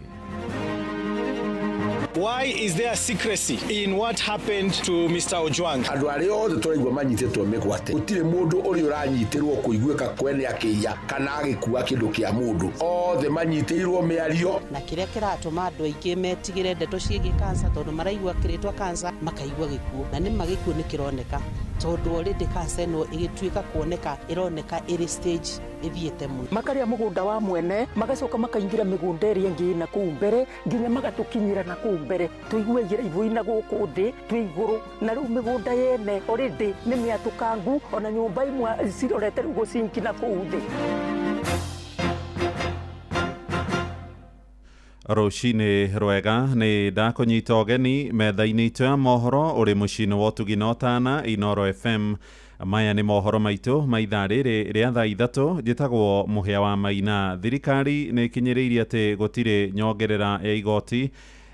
Why is there secrecy in what happened to Mr. Ojwang? Andũ arĩa othe tũraigua manyitĩtwo mĩgwate gũtirĩ mũndũ ũrĩa ũranyitĩrwo kũiguĩka kwene akĩiya kana agĩkua kĩndũ kĩa mũndũ, othe manyitĩirwo mĩario. Na kĩrĩa kĩratũma andũ aingĩ metigĩre ndeto ciĩgiĩ kansa tondũ maraigua kĩrĩtwa kansa makaigua gĩkuũ, na nĩma gĩkuũ nĩ kĩroneka tondũ already kansa ĩno ĩgĩtuĩka kuoneka ĩroneka ĩrĩ stage ĩthiĩte mũno. Makarĩa mũgũnda wa mwene magacoka makaingĩra mĩgũnda ĩrĩa ĩngĩ na kũu mbere nginya magatũkinyĩra na kũu mbere tũigue iraibu na gũkũ thĩ twĩ igũrũ, na rĩu mĩgũnda yene already nĩ mĩatũkangu ona nyũmba imwe cirorete rĩu gũcinki na kũu thĩ. Rũcinĩ rwega nĩ ndakũnyita ũgeni metha-inĩ itũ ya mohoro ũrĩ mũciĩ-inĩ wa ũtugi na ũtana Inooro FM. Maya nĩ mohoro maitũ ma ithaa rĩrĩ rĩa thaa 3. Njĩtagwo Mũhĩa wa Maina. Thirikari nĩ ĩkinyĩrĩirie atĩ gũtirĩ nyongerera ya igoti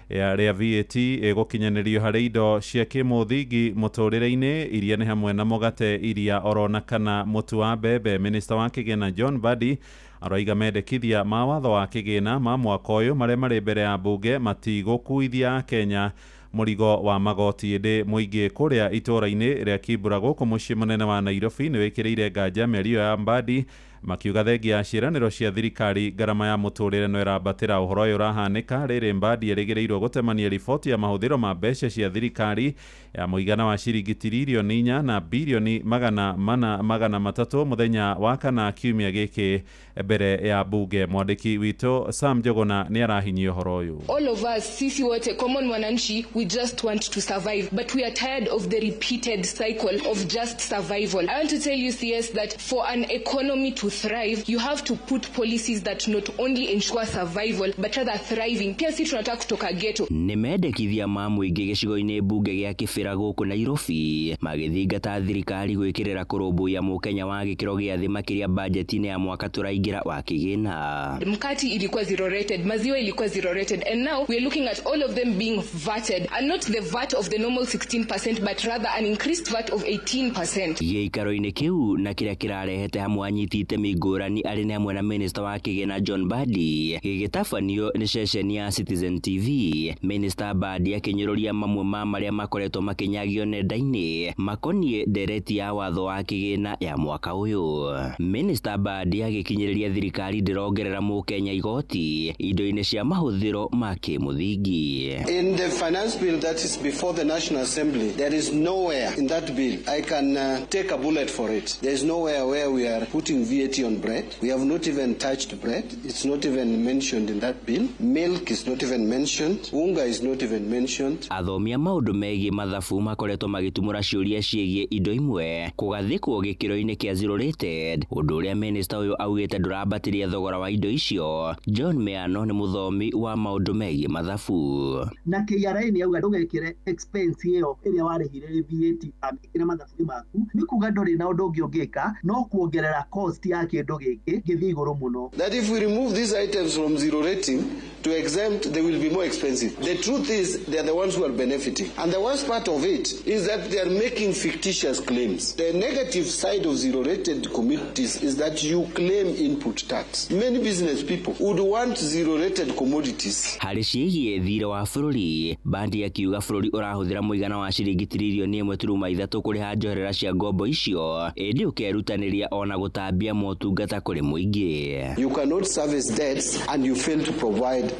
rĩa VAT ĩgũkinyanĩrio harĩ indo cia kĩmũthingi mũtũrĩre-inĩ iria nĩ hamwe na mũgate, iria orona kana mũtu wa mbembe. Minista wa kĩgĩna John Mbadi Araiga mendekithia ma watho wa kĩgĩna ma mwaka ũyũ marĩa marĩ mbere ya mbunge matigũkuithia Akenya mũrigo wa magoti. Ĩndĩ mũingĩ kũrĩa itũũra-inĩ rĩa Kibra gũkũ mũciĩ mũnene wa Nairobi nĩ wĩkĩrĩire nganja mĩario ya Mbadi, makiuga thengia ya ciĩranĩro cia thirikari ngarama ya mũtũrĩre no ĩrambatĩra. Ũhoro ũyũ ũrahanĩka rĩrĩ Mbadi erĩgĩrĩirwo gũtemania riboti ya mahũthĩro ma mbeca cia thirikari ya mũigana wa ciringi tiririoni 4 na birioni 400 300 mũthenya wa kana kiumia gĩkĩ mbere ya bunge. Mwandĩki witũ Sam Njuguna nĩ arahinyia ũhoro ũyũ. All of us, sisi wote, common mwananchi, we just want to survive. But we are tired of the repeated cycle of just survival. I want to tell you, CS, that for an economy to thrive, you have to put policies that not only ensure survival, but rather thriving. Pia si tunataka kutoka ghetto. Nĩ mendekithia ma mũingĩ gĩcigo-inĩ mbunge gĩa Kĩbĩra gũkũ Nairobi magĩthingata thirikari gwĩkĩrĩra kũrũmbũiya mũkenya wa gĩkĩro gĩa thĩ makĩria bajeti-inĩ ya mwaka tũraingĩra wa kĩgĩna. Mkati ilikuwa zero rated, maziwa ilikuwa zero rated, and now we are looking at all of them being VATed, and not the VAT of the normal 16%, but rather an increased VAT of 18%. Gĩikaro-inĩ kĩu na kĩrĩa kĩrarehete hamwe anyiti itemi ngũrani arĩ nĩ hamwe na minista wa kĩgĩna John Mbadi gĩgĩtabanio nĩ ceceni ya Citizen TV. Minista Mbadi akĩnyũrũria mamwe ma marĩa makoretwo makĩnyagio nenda-inĩ makoniĩ ndereti ya watho wa kĩgĩna ya mwaka ũyũ. Minista Mbadi agĩkinyĩrĩria thirikari ndĩrongerera mũkenya igoti indo-inĩ cia mahũthĩro ma kĩmũthingi. In the finance bill that is before the National Assembly, there is nowhere in that bill I can take a bullet for it. There is nowhere where we are putting VAT on bread. We have not even touched bread. It's not even mentioned in that bill. Milk is not even mentioned. Unga is not even mentioned. Athomi a maũndũ megiĩ mathabu makoretwo magĩtumũra ciũria ciĩgiĩ indo imwe kũgathĩkwo gĩkĩro-inĩ kĩa zero rated, ũndũ ũrĩa minista ũyũ augĩte ndũrambatĩria thogora wa indo icio. John Meano nĩ mũthomi wa maũndũ megiĩ mathabu. Na KRA nĩ yauga ndũgekĩre expense ĩyo ĩrĩa warĩhire VAT amĩkĩre mathabu-inĩ maku, nĩ kuga ndũrĩ na ũndũ ũngĩ ũngĩka no kuongerera cost ya kĩndũ gĩkĩ gĩthiĩ igũrũ mũno. That if we remove these items from zero rating to exempt, they will be more expensive. The truth is they are the ones who are benefiting. And the worst part of it is that they are making fictitious claims. The negative side of zero rated commodities is that you claim input tax. Many business people would want zero rated commodities. Harĩ ciĩgiĩ thirĩ wa bũrũri, Mbadi akiuga bũrũri ũrahũthĩra mũigana wa ciringi tiririoni 1.3 kũrĩha njoherera cia ngombo icio, ĩndĩ ũkerutanĩria ona gũtambia motungata kũrĩ mũingĩ. You cannot service debts and you fail to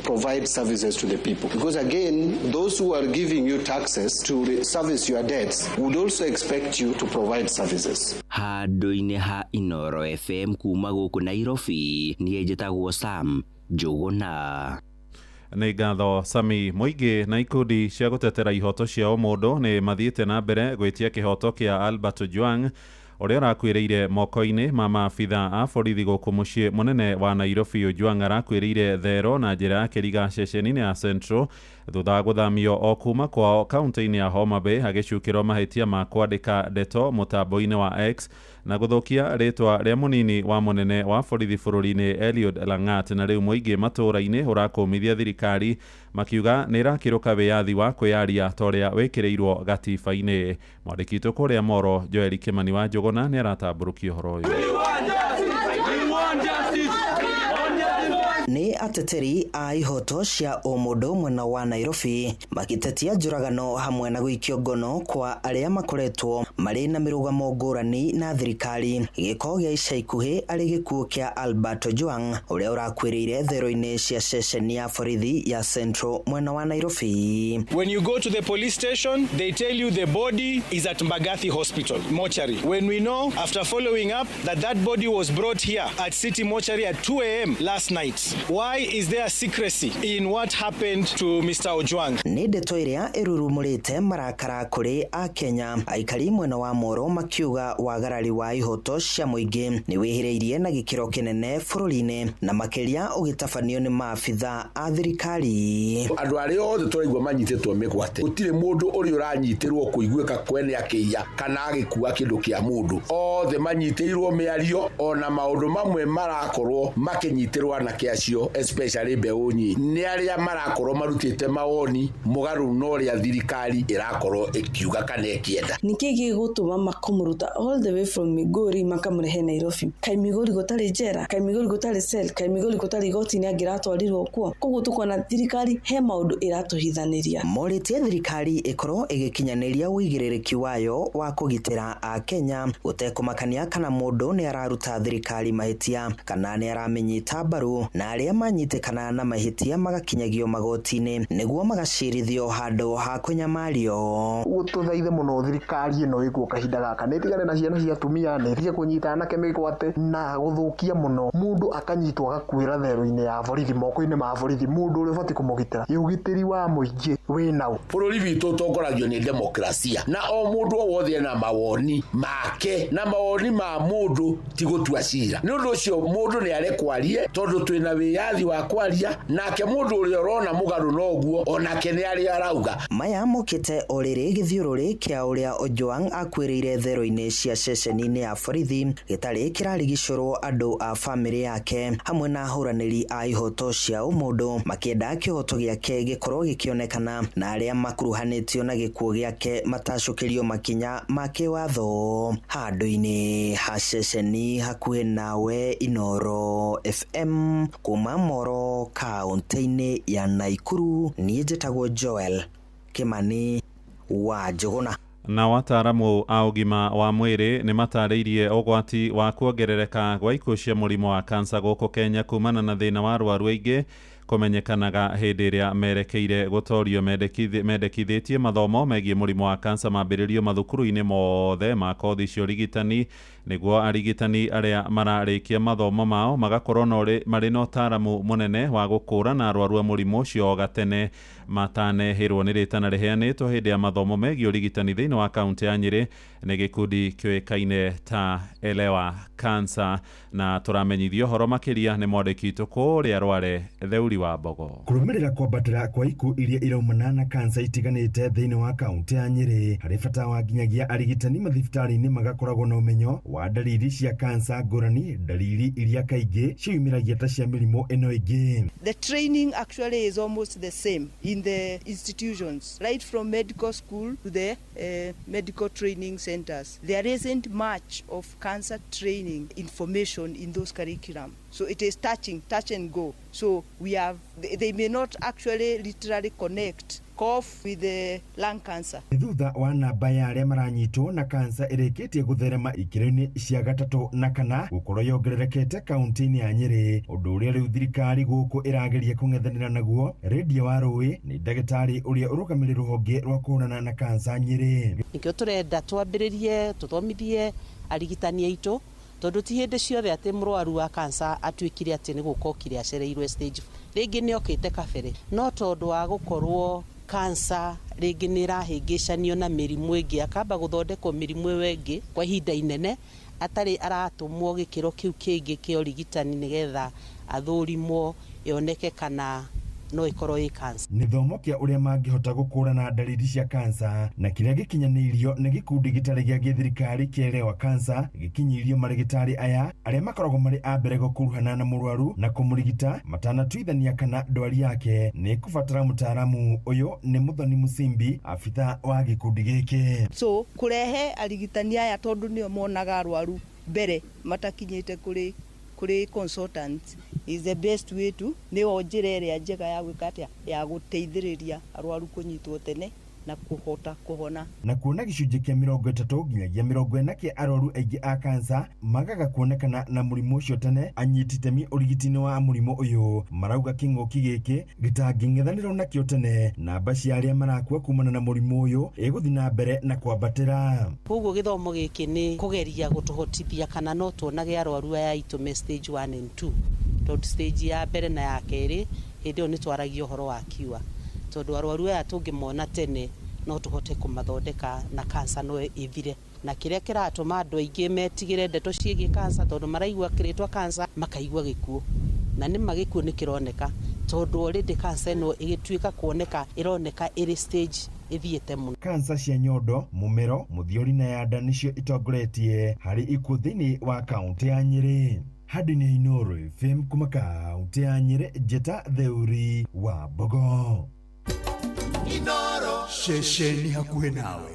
provide services to the people. Because again, those who are giving you taxes to service your debts would also expect you to provide services. Handũ-inĩ ha Inoro FM kuma gũkũ Nairobi, niĩ njĩtagwo Sam Njuguna. Nĩ ngatho Sami. Mũingĩ na ikundi cia gũtetera ihoto cia ũmũndũ nĩ mathiĩte na mbere gwĩtia kĩhoto kĩa Albert Ojwang ũrĩa ũrakuĩrĩire moko-inĩ ma maabitha a borithi gũkũ mũciĩ mũnene wa Nairobi. Ojwang arakuĩrĩire thero na njĩra ya kĩriga ceceni-inĩ ya Central thutha wa gũthamio o kuma kwao kaunti-inĩ ya Homa Bay agĩcukĩrwo mahĩtia ma kwandĩka ndeto mũtambo-inĩ wa X na gũthũkia rĩtwa rĩa mũnini wa mũnene wa borithi bũrũri-inĩ Eliud Langat. Na rĩu mũingĩ matũũra-inĩ ũrakũmithia thirikari makiuga nĩ ĩrakĩrũka wĩyathi wa kwĩyaria ta ũrĩa wĩkĩrĩirwo gatiba-inĩ. Mwandĩki witũ kũrĩa Moro Joel Kimani wa Njũgũna nĩ aratambũrũkia ũhoro ũyũ. Nĩ ateteri a ihoto cia ũmũndũ mwena wa Nairobi makĩtetia njũragano hamwe na gũikio ngono kwa arĩa makoretwo marĩ na mĩrũgamo ngũrani na thirikari. Gĩko gĩa ica ikuhĩ arĩ gĩkuũ kĩa Albert Ojwang ũrĩa ũrakuĩrĩire thero-inĩ cia ceceni ya borithi ya Central mwena wa Nairobi. When you go to the police station, they tell you the body is at Mbagathi Hospital mortuary. When we know, after following up, that body was brought here at City Mortuary at 2 a.m. last night. Why is there secrecy in what happened to Mr. Ojwang? Nĩ ndeto ĩrĩa ĩrurumũrĩte marakara kũrĩ Akenya aikari mwena wa Moro makiuga wagarari wa ihoto cia mũingĩ nĩ wĩhĩrĩirie na gĩkĩro kĩnene bũrũri-inĩ na makĩria ũgĩtabanio nĩ maabitha a thirikari. Andũ arĩa othe tũraigua manyitĩtwo mĩgwate, gũtirĩ mũndũ ũrĩa ũranyitĩrwo kũiguĩka kwene akĩiya kana agĩkua kĩndũ kĩa mũndũ. Othe manyitĩirwo mĩario ona maũndũ mamwe marakorwo makĩnyitĩrwo anake acio, especially mbeũ nyinyi, nĩ arĩa marakorwo marutĩte mawoni mũgarũ na ũrĩa thirikari ĩrakorwo ĩkiuga kana ĩkĩenda. Nĩkĩ gĩgũtũma makũmũruta all the way from Migori makamũrehe Nairobi? Kaĩ Migori gũtarĩ njera? Kaĩ Migori gũtarĩ cell? Kaĩ Migori gũtarĩ igoti-inĩ angĩratwarirwo kuo? Koguo tũkona thirikari he maũndũ ĩratũhithanĩria. Morĩtie thirikari ĩkorwo ĩgĩkinyanĩria ũigĩrĩrĩki wayo wa kũgitĩra Akenya gũtekũmakania kana mũndũ nĩ araruta thirikari mahĩtia kana nĩ aramĩnyita mbaru, na arĩa manyitĩkana na mahĩtia magakinyagio magoti-inĩ nĩguo magacirithio handũ ha kũnyamario. Ũguo tũthaithe mũno thirikari ĩno ĩkuo kahinda gaka nĩ ĩtigane na ciana cia atumia, nĩ ĩtige kũnyita anake mĩgwate na gũthũkia mũno. Mũndũ akanyitwo agakuĩra therũ-inĩ ya borithi, moko-inĩ ma borithi, mũndũ ũrĩa ũbatiĩ kũmũgitĩra. Ũgitĩri wa mũingĩ wĩ nau. Bũrũri witũ ũtongoragio nĩ demokrasia na o mũndũ o wothe ena mawoni make, na mawoni ma mũndũ ti gũtua cira. Nĩ ũndũ ũcio mũndũ nĩ arekwo arie tondũ twĩna wĩyathi wa kwaria, nake mũndũ ũrĩa ũrona mũgarũ noguo onake nĩ arĩa arauga. Maya mokĩte o rĩrĩ gĩthiũrũrĩ kĩa ũrĩa Ojwang akuĩrĩire therũ-inĩ cia ceceni-inĩ ya borithi gĩtarĩ kĩrarigicũrwo andũ a bamĩrĩ yake hamwe na ahũranĩri a ihoto cia ũmũndũ makĩenda kĩhoto gĩake gĩkorwo gĩkĩonekana na arĩa makuruhanĩtio na gĩkuũ gĩake matacũkĩrio makinya ma kĩwatho. Handũ-inĩ ha ceceni hakuhĩ nawe, Inooro FM kuma Moro kaũntĩ-inĩ ya Naikuru, niĩ njĩtagwo Joel Kimani wa Njũgũna. Na wataaramu a ũgima wa mwĩrĩ nĩ matarĩirie ũgwati wa kuongerereka gwa ikuũ cia mũrimũ wa kansa gũkũ Kenya kumana na thĩna wa arwaru aingĩ kũmenyekanaga hĩndĩ ĩrĩa merekeire gũtorio. Mendekithĩtie mathomo megiĩ mũrimũ wa kansa mambĩrĩrio mathukuru-inĩ mothe ma kothi cia ũrigitani nĩguo arigitani arĩa mararĩkia mathomo mao magakorwo marĩ na ũtaaramu mũnene wa gũkũũrana arwaru a mũrimũ ũcio o gatene matanehĩrwo. Nĩ rĩtana rĩheanĩtwo hĩndĩ ya mathomo megiĩ ũrigitani thĩinĩ wa kaũntĩ ya Nyĩrĩ nĩ gĩkundi kĩũĩkaine ta Elewa Cancer, na tũramenyithio ũhoro makĩria nĩ mwandĩki witũ kũrĩa Rware Theuri wa Mbogo. Kũrũmĩrĩra kwambatĩra kwa ikuũ iria iraumana na kansa itiganĩte thĩinĩ wa kaũntĩ ya Nyĩrĩ harĩ bata wa nginyagia arigitani mathibitarĩ-inĩ magakoragwo na ũmenyo wa ndariri cia kansa ngũrani, ndariri iria kaingĩ ciumĩragia ta cia mĩrimũ ĩno ĩngĩ. The training actually is almost the same in the institutions, right from medical school to the medical training centers. There isn't much of cancer training information in those curriculum. So it is touch and go. So we have, they may not actually literally connect cough with the lung cancer. Thutha wa namba ya arĩa maranyitwo na kansa ĩrĩkĩtie gũtherema ikĩro-inĩ cia gatatũ na kana gũkorwo yongererekete kaũntĩ-inĩ ya Nyĩrĩ, ũndũ ũrĩa rĩu thirikari gũkũ ĩrageria kũng'ethanĩra naguo. Rendia wa Rũĩ nĩ ndagĩtarĩ ũrĩa ũrũgamĩrĩire rũhonge rwa kũhũrana na kansa Nyĩrĩ. Nĩkĩo tũrenda twambĩrĩrie tũthomithie arigitani aitũ tondũ ti hĩndĩ ciothe atĩ mũrwaru wa kansa atuĩkire atĩ nĩ gũka okire acereirwe stage, rĩngĩ nĩ okĩte kabere, no tondũ wa gũkorwo kansa rĩngĩ nĩ ĩrahĩngĩcanio na mĩrimũ ĩngĩ, akamba gũthondekwo mĩrimũ ĩyo ĩngĩ kwa ihinda inene atarĩ aratũmwo gĩkĩro kĩu kĩngĩ kĩa ũrigitani nĩgetha athũrimwo yoneke kana no ĩkorwo ĩ kansa. Gĩthomo kĩa ũrĩa mangĩhota gũkũrana ndariri cia kansa na kĩrĩa gĩkinyanĩirio nĩ gĩkundi gĩtarĩ gĩa gĩthirikari kĩa Elewa Cancer gĩkinyĩirio marĩgĩtarĩ aya arĩa makoragwo marĩ a mbere gũkuruhana na mũrwaru na kũmũrigita matanatuithania kana ndwari yake nĩ kũbatara mũtaaramu. Ũyũ nĩ Mũthoni Mũsimbi, abitha wa gĩkundi gĩkĩ. So kũrehe arigitani aya tondũ nĩo monaga arwaru mbere matakinyĩte kũrĩ consultants is the best way to, nĩyo njĩra ĩrĩa njega ya gwĩka atĩa, ya gũteithĩrĩria arwaru kũnyitwo tene na kũhota kũhona. Na kuona gĩcunjĩ kĩa 30 nginyagia 40 kĩa arwaru aingĩ a kansa magaga kuonekana na mũrimũ ũcio tene, anyiti itemi ũrigiti-inĩ wa mũrimũ ũyũ marauga kĩng'ũki gĩkĩ gĩtangĩng'ethanĩrwo nakĩo tene, namba cia arĩa marakua kumana na mũrimũ ũyũ ĩgũthiĩ na mbere na kwambatĩra. Koguo gĩthomo gĩkĩ nĩ kũgeria gũtũhotithia kana no tuonage arwaru aya aitũ me stage 1 and 2, tondũ stage ya mbere na ya kerĩ hĩndĩ ĩyo nĩ twaragia ũhoro wa cure, tondũ arwaru aya tũngĩmona tene no tũhote kũmathondeka na kansa no ĩthire. Na kĩrĩa kĩratũma andũ aingĩ metigĩre ndeto ciĩgiĩ kansa tondũ maraigua kĩrĩtwa kansa makaigua gĩkuũ, na nĩma gĩkuũ nĩ kĩroneka tondũ already kansa ĩno ĩgĩtuĩka kuoneka ĩroneka ĩrĩ stage ĩthiĩte mũno. Kansa cia nyondo, mũmero, mũthiori na ya nda nĩcio itongoretie harĩ ikuũ thĩinĩ wa kaũntĩ ya Nyĩrĩ. Handũ-inĩ Inooro FM kuma kaũntĩ ya Nyĩrĩ, Njĩta Theuri wa Mbogo. Inooro ceceni hakuhĩ nawe.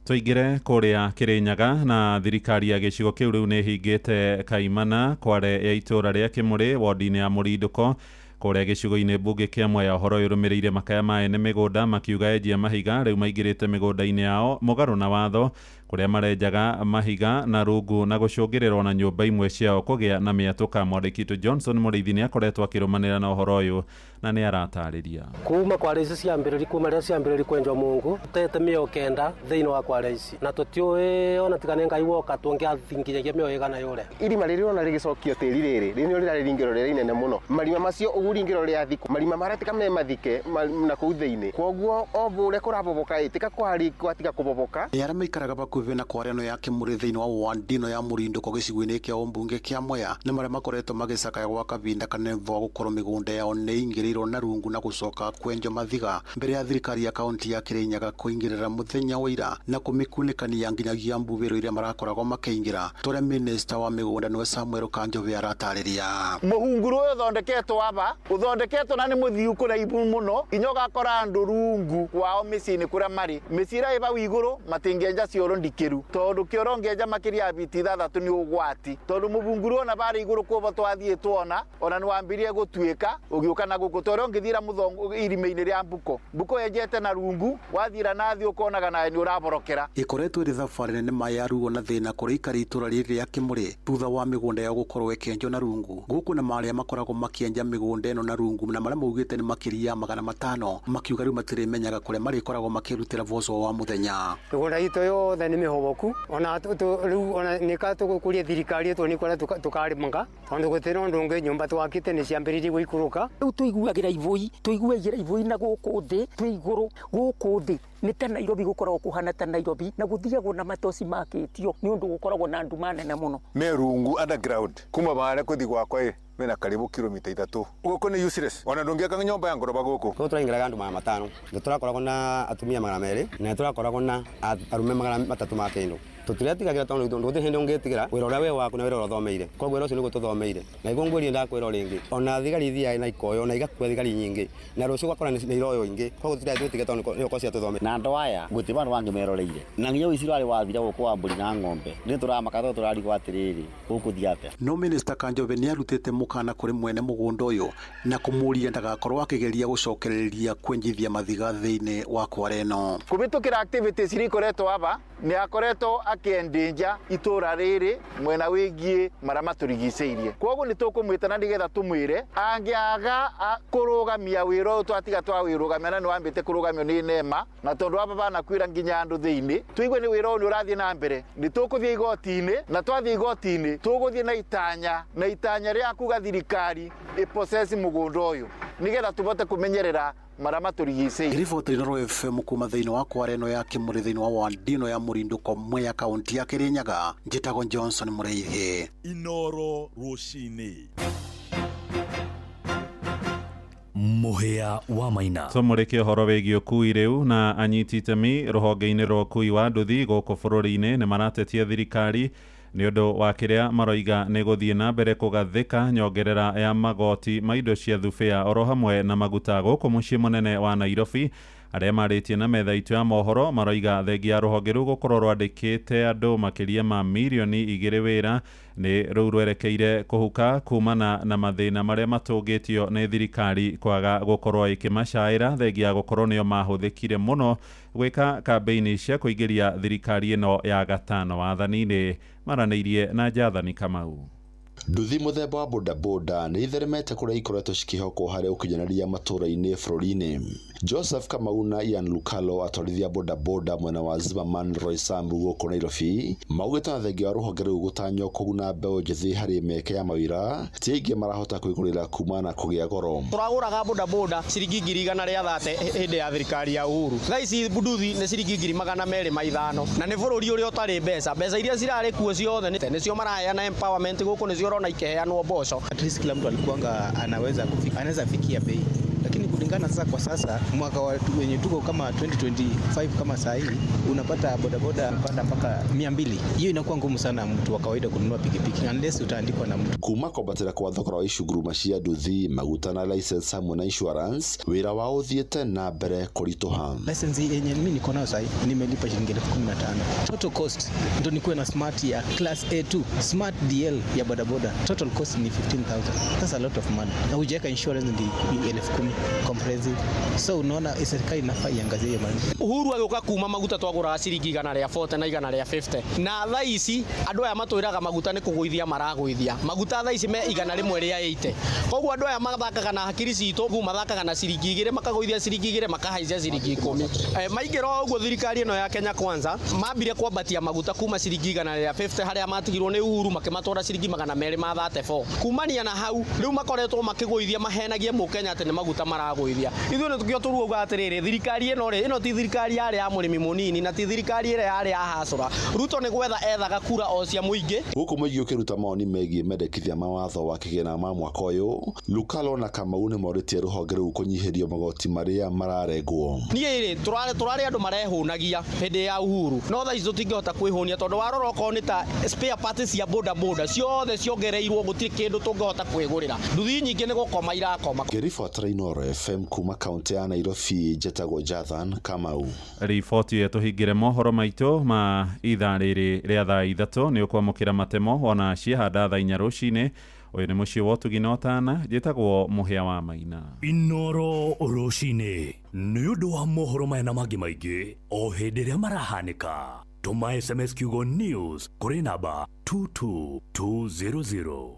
Tũingĩre kũrĩa Kĩrĩnyaga na thirikari ya gĩcigo kĩu rĩu nĩ ĩhingĩte kaimana kware ya itũũra rĩa Kĩmũrĩ wodi-inĩ ya Mũrindũko kũrĩa gĩcigo-inĩ mbunge kĩa Mwea. Ũhoro ũyũ ũrũmĩrĩire makaya ma ene mĩgũnda makiuga enjia mahiga rĩu maingĩrĩte mĩgũnda-inĩ yao mũgarũ na watho kũrĩa marenjaga mahiga na rungu na gũcũngĩrĩrwo na nyũmba imwe ciao kũgĩa na mĩatũka. Mwandĩki witũ Johnson Mũrĩithi nĩ akoretwo akĩrũmanĩra na ũhoro ũyũ na nĩ aratarĩria. Kuma kware ici ciambĩrĩri kuma rĩrĩa ciambĩrĩri kwenjwa mungu tete mĩo kenda thĩinĩ wa kware ici na tũtiũĩ ona tiga nĩ Ngai woka tũngĩathinginyagia mĩo ĩgana yũre. Irima rĩrĩ ũrona rĩgĩcokio tĩri rĩrĩ rĩrĩ rĩrarĩ ringĩro rĩrĩa inene mũno, marima macio ũguo ringĩro rĩa thikũ marima marĩa tika me mathike na kũu thĩinĩ, kwoguo o ũrĩa kũraboboka ĩ tika kwatiga kũboboka. Nĩ arĩa maikaraga hakuhĩ na kware ĩno ya Kĩmũrĩ thĩinĩ wa wandino ya Mũrindũko gĩcigo-inĩ kĩa ũmbunge kĩa Mwea nĩ marĩa makoretwo magĩcakaya gwa kahinda kanene thutha wa gũkorwo mĩgũnda yao nĩ ĩingĩrĩirwo na rungu na gũcoka kwenjwo mathiga mbere ya thirikari ya kaunti ya Kĩrĩnyaga kũingĩrĩra mũthenya wa ira na kũmĩkunĩkania nginyagia mbubĩro iria marakoragwo makĩingĩra tũrĩa minista wa mĩgũnda nĩwe Samuel Kanjobi aratarĩria. Mũhunguru ũyũ ũthondeketwo aba ũthondeketwo na nĩ mũthiu kũraibu mũno nginya ũgakora andũ rungu wao mĩciĩ-inĩ kũrĩa marĩ mĩciĩ ĩrĩa ĩ bau igũrũ matingĩenja cioro ndikĩru tondũ kĩoro ngĩenja makĩria ya biti 6 nĩ ũgwati tondũ mũbunguru ona barĩ igũrũ kũbo twathiĩ tuona ona nĩ wambirie gũtuĩka ũgĩũka na gũkũ tondũ ũngĩthiĩra mũthongo irima-inĩ rĩa mbuko mbuko yenjete na rungu wathiĩra na thĩ ũkonaga nawe nĩ ũraborokera. Ĩkoretwo ĩrĩ thabarĩ nene ma ya ruo na thĩna kũrĩ ikari itũra rĩrĩ rĩa Kĩmũrĩ thutha wa mĩgũnda yao gũkorwo ĩkĩenjwo na rungu gũkũ na marĩa makoragwo makĩenja mĩgũnda ĩno na rungu na marĩa maugĩte nĩ makĩria ya 500 makiuga rĩu matirĩmenyaga kũrĩa marĩkoragwo makĩrutĩra boco wa mũthenya. Mĩgũnda itũ yothe nĩ mĩhoboku ona rĩu ona nĩka tũgũkũria thirikari ĩtũ nĩ kũrĩa tũkarĩmanga tondũ gũtirĩ ũndũ ũngĩ nyũmba twakĩte nĩ ciambĩrĩirie gũikũrũka. Rĩu tũiguagĩra ibũi tũiguagĩra ibũi na gũkũ thĩ twĩ igũrũ gũkũ thĩ nĩ ta Nairobi gũkoragwo kũhana ta Nairobi na gũthiagwo na matoci makĩtio nĩ ũndũ gũkoragwo na nduma nene mũno. Me rungu underground kuma bare kũthi gwakwa ĩ mena karibu kilomita 3 gũkũ nĩ useless ona ndũngĩaka nyũmba ya ngoroba gũkũ. Gũkũ tũraingĩraga andũ 500 na tũrakoragwo na atumia 200 na tũrakoragwo na arume 300 ma kĩndũ tũtiretigagira tondũ gũtirĩ hĩndĩ ũngĩtigĩra wĩra ũrĩa wĩ waku na wĩra ũrĩa ũthomeire koguo wĩra ũcio nĩguo tũthomeire na nĩguo ngwĩrire ndakwĩra rĩngĩ ona thigari ithiaga na ikoyo na igakua thigari nyingĩ na rũciũ ũgakora nĩ iroyo ingĩ koguo tũtiretiga tondũ nĩ gũkorwo ciatũthomeire. Na andũ aya gũtirĩ vandũ bangĩ meroreire na nginya ũici ũrarĩ wathira gũkũ wa mbũri na ng'ombe nĩ tũramaka tondũ tũrarigwo atĩrĩrĩ gũkũthiĩ atĩa. No minista Kanjobi nĩ arutĩte mũkana kũrĩ mwene mũgũnda ũyũ na kũmũria ndagakorwo akĩgeria gũcokereria kwenjithia mathiga thĩinĩ wa kware ĩno. Kũhĩtũkĩra activities iria ikoretwo aba nĩ akoretwo akĩendenja itũra rĩrĩ mwena wĩgiĩ marĩa matũrigicĩirie koguo nĩ tũkũmwĩta na nĩgetha tũmwĩre angĩaga kũrũgamia wĩra ũyũ twatiga twawĩrũgamia na nĩ wambĩte kũrũgamio nĩ nema na tondũ aba banakwĩra nginya andũ thĩinĩ tũigue nĩ wĩra ũyũ nĩ ũrathiĩ na mbere nĩ tũkũthiĩ igoti-inĩ na twathiĩ igoti-inĩ tũgũthiĩ na itanya rĩa kuga thirikari ĩpossess mũgũnda ũyũ nĩgetha tũbote kũmenyerera marĩa matũrigicĩirie. Riboti Inooro FM kuma thĩinĩ wa kware ĩno ya Kĩmũrĩ thĩinĩ wa wandino ya Mũrindũko Mwea kaunti ya Kĩrĩnyaga njĩtagwo Johnson Mũrĩithi. Inooro rũcinĩ. Mũhĩa wa Maina. Tũmũrĩke ũhoro wĩgiĩ ũkui rĩu na anyiti itemi rũhonge-inĩ rwa ũkui wa nduthi gũkũ bũrũri-inĩ nĩ maratetia thirikari nĩ ũndũ wa kĩrĩa maroiga nĩ gũthiĩ na mbere kũgathĩka nyongerera ya magoti ma indo cia thubĩa oro hamwe na maguta gũkũ mũciĩ mũnene wa Nairobi. Arĩa marĩtie na metha itũ ya mohoro maroiga thengia ya rũhonge rũu gũkorwo rwandĩkĩte andũ makĩria ma mirioni 2 wĩra nĩ rũu rwerekeire kũhuka kumana na mathĩna marĩa matũngĩtio nĩ thirikari kwaga gũkorwo ĩkĩmacaĩra thengia ya gũkorwo nĩo mahũthĩkire mũno gwĩka kambĩini cia kũingĩria thirikari ĩno ya gatano wathani-inĩ. Maranĩirie na Jathani Kamau. Nduthi mũthemba wa bodaboda nĩ itheremete kũrĩa ikoretwo cikĩhokwo harĩ ũkinyanĩria matũũra-inĩ bũrũri-inĩ. Joseph Kamau na Ian Lukalo atwarithia bodaboda mwena wa Zimmerman Roysambu gũkũ Nairobi maugĩte na thengia wa rũhonge rũu gũtanywo kũguna mbeũ njĩthĩ harĩ mĩeke ya mawĩra ti aingĩ marahota kwĩgũrĩra kuma na kũgĩa goro. Tũragũraga bodaboda ciringi 130 hĩndĩ ya thirikari ya Uhuru, thaa ici nduthi nĩ ciringi 205 na nĩ bũrũri ũrĩa ũtarĩ mbeca iria cirarĩ kuo ciothe nĩcio maraheana empowerment gũkũ nĩcio ũrona ikiheanwo mboco. At least kila mtu alikuanga anaweza kufika, anaweza fikia bei, lakini Kulingana sasa kwa sasa mwaka wenye tuko kama 2025 kama saa hii unapata bodaboda panda mpaka 200. Hiyo inakuwa ngumu sana mtu wa kawaida kununua pikipiki unless utaandikwa na mtu. Kuma kwambatĩra kwa thogora wa icunguruma cia nduthi, maguta na license hamwe na insurance, wĩra wao ũthiĩte na mbere kũritũha. License yenye mimi niko nayo sasa nimelipa shilingi 15,000. Total cost ndo nikuwe na smart ya class A2, smart DL ya bodaboda. Total cost ni 15,000. That's a lot of money. Na hujaweka insurance ndi 10,000 comprehensive. So unaona serikali inafaa iangazie hiyo maneno. Uhuru agĩũka kuma maguta twagũraga ciringi 140 na 150 na thaa ici andũ aya matwĩraga maguta nĩ kũgũithia maragũithia maguta thaa ici me 180. Koguo andũ aya mathakaga na hakiri citũ, mathakaga na ciringi 2 makagũithia ciringi 2 makahaicia ciringi 10. Maingĩra o ũguo thirikari ĩno ya Kenya Kwanza mambire kwambatia maguta kuma ciringi 150 harĩa matigirwo nĩ Uhuru makĩmatwara ciringi 234. Kumania na hau rĩu makoretwo makĩgũithia mahenagie mũkenya atĩ nĩ maguta maragũithia. Ithuĩ nĩ tũkĩo tũruga atĩrĩrĩ, thirikari ĩno rĩ, ĩno ti thirikari yarĩ ya mũrĩmi mũnini na ti thirikari ĩrĩa yarĩ ya hasũra. Ruto nĩ gwetha ethaga kura o cia mũingĩ. Gũkũ mũingĩ ũkĩruta mawoni megiĩ mendekithia ma watho wa kĩgĩna ma mwaka ũyũ, Lukalo na Kamau nĩ morĩtie rũhonge rũu kũnyihĩrio magoti marĩa mararengwo. Niĩ rĩ, tũrarĩ andũ marehũnagia hĩndĩ ya Uhuru, no thaa ici tũtingĩhota kwĩhũnia tondũ warora okorwo nĩ ta spare parts cia boda boda ciothe ciongereirwo, gũtirĩ kĩndũ tũngĩhota kwĩgũrĩra. Nduthi nyingĩ nĩ gũkoma irakoma. Ngĩribotera Inooro FM kuma kaunti ya Nairobi, njetagwo Jathan Kamau. Riboti ĩyo tũhingĩre mohoro maitũ ma ithaa rĩrĩ rĩa thaa 3 nĩ ũkwamũkĩra matemo ona ciehanda thaa 4 rũcinĩ. Ũyũ nĩ mũciĩ wa ũtugi na ũtana, njĩtagwo Mũhĩa wa Maina. Inooro rũcinĩ nĩ ũndũ wa mohoro maya na mangĩ maingĩ o hĩndĩ ĩrĩa marahanĩka. Tũma SMS kiugo news kũrĩ namba 22200.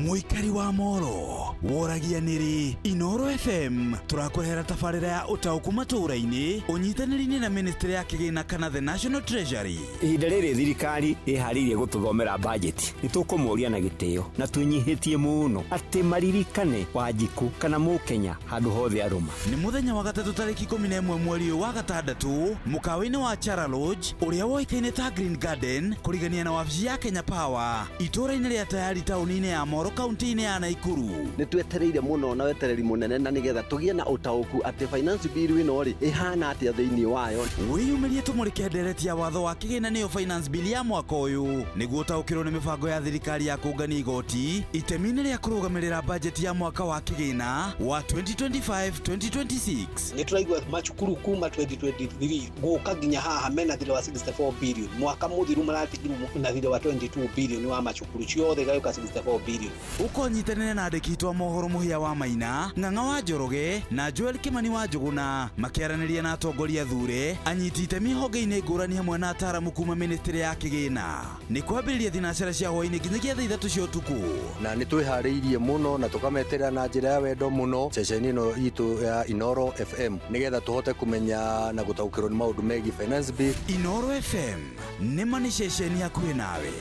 Mũikari wa Moro woragia nĩrĩ Inooro FM tũrakũrehera tabarĩra ya ũtaũku matũũra-inĩ ũnyitanĩri-inĩ na ministry ya kĩgĩna kana the National Treasury. Ihinda rĩrĩ thirikari ĩharĩirie gũtũthomera budget nĩ tũkũmoria na gĩtĩo na twĩnyihĩtie mũno atĩ maririkane Wanjikũ kana Mũkenya handũ hothe arũma. Nĩ mũthenya wa gatatũ tarĩki 11 mweri ũyũ wa gatandatũ mũkawa-inĩ wa Chara Lodge ũrĩa woĩkaine ta Green Garden kũrigania na wabici ya Kenya Power itũũra-inĩ rĩa Tayari taũni-inĩ ya Moro kaunti-inĩ ya Naikuru. Nĩ twetereire mũno na wetereri mũnene na nĩgetha tũgĩe na ũtaũku atĩ finance bill ĩno rĩ ĩhana atĩa thĩinĩ wayo. Wĩyumĩrie tũmũrĩke ndereti ya watho wa kĩgĩna nĩyo finance bill ya mwaka ũyũ nĩguo ũtaũkĩrwo nĩ mĩbango ya thirikari ya kũngania igoti itemi-inĩ rĩa kũrũgamĩrĩra bajeti ya mwaka wa kĩgĩna wa 2025-2026. Nĩ tũraigua macukuru kuma 2023 gũka nginya haha mena thirĩ wa 64 billion, mwaka mũthiru maratigirwo na thirĩ wa 22 billion wa macukuru ciothe igagĩũka 64 billion. Ũkonyitanĩra na andĩki aitũ a mohoro Mũhĩa wa Maina, Ng'ang'a wa Njoroge na Joel Kimani wa Njũgũna makĩaranĩria na atongoria thure anyiti itemi honge-inĩ ngũrani hamwe na ataaramu kuma ministry ya kĩgĩna. Nĩ kwambĩrĩria thinacara cia hwaĩ-inĩ nginyagia thaa 3 cia ũtukũ. Na nĩ twĩharĩirie mũno na tũkameterera na njĩra ya wendo mũno ceceni ĩno itũ ya Inooro FM nĩgetha tũhote kũmenya na gũtaũkĩrwo nĩ maũndũ megiĩ finance bill. Inooro FM nĩ ma nĩ ceceni hakuhĩ nawe.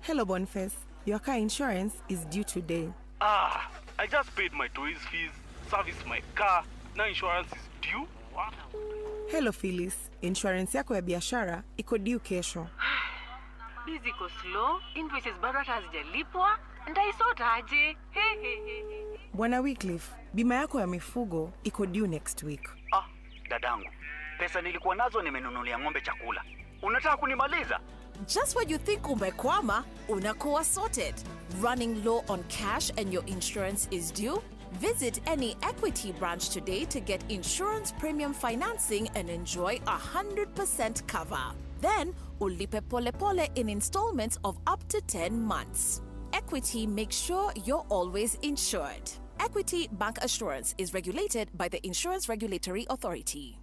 Hello, Boniface. Your car insurance is due today. I just paid my toys fees, serviced my car. Now insurance is due? Wow. Hello, Phyllis. Insurance yako ya biashara iko due kesho. Busy iko slow, invoices bado hata hazijalipwa. Nitaisort aje? Hey, hey, hey. Bwana Wycliffe, bima yako ya mifugo iko due next week. Dadangu, pesa nilikuwa nazo nimenunulia ng'ombe chakula. Unataka kunimaliza? Just when you think umekwama, unakuwa sorted. Running low on cash and your insurance is due? Visit any Equity branch today to get insurance premium financing and enjoy 100% cover. Then, ulipe pole pole in installments of up to 10 months. Equity makes sure you're always insured. Equity Bank Assurance is regulated by the Insurance Regulatory Authority.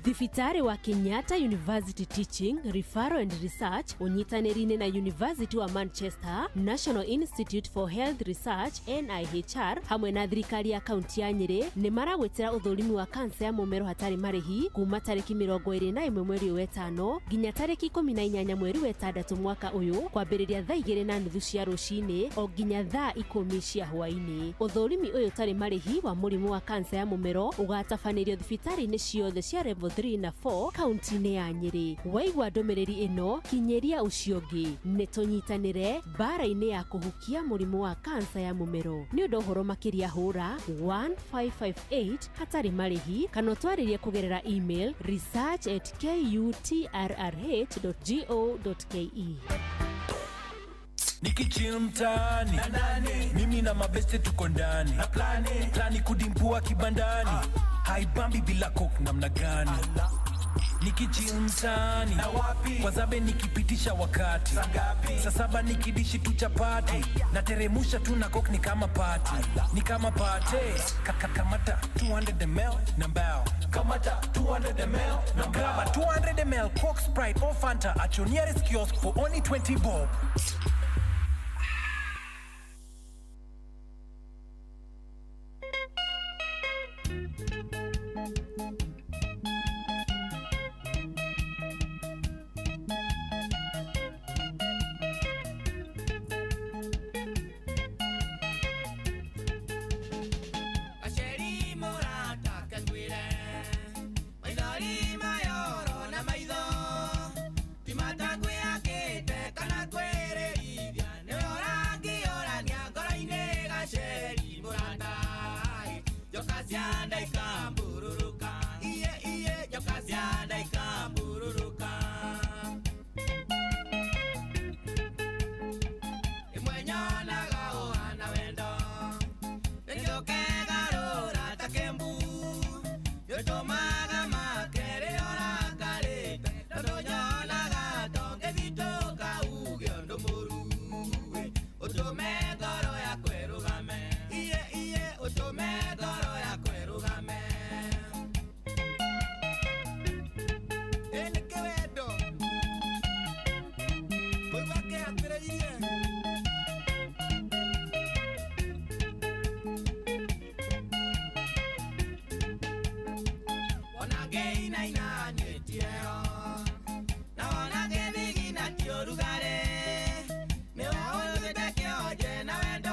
Thibitarĩ wa Kenyatta University Teaching, Referral and Research ũnyitanĩri-inĩ na University wa Manchester, National Institute for Health Research NIHR hamwe na thirikari ya kaunti ya Nyĩrĩ nĩ maragwĩtĩra ũthũrimi wa kansa ya mũmero hatarĩ marĩhi kuma tarĩki 21 mweri wa ĩtano nginya tarĩki 18 mweri wa ĩtandatũ mwaka ũyũ, kwambĩrĩria thaa 2:30 cia rũcinĩ o nginya thaa 10 cia hwaĩ-inĩ. Ũthũrimi ũyũ ũtarĩ marĩhi wa mũrimũ wa kansa ya mũmero ũgatabanĩrio thibitarĩ-inĩ ciothe cia level 3 na 4 kaunti-inĩ ya Nyĩrĩ. Waigua ndũmĩrĩri ĩno, kinyĩria ũcio ũngĩ. Nĩ tũnyitanĩre mbara-inĩ ya kũhukia mũrimũ wa kansa ya mũmero. Nĩ ũndũ ũhoro makĩria hũra 1558 hatarĩ marĩhi kana ũtwarĩrie kũgerera email research@kutrrh.go.ke. Nikichill mtaani, mimi na mabeste tuko ndani, plani kudimpua kibandani, haibambi bila coke namna gani? Nikichill mtaani, kwa zabe nikipitisha wakati, saa saba nikidishi tu chapati, nateremusha tu na coke ni kama party, ni kama party. Kamata 200 ml na mbao, kamata 200 ml na grab a 200 ml Coke, Sprite or Fanta at your nearest kiosk for only 20 bob. Na wendo.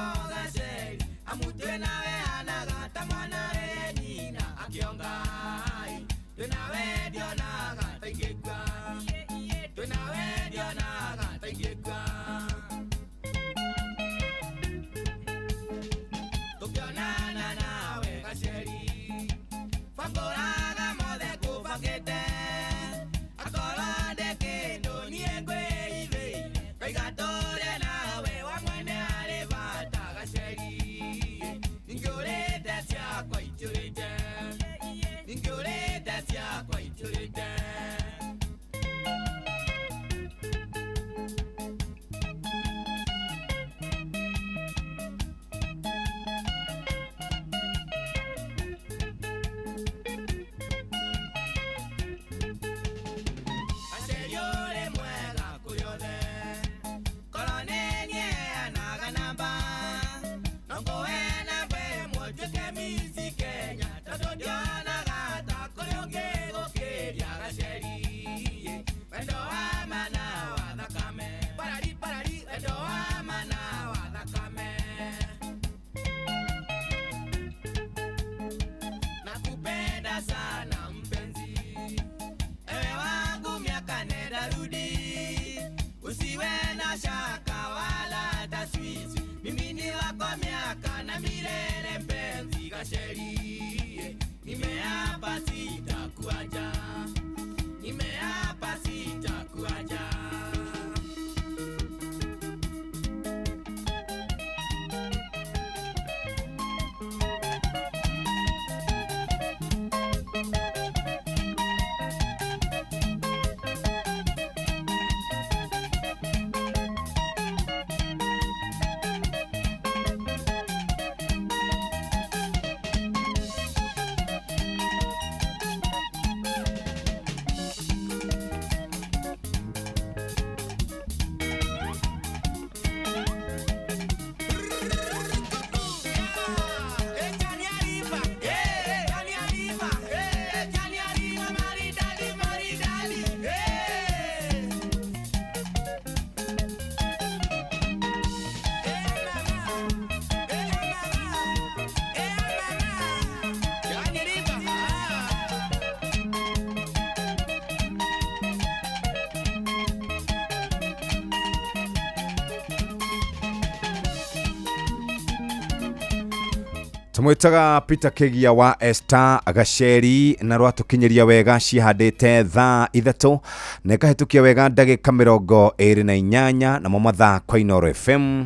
Tũmwĩtaga Peter Kĩgia wa Esther Gaceri na rwatũkinyĩria wega cihandĩte thaa 3 na ĩkahĩtũkia wega ndagĩka 28 namo mathaa kwa Inooro FM.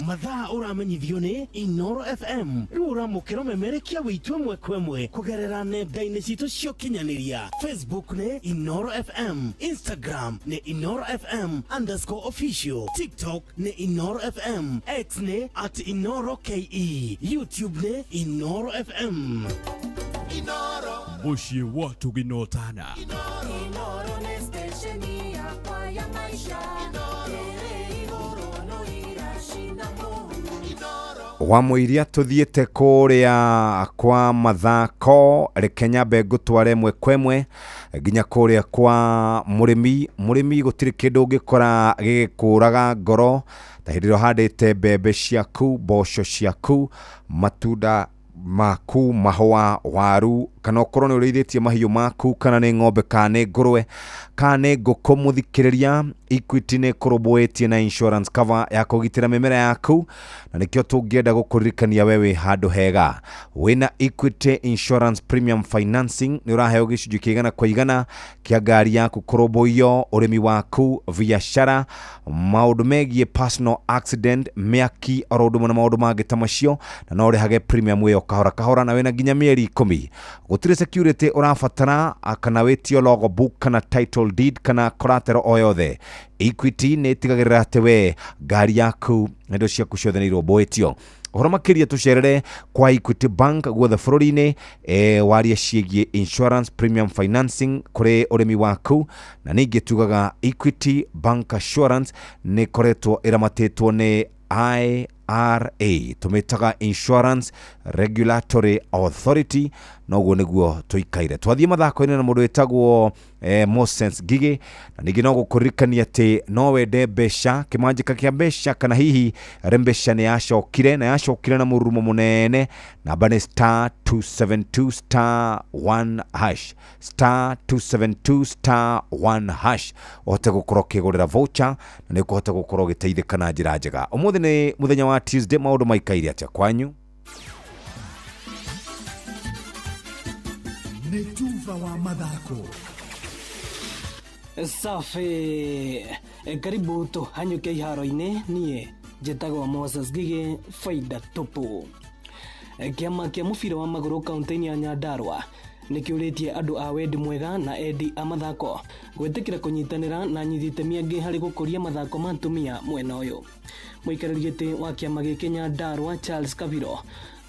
Mathaa ũramenyithio nĩ Inoro FM. Rĩu ũramũkĩra ũmemerekia witũ ĩmwe kwa ĩmwe kũgerera nenda-inĩ citũ cia ũkinyanĩria. Facebook nĩ Inoro FM, Instagram nĩ Inoro FM underscore official, TikTok nĩ Inoro FM, X nĩ at Inoro KE, YouTube nĩ Inoro FM. Mũciĩ wa Tũginotana. Inoro nĩ stesheni yakwa ya maisha ĩrĩ igũrũ no iracina mũhu. Wa mũiria tũthiĩte kũrĩa kwa mathako, reke nyambe ngũtware ĩmwe kwa ĩmwe nginya kũrĩa kwa mũrĩmi. Mũrĩmi gũtirĩ kĩndũ ũngĩkora gĩgĩkũraga ngoro ta hĩndĩ ĩrĩa ũhandĩte mbembe ciaku, mboco ciaku, matunda maku, mahũa, waru, kana ũkorwo nĩ ũrĩithĩtie mahiũ maku, kana nĩ ng'ombe, kana nĩ ngũrwe, kana nĩ ngũkũ. Mũthikĩrĩria, Equity nĩ ĩkũrũmbũĩtie na insurance cover ya kũgitĩra mĩmera yaku, na nĩkĩo tũngĩenda gũkũririkania we wĩ handũ hega. Wĩna Equity Insurance Premium Financing nĩ ũraheo gĩcunjĩ kĩa 100% kĩa ngari yaku kũrũmbũiyo, ũrĩmi waku, biacara, maũndũ megiĩ personal accident, mĩaki, oro ũndũ ũmwe na maũndũ mangĩ ta macio, na no ũrĩhage premium ĩyo kahora kahora na wĩna nginya mĩeri 10. Gũtirĩ security ũrabatara kana wĩtio logbook kana title deed kana collateral o yothe. Equity nĩ ĩtigagĩrĩra atĩ we ngari yaku na indo ciaku ciothe nĩ irũmbũĩtio. Ũhoro makĩria tũcerere kwa Equity Bank guothe bũrũri-inĩ, warie ciĩgiĩ insurance premium financing kũrĩ ũrĩmi waku, na ningĩ tugaga Equity Bank Assurance nĩ ĩkoretwo ĩramatĩtwo nĩ IRA, tũmĩtaga Insurance Regulatory Authority, noguo nĩguo tũikaire. Twathiĩ mathako-inĩ na mũndũ wĩtagwo Moses Ngigĩ, na ningĩ no gũkũririkania atĩ no wende mbeca, kĩmanjĩka kĩa mbeca, kana hihi mbeca nĩ yacokire na yacokire na mũrurumo mũnene. Namba nĩ star 272 star 1 hash, star 272 star 1 hash, ũhote gũkorwo ũkĩgũrĩra voucher na nĩ ũkũhota gũkorwo ũgĩteithĩka na njĩra njega. Ũmũthĩ nĩ mũthenya wa Tuesday, maũndũ maikaire atĩa kwanyu? Nĩ tuba wa mathako. Safi, karibu tũhanyũke iharo-inĩ. Niĩ njĩtagwo Moses Ngigĩ, faida tupu. Kĩama kĩa mũbira wa magũrũ kaunti-inĩ ya Nyandarua nĩkĩũrĩtie andũ a wendi mwega na endi a mathako gwĩtĩkĩra kũnyitanĩra na anyiti itemi angĩ harĩ gũkũria mathako ma atumia mwena ũyũ. Mũikarĩri gĩtĩ wa kĩama gĩkĩ Nyandarua Charles Kabiro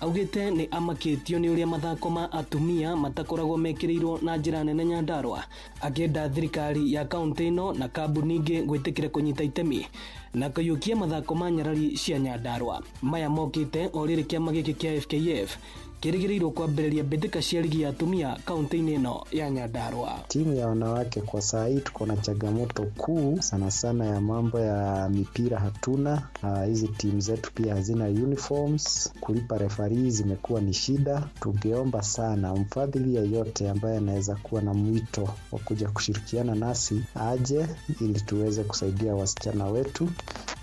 augĩte nĩ amakĩtio nĩ ũrĩa mathako ma atumia matakoragwo mekĩrĩirwo na njĩra nene Nyandarua, akĩenda thirikari ya kaunti ĩno na kambuni ingĩ gwĩtĩkĩra kũnyita itemi na kũiyũkia mathako ma nyarari cia Nyandarua. Maya mokĩte o rĩrĩ kĩama gĩkĩ kĩa FKF kĩrĩgĩrĩirwo kwambĩrĩria mbĩtĩka cia ligi ya atumia kaunti-inĩ ĩno ya Nyandarua. Timu ya wanawake kwa saa hii tuko na changamoto kuu sana sana ya mambo ya mipira hatuna. Hizi timu zetu pia hazina uniforms, kulipa referee zimekuwa ni shida. Tungeomba sana mfadhili yeyote ambaye anaweza kuwa na mwito wa kuja kushirikiana nasi aje, ili tuweze kusaidia wasichana wetu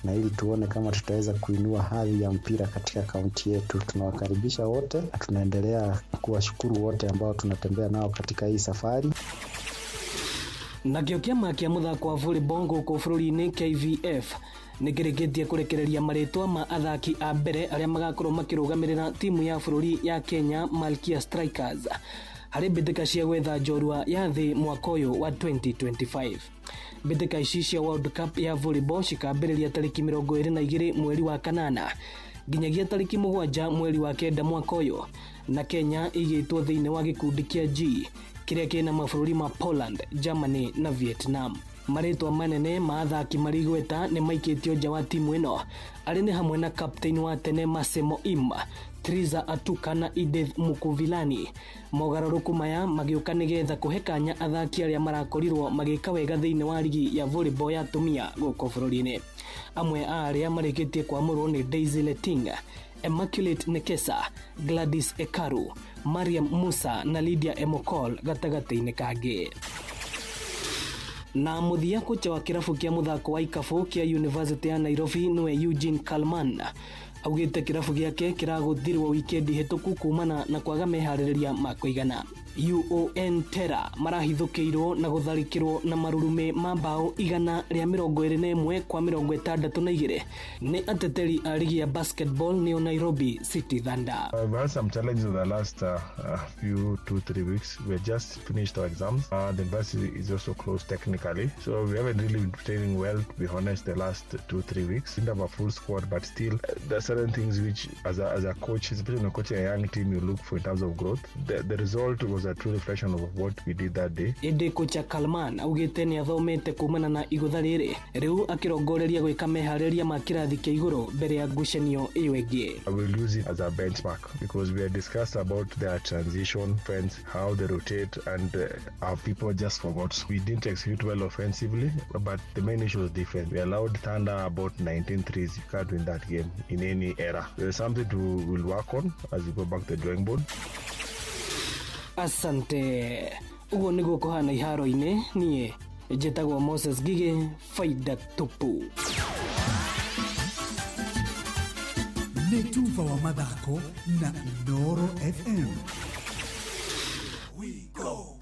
na ili tuone kama tutaweza kuinua hadhi ya mpira katika kaunti yetu. Tunawakaribisha wote na tunaendelea kuwashukuru wote ambao tunatembea nao katika hii safari. Nakĩo kĩama kĩa mũthako wa volleyball gũkũ bũrũri-inĩ KVF nĩkĩrĩkĩtie kũrekereria marĩtwa ma athaki a mbere arĩa magakorwo makĩrũgamĩrĩra timu ya bũrũri ya Kenya Malkia Strikers harĩ mbĩtĩka cia gwetha njorua ya thĩ mwaka ũyũ wa 2025. Mbĩtĩka ici cia World Cup ya volleyball cikambĩrĩria tarĩki 22 mweri wa kanana nginyagia tarĩki 7 mweri wa 9 mwaka ũyũ, na Kenya ĩigĩtwo thĩinĩ wa gĩkundi kĩa G kĩrĩa kĩna mabũrũri ma Poland, Germany na Vietnam. Marĩtwa manene ma athaki marĩ igweta nĩ maikĩtio nja wa timu ĩno, arĩ nĩ hamwe na captain wa tene Masemo Ima, Triza Atuka na Edith Mukuvilani. Mogarũrũku maya magĩũka nĩgetha kũhe kanya athaki arĩa marakorirwo magĩka wega thĩinĩ wa ligi ya volleyball ya atumia gũkũ bũrũri-inĩ. Amwe a arĩa marĩkĩtie kwamũrwo nĩ Daisy Leting, Immaculate Nekesa, Gladys Ekaru, Mariam Musa na Lydia Emokol gatagatĩ-inĩ kangĩ. Na mũthia, kocha wa kĩrabu kĩa mũthako wa ikabu kĩa University ya Nairobi nĩwe Eugene Kalman Augĩte kĩrabu gĩake kĩragũthirwo wikendi hĩtũku kumana na kwaga meharĩrĩria ma kũigana. UON Terra marahithũkĩirwo na gũtharĩkĩrwo na marurumĩ ma mbaũ 121 kwa 62 nĩ ateteri a ligi ya basketball nĩo Nairobi City Thunder. We've had some challenges in the last few 2-3 weeks. We just finished our exams. The university is also closed technically, so we haven't really been training well, to be honest, the last 2-3 weeks. We didn't have a full squad, but still, there are certain things which, as a coach, especially when you're coaching a young team, you look for in terms of growth. The result was a true reflection of what we did that day. Ĩndĩ kocha Kalman augĩte nĩ athomete kumana na igũtha rĩrĩ rĩu akĩrongoreria gwĩka meharĩrĩria ma kĩrathi kĩa igũrũ mbere ya ngucanio ĩyo ĩngĩ. I will use it as a benchmark because we had discussed about their transition fence, how they rotate, and our people just forgot. We didn't execute well offensively, but the main issue was defense. We allowed Thunder about 19 threes. You can't win that game in any era. There's something to we'll work on as we go back to the drawing board. Asante. Ũguo nĩguo kũhana iharo-inĩ. Niĩ njĩtagwo Moses Gige, faida tupu. Nĩ tuba wa mathako na Inooro FM.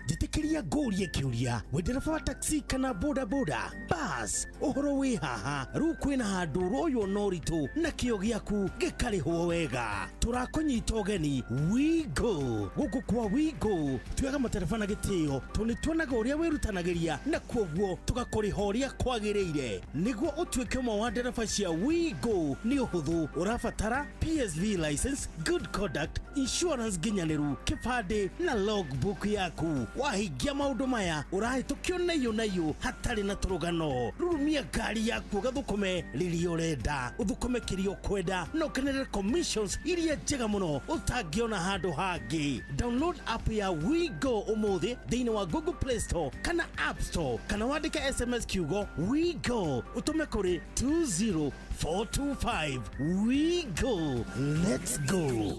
Njĩtĩkĩria ngũrie kĩũria, wĩ ndereba wa taxi kana boda boda bas, ũhoro wĩ haha rĩu kwĩna handũ ũroywo na ũritũ na kĩo gĩaku gĩkarĩhwo wega. Tũrakũnyita ũgeni Wigo. Gũkũ kwa Wigo tuoyaga matereba na gĩtĩo tondũ nĩ tuonaga ũrĩa wĩrutanagĩria na kuoguo tũgakũrĩha ũrĩa kwagĩrĩire. Nĩguo ũtuĩke ũmwe wa ndereba cia Wigo nĩ ũhũthũ, ũrabatara PSV license, good conduct, insurance nginyanĩru, kĩbandĩ na logbook yaku. Wahingia maũndũ maya ũrahĩtũkio naiyũ naiyũ hatarĩ na tũrũgano. Rurumia ngari yaku ũgathũkũme rĩrĩa ũrenda, ũthũkũme kĩrĩa ũkwenda na ũkenerere commissions iria njega mũno ũtangĩona handũ hangĩ. Download app ya Wigo ũmũthĩ thĩinĩ wa Google Play Store kana App Store, kana wandĩke SMS kiugo Wigo ũtũme kũrĩ 20425. Wigo, let's go.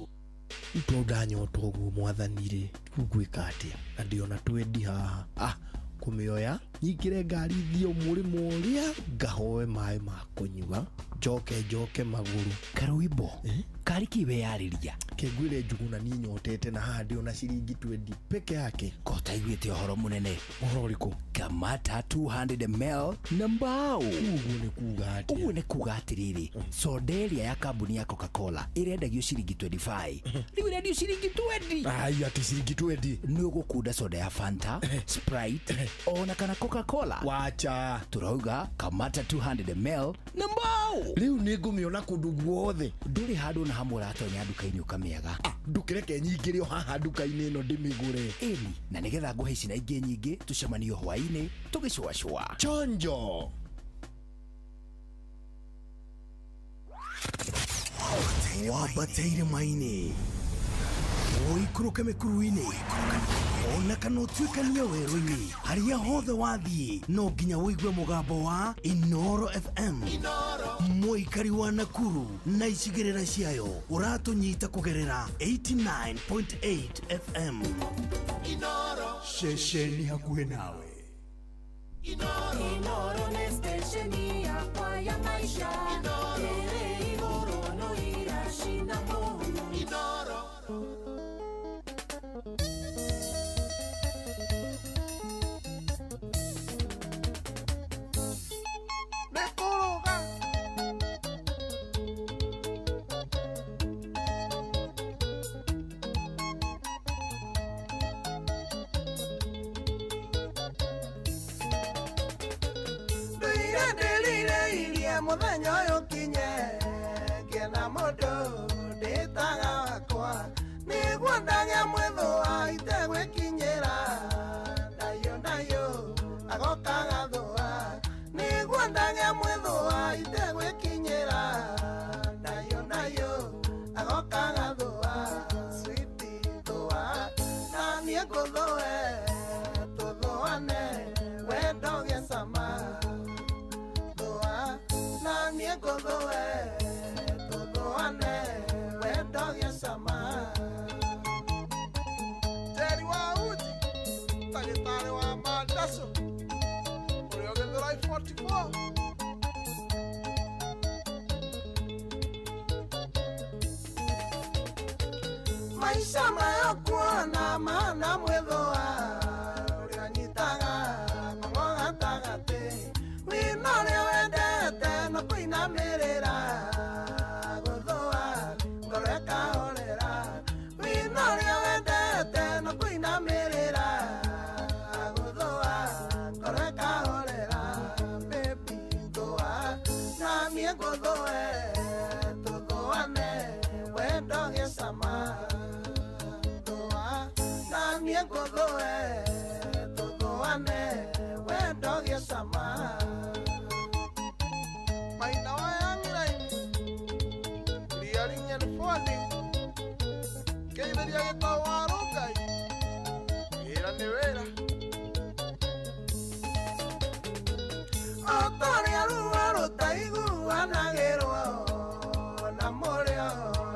Tondũ ndanyota ũguo mwathani rĩ, rĩu ngwĩka atĩa? Na ndĩona twendi haha, kũmĩoya nyingĩre ngari thiĩ mũrĩmo ũrĩa ngahoe maĩ ma kũnyua, njoke njoke magũrũ. Karũimbo kari kĩ weyarĩria? Kĩngwĩre Njuguna niĩ nyotete na haha ndĩona ciringi twendi peke yake. Ko ũtaiguĩte ũhoro mũnene? Ũhoro ũrĩkũ? Kamata 200 ml na mbao. Ũguo nĩ kuga atĩa? Ũguo nĩ kuga atĩrĩrĩ, soda ĩrĩa ya kambuni ya Coca-Cola ĩrendagio ciringi 25, rĩu ĩrendio ciringi 20. Ai, atĩ ciringi 20? Nĩ ũgũkunda soda ya Fanta, Sprite ona kana Coca-Cola. Wacha. Turauga Kamata 200 ml na mbao. Rĩu nĩ ngũmĩona kũndũ guothe. Ndũrĩ handũ na hamwe ũratonya nduka-inĩ ũkamĩaga. Ndũkĩreke nyingĩre o haha nduka-inĩ ĩno ndĩmĩgũre. Ĩni, na nĩgetha ngũhe ici na ingĩ nyingĩ tũcemanio hwaĩ-inĩ tũgĩcũacũa. Chonjo. Wambataire maini, ũikũrũke mĩkuru-inĩ, ona kana ũtuĩkanie werũ-inĩ, harĩa hothe wathiĩ no nginya ũigue mũgambo wa Inooro FM. Mũikari wa Nakuru na icigĩrĩra ciayo ũratũnyita kũgerera 89.8 FM. Ceceni hakuhĩ nawe. Inooro nĩ stesheni yakwa ya maisha. Ĩrĩ igũrũ no iracina mũno. Inooro. Mũthenya ũyũ kinye ngĩena mũndũ ndĩtaga wakwa, nĩguo ndagĩa mwĩthũa itegwĩkinyĩra, ndaiyo ndaiyo agoka gathũa, nĩguo ndagĩa mwĩthũa itegwĩkinyĩra, ndaiyo ndaiyo agoka gathũa, switi thũa na niĩ ngũthũe tũthũane wendo gĩa cama. Jerry wa uji tagĩtarĩ wa mandaco ũrĩa ũgĩthũra 44. Maisha mayo kuona maana mwethoa ũrĩa nyitaga ng'ong'o gatagatĩ wĩna ũrĩa wendete no kũinamĩrĩra gũthũa ngoro ĩkahorera wĩna ũrĩa wendete no kũinamĩrĩra gũthũa ngoro ĩkahorera baby thũa na niĩ ngũthũe tũthũane wendo gĩcama thũa na niĩ ngũthũe tũthũane wendo gĩcama. Maina wa Young Line, Clearing and Forwarding, Keitheria gĩtau wa Rũngai, wĩra nĩ wĩra. O ta ũrĩa ruo rũtaiguanagĩrwo na mũrĩo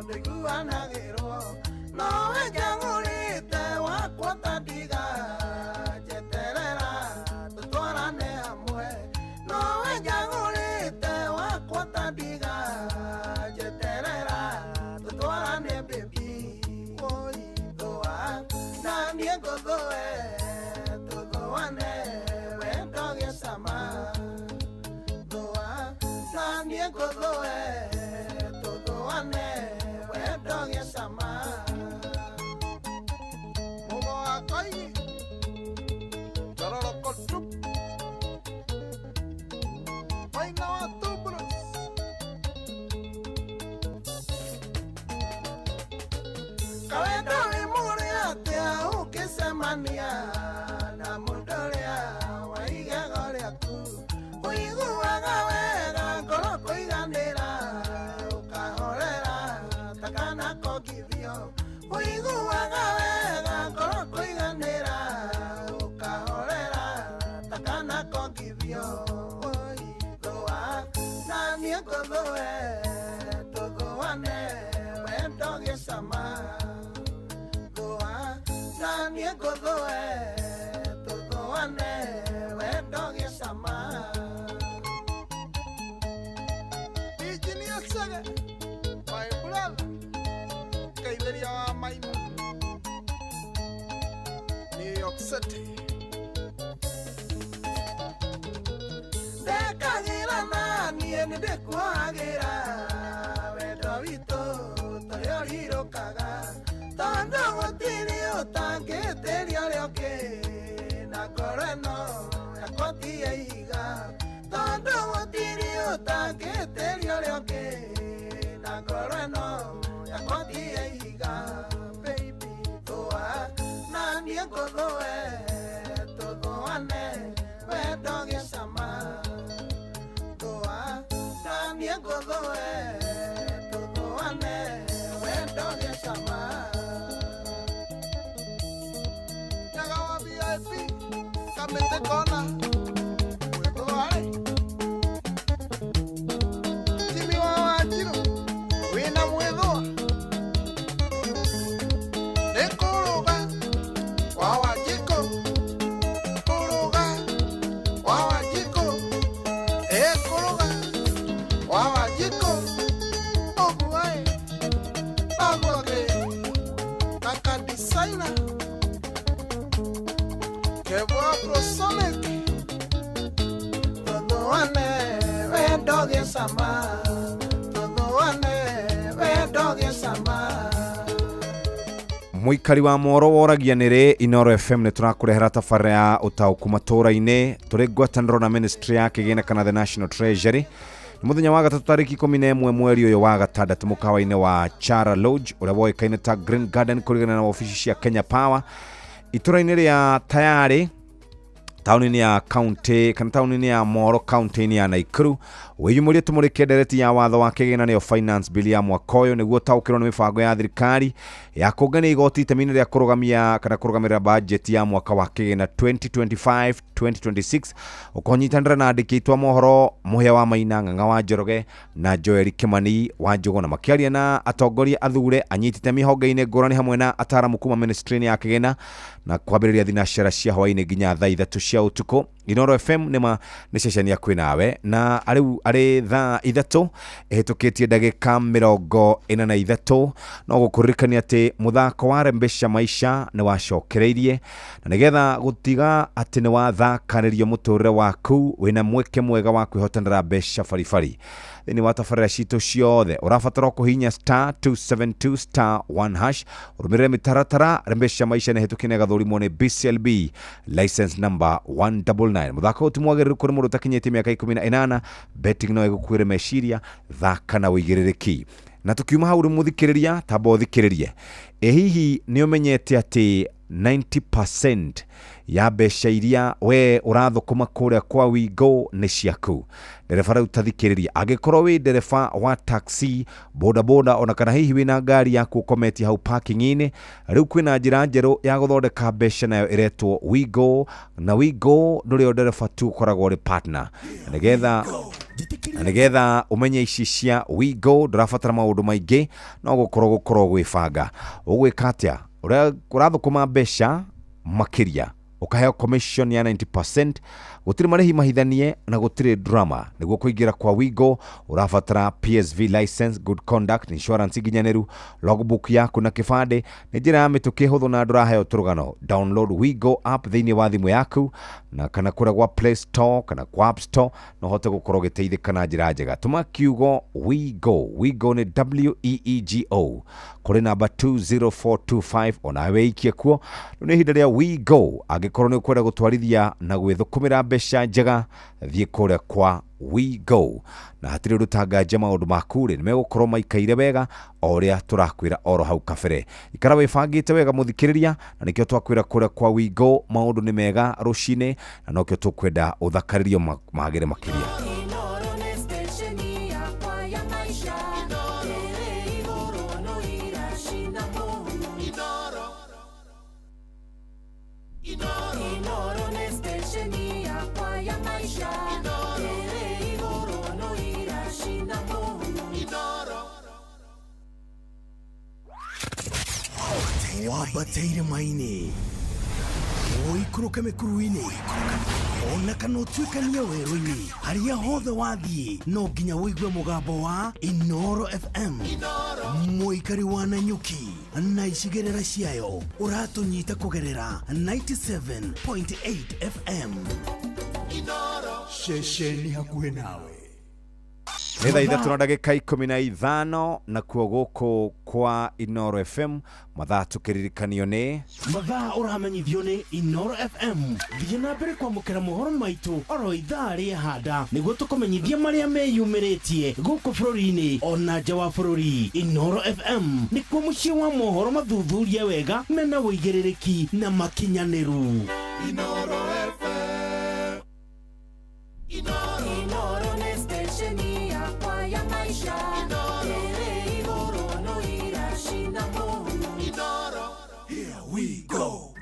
ndũiguanagĩrwo nowe njagũrĩte wakwa ta ndiga njeterera tũtwarane hamwe nowe njagũrĩte wakwa ta ndiga njeterera tũtwarane baby woi thũa na niĩ ngũthũe tũthũane wendo gĩcama thũa na niĩ ngũthũe tũthũane wendo gĩcama. Mũgo wa Koigi, Njororoko Troop, Maina wa Tubros. Kawendo wĩ mũrĩ atĩa ũngĩcemania na mũndũ ũrĩa wa igego rĩaku ũiguaga wega ngoro kũiganĩra ũkahorera ta kana kongithio ũiguaga wega ngoro kũiganĩra ũkahorera ta kana kongithio oi thũa na niĩ ngũthũe tũthũane wendo gĩcama thũa na niĩ ngũthũe tũthũane wendo gĩcama. Engineer Chege, my brother, Keitheria wa Maina, New York City. Ndekagĩra na niĩ nĩndĩkuohagĩra wendo witũ tũrĩa ũrirũkaga tondũ gũtirĩ ũtangĩtĩria ũrĩa ũngĩ na ngoro ĩno yakwa ti ya ihiga tondũ gũtirĩ ũtangĩtĩria ũrĩa ũngĩ na ngoro ĩno yakwa ti ya ihiga baby thũa na niĩ ngũthũe tũthũane wendo gĩcama thũa na niĩ ngũthũe tũthũane wendo gĩcama. Nyaga wa VIP, Kamĩtĩ Kona, Mwĩthũa rĩ. Jimmy wa Wanjirũ, wĩna mwĩthũa. Nĩ kũrũga wa Wanjikũ, kũrũga wa Wanjikũ, ĩ kũrũga wa Wanjikũ, ũguo ĩ, noguo kĩ, kaka designer, Kevo Afrosonic. Tũthũane wendo gĩcama tũthũane wendo gĩcama. Mũikari wa moro woragia nĩ rĩ Inoro FM nĩ tũrakũrehera tabarĩra ya ũtaũku matũũra-inĩ tũrĩ ngwatanĩro na ministry ya kĩgĩna kana the National Treasury. Nĩ mũthenya wa gatatũ tarĩki 11 mweri ũyũ wa gatandatũ mũkawa-inĩ wa Chara Lodge ũrĩa woĩkaine ta Green Garden kũringana na wabici cia Kenya Power itũra-inĩ rĩa Tayari taũni-inĩ ya kaunti kana taũni-inĩ ya Moro kaunti-inĩ ya Nakuru. Wĩyumĩrie tũmũrĩke ndereti ya watho wa kĩgĩna nĩyo finance bill ya mwaka ũyũ nĩguo ũtaũkĩrwo nĩ mĩbango ya thirikari ya kũngania igoti itemi-inĩ rĩa kũrũgamia kana kũrũgamĩrĩra bajeti ya mwaka wa kĩgĩna 2025 2026 ũkũnyitanĩra na andĩki aitũ a mohoro Mũhĩa wa Maina, Ng'ang'a wa Njoroge na Joel Kimani wa Njũgũna makĩaria na atongoria athure anyiti itemi honge-inĩ ngũrani hamwe na ataramu kuma ministry-inĩ ya kĩgĩna na kwambĩrĩria thinacara cia hwaĩ-inĩ nginya thaa 3 cia cia ũtukũ. Inoro FM nĩma nĩ ceceni ya kwĩ nawe, na rĩu arĩ thaa 3 ĩhĩtũkĩtie ndagĩka 43. No gũkũririkania atĩ mũthako wa Rembesha Maisha nĩ wacokereirie, na nĩgetha gũtiga atĩ nĩ wathakanĩrio mũtũrĩre waku, wĩna mweke mwega wa kwĩhotanĩra mbeca baribari thĩinĩ wa tabarĩra citũ ciothe. Ũrabatara kũhihinya star 272 star 1 hash, ũrũmĩrĩre mĩtaratara. Rembesha Maisha nĩ hĩtũkie na ĩgathũrimwo nĩ BCLB license number 199. Mũthako ũyũ ti mwagĩrĩru kũrĩ mũndũ ũtakinyĩtie mĩaka 18. Betting no ĩgũkuĩre meciria, thaka na ũigĩrĩrĩki. Na tukiuma hau rĩ, mũthikĩrĩria, tamba ũthikĩrĩrie. Ĩ hihi nĩ ũmenyete atĩ 90% ya mbeca iria we ũrathũkũma kũrĩa kwa Wigo nĩ ciaku? Ndereba rĩu tathikĩrĩria, angĩkorwo wĩ ndereba wa taxi, bodaboda, ona kana hihi wĩna ngari yaku ũkometie hau parking-inĩ, rĩu kwĩna njĩra njerũ ya gũthondeka mbeca, nayo ĩretwo Wigo. Na Wigo ndũrĩ o ndereba tu, ũkoragwo ũrĩ partner. Na nĩgetha ũmenye ici cia Wigo, ndũrabatara maũndũ maingĩ, no gũkorwo gwĩbanga. Ũgwĩka atĩa? Ũrathũkũma mbeca makĩria, ũkaheo commission ya 90%, gũtirĩ marĩhi mahithanie na gũtirĩ drama. Nĩguo kũingĩra kwa Wigo ũrabatara PSV license, good conduct, insurance nginyanĩru, logbook yaku na kĩbandĩ. Nĩ njĩra ya mĩtũkĩ, hũthũ na ndũraheo tũrũgano. Download Wigo app thĩinĩ wa thimũ yaku na kana kũrĩa gwa Play Store kana kwa App Store, na ũhote gũkorwo ũgĩteithĩka na njĩra njega. Tũma kiugo Wigo, Wigo nĩ WEEGO, kũrĩ namba 20425, onawe wĩikie kuo. Rĩu nĩ ihinda rĩa Wigo. Angĩkorwo nĩ ũkwenda gũtwarithia na gwĩthũkũmĩra mbeca njega, thiĩ kũrĩa kwa Wigo, na hatirĩ ũndũ tanganja maũndũ maku rĩ, nĩ megũkorwo maikaire wega o ũrĩa tũrakwĩra oro hau kabere. Ikara wĩbangĩte wega mũthikĩrĩria, na nĩkĩo twakwĩra kũrĩa kwa Wigo maũndũ nĩ mega rũcinĩ, na nokĩo tũkwenda ũthakarĩrio magĩre makĩria. Inoro nĩ stesheni yakwa ya maisha. Ĩrĩ igũrũ no iracina mũno. Inoro nĩ stesheni yakwa ya maisha. Ĩrĩ igũrũ no iracina mũno. Wambate irĩma-inĩ, ũikũrũke mĩkuru-inĩ, ona kana ũtuĩkanie werũ-inĩ, harĩa hothe wathiĩ no nginya ũigue mũgambo wa Inoro FM. Mũikari wa Nanyuki na icigĩrĩra ciayo, ũratũnyita kũgerera 97.8 FM. Ceceni hakuhĩ nawe. Nĩ thaa 3:15, nakuo gũkũ kwa Inoro FM mathaa tũkĩririkanio nĩ Mathaa ũramenyithio nĩ Inoro FM. Thiĩ na mbere kwamũkĩra mohoro maitũ oro ithaa rĩa handa, nĩguo tũkũmenyithia marĩa meyumĩrĩtie gũkũ bũrũri-inĩ ona nja wa bũrũri. Inoro FM nĩkuo mũciĩ wa mohoro mathuthurie wega, mena ũigĩrĩrĩki na makinyanĩru. Inoro nĩ stesheni yakwa ya maisha. Ĩrĩ igũrũ no iracina mũno.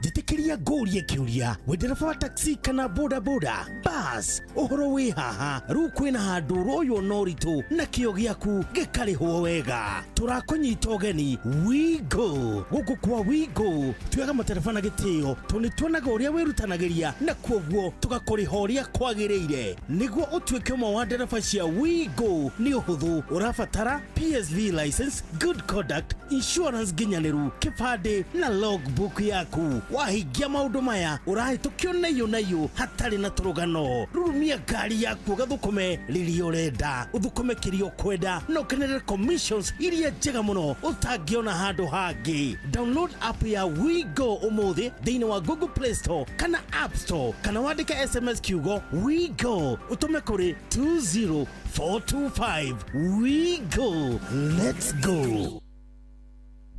Njĩtĩkĩria ngũrie kĩũria, wĩ ndereba wa taxi kana bodaboda, bas ũhoro wĩ haha. Rĩu kwĩna handũ ũroywo na ũritũ na kĩo gĩaku gĩkarĩhwo wega. Tũrakũnyita ũgeni Wigo. Gũkũ kwa Wigo tuoyaga matereba na gĩtĩo, tondũ nĩ tuonaga ũrĩa wĩrutanagĩria, na kuoguo tũgakũrĩha ũrĩa kwagĩrĩire. Nĩguo ũtuĩke ũmwe wa ndereba cia Wigo nĩ ũhũthũ, ũrabatara PSV license, good conduct, insurance nginyanĩru, kĩbandĩ na logbook yaku. Wahingia maũndũ maya, ũrahĩtũkio naiyũ naiyũ hatarĩ na tũrũgano. Rurumia ngari yaku ũgathũkũme rĩrĩa ũrenda, ũthũkũme kĩrĩa ũkwenda, na ũkenerere commissions iria njega mũno ũtangĩona handũ hangĩ. Download app ya Wigo ũmũthĩ thĩinĩ wa Google Play Store kana App Store, kana wandĩke SMS kiugo Wigo ũtũme kũrĩ 20425. Wigo, let's go.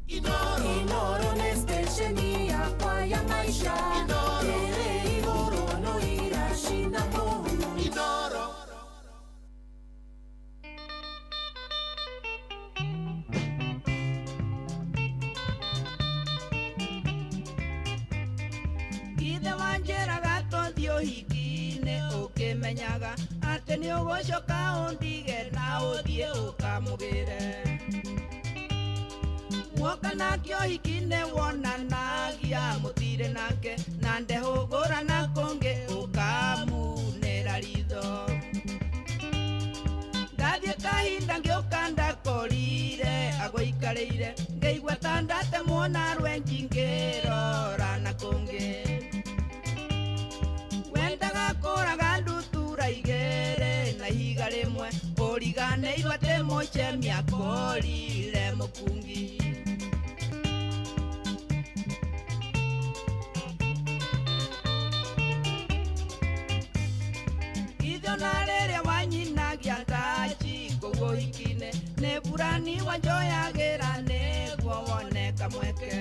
Inoro nĩ stesheni yakwa ya maisha. Ĩrĩ igũrũ no iracina mũno. Ithe wanjĩraga tũthiĩ ũhiki-inĩ ũkĩmenyaga atĩ nĩ ũgũcoka ũndige na ũthiĩ ũkamũgĩre. Woka nake ũhiki-inĩ wonanagia mũtirĩ nake, na ndehũgũra na kũngĩ. Ndokira ngĩũka ndakorire agũikarĩire ngĩigua ta ndatemwo na rwenji ngĩrora na kũngĩ. Wendaga kũraga ndutura igĩrĩ na ihiga rĩmwe ũriganĩirwo atĩ mũcemi akorire mũkungi. Ithe ona rĩrĩa wanyinagia ndaci kũu ũhiki-inĩ nĩ burani wanjoyagĩra nĩguo wone kamweke.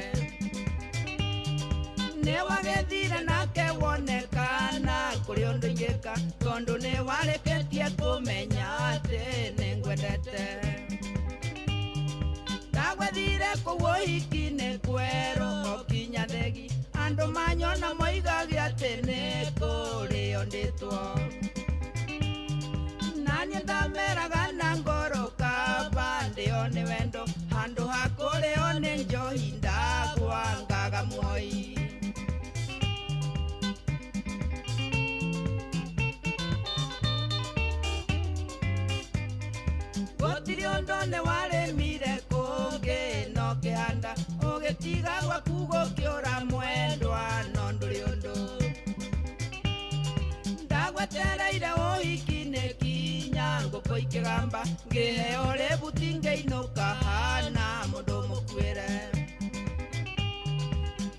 Nĩ wagethire nake wonekana kũrĩ ũndũ ingĩka tondũ nĩ warĩkĩtie kũmenya atĩ nĩ ngwendete. Ndagwethire kũu ũhiki-inĩ kwerũ o kinya thegi andũ manyona moigage atĩ nĩ kũrĩo ndĩtwo. Naniĩ ndameraga na ngoro kaba ndĩo nĩ wendo handũ ha kũrĩo nĩ njohi ndagwangaga muoyi. Gũtirĩ ũndũ nĩ warĩmire kũngĩ no kĩhanda ũgĩtiga gwaku gũkĩũra mwendwa no ndũrĩ ũndũ. Ndagwetereire ũhiki-inĩ kinya ngũkũ ikĩgamba ngĩheo rĩbuti ngĩinũka hana mũndũ mũkuĩre.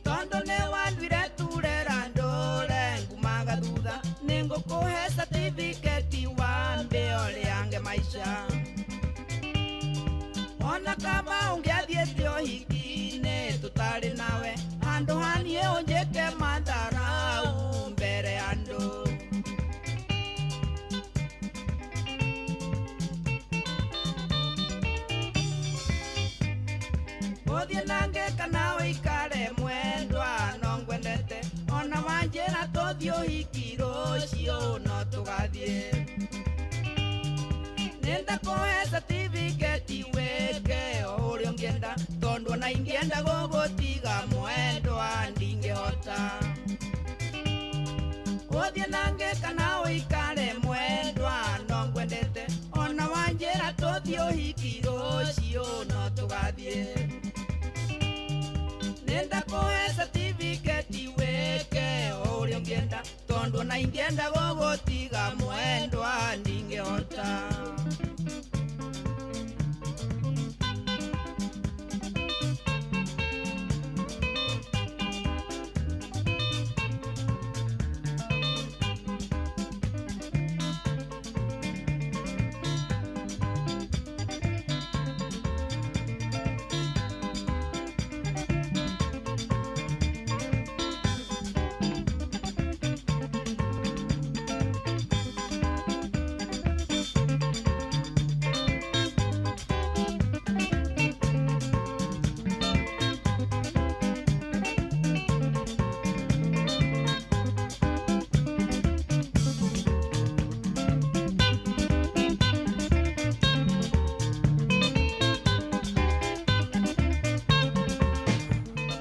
Tondũ nĩ wanduire turera ndũre ngumaga thutha nĩ ngũkũhe certificate wambe ũrĩange maica. Ona kaba ũngĩathiĩte ũhiki-inĩ tũtarĩ nawe handũ ha niĩ ũnjĩke matharau mbere ya andũ. Ũthiĩ nange kana ũikare mwendwa no ngwendete ona wanjĩra tũthiĩ ũhiki rũciũ no tũgathiĩ. Nĩndakũhe certificate wĩke o ũrĩa ũngĩenda tondũ ona ingĩenda gũgũtiga mwendwa ndingĩhota. Ũthiĩ nange kana ũikare mwendwa no ngwendete ona wanjĩra tũthiĩ ũhiki rũciũ no tũgathiĩ. Nĩndakũhe certificate wĩke o ũrĩa ũngĩenda tondũ ona ingĩenda gũgũtiga mwendwa ndingĩhota.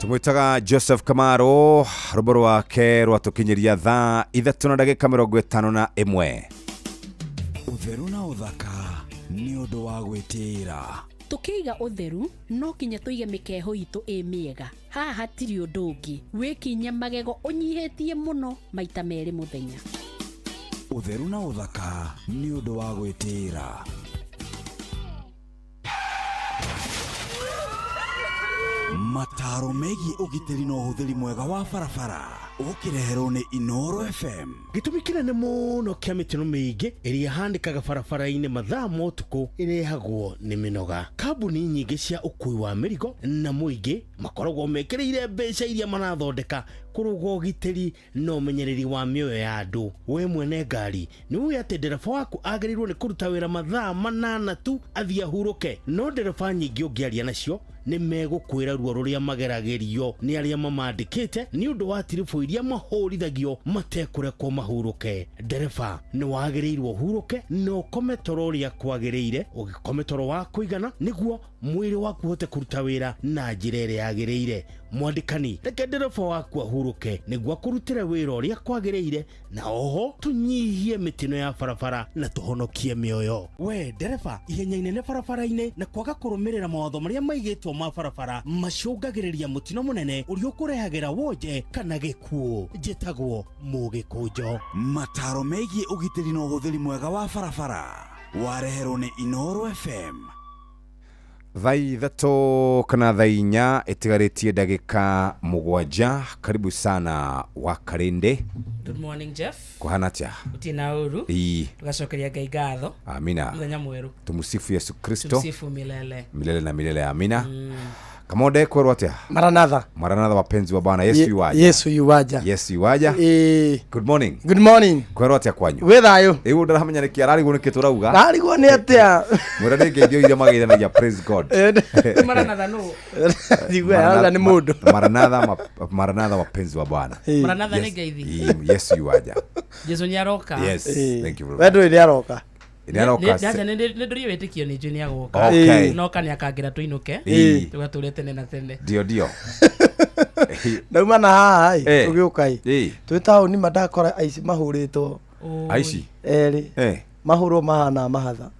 Tumwitaga Joseph Kamaro rwĩmbo rwake rwatũkinyĩria thaa 3:51. Ũtheru na ũthaka nĩ ũndũ wa gwĩtĩĩra. Tũkĩiga ũtheru no kinya tũige mĩkeho itũ ĩ mĩega. Haha hatirĩ ũndũ ũngĩ wĩkinye magego ũnyihĩtie mũno maita merĩ mũthenya. Ũtheru na ũthaka nĩ ũndũ wa gwĩtĩĩra. Mataro megiĩ ũgitĩri na ũhũthĩri mwega wa barabara ũkĩreherwo nĩ Inoro FM. Gĩtũmi kĩnene mũno kĩa mĩtino mĩingĩ ĩrĩa ĩhanĩkaga barabara-inĩ mathaa ma ũtukũ ĩrehagwo nĩ mĩnoga. Kambuni nyingĩ cia ũkui wa mĩrigo na mũingĩ makoragwo mekĩrĩire mbeca iria marathondeka kũrũga ũgitĩri na ũmenyereri wa mĩoyo ya andũ. We mwene ngari nĩ ũĩ atĩ ndereba waku agĩrĩirwo nĩ kũruta wĩra mathaa 8 tu athiĩ ahurũke, no ndereba nyingĩ ũngĩaria nacio nĩ megũkwĩra ruo rũrĩa mageragĩrio nĩ arĩa mamandĩkĩte nĩ ũndũ wa tiribũ iria mahũrithagio matekũrekwo mahurũke. Ndereba nĩ wagĩrĩirwo ũhurũke na ũkome toro ũrĩa kwagĩrĩire, ũgĩkome toro wa kũigana nĩguo mwĩrĩ waku ũhote kũruta wĩra na njĩra ĩrĩa yagĩrĩire. Mwandĩkani, reke ndereba waku ahurũke. ũhurũke nĩguo akũrutĩre wĩra ũrĩa kwagĩrĩire na oho tũnyihie mĩtino ya barabara na tũhonokie mĩoyo. We ndereba, ihenya inene barabara-inĩ na kwaga kũrũmĩrĩra mawatho marĩa maigĩtwo ma barabara macũngagĩrĩria mũtino mũnene ũrĩa ũkũrehagĩra wonje kana gĩkuũ. Njĩtagwo Mũgĩkũnjo. Mataro megiĩ ũgitĩri na ũhũthĩri mwega wa barabara wareherwo nĩ Inooro FM. Thaa 3 kana thaa 4 ĩtigarĩtie ndagĩka 7. Karibu sana wa Karinde. Good morning, Jeff. Kũhana atĩa? Gũtirĩ na ũru. Tũgacokeria Ngai ngatho. Amina. Mũthenya mwerũ. Tumusifu Yesu Kristo. Tumsifu milele. Milele na milele, amina. Kamonde, kwerwo atĩa? Maranatha. Maranatha, wapenzi wa Bwana Yesu yuwaja. Yesu yuwaja. Yesu yuwaja. Good morning. Good morning. Kwerwo atĩa kwanyu? Wĩ thayũ. Ĩu ndaramenya nĩkĩ ararigwo nĩkĩ tũrauga. Ararigwo nĩ atĩa? Mwĩra nĩ ngeithio iria mageithanagia, praise God. Maranatha nũ? Ndigua arauga nĩ mũndũ. Maranatha, maranatha, wapenzi wa Bwana. Maranatha nĩ Yes. ngeithi. Yesu yuwaja. Jesu nĩ aroka. Yes, thank you very We much. ndũĩ nĩ aroka? Nĩ aroka. Nĩ ndũrie wĩtĩkio nĩ njũĩ nĩ agoka. Okay. Noka nĩ akangĩra tũinũke. Tũgatũre tene na tene. Ndio, ndio. Ndauma na haha ĩ, tũgĩũka ĩ, twĩ taũni ma ndakora aici mahũrĩtwo. Aici? Erĩ. Mahũrwo mahana mahatha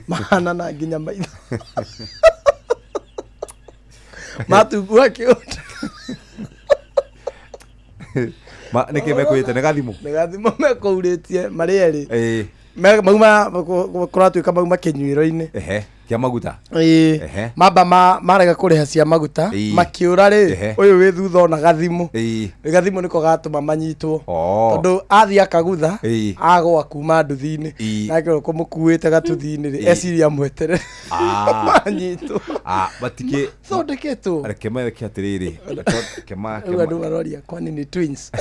mahana na nginya maitho matungua kĩũndũ. Nĩkĩ mekũiyĩte? Nĩ gathimũ? Nĩ gathimũ mekũurĩtie marĩ erĩ. Mauma kũratuĩka mauma kĩnyuĩro-inĩ. Ehe, kĩa maguta. Ĩĩ. Mamba marega kũrĩha cia maguta, makĩũra rĩ, ũyũ wĩ thutha ona gathimũ. Gathimũ nĩko gatũma manyitwo. Tondũ athiĩ akagutha, agwa kuma nduthi-inĩ, nake ũrĩa ũkũmũkuĩte gatuthi-inĩ rĩ, eciria mweterere. Manyitwo. Ah, matikĩ thondeketwo. Reke mereke atĩrĩrĩ, reke Rĩu andũ maroria kwani nĩ twins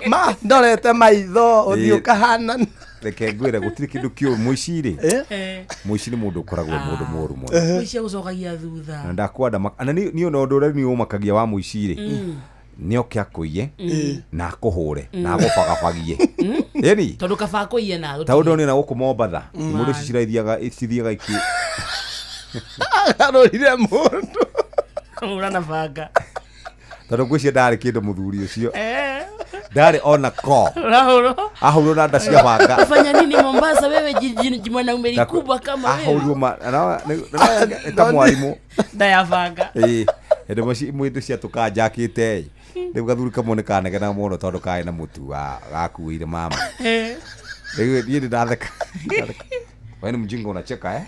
ma ndorete maitho ũthiũ kahanana. Reke ngwĩre, gũtirĩ kĩndũ kĩũru mũici rĩ. Mũici nĩ mũndũ ũkoragwo e mũndũ mũru mũno. Mũici agũcokagia thutha. Na ndakwenda na niĩ ona ũndũ ũrĩa niĩ ũmakagia wa mũici rĩ, nĩ oke akũiye na akũhũre na agũbagabagie, ĩni. Tondũ kaba akũiye na Ta ũndũ nĩ na gũkũ Mombatha, mũndũ ici ciraithiaga cithiaga iki Arorire mũndũ. Hũra na banga. Tondũ ngwĩciria ndarĩ kĩndũ mũthuri ũcio, ndarĩ ona ko. Ũrahũrwo. Ahũrwo na nda cia banga. Fanya nini Mombasa wewe, jiji mwanaume likubwa kama wewe? Ahũrirwo ta mwarimũ. Nda ya banga. Ĩĩ, hĩndĩ ĩmwe mwĩndũ cia tũkanjakĩte ĩ, rĩu gathuri kamwe nĩ kanegena mũno tondũ karĩ na mũtu wa gakuĩire mama. Rĩu niĩ nĩ ndatheka. Wewe ni mjinga unacheka, eh?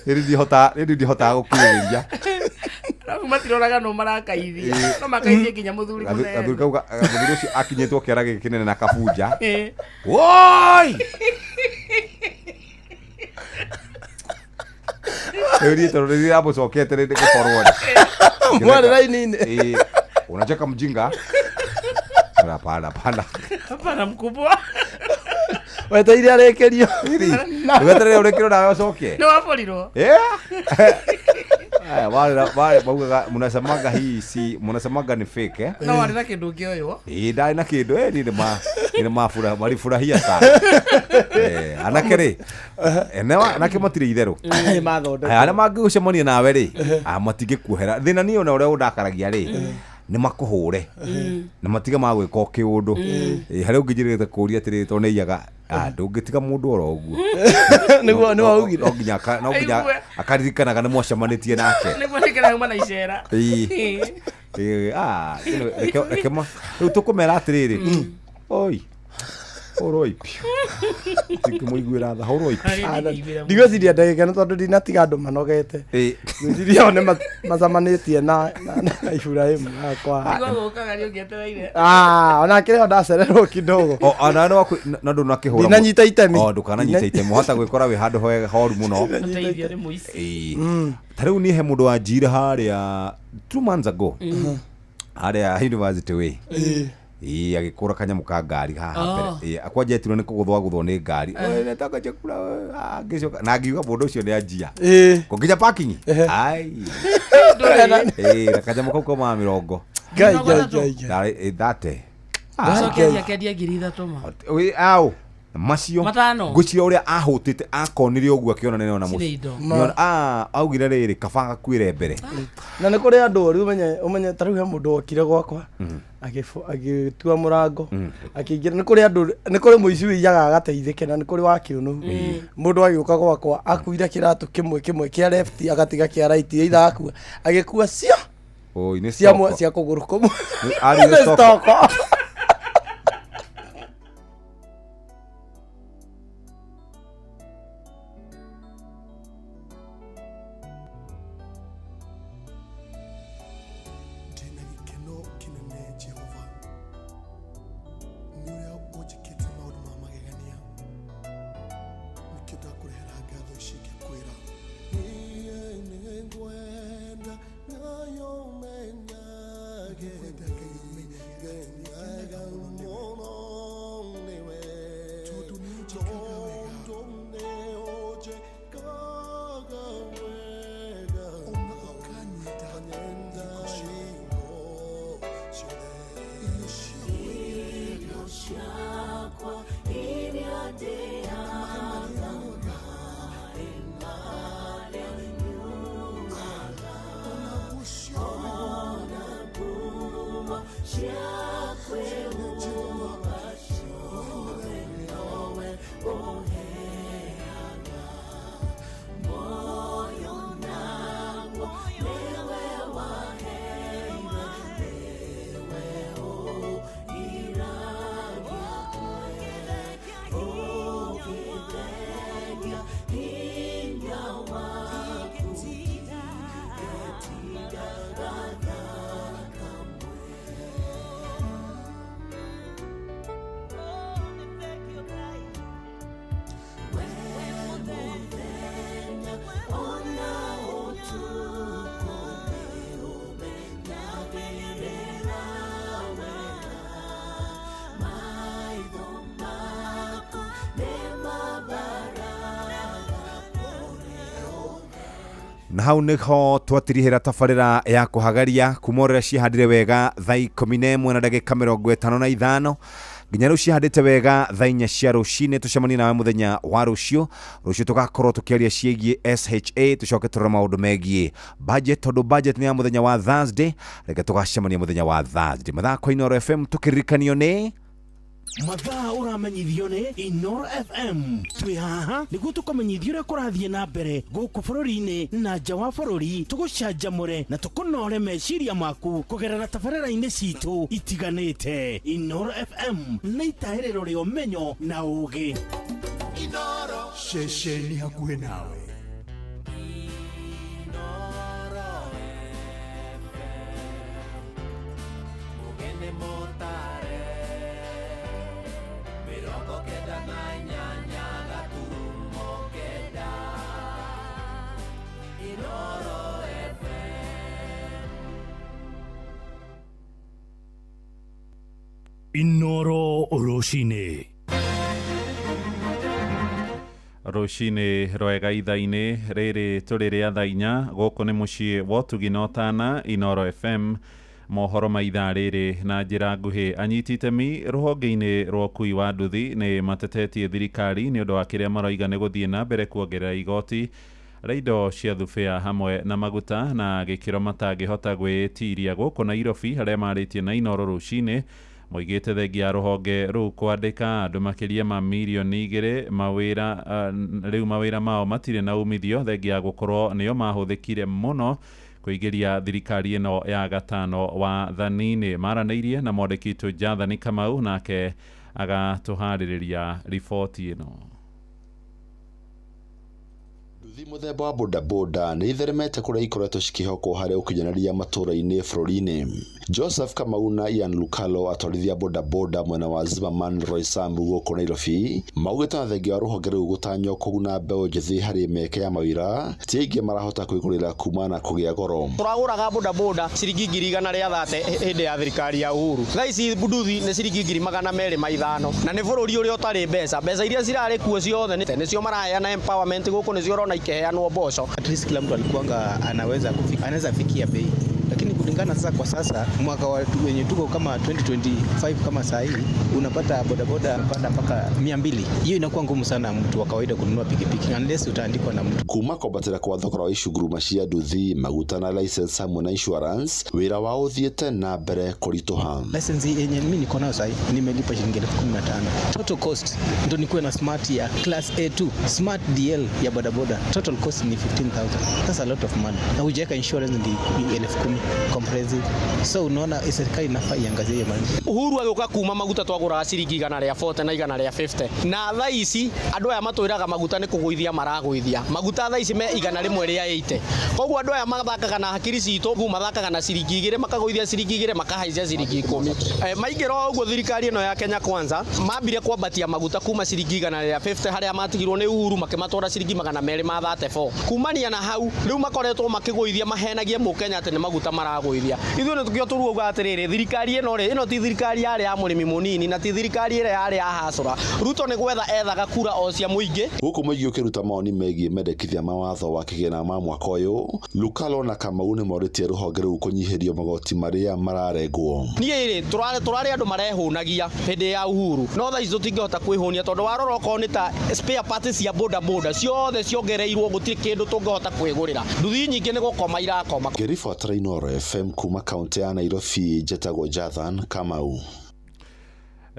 Rĩu ndihotaga gũkirĩrĩria. Arabu matiroraga no marakaithia, no makaithie nginya mũthuri mũnene. Gathuri kau mũthuri ũcio akinyĩtwo kĩara gĩkĩ kĩnene na kabunja. Woi! Rĩu niĩ tondũ rĩrĩa ndamũcokete rĩ gũkorwo rĩ. Mwarĩ raini-inĩ. Ĩĩ, unacheka mjinga. Hapana, hapana. Hapana mkubwa. Wetereire arĩkĩrio. Wetereire ũrĩkĩrio nawe ũcoke. Nĩ waborirwo. Yeah. Aya, wale maugaga mnasemaga hii si mnasemaga ni fake, eh? No warĩ na kĩndũ ũngĩoywo. Ĩĩ, ndarĩ na kĩndũ, niĩ nĩ marifurahia sana. Anake rĩ, enewa anake matirĩ itherũ. Mathondeka. Aya, arĩa mangĩgũcemania nawe rĩ, matingĩkuohera. Thĩna niĩ ona ũrĩa ũndakaragia rĩ, nĩ makũhũre na matige magwĩka o kĩũndũ. Harĩa ũngĩnjĩrĩte kũũria atĩrĩrĩ, tondũ nĩ aiyaga, ndũngĩtiga mũndũ oro ũguo. Nĩguo nĩ waugire. No nginya Aigue. akaririkanaga nĩ mwacemanĩtie nake. Nĩguo nĩkĩra uma na icera. Ĩĩ. Ĩĩ, reke rĩu tũkũmera atĩrĩrĩ, oi hũrwoi biũ, tingĩmũiguĩra tha, hũrwoi biũ. Ndigwĩciria ndagĩka nĩ tondũ ndinatiga andũ manogete. Ngwĩciria o nĩ macemanĩtie na Ibrahim akwa. Nĩguo gũkaga nĩ ũngĩetereire. Ah, ona kĩrĩa ndacererwo kidogo. O, ona no na ndũnakĩhũra. Ndinanyita itemi. O, ndũkananyita itemi, wahota gwĩkora wĩ handũ horu mũno. Ũteithio nĩ mũici. Ĩĩ. Ta rĩu niĩ he mũndũ wanjire harĩa 2 months ago, harĩa University Way. Ĩĩ, agĩkũra kanyamũ ka ngari haha mbere. Ĩĩ, akwanja etirwo nĩ kũgũthwo agũthwo nĩ ngari. "Oi, nataka chakula." Ngĩcoka na ngiuga mũndũ ũcio nĩ anjia kũnginya parking ai. Ĩĩ, na kanyamũ kau kaumaga 20. Ngai, Ngai, Ngai, Ngai. Ndarĩ 30. Acoke athiĩ akendia 3,000 ma. Ĩ, au. Macio Matano. Ngwĩciria ũrĩa ahũtĩte akonire ũguo akĩona nĩ ona Cirĩ indo. Nĩona- augire rĩrĩ kaba gakuĩre mbere. Na nĩ kũrĩ andũ rĩu ũmenye ta rĩu he mũndũ wokire gwakwa agĩtua mũrango akĩingĩra. Nĩ kũrĩ andũ, nĩ kũrĩ mũici wĩiyaga agateithĩke, na nĩ kũrĩ wa kĩũnũ. Mũndũ agĩũka gwakwa akuire kĩratũ kĩmwe kĩmwe kĩa left, agatiga kĩa right, either akua agĩkua cio Oi, nĩ cia stoko. Cia kũgũrũ kũmwe. Arĩ Nĩ stoko. stoko. Ndĩna gĩkeno kĩnene Jehova nĩ ũrĩa ũnjĩkĩte maũndũ ma magegania, nĩkĩo ndakũrehera ngatho ici ngĩkwĩra niĩ nĩngwenda Ngai ũmenyage, ngenaga mũno nĩwe tondũ nĩ ũnjĩkaga wega ona ũkanyenda hingo ciothe. Irio ciakwa iria ndĩaga, maĩ marĩa nyuaga, ona nguo cia kwĩhumba ciothe nowe ũheaga. Moyo naguo nĩwe waheire, nĩwe ũgiragia ũngĩthengia hinya waku, ndĩtindaga thakamwe. We mũthenya ona ũtukũ nĩũmenyagĩrĩra wega, maitho maku nĩmambaraga kũrĩ Na hau niho twatirihĩra tabarĩra ya kũhagaria kuma ũrĩa cihandire wega thaa 11 na ndagĩka 55 nginya rĩu cihandĩte wega thaa 4 cia rũcinĩ. Tũcemanie nawe mũthenya wa rũciũ. Rũciũ tũgakorwo tũkĩaria ciĩgiĩ SHA, tũcoke tũrore maũndũ megiĩ budget, tondũ budget nĩ ya mũthenya wa Thursday. Reke tũgacemania mũthenya wa Thursday mathaa kwa Inooro FM, tũkĩririkanio nĩ Mathaa ũramenyithio nĩ Inoro FM. Twĩ haha nĩguo tũkũmenyithia ũrĩa kũrathiĩ na mbere gũkũ bũrũri-inĩ na nja wa bũrũri, tũgũcanjamũre na tũkũnore meciria maku kũgerera tabarĩra-inĩ citũ itiganĩte. Inoro FM nĩ itahĩrĩro rĩa ũmenyo na ũũgĩ. Ceceni hakuhĩ nawe. Mugene motare 98 gaturumo 9 Inoro FM. Inoro rũcinĩ. Rũcinĩ rwega ithaa-inĩ rĩrĩ tũrĩ rĩa thaa 4. Gũkũ nĩ mũciĩ wa ũtugi na ũtana, Inoro FM. Mohoro ma ithaa rĩrĩ na njĩra nguhĩ. Anyiti itemi rũhonge-inĩ rwa ũkui wa nduthi nĩ matetetie thirikari nĩ ũndũ wa kĩrĩa maroiga nĩ gũthiĩ na mbere kuongerera igoti rĩa indo cia thubea hamwe na maguta na gĩkĩro matangĩhota gwĩtiria. Gũkũ Nairobi harĩa marĩtie na Inoro rũcinĩ, moigĩte thengia ya rũhonge rũu kwandĩka andũ makĩria ma mirioni 2 mawĩra, rĩu mawĩra mao matirĩ na umithio thengia ya gũkorwo nĩo mahũthĩkire mũno kũingĩria thirikari ĩno ya gatano wathani-inĩ. Maranĩirie na mwandĩki witũ Jathani Kamau, nake agatũharĩrĩria riboti ĩno. Nduthi mũthemba wa bodaboda nĩ itheremete kũrĩa ikoretwo cikĩhokwo harĩ ũkinyanĩria matũra-inĩ bũrũri-inĩ. Joseph Kamau na Ian Lukalo, atwarithia bodaboda mwena wa Zimmerman Roysambu gũkũ Nairobi, maugĩte ona thengia wa rũhonge rũu gũtanywo kũguna mbeũ njĩthĩ harĩ mĩeke ya mawĩra, ti aingĩ marahota kwĩgũrĩra kumana na kũgĩa goro. Tũragũraga bodaboda ciringi 130,000 hĩndĩ ya thirikari ya Uhuru. Thaa ici nduthi nĩ ciringi 205,000, na nĩ bũrũri ũrĩa ũtarĩ mbeca. Mbeca iria cirarĩ kuo ciothe nĩcio maraheana empowerment gũkũ, nĩcio ũrona ikĩheanwo mboco. At least kila mtu alikuwanga anaweza anaweza fikia bei, lakini kulingana Inaonekana sasa kwa sasa mwaka wenye tuko kama 2025 kama saa hii unapata bodaboda panda mpaka 200. Hiyo inakuwa ngumu sana mtu wa kawaida kununua pikipiki unless utaandikwa na mtu. Kuma kwambatĩra kwa thogora wa icunguruma cia nduthi, maguta na license hamwe na insurance, wĩra wao ũthiĩte na mbere kũritũha. License yenye mimi niko nayo sasa nimelipa shilingi 15,000. Total cost ndo nikuwe na smart ya class A2, smart DL ya bodaboda. Total cost ni 15,000. That's a lot of money. Na hujaweka insurance ndi 10,000 comprehensive. So unaona serikali inafaa iangazie hiyo maneno. Uhuru agĩũka kuma maguta twagũraga ciringi 140 na 150 na thaa ici andũ aya matwĩraga maguta nĩ kũgũithia maragũithia maguta thaa ici me 180. Koguo andũ aya mathakaga na hakiri citũ, mathakaga na ciringi 2 makagũithia ciringi 2 makahaicia ciringi 10. Maingĩra o ũguo thirikari ĩno ya Kenya Kwanza mambire kwambatia maguta kuma ciringi 150 harĩa matigirwo nĩ Uhuru makĩmatwara ciringi 234. Kumania na hau rĩu makoretwo makĩgũithia mahenagie mũkenya atĩ nĩ maguta maragũithia. Ithuĩ nĩ tũkĩo tũruauga atĩrĩrĩ, thirikari ĩno rĩ, ĩno ti thirikari yarĩ ya mũrĩmi mũnini na ti thirikari ĩrĩa yarĩ ya hasũra. Ruto nĩ gwetha ethaga kura o cia mũingĩ. Gũkũ mũingĩ ũkĩruta mawoni megiĩ mendekithia ma watho wa kĩgĩna ma mwaka ũyũ, Lukalo na Kamau nĩ morĩtie rũhonge rũu kũnyihĩrio magoti marĩa mararengwo. Niĩ rĩ, tũrarĩ andũ marehũnagia hĩndĩ ya Uhuru, no thaa ici tũtingĩhota kwĩhũnia tondũ warora okorwo nĩ ta spare parts cia boda boda ciothe ciongereirwo, gũtirĩ kĩndũ tũngĩhota kwĩgũrĩra. Nduthi nyingĩ nĩ gũkoma irakoma. Ngĩribotera Inooro FM kuma kaunti ya Nairobi, njetagwo Jathan Kamau.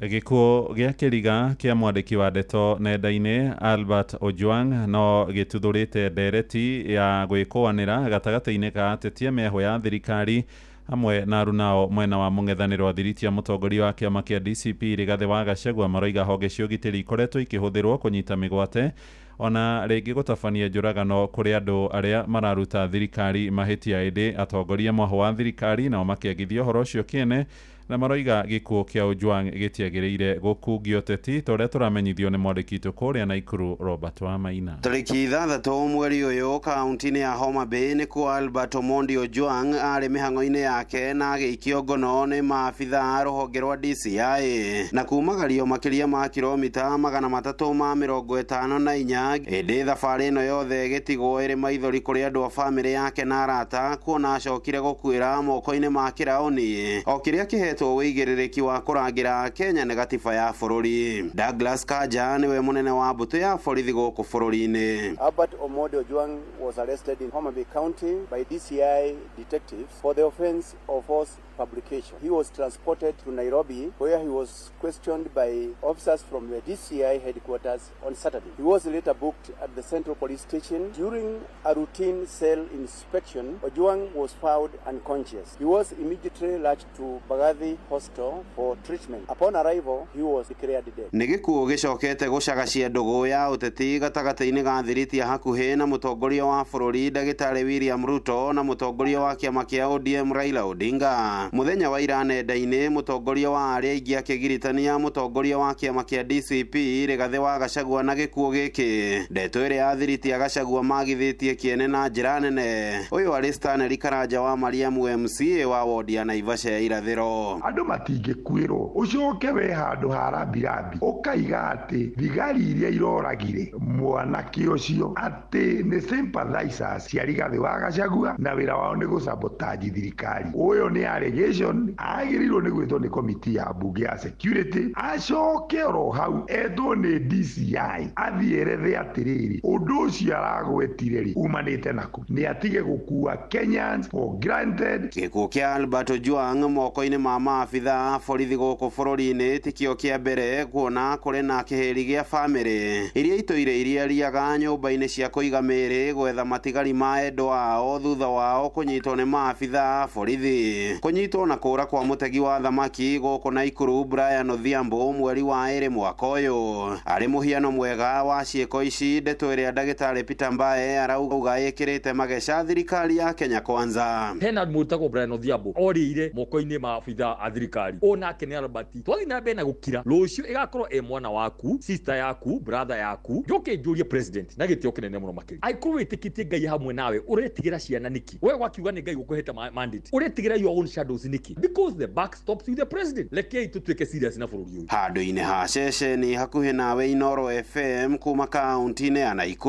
Gĩkuũ gĩa kĩriga kĩa mwandĩki wa ndeto nenda-inĩ Albert Ojwang no gĩtuthũrĩte ndereti ya gwĩkũanĩra gatagatĩ-inĩ ka ateti a mĩahũ ya thirikari hamwe na arunao mwena wa mũng'ethanĩro. Athiriti a mũtongoria wa kĩama kĩa DCP Rigathĩ wa Gachagua maroiga honge cia ũgitĩri ikoretwo ikĩhũthĩrwo kũnyita mĩgwate ona rĩngĩ gũtabania njũragano kũrĩ andũ arĩa mararuta thirikari mahĩtia. Ĩndĩ atongoria mwahũ wa thirikari nao makĩagithia ũhoro ũcio kĩene na maroiga gĩkuũ kĩa Ojwang gĩtiagĩrĩire gũkungio ũteti ta ũrĩa tũramenyithio nĩ mwandĩki witũ kũrĩa Naikuru Robert Wamaina. Tarĩki 6 mweri ũyũ kaunti-inĩ ya Homa Bay nĩkuo Albert Omondi Ojwang arĩ mĩhang'o-inĩ yake na agĩikio ngono nĩ maabitha a rũhonge rwa DCI na kumagario makĩria ma kilomita 354. Ĩndĩ thabarĩ ĩno yothe ĩgĩtigwo ĩrĩ maithori kũrĩ andũ a bamĩrĩ yake na arata kuona acokire gũkuĩra moko-inĩ ma kĩraũni o kĩrĩa kĩhetwo wĩigĩrĩrĩki wa kũrangĩra Kenya nĩ gatiba ya bũrũri. Douglas Kanja nĩwe mũnene wa mbũtũ ya borithi gũkũ bũrũri-inĩ. Albert Omondi Ojwang was arrested in Homa Bay County by DCI detectives for the offense of false publication. He was transported to Nairobi where he was questioned by officers from the DCI headquarters on Saturday. He was later booked at the Central Police Station. During a routine cell inspection, Ojwang was found unconscious. He was immediately rushed to Bagathi Hospital for treatment. Upon arrival, he was declared dead. Nĩ gĩkuũ gĩcokete gũcagacia ndũgũ ya ũteti gatagatĩ-inĩ ga thiriti ya hakuhĩ na mũtongoria wa bũrũri ndagĩtarĩ William Ruto na mũtongoria wa kĩama kĩa ODM Raila Odinga. Mũthenya wa ira nenda-inĩ mũtongoria wa arĩa aingĩ akĩgiritania mũtongoria wa kĩama kĩa DCP Rigathĩ wa Gachagua na gĩkuũ gĩkĩ. Ndeto ĩrĩa ya thiriti ya Gachagua magithĩtie kĩene na njĩra nene. Ũyũ arĩ Stanley Karanja wa Mariamu MCA wa wodi ya Naivasha ya irathĩro. Andũ matingĩkuĩrwo ũcoke we handũ ha rambirambi ũkaiga atĩ thigari iria iroragire mwanake ũcio atĩ nĩ sympathizers cia Rigathĩ wa Gachagua na wĩra wao nĩ gũsabotage thirikari. Ũyũ nĩ allegation agĩrĩirwo nĩ gwĩtwo nĩ komiti ya mbunge ya security acoke oro hau etwo nĩ DCI athiĩ erethe atĩrĩrĩ ũndũ ũcio aragwetire rĩ umanĩte naku, nĩ atige gũkua Kenyans for granted. Gĩkuũ kĩa Albert Ojwang moko-inĩ ma maabitha a borithi gũkũ bũrũri-inĩ tikio kĩa mbere kuona kũrĩ na kĩhĩri gĩa bamĩrĩ iria itũire iria riaga nyũmba-inĩ cia kũiga mĩĩrĩ gwetha matigari ma endwa ao thutha wao kũnyitwo nĩ maabitha a borithi. Kũnyitwo na kũra kwa mũtegi wa thamaki gũkũ Naikuru Brian Odhiambo mweri wa 2 mwaka ũyũ arĩ mũhiano mwega wa ciĩko ici. Ndeto ĩrĩa ndagĩtarĩ Peter Mbae arauga ĩkĩrĩte mageca thirikari ya Kenya Kwanza. Hena mũtagwo Brian Odhiambo orĩire moko-inĩ ma abitha a thirikari onake nĩ Albert twathiĩ na mbere na gũkira rũciũ ĩgakorwo ĩ mwana waku, sister yaku, brother yaku. Njoke njũrie president na gĩtĩo kĩnene mũno makĩria, angĩkorwo wĩtĩkĩtie Ngai hamwe nawe ũretigĩra ciana nĩkĩ? We wakiuga nĩ Ngai gũkũhete mandate, ũretigĩra your own shadows nĩkĩ? Because the buck stops with the president. Rekei tũtuĩke serious na bũrũri ũyũ. Handũ-inĩ ha ceceni hakuhĩ nawe Inooro FM kuma kaunti-inĩ ya Naikuru.